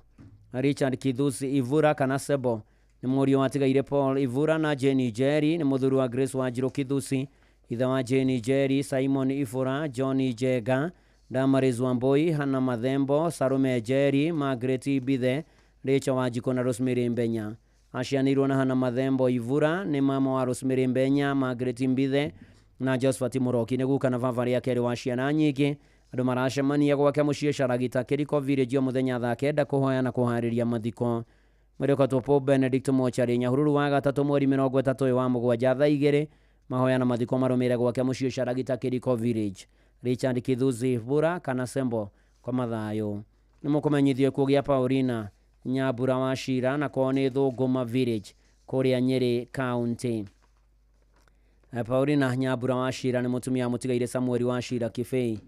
S6: Richard Kithusi Ivura kana Sebo nĩ mũriũ watigaire Paul Ivura na Jane Njeri, nĩ mũthuri wa Grace Wanjirũ Kithusi, ithe wa Jane Njeri, Simon Ifura, John Njenga, Damaris Wambui, Hannah Mathembo, Salome Njeri, Margaret Mbithe, Rachel Wanjikũ na Rosemary Mbenya. Acianĩirwo na Hannah Mathembo Ivura, nĩ mama wa Rosemary Mbenya, Margaret Mbithe na Josephat Mũroki. Nĩ guka na baba rĩa kerĩ wa ciana nyingĩ. Andũ maracemania gwake mũciĩ Caragita Kĩriko Village o mũthenya thaa 9 kũhoya na kũharĩria mathiko. Mwĩrĩ Pope Benedict Mochari Nyahururu wa gatatũ mweri 30 wa mũgwanja thaa 2 mahoya na mathiko marũmĩrĩre gwake mũciĩ Caragita Kĩriko Village. Richard Kithusi Ivura kana Sembo kwa mathayũ. Nĩ mũkũmenyithio gĩkuũ gĩa Paulina Nyambura wa Cira na kwao nĩ Thũngũma Village kũrĩa Nyĩrĩ County. Paulina Nyambura wa Cira nĩ mũtumia wa mũtigaire Samuel wa Cira Kibei,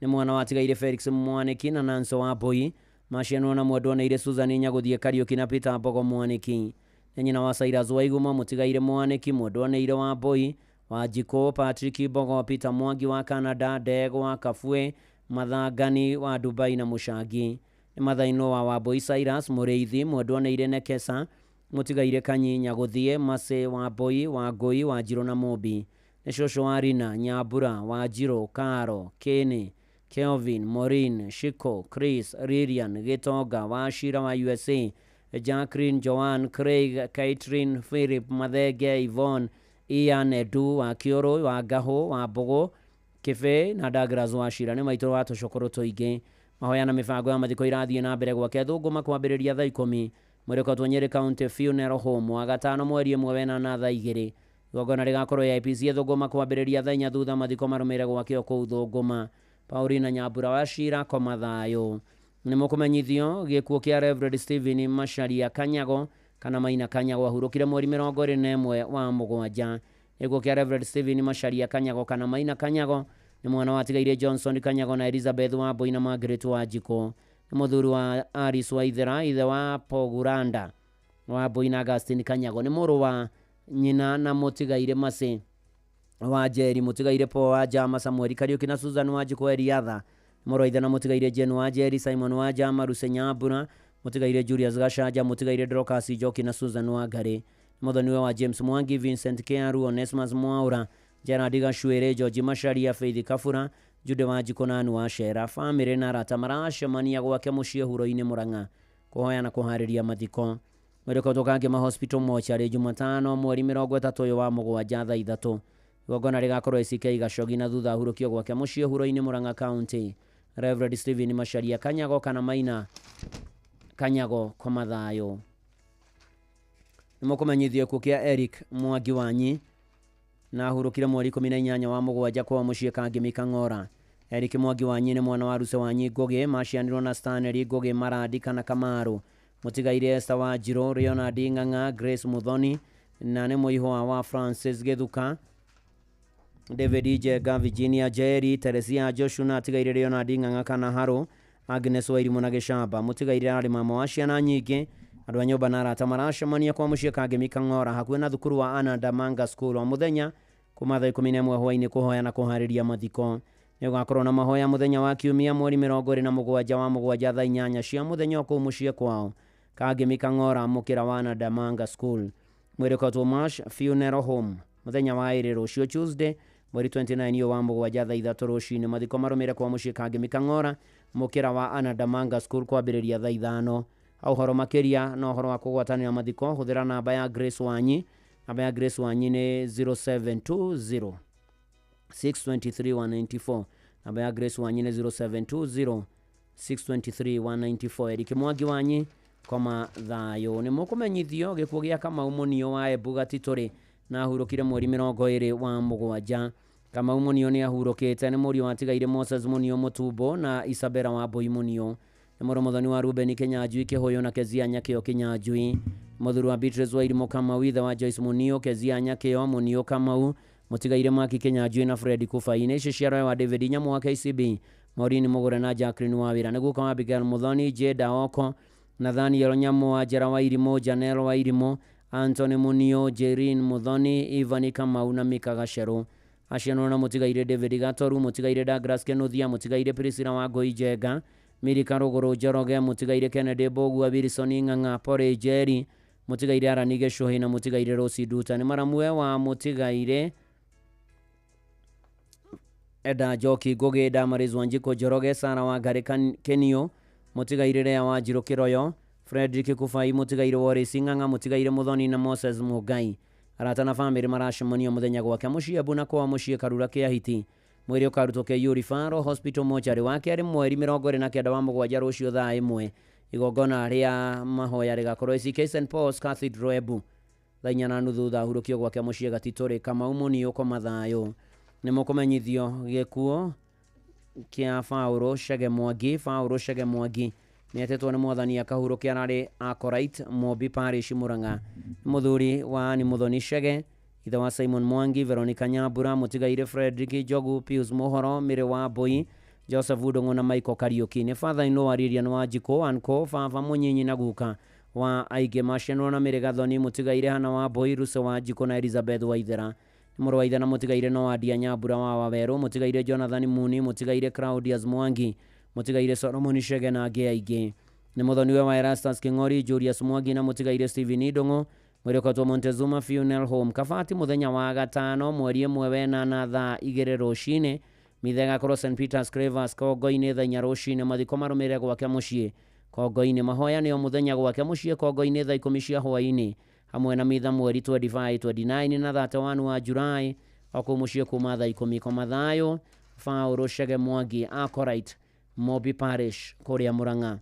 S6: nĩ mwana wa tigaire Felix Mwaniki na Nanso wa Mbui, macianwo na mwendwa neire Susan Nyagũthiĩ Kariũki na Peter Mbogo Mwaniki. Nĩ nyina wa Cyrus Waiguma mũtigaire Mwaniki, mwendwa neire wa Mbui, Wanjikũ Patrick Mbogo, Peter Mwangi wa Canada, Ndegwa Kabue Mathangani wa Dubai na Mũcangi. Nĩ mathainwo wa Wambui Cyrus Mũrĩithi, mwendwa neire Nekesa mũtigaire Kanyi Nyagũthiĩ, Masĩ wa Mbui, Wangũi Wanjirũ na Mũmbi. Nĩ cũcũ wa Rina Nyambura, Wanjirũ, Karo, Kĩnĩ, Kelvin, Maureen, Shiko, Chris, Lilian, Gĩtonga, Wachira wa USA, Jacqueline, Joan, Craig, Caitlin, Philip, Mathenge, Yvonne, Ian, Edu, wa Kĩũrũ, wa Ngahũ, wa Mbũgũ, Kĩbĩ na Douglas Wachira. Nĩ maitũ wa tũcũkũrũ tũingĩ. Mahoya na mĩbango ya mathiko irathiĩ na mbere gwake Thũngũma kwambĩrĩria thaa 10. Mwĩrĩ Nyĩrĩ County Funeral Home wa gatano mweri 1 wenana thaa 2. Igongona rĩgakorwo AIPC Thũngũma kwambĩrĩria thaa 4 thutha mathiko marũmĩrĩre gwake o kũu Thũngũma. Paulina Nyambura wa Cira koma thayũ. Nĩ mũkũmenyithio gĩkuũ kĩa Reverend Stephen Macharia Kanyago kana Maina Kanyago ahurũkire mweri 21 wa mũgwanja. Gĩkuũ kĩa Reverend Stephen Macharia Kanyago kana Maina Kanyago nĩ mwana watigaire Johnson Kanyago na Elizabeth Wambui na Margaret Wanjikũ. Nĩ mũthuri wa Alice Waithera, ithe wa Poguranda Wambui na Augustine Kanyago. Nĩ mũrũ wa nyina na mũtigaire Masĩ wa Njeri, mũtigaire Paul wa Jama, Samuel Kariũki na Susan Wanjikũ Eliatha. Mũrũ wa ithe na mũtigaire Jane wa Njeri, Simon wa Jama, Ruse Nyambura, mũtigaire Julius Gachanja, mũtigaire Dorcas Njoki na Susan Wangari. Mũthoniwe wa James Mwangi, Vincent Kiaru, Onesmus Mwaura, Gerard Gacuĩrĩ, George Macharia, Faith Kabura, Jude Wanjikũ na Ann Wacera. Bamĩrĩ na arata maracemania gwake mũciĩ Huro-inĩ Mũrang'a kũhoya na kũharĩria mathiko. Mwĩrĩ Kangema Hospital Mochari Jumatano mweri 30 wa mũgwanja thaa 3. Igongona rĩgakorwo ACK Gacogi na thutha ahurũkio gwake mũciĩ Huro-inĩ Mũrang'a County. Reverend Stephen Macharia Kanyago kana Maina Kanyago koma thayũ. Nĩ mũkũmenyithio gĩkuũ kĩa Eric Mwangi Wanyi na ahurũkire mweri 18 wa mũgwanja kwao mũciĩ Kangemi Kang'ora. Eric Mwangi Wanyi nĩ mwana wa Ruse Wanyi Ngugi, macianirwo na Stanley Ngugi Marandi kana Kamaru. Mũtigaire Esther Wanjirũ, Leonard Ng'ang'a, Grace Muthoni na nĩ mũihwa wa Francis Gĩthuka, David Njenga, Virginia Njeri, Teresia Joshua na atigaire Leonard Ng'ang'a kana Harũ, Agnes Wairimũ na Gĩcamba. Mũtigaire arĩ mama wa ciana nyingĩ. Andũ a nyũmba na arata maracemania kwa mũciĩ Kangemi Kang'ora hakuhĩ na thukuru wa Ananda Manga School o mũthenya kuma thaa 11 hwaĩ-inĩ kũhoya na kũharĩria mathiko. Nĩ gũgakorwo na mahoya mũthenya wa kiumia mweri 27 wa mũgwanja thaa 8 cia mũthenya o kũu mũciĩ kwao Kangemi Kang'ora mũkĩra wa Ananda Manga School. Mwĩrĩ ũkotwo Marsh Funeral Home mũthenya wa ĩrĩ rũciũ Tuesday mweri 29 wa mũgwanja thaa 3 rũcinĩ. Mathiko marũmĩrĩre kwa mũciĩ Kangemi Kang'ora mũkĩra wa Ananda Manga School kwambĩrĩria thaa 5. Ũhoro makĩria na ũhoro wa kũgwatanĩra mathiko hũthĩra namba ya Grace Wanyi. Namba ya Grace Wanyi nĩ 0720 623 194. Namba ya Grace Wanyi nĩ 0720 623 194. Eric Mwangi Wanyi koma thayũ. Nĩ mũkũmenyithio gĩkuũ gĩa Kamau Mũnio wa Embu Gatitũrĩ na ahurũkire mweri 27 wa mũgwanja. Kamau Munio nĩ ahurũkĩte. Nĩ mũriũ wa tigaire Moses Munio Mũtumbo na Isabella Wambui Munio. Nĩ mũrũ mũthoni wa Ruben Kinyanjui Kĩhũyũ na Kezia Nyakĩo Kinyanjui. Mũthuri wa Beatrice Wairimu Kamau, ithe wa Joyce Munio, Kezia Nyakĩo, Munio Kamau, mũtigaire Maki Kinyanjui na Fred Kubai. Nĩ icio ciaroe wa David Nyamu wa KCB, Maureen Mugure na Jacqueline Wawira. Nĩ guka wa Abigail Muthoni, Jada Oko, Nathaniel Nyamu wa Njera Wairimu, Janel Wairimu, Anthony Munio, Jerin Muthoni, Ivan Kamau na Mika Gacheru. Acianwo na mũtigaire David Gatoru, mũtigaire Douglas Kenuthia, mũtigaire Priscilla Wangui Njenga, Milika Rũgũrũ Njoroge, mũtigaire Kennedy Mbũgua, Wilson Ng'ang'a, Pore Njeri, mũtigaire Arani Gĩcũhĩ na mũtigaire Rose Nduta. Nĩ maramwe wa mũtigaire Eda Njoki Ngũgĩ, Damaris Wanjikũ Njoroge, Sara Wangari Kenio, mũtigaire Lea Wanjirũ Kĩroyo, Frederick Kubai, mũtigaire Wallace Ng'ang'a, mũtigaire Muthoni na Moses Mũngai. Arata na bamĩrĩ maracemania mũthenya gwake mũciĩ Embu na kwao mũciĩ Karura Kĩahiti. Mwĩrĩ ũkarutwo KU Referral Hospital mochari wa kerĩ mweri 29 wa mũgwanja rũciũ thaa 1. Igongona rĩa mahoya rĩgakorwo ACK St Paul's Cathedral Embu thaa 4:30 thutha ahurũkio gwake mũciĩ Gatitũrĩ. Kamau Munio koma thayũ. Nĩ mũkũmenyithio gĩkuũ kĩa Paũlũ Chege Mwangi. Paũlũ Chege Mwangi nĩ etĩtwo nĩ mwathani akahurũkia ararĩ Acolyte Mobi Parish Murang'a. Nĩ mũthuri wa Ann Muthoni Chege, ithe wa Simon Mwangi, Veronica Nyambura, mũtigaire Frederick Njogu, Pius Muhoro, Mary Wambui, Joseph Ndung'u na Michael Kariuki. Nĩ father in law wa Lilian Wanjikũ, uncle, baba mũnyinyi na guka wa aingĩ macianwo na Mary Gathoni, mũtigaire Hannah Wambui, Ruse Wanjikũ na Elizabeth Waithera. Nĩ mũrũ wa ithe na mũtigaire Noadia Nyambura wa Wawerũ, mũtigaire Jonathan Muni, mũtigaire Claudius Mwangi, mũtigaire Solomon Chege na angĩ aingĩ. Nĩ mũthoniwe wa Erastus King'ori, Julius Mwangi na mũtigaire Stephen Ndung'u. Mwĩrĩ ũkatwo Montezuma Funeral Home Kabati mũthenya wa gatano mweri 1 wenana thaa 2 rũcinĩ. Mitha ĩgakorwo St Peters Clavers Kongo-inĩ thaa 4 rũcinĩ. Mathiko marũmĩrĩre gwake mũciĩ Kongo-inĩ. Mahoya nĩo mũthenya gwake mũciĩ Kongo-inĩ thaa 10 cia hwaĩ-inĩ hamwe na mitha mweri 25, 29 na 31 wa Julai o kũu mũciĩ kuma thaa 10. Koma thayũ. Paũlũ Chege Mwangi, Acolyte Mobi Parish kũrĩa Murang'a.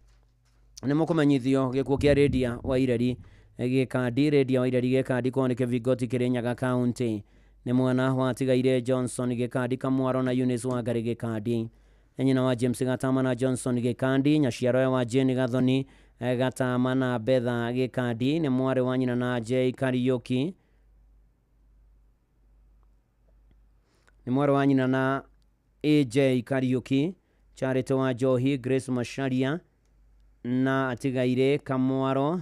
S6: Nĩ mũkũmenyithio gĩkuũ kĩa Lydia Waireri Gĩkandi. Lydia Waireri Gĩkandi kwao nĩ Kĩbingoti Kĩrĩnyaga County. Nĩ mwana wa tigaire Johnson Gĩkandi Kamwaro na Eunice Wangari Gĩkandi. Nĩ nyina wa James Gatama na Johnson Gĩkandi, nyaciaroe wa Jane Gathoni Gatama na Betha Gĩkandi. Nĩ mwarĩ wa nyina na J Kariuki. Nĩ mwarĩ wa nyina na AJ Kariuki, Charity wa Njohi, Grace Macharia na atigaire Kamwaro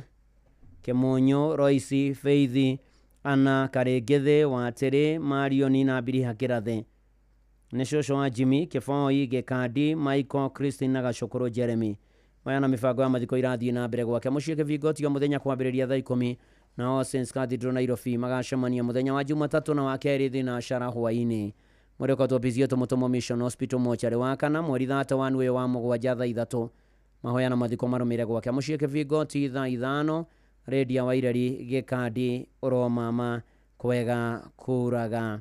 S6: Kemonyo, Royce, Faith, Anna Karegethe, Watĩrĩ, Marioni na Biriha Kĩrathe. Nĩ cũcũ wa Jimmy Kĩboi Gĩkandi, Michael, Christine na Gacũkũrũ Jeremy. Maya na mĩbango ya mathiko irathiĩ na mbere gwake mũciĩ Kĩbingoti o mũthenya kwambĩrĩria thaa 10 na All Saints Cathedral Nairobi. Magacemania mũthenya wa Jumatatũ na wa kerĩ thinacara hwaĩ-inĩ. Mwĩrĩ ũkatwo Pizio Mũtũmwo Mission Hospital mochari wa kana mweri 31 ũyũ wa mũgwanja thaa 3. Mahoya na mathiko marũmĩrĩre gwake mũciĩ Kĩbingoti thaa 5. Lydia Waireri Gĩkandi ũromama kwega kũraga.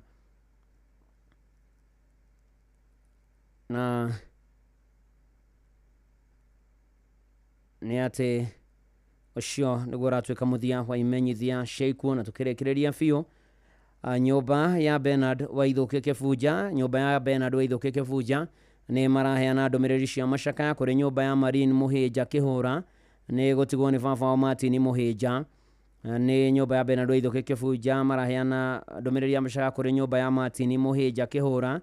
S6: Na nĩ atĩ ũcio nĩguo ũratuĩka mũthia wa imenyithia cia ikuũ na tũkĩrĩkĩrĩria biũ. Nyũmba ya Bernard Waithũkĩ Kĩbunja, nyũmba ya Bernard Waithũkĩ Kĩbunja nĩ maraheana ndũmĩrĩri cia macakaya kũrĩ nyũmba ya Marine Mũhĩnja Kĩhũra. Nĩ gũtigwo nĩ baba wa Martin Mũhĩnja. Nĩ nyũmba ya Bernard Waithũkĩ Kĩbunja maraheana ndũmĩrĩri ya macakaya kũrĩ nyũmba ya Martin Mũhĩnja Kĩhũra.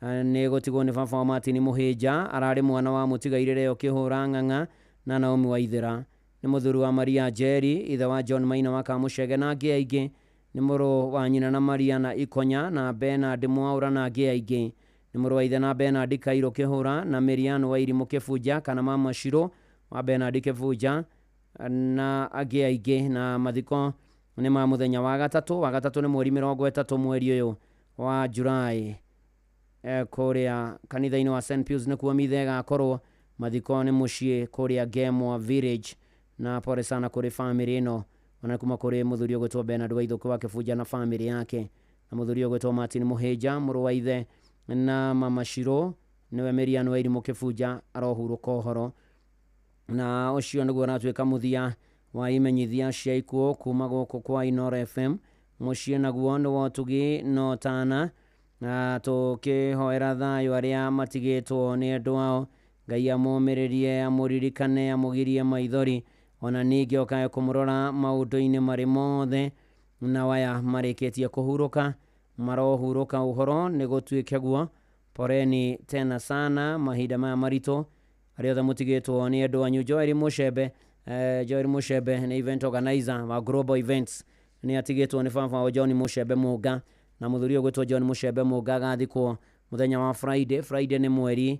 S6: Nĩ gũtigwo nĩ baba wa Martin Mũhĩnja, ararĩ mwana wa mũtigaire Leo Kĩhũra Ng'ang'a na Naomi Waithera. Nĩ mũthuri wa Maria Njeri, ithe wa John Maina wa Kamũcege na angĩ aingĩ. Nĩ mũrũ wa nyina na Maria na Ikonya na Bernard Mwaũra na angĩ aingĩ. Nĩ mũrũ wa ithe na Bernard Kairũ Kĩhũra na Miriam Wairimũ Kĩbunja kana Mama Shiro wa Bernard Kĩbunja na angĩ aingĩ. Na mathiko nĩ ma mũthenya wa gatatũ. Wa gatatũ nĩ mweri 30 mweri ũyũ wa Julai kũrĩa kanitha-inĩ wa St Pius nĩkuo mitha ĩgakorwo. Mathiko nĩ mũciĩ kũrĩa Gemwa Village. Na pole sana kũrĩ famĩlĩ ĩno ona kuma kũrĩ mũthuri ũgwĩtwo Bernard Waithũkĩ wa Kĩbunja na famĩlĩ yake, na mũthuri ũgwĩtwo Martin Mũhĩnja mũrũ wa ithe na Mama Shiro nĩwe Miriam Wairimũ Kĩbunja arohurũka ũhoro. Na ũcio nĩguo ũratuĩka mũthia wa imenyithia cia ikuũ kuma gũkũ kwa Inooro FM. Mũciĩ naguo nĩ wa ũtugi no tana. Na tũkĩhoera thayũ arĩa matigĩtwo nĩ andũ ao, Ngai amũmĩrĩrie, amũririkane, amũgirie maithori, ona ningĩ okae kũmũrora maũndũ-inĩ marĩ mothe, na waya marĩkĩtie kũhurũka marohurũka ũhoro nĩ gũtuĩke guo. Poreni tena sana mahinda maya maritũ arĩa othe mũtigĩtwo nĩ andũ anyu. Joel Mushebe, Joel Mushebe nĩ event organizer wa Global Events, nĩ atigĩtwo nĩ baba wao John Mushebe Mũnga, na mũthuri ũyũ ũgwĩtwo John Mushebe Mũnga agathikwo mũthenya wa Friday. Friday nĩ mweri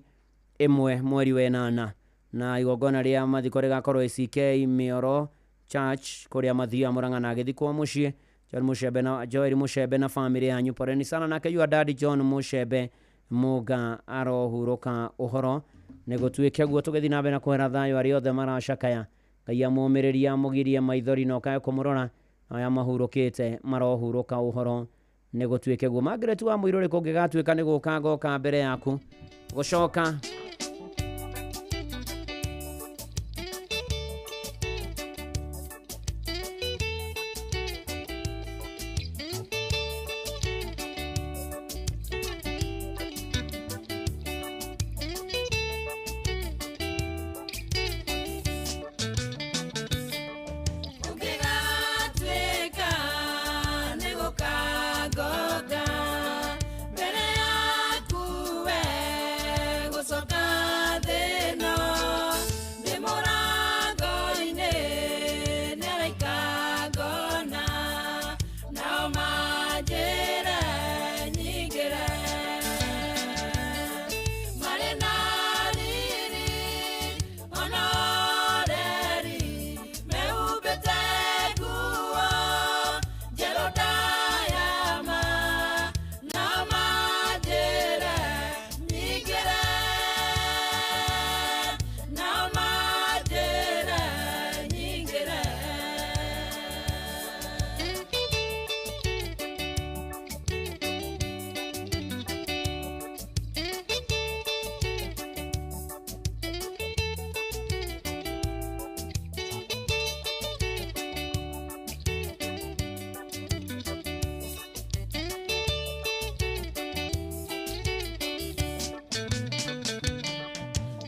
S6: 1 mweri wa 8, na igongona rĩa mathiko rĩgakorwo ACK Mĩoro Church kũrĩa mathiaga Murang'a, na agĩthikwo mũciĩ. John Mushebe na Joel Mushebe na family yanyu, poreni sana. Nake your daddy John Mushebe Mũnga arohurũka ũhoro nĩ gũtuĩke guo. Tũgĩthiĩ na mbere na kũhera thayũ arĩa othe maracakaya, Ngai amũmĩrĩrie, amũgirie maithori na okae kũmũrora, na arĩa mahurũkĩte marohurũka ũhoro nĩ gũtuĩke guo. Margaret wa Mũirũrĩ, kũngĩgatuĩka nĩ gũka ngoka mbere yaku gũcoka.
S8: Ũngĩgatuĩka nĩ gũka ngoka mbere yaku we gũcoka thĩ ĩno, ndĩ mũrango-inĩ nĩ araika ngona, nao manjĩre nyingĩre. Marĩ na riri ona ũreri, mehumbĩte nguo njerũ ndayama, nao manjĩre nyingĩre, nao manjĩre nyingĩre.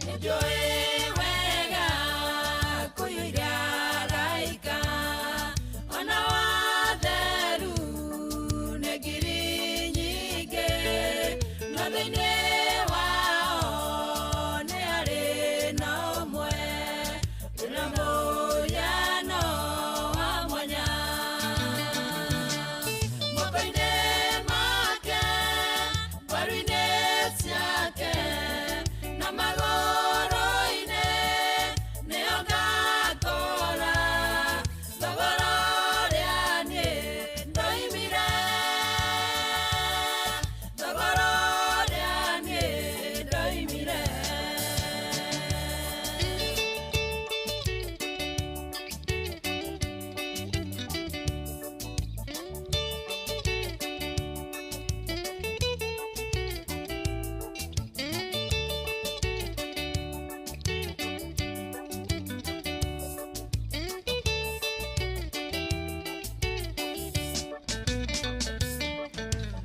S8: Nĩnjũĩ wega kũiyũire araika, ona watheru nĩ ngiri nyingĩ, no thĩinĩ wao nĩ harĩ na ũmwe wĩna mũhiano wa mwanya. Moko-inĩ make, mbaru-inĩ ciake, na magũrũ-inĩ nĩho ngakora thogora ũrĩa niĩ ndoimire, thogora ũrĩa niĩ ndoimire.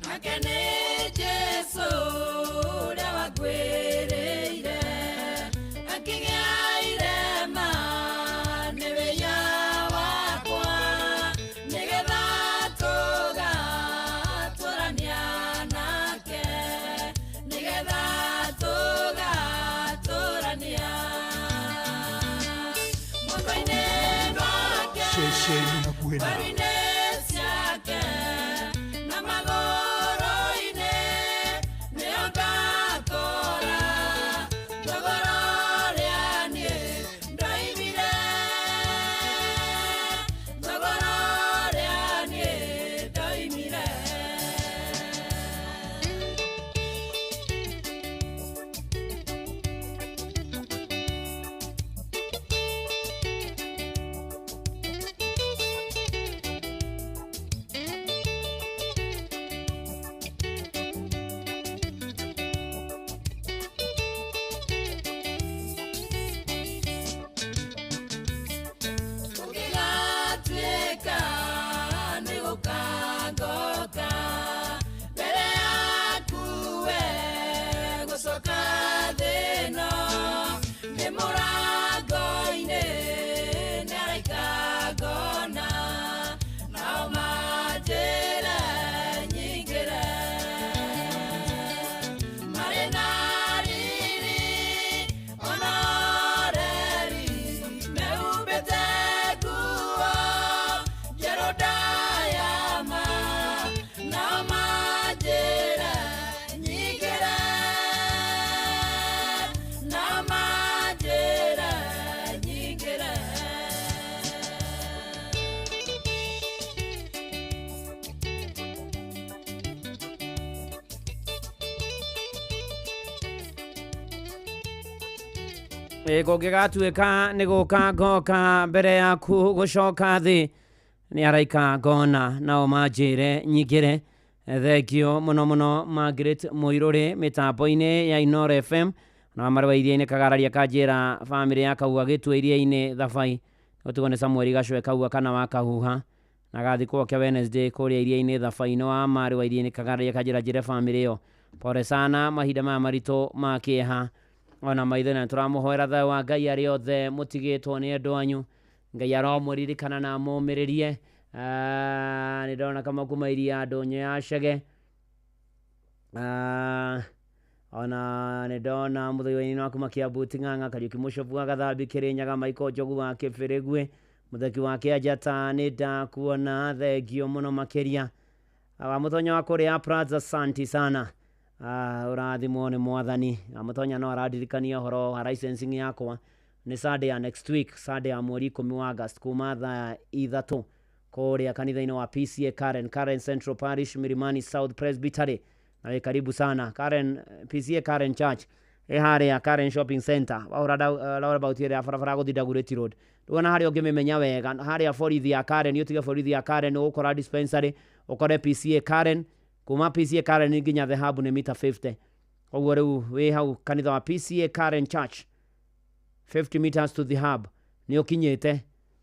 S8: Nake nĩ Jesũ ũrĩa wakuĩrĩire, akĩgĩa irema nĩ wĩya wakwa, nĩgetha tũgatũrania nake, nĩgetha tũgatũrania. Moko-inĩ make,
S14: Ceceni hakuhĩ nawe.
S8: mbaru-inĩ ciake, na magũrũ-inĩ nĩho ngakora thogora ũrĩa niĩ ndoimire, thogora ũrĩa niĩ ndoimire.
S6: Kũngĩgatuĩka nĩ gũka ngoka mbere yaku gũcoka thĩ nĩ araika ngona nao manjĩre nyingĩre. Thengio mũno mũno Margaret Mũirũrĩ mĩtambo-inĩ ya Inoro FM na marũa iria-inĩ kagararia kanjĩra bamĩrĩ ya Kahuha gĩtue iria-inĩ thabai gũtigwo nĩ Samuel Gacwe Kahuha kana wa Kahuha na gathikwo ke Wednesday kũrĩa iria-inĩ thabai-inĩ wa marũa iria-inĩ kagararia kanjĩra njĩre bamĩrĩ ĩyo pole sana mahinda maya maritũ ma kĩeha ona maitho na tũramũhoera thayũ wa Ngai arĩa othe mũtigĩtwo nĩ endwa anyu. Ngai aromũririkana na amũmĩrĩrie. Nĩ ndona kama kuma iria ndũnyũ ya Chege. Ona nĩ ndona mũthoi wa kuma Kiambu Ting'ang'a Kariũki Mũcobu wa Gathambi Kĩrĩnyaga Michael Njogu wa Kĩbĩrĩgwe mũtheki wa Kĩanjata nĩ ndakuona thengio mũno makĩria wa mũtonya wa kũrĩa Plaza santi sana. Ũrathimwo nĩ mwathani. Mũtonya no aradirikania ũhoro wa licensing yakwa nĩ Sunday ya next week, Sunday ya mweri 10 wa August kuma thaa 3 kũrĩa kanitha-inĩ wa PCA Karen, Karen Central Parish, Milimani South Presbytery. Na wĩ karibu sana Karen, PCA Karen Church ĩ harĩa Karen Shopping Center wahũra roundabout ĩrĩa ya barabara gũthiĩ Dagoretti Road. Rĩu harĩa ũngĩmĩmenya wega harĩa borithi ya Karen, ũtige borithi ya Karen ũgũkora dispensary ũkore PCA Karen kuma PCA Karen nginya the hub nĩ mita 50. Koguo rĩu wĩ hau kanitha wa PCA Karen Church 50 meters to the hub nĩ ũkinyĩte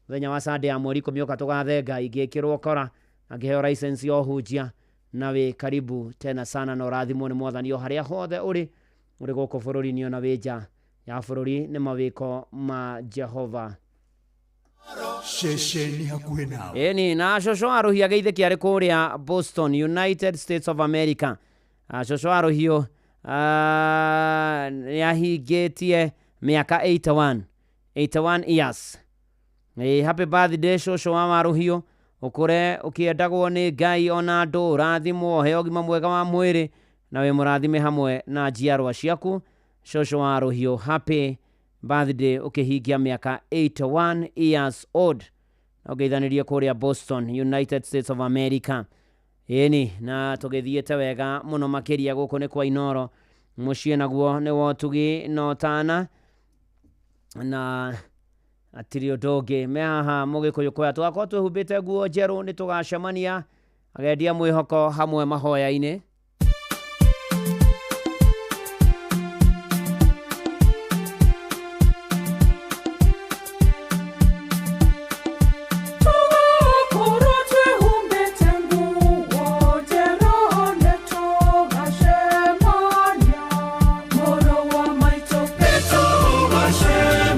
S6: mũthenya wa Sunday ya mweri 10 ũka tũgathe Ngai ngĩkĩrwo kora na ngĩheo license ya ũhunjia na wĩ karibu tena sana na ũrathimwo nĩ mwathani o harĩa hothe ũrĩ ũrĩ gũkũ bũrũri-inĩ ona wĩ nja ya bũrũri nĩ mawĩko ma Jehova.
S25: Ceceni hakuhĩ nawe.
S6: Ĩni na cũcũ wa Rũhiũ ageithĩki arĩ kũrĩa Boston, United States of America. Cũcũ wa Rũhiũ nĩ ahingĩtie mĩaka 81 years. Happy birthday cũcũ wa Rũhiũ, ũkũre ũkĩendagwo nĩ Ngai ona andũ, ũrathimwo ũheo ũgima mwega wa mwĩrĩ na wĩ mũrathime hamwe na njiarwa ciaku. Cũcũ wa Rũhiũ, happy birthday ũkĩhingia mĩaka 81 years old na ũgeithanĩrie kũrĩa Boston, United States of America. Ĩni na tũgĩthiĩte wega mũno makĩria gũkũ nĩ kwa Inoro mũciĩ naguo nĩ wotugi na ũtana na atirĩ ũndũ ũngĩ me haha mũgĩkũyũ kwaya tũgakorwo twĩhumbĩte nguo njerũ nĩ tũgacemania agendia mwĩhoko hamwe mahoya-inĩ.
S8: Tugacemania.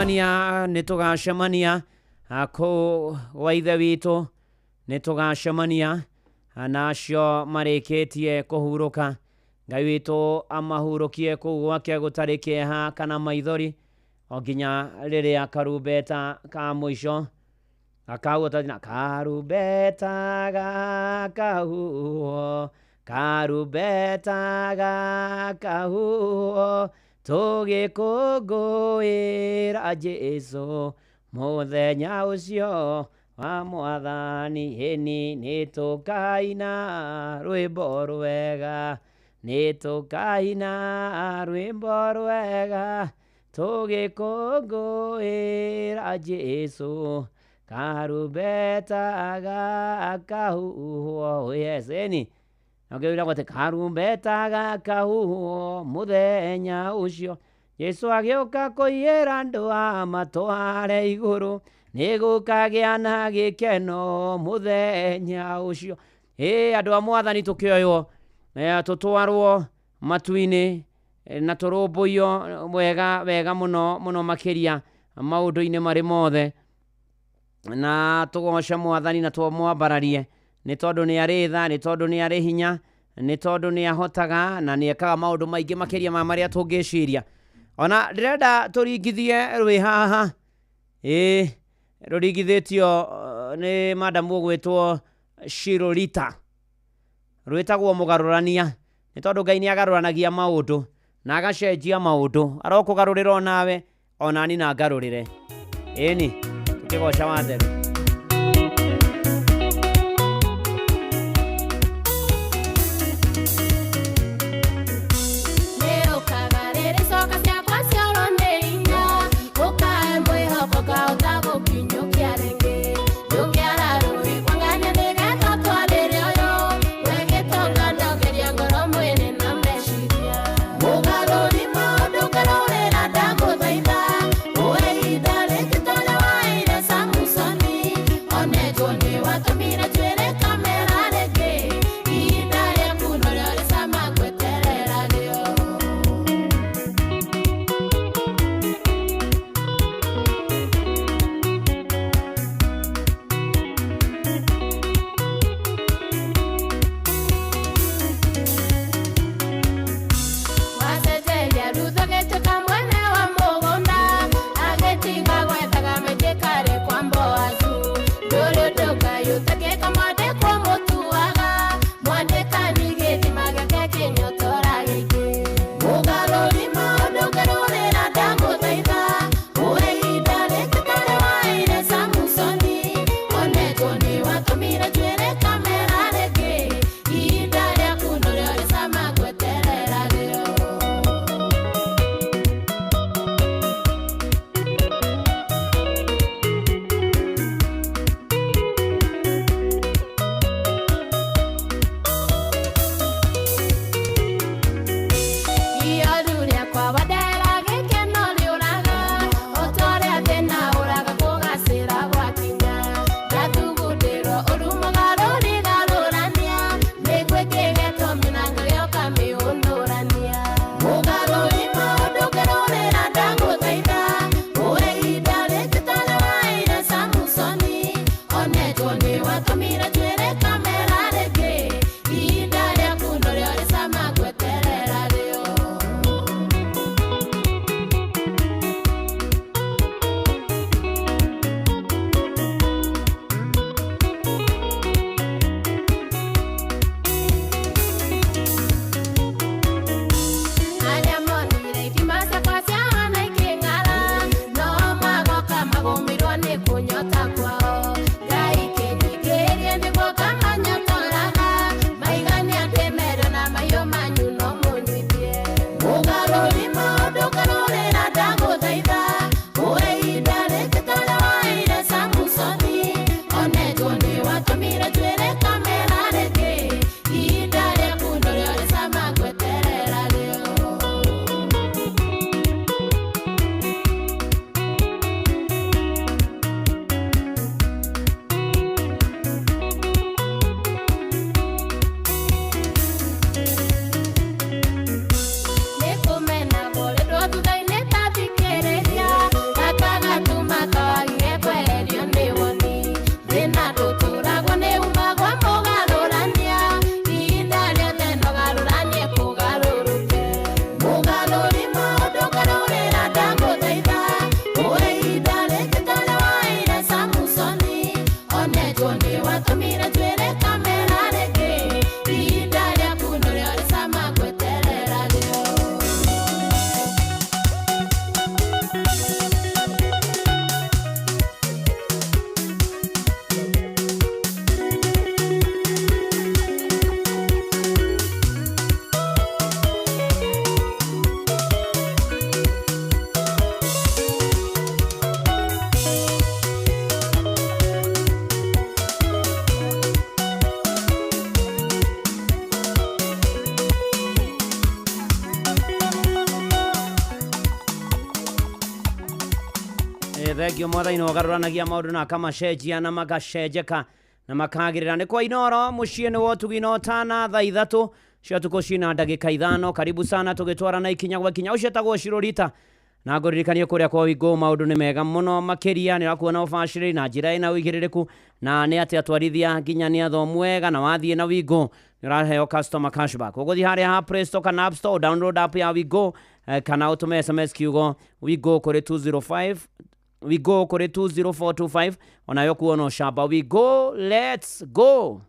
S6: Tũgacemania, nĩ tũgacemania kũu gwa Ithe witũ, nĩ tũgacemania na acio marĩkĩtie kũhurũka. Ngai witũ amahurũkie kũu gwake gũtarĩ kĩeha kana maithori, o nginya rĩrĩa karumbeta ka mũico gakahuhwo na karumbeta gakahuhwo, karumbeta gakahuhwo, tũgĩkũngũĩra Jesũ mũthenya ũcio wa Mwathani. Ĩni nĩ tũkaina rwĩmbo rwega, nĩ tũkaina rwĩmbo rwega, tũgĩkũngũĩra Jesũ karumbeta gakahuhwo. Yes, ĩni nakĩo atĩ karumbeta gakahuhwo mũthenya ũcio Jesũ agĩũka kũiyĩra andũ amatware igũrũ, nĩ gũkagĩa na gĩkeno mũthenya ũcio. Ĩ andũ a Mwathani, tũkĩoywo tũtwarwo matu-inĩ na tũrũmbũiyo wega wega mũno mũno makĩria maũndũ-inĩ marĩ mothe, na tũgoce Mwathani na tũmwambararie, nĩ tondũ nĩ arĩ tha, nĩ tondũ nĩ arĩ hinya, nĩ tondũ nĩ ahotaga na nĩ ekaga maũndũ maingĩ makĩria ma marĩa tũngĩciria. Ona ndĩrenda tũringithie rwĩ haha, ĩ rũringithĩtio nĩ madamu ũgwĩtwo Shirorita, rwĩtagwo mũgarũrania, nĩ tondũ Ngai nĩ agarũranagia maũndũ na agacenjia maũndũ. Arokũgarũrĩra onawe, onani na ngarũrĩre. Ĩni tũkĩgoca watheru.
S8: Nĩũkaga rĩrĩ coka ciakwa ciorwo nĩ hinya, ũkae mwĩhoko ngahota gũkinyũkia rĩngĩ. Ndũngĩara rũĩ kwangania nĩgetha twarĩre ũyũ, we gĩtonga ndogeria ngoro mwĩrĩ na meciria. Mũgarũri maũndũ ngarũrĩra ndamũthaitha, ũhe ihinda rĩngĩ ta ũrĩa waheire Samusoni.
S6: Thengio mwathani nĩ ũgarũranagia maũndũ na akamacenjia na magacenjeka na makagĩrĩra. Nĩ kwa Inoro mũciĩ nĩ wotugi na ũtana thaa 3 cia ũtukũ cina ndagĩka 5. Karibu sana tũgĩtwarana ikinya gwa ikinya. Ũcio etagwo Shirorita na ngũririkanie kũrĩa kwa Wingũ maũndũ nĩ mega mũno makĩria, nĩ ũrakuona ũbacĩrĩri na njĩra ĩna ũigĩrĩrĩku, na nĩ atĩ atwarithia nginya nĩ athomu wega, na wathiĩ na Wingũ nĩ ũraheo customer cashback. Ũgũthiĩ harĩa ha Play Store kana App Store, download app ya Wingũ kana ũtũme SMS kiugo Wingũ kũrĩ 205 Wingũ kũrĩ 20425, onayo kuona ũcamba. Wingũ, let's go.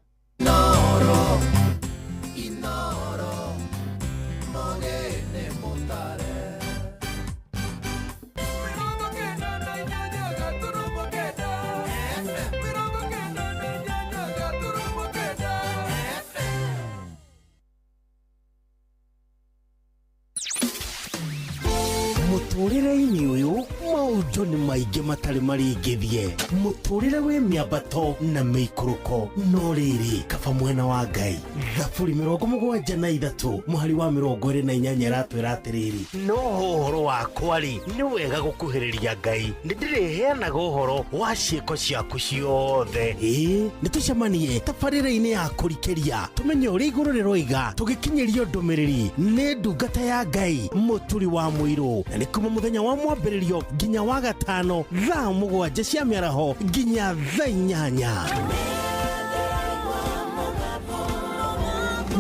S22: Mũtũrĩre-inĩ ũyũ maũndũ nĩ maingĩ matarĩ maringithie, mũtũrĩre wĩ mĩambato na mĩikũrũko, no rĩrĩ kaba mwena wa Ngai. Thaburi 73 mũhari wa 28 ĩratwĩra atĩrĩrĩ, no ũhoro wakwa rĩ, nĩ wega gũkuhĩrĩria Ngai, nĩ ndĩrĩheanaga ũhoro wa ciĩko ciaku ciothe. Ĩĩ, nĩ tũcemanie tabarĩra-inĩ ya kũrikĩria tũmenye ũrĩa igũrũ rĩroiga, tũgĩkinyĩrio ndũmĩrĩri nĩ ndungata ya Ngai Mũturi wa Mũirũ, na nĩ kuma mũthenya wa mwambĩrĩrio nginya wa gatano thaa 7 cia mĩaraho nginya thaa 8.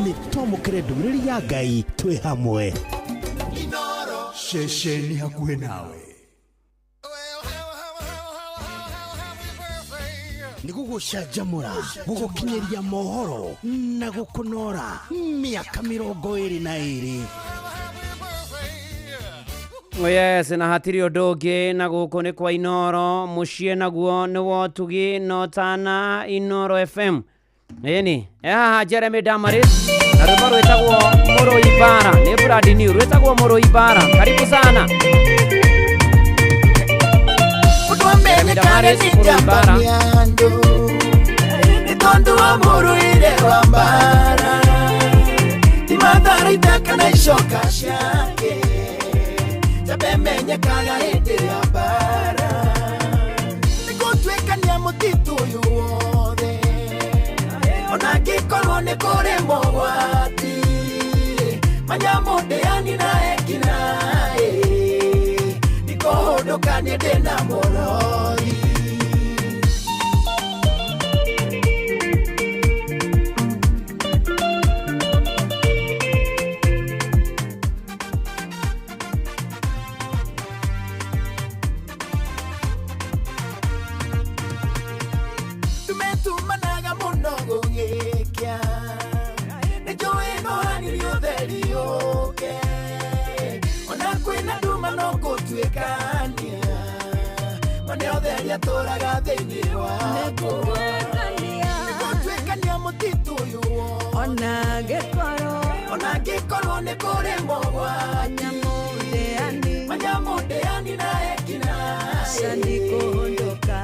S22: Nĩ twamũkĩre ndũmĩrĩri ya Ngai twĩ hamwe.
S25: Ceceni hakuhĩ nawe.
S22: Nĩ gũgũcanjamũra, gũgũkinyĩria mohoro na gũkũnora mĩaka 22.
S6: Yes, na hatirĩ ũndũ ũngĩ, na gũkũ nĩ kwa Inoro mũciĩ naguo nĩ wotugi na ũtana Inoro FM. Ĩni haha Jeremy Damaris na rwĩmbo rwĩtagwo Mũrũi Bara, nĩ brand new, rwĩtagwo Mũrũi Bara. Karibu sana Jeremy Damaris, Mũrũi Bara.
S14: Nĩ tondũ wa mũrũire wa mbara, ti matharaita kana icoka ciake, njambe menyekaga hĩndĩ ya mbara. Nĩ gũtuĩkania mũtitũ ũyũ wothe, ona angĩkorwo nĩ kũrĩ mogwati, manyamũ ndĩani na ekinaĩ, ndikũhũndũka niĩ ndĩna mũrori. Tumetumanaga mũno gũgĩkĩa, nĩ njũĩ no hanini ũtheri ũke, ona kwĩna nduma no gũtuĩkania, ma nĩ ũtheri atũraga thĩinĩ wakwa. Nĩ gũtuĩkania mũtitũ ũyũ wothe, ona angĩkorwo nĩ kũrĩ mogwati, manyamũ ndĩani na ekinaĩ,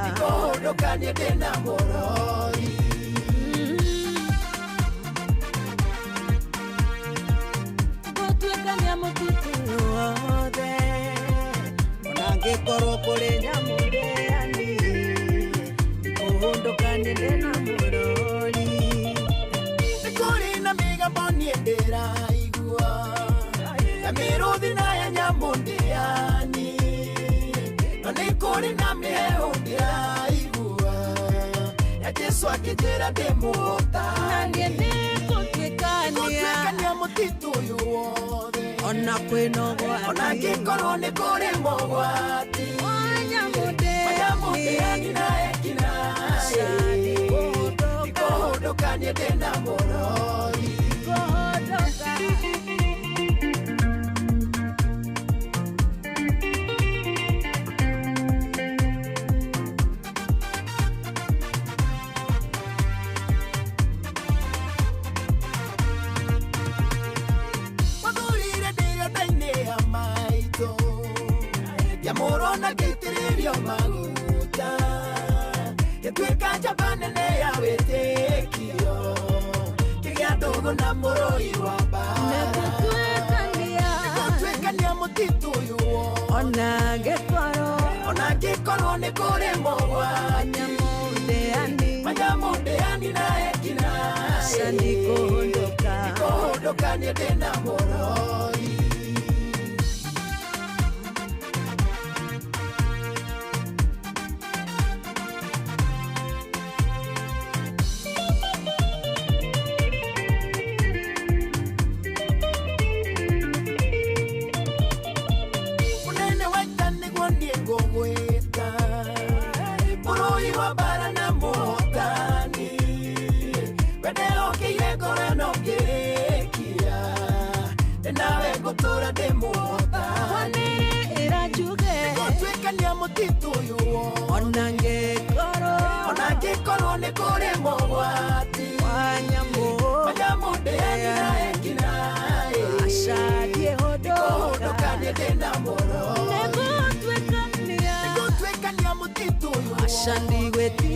S14: ndikũhũndũka niĩ ndĩna mũrori.
S5: Gũtuĩkania mũtitũ wothe, ona angĩkorwo kũrĩ nyamũ ndĩani, ndikũhũndũka niĩ ndĩna mũrori.
S14: Nĩ kũrĩ na mĩgambo niĩ ndĩraigua, ya mĩrũthi na ya nyamũ ndĩani, no nĩ kũrĩ na mĩheehũ ndĩraigua, ya Jesũ akĩnjĩra ndĩmũtanie.
S5: Na niĩ nĩngũtuĩkania.
S14: Nĩngũtuĩkania mũtitũ ũyũ wothe,
S5: ona kwĩna ũgwati,
S14: ona angĩkorwo nĩ kũrĩ mogwati,
S5: manyamũ
S14: manyamũ ndĩani na ekinaĩ, ndikũhũndũka niĩ ndĩna mũrori.
S5: Ndikũhũndũka.
S14: Wathurire ndĩrĩ nda-inĩ ya maitũ, ngĩamũrwo na ngĩitĩrĩrio maguta, ngĩtuĩka njamba nene ya wĩtĩkio, ngĩgĩa ndũgũ na mũrũi wa mbara.
S5: Nĩngũtuĩkania.
S14: Nĩngũtuĩkania mũtitũ ũyũ wothe,
S5: ona angĩkorwo,
S14: Ona ngĩkorwo nĩ kũrĩ mogwati, manyamũndĩani na ekinaĩ. Ndikũhũndũka niĩ ndĩna mũrori. Mũnene wa ita nĩguo niĩ ngũgwĩta, mũrũi wa mbara na mũhotani, we ndehokeire ngoro no ngĩrĩkia, ndĩ nawe ngũtũra ndĩ mũhotani. Nĩngũtuĩkania mũtitũ ũyũ wothe, ona ngĩkorwo nĩ kũrĩ mogwati, manyamũ ndĩani na ekinaĩ. Ndikũhũndũka niĩ ndĩna mũrori. Nĩngũtuĩkania mũtitũ ũyũ wothe,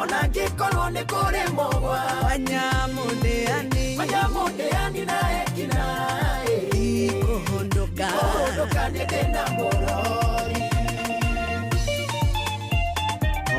S14: ona ngĩkorwo nĩ kũrĩ mogwati, manyamũ ndĩani na ekinaĩ. Ndikũhũndũka niĩ ndĩna mũrori.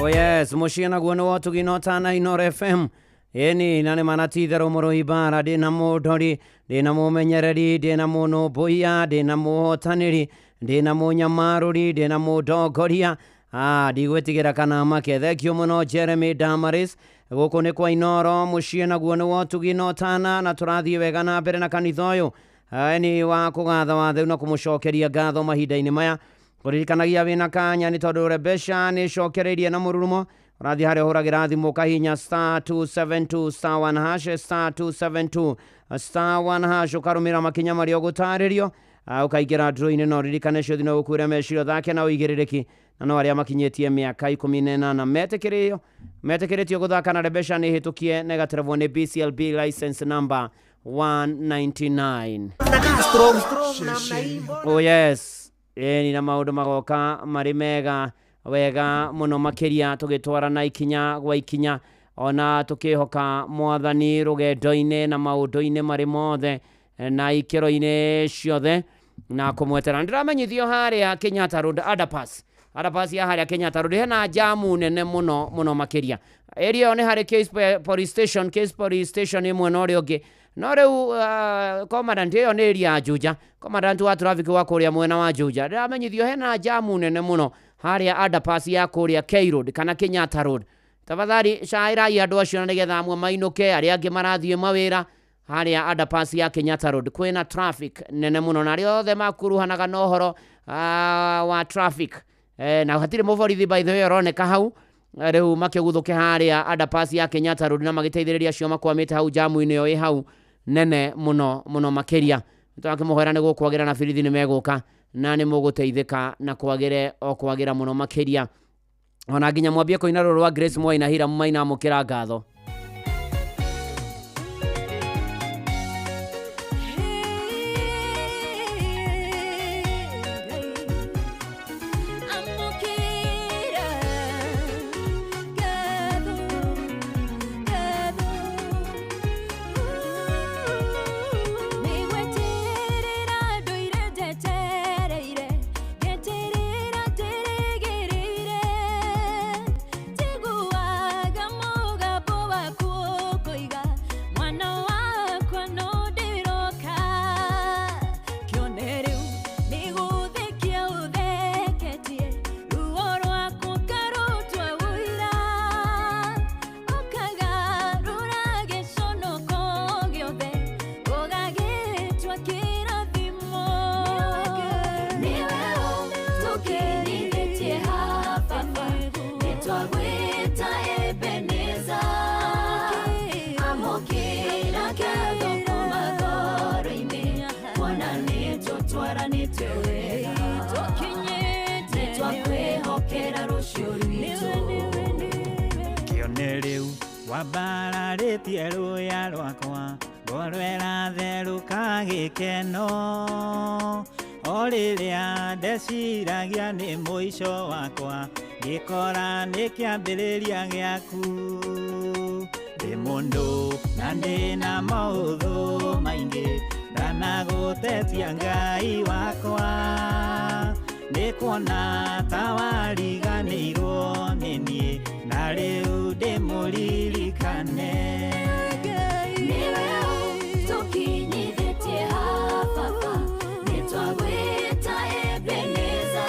S6: Oh yes, muciĩ naguo nĩ wotugi no tana Inoro FM. Ĩni na nĩ mana ti itherũ mũrũi mbara, ndĩna mũndori, ndĩna mũmenyereri, ndĩna mũnũmbũiya, ndĩna mũhotanĩri, ndĩna mũnyamarũri, ndĩna mũndongoria. Ndigwĩtigĩra kana make. Thank you mũno Jeremy Damaris. Gũkũ nĩ kwa Inoro, mũciĩ naguo nĩ wotugi no tana, na tũrathiĩ wega na mbere na kanitha ũyũ nĩ wa kũgatha watheu na kũmũcokeria ngatho mahinda-inĩ maya. Kũririkanagia wĩna kanya nĩ tondũ Rebesha nĩ ĩcokereirie na mũrurumo. Ũrathiĩ harĩa ũhũragĩra thimũ ũkahihinya star 272 star 1 hash, star 272 star 1 hash, ũkarũmĩrĩra makinya marĩa ũgũtarĩrio, ũkaingĩra draw-inĩ. No ririkane ciothe no gũkuĩre meciria ũthake na ũigĩrĩrĩki, na no arĩa makinyĩtie mĩaka 18 metĩkĩrĩtio gũthaka na Rebesha nĩ hĩtũkie na ĩgaterevwo nĩ BCLB license number 199. Oh yes, ĩni na maũndũ magoka marĩ mega wega mũno makĩria, tũgĩtwarana ikinya gwa ikinya, ona tũkĩhoka mwathani rũgendo-inĩ na maũndũ-inĩ marĩ mothe na ikĩro-inĩ ciothe na kũmwetera. Ndĩramenyithio harĩa Kenyatta Road, Underpass, Underpass ya harĩa Kenyatta Road hena jamu nene mũno mũno makĩria. Area ĩyo nĩ harĩ Case Police Station, Case Police Station ĩ mwena ũrĩa ũngĩ. No rĩu commandant, ĩyo nĩ area ya Juja, commandant wa traffic wa kũrĩa mwena wa Juja. Ndĩramenyithio hena jamu nene mũno harĩa Underpass ya kũrĩa K Road kana Kenyatta Road. Tafadhali caĩrai andũ acio na nĩgetha amwe mainũke, arĩa angĩ marathiĩ mawĩra. Harĩa Underpass ya Kenyatta Road kwĩna traffic nene mũno, na arĩa othe makuruhanaga na ũhoro wa traffic, na hatirĩ mũborithi by the way ũroneka hau rĩu makĩguthũke harĩa Underpass ya Kenyatta Road na magĩteithĩrĩria acio makwamĩte hau jamu-inĩ ĩyo ĩ hau nene mũno mũno makĩria. Tũrakĩmũhoera nĩ gũkwagĩra na birithi nĩ megũka na nĩ mũgũteithĩka na kwagĩre o kwagĩra mũno makĩria. Ona nginya mwambie kũina rũrũ rwa Grace Mwai na Hiram Maina amũkĩra ngatho.
S9: Wambararĩtie rũya rwakwa ngoro ĩratherũka gĩkeno, o rĩrĩa ndeciragia nĩ mũico wakwa ngĩkora nĩ kĩambĩrĩria gĩaku. Ndĩ mũndũ na ndĩna maũthũ maingĩ, ndanagũtetia Ngai wakwa, nĩ Ndanakuona ta wariganĩirwo nĩ niĩ na rĩu ndĩmũririkane.
S8: Nĩwe tũkinyithĩtie haha baba, nĩtwagwĩta Ebeneza.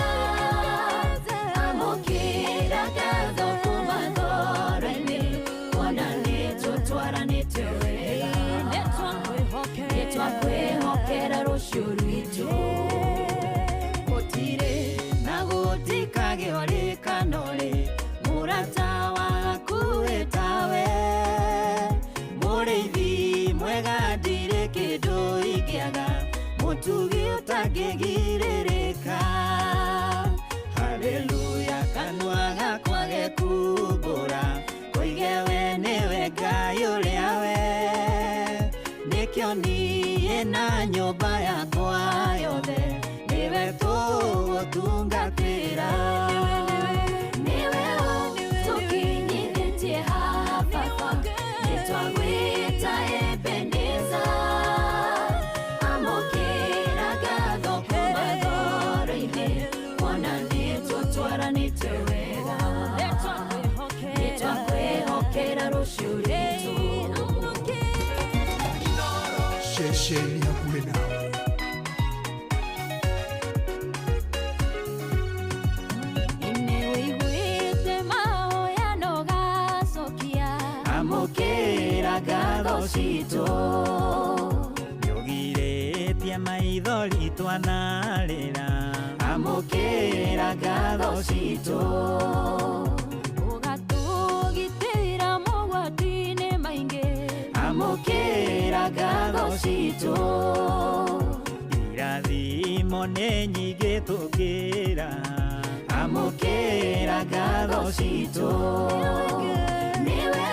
S8: Amũkĩra ngatho kuma ngoro-inĩ, kuona nĩtũtwaranĩte wega. Nĩtwakwĩhokera rũciũ rwitũ.
S9: Gũtirĩ na gũtikagĩa rĩkano rĩ mũrata waku ĩtawe mũrĩithi mwega ndirĩ kĩndũ ingĩaga mũtugi ũtangĩgirĩrĩka. Haleluya kanua gakwa gekumbũra koige we nĩwe Ngai ũrĩa we nĩkĩo niĩ na nyũmba yakwa yothe nĩwe tũgũtungatĩra.
S8: Nĩwe tũkinyithĩtie haha baba, nĩtwagwĩta Ebeneza. Amũkĩra ngatho kuma ngoro-inĩ, kuona nĩtũtwaranĩte wega. Nĩtwakwĩhokera rũciũ rwitũ.
S10: Ceceni hakuhĩ nawe.
S8: Nĩwĩiguĩte mahoya na ũgacokia.
S9: Amũkĩra ngatho citũ nĩũgirĩtie maithori twanarĩra. Amũkĩra ngatho citũ
S8: Ũgatũgitĩra mogwati-inĩ maingĩ.
S9: Amũkĩra ngatho citũ irathimo nĩ nyingĩ tũkĩra. Amũkĩra ngatho citũ.
S8: Nĩwe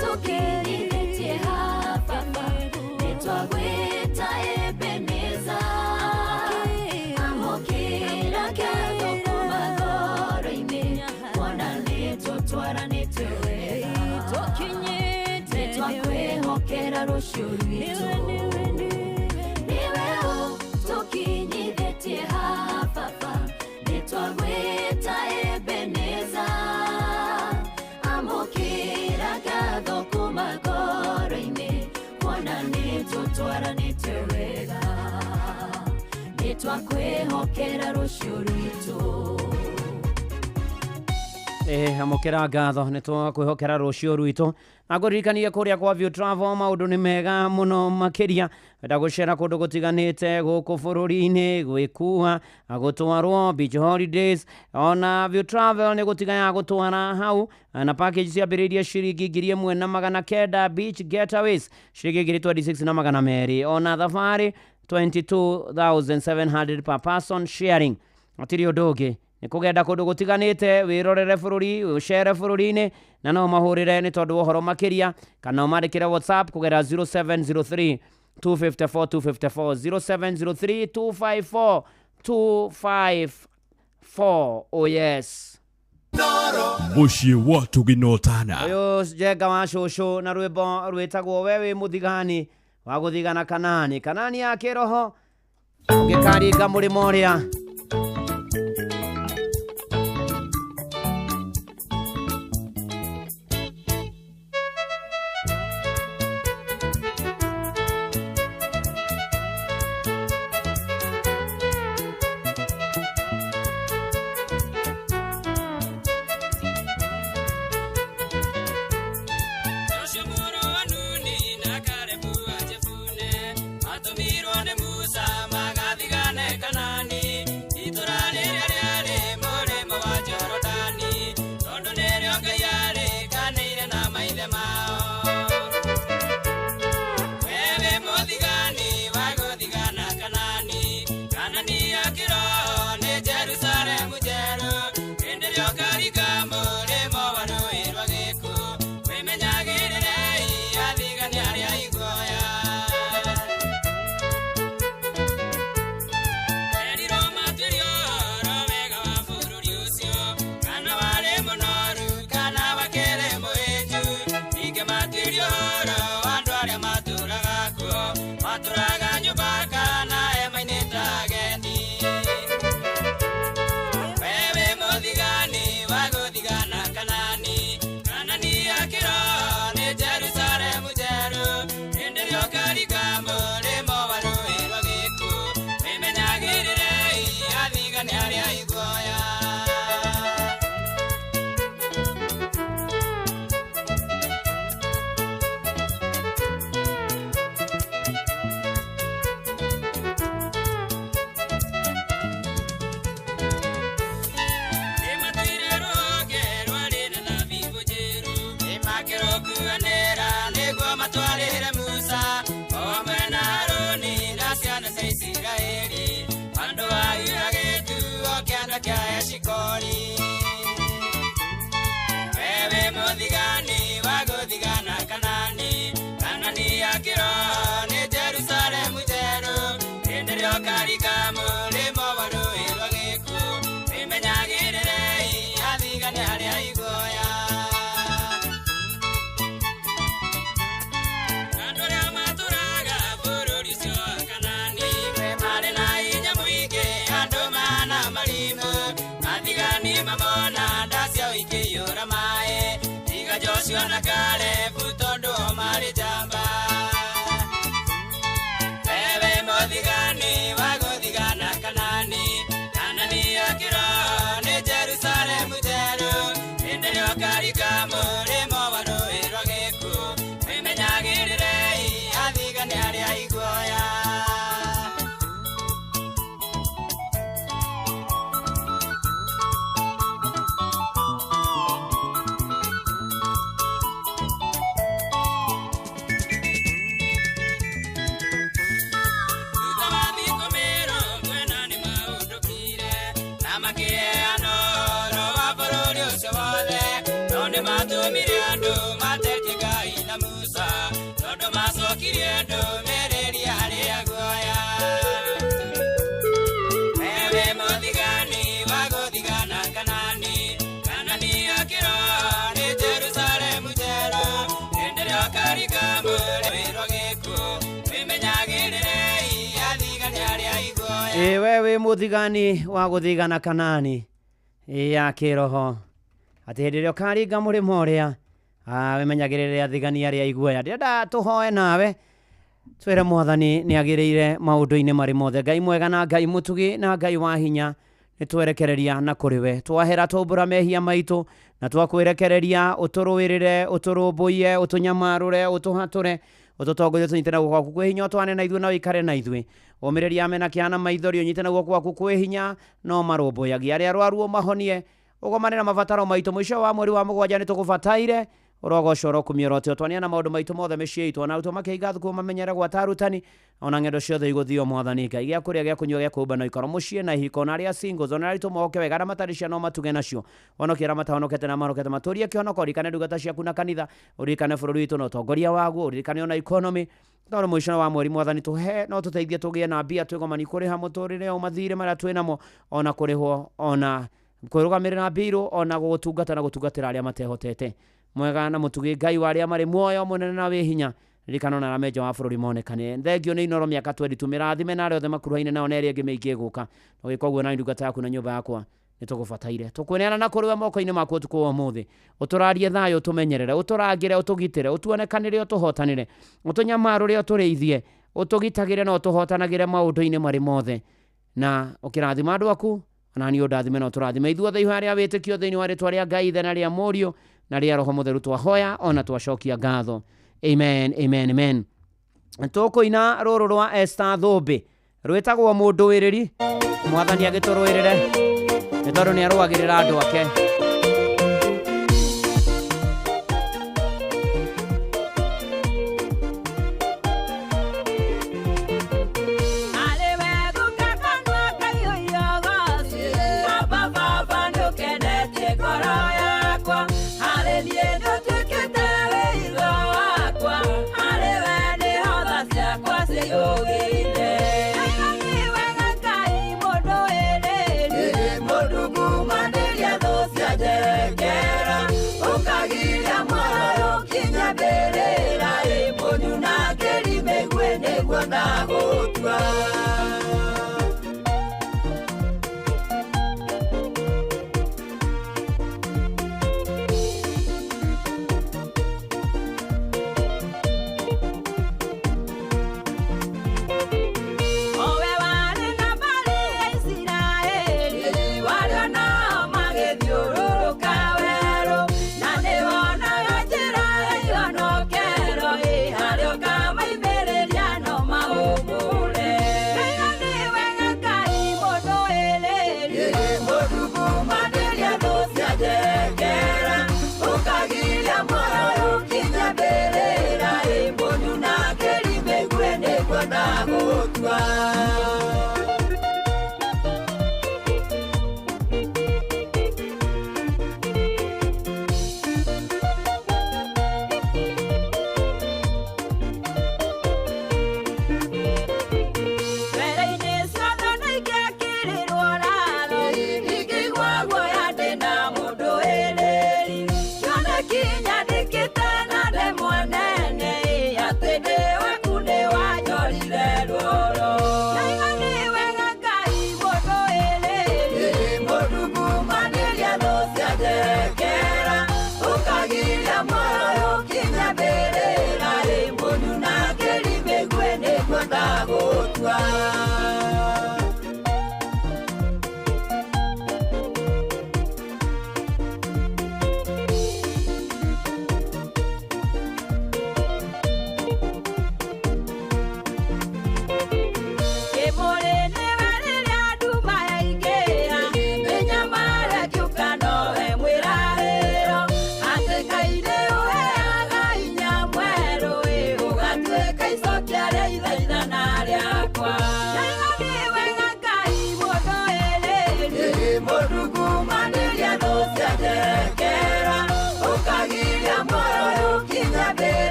S8: tũkinyithĩtie haha baba, nĩtwagwĩta Ebeneza. Amũkĩra ngatho kuma ngoro-inĩ, kuona nĩtũtwaranĩte wega. Nĩtwakwĩhokera rũciũ rwitũ. Nĩwe tũkinyithĩtie haha baba, nĩtwagwĩta Ebeneza. Amũkĩra ngatho kuma ngoro-inĩ, kuona nĩtũtwaranĩte wega. Nĩtwakwĩhokera rũciũ rwitũ.
S6: Amũkĩra ngatho nĩ twakwĩhokera rũciũ rwitũ na ngũririkanie kũrĩa kwa View Travel maũndũ nĩ mega mũno makĩria wenda gũcera kũndũ gũtiganĩte gũkũ bũrũri-inĩ gwĩkua gũtwarwo beach holidays ona View Travel nĩ gũtigaga gũtwara hau na package ciambĩrĩirie ciringi 1900 beach getaways ciringi 26,200 ona thabarĩ 22,700 per person sharing hatirĩ ũndũ ũngĩ nĩ kũgenda kũndũ gũtiganĩte wĩrorere bũrũri ũcere bũrũri-inĩ na no mahũrĩre nĩ tondũ wa ũhoro makĩria kana ũmandĩkĩre WhatsApp kũgerera 0703 254 254 0703 254 254. Oh yes.
S25: Mũciĩ wa Tũginotana.
S6: Ũyũ Njenga wa cũcũ na rwĩmbo rwĩtagwo we wĩ mũthigani wa gũthigana Kanani Kanani ya kĩroho ũngĩkaringa mũrĩmo ũrĩa.
S11: Joshua mũrũ wa Nuni na Kalebu wa Jefune matũmirwo nĩ Musa magathigane Kanani.
S6: Wĩ mũthigani wa gũthigana Kanani ya kĩroho, atĩ hĩndĩ ĩrĩa ũkaringa mũrĩmo ũrĩa wĩmenyagĩrĩre athigani arĩa iguoya. Ndĩrenda tũhoe nawe twĩre Mwathani nĩ agĩrĩire maũndũ-inĩ marĩ mothe. Ngai mwega na Ngai mũtugi na Ngai wa hinya, nĩ twerekereria na kũrĩ we, twahera twaumbũra mehia maitũ na twakwĩrekereria ũtũrũĩrĩre, ũtũrũmbũiye, ũtũnyamarũre, ũtũhatũre, ũtũtongorie, ũtũnyite na guoko gwaku kwĩ hinya, ũtwane na ithuĩ na ũikare na ithuĩ. Ũmĩrĩria amena kĩeha na maithori, ũnyite na guoko gwaku kwĩ hinya no marũmbũyagia arĩa arwaru ũmahonie, ũgomane na mabataro maitũ. Mũico wa mweri wa 7 nĩ tũgũbataire, ũrogocwo, ũrokumio, ũrotĩo. Twania na maũndũ maitũ mothe mĩciĩ itũ, ona arutwo makĩhinga thukuru mamenyere gwata arutani, ona ng'endo ciothe igũthio Mwathani Ngai, gĩa kũrĩa, gĩa kũnyua, gĩa kũhumba na ũikaro mũciĩ na ihiko, ona arĩa singles, ona arĩa aritũ moke wega, arĩa matarĩ ciana matuge nacio, honokia arĩa matahonokete na mahonokete matũrie kĩhonoko. Ũririkane ndungata ciaku na kanitha, ũririkane bũrũri witũ na ũtongoria waguo, ũririkane ona economy, tondũ mũico wa mweri Mwathani tũhe no tũteithie tũgĩe na mbia twĩgomani kũrĩha mũtũrĩre o mathirĩ marĩa twĩ namo, ona kũrĩhwo, ona kwĩrũgamĩrĩra mbirũ, ona gũgũtungata na gũtungatĩra arĩa matehotete. Mwega na mũtugi Ngai wa arĩa marĩ muoyo mũnene na wĩ hinya, ririkana ona arĩa me nja wa bũrũri monekane. Thengio nĩ Inooro mĩaka 22, mĩrathime na arĩa othe makuruhaine nao na ĩrĩa ĩngĩ mĩingĩ ĩgũka. Na ũgĩka ũguo na ndungata yaku na nyũmba yakwa nĩ tũgũbataire. Tũkwĩneana na kũrĩ we moko-inĩ maku ũtukũ wa ũmũthĩ, ũtũrarie thayũ, ũtũmenyerere, ũtũrangĩre, ũtũgitĩre, ũtuonekanĩre, ũtũhotanĩre, ũtũnyamarũre, ũtũrĩithie, ũtũgitagĩre na ũtũhotanagĩre maũndũ-inĩ marĩ mothe. Na ũkĩrathima andũ aku, ona niĩ ũndathime na ũtũrathime ithuothe ihoya rĩa wĩtĩkio thĩinĩ wa rĩtwa rĩa Ngai Ithe na rĩa Mũriũ na rĩa Roho Mũtheru twahoya ona twacokia ngatho. Amen, amen, amen. Tũkũina rũrũ rwa Esther Thũmbĩ rwĩtagwo Mũndũĩrĩri. Mwathani agĩtũrũĩrĩre nĩ tondũ nĩ arũagĩrĩra andũ ake.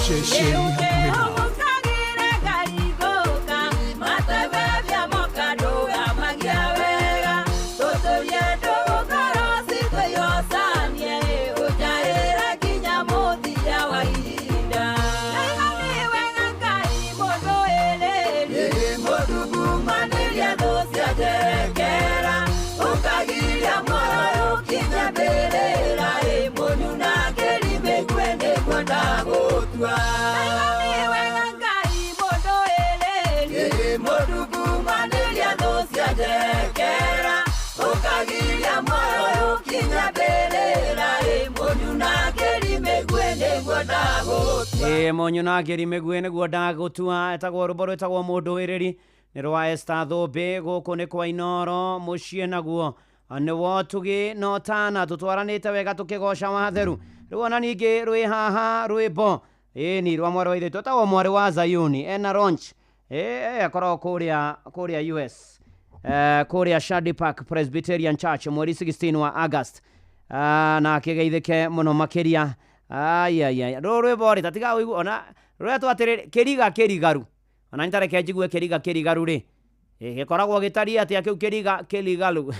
S10: Ceceni hakuhĩ nawe.
S5: Ndagũtua.
S6: Ĩ mũnyũ na ngĩri mĩguĩ nĩguo ndagũtua. Etagwo rwĩmbo rwĩtagwo mũndũ wĩrĩri nĩ rwa Esther Thũmbĩ. Gũkũ nĩ kwa Inoro mũciĩ naguo nĩ wotugi no tana tũtwaranĩte wega tũkĩgoca watheru. Rĩu ona ningĩ rwĩ haha rwĩmbo ĩni rwa mwarĩ wa ithe twĩtagwo mwarĩ wa Zayuni ena launch ĩ akoragwo kũrĩa US, kũrĩa Shadi Park Presbyterian Church mweri 16 wa August, na akĩgeithĩke mũno makĩria. Aiaiai, rũrũ rwĩmbo rĩ tatiga ũigu ona rũretwo atĩrĩrĩ kĩriga kĩrigaru. Ona nitareke njigue kĩriga kĩrigaru rĩ gĩkoragwo gĩtariĩ atĩa kĩu kĩriga kĩrigaru.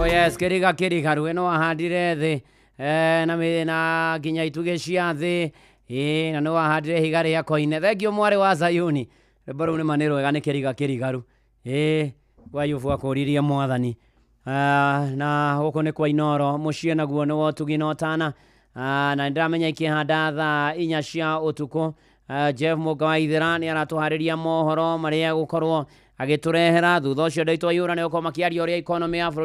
S6: Yes, kĩriga kĩrigaru ĩno wahandire thĩ na na nginya itugĩ cia thĩ na nĩ wahandire ihiga rĩa koine. Thengiũ mwarĩ wa Zayuni, rwĩmbo rũu nĩma nĩ rwega nĩ kĩriga kĩrigaru. Kwa Ayubu akũririe mwathani. Na gũkũ nĩ kwa Inoro mũciĩ naguo nĩ wotugi na ũtana, na nĩndĩramenya ikĩhanda thaa 4 cia ũtukũ. Jeff Mũnga wa Ithĩra nĩ aratũharĩria mohoro marĩa egũkorwo agĩtũrehera. Thutha ũcio Ndĩtwa Yũra nĩ gũkorwo makĩaria ũrĩa economy ya bũrũri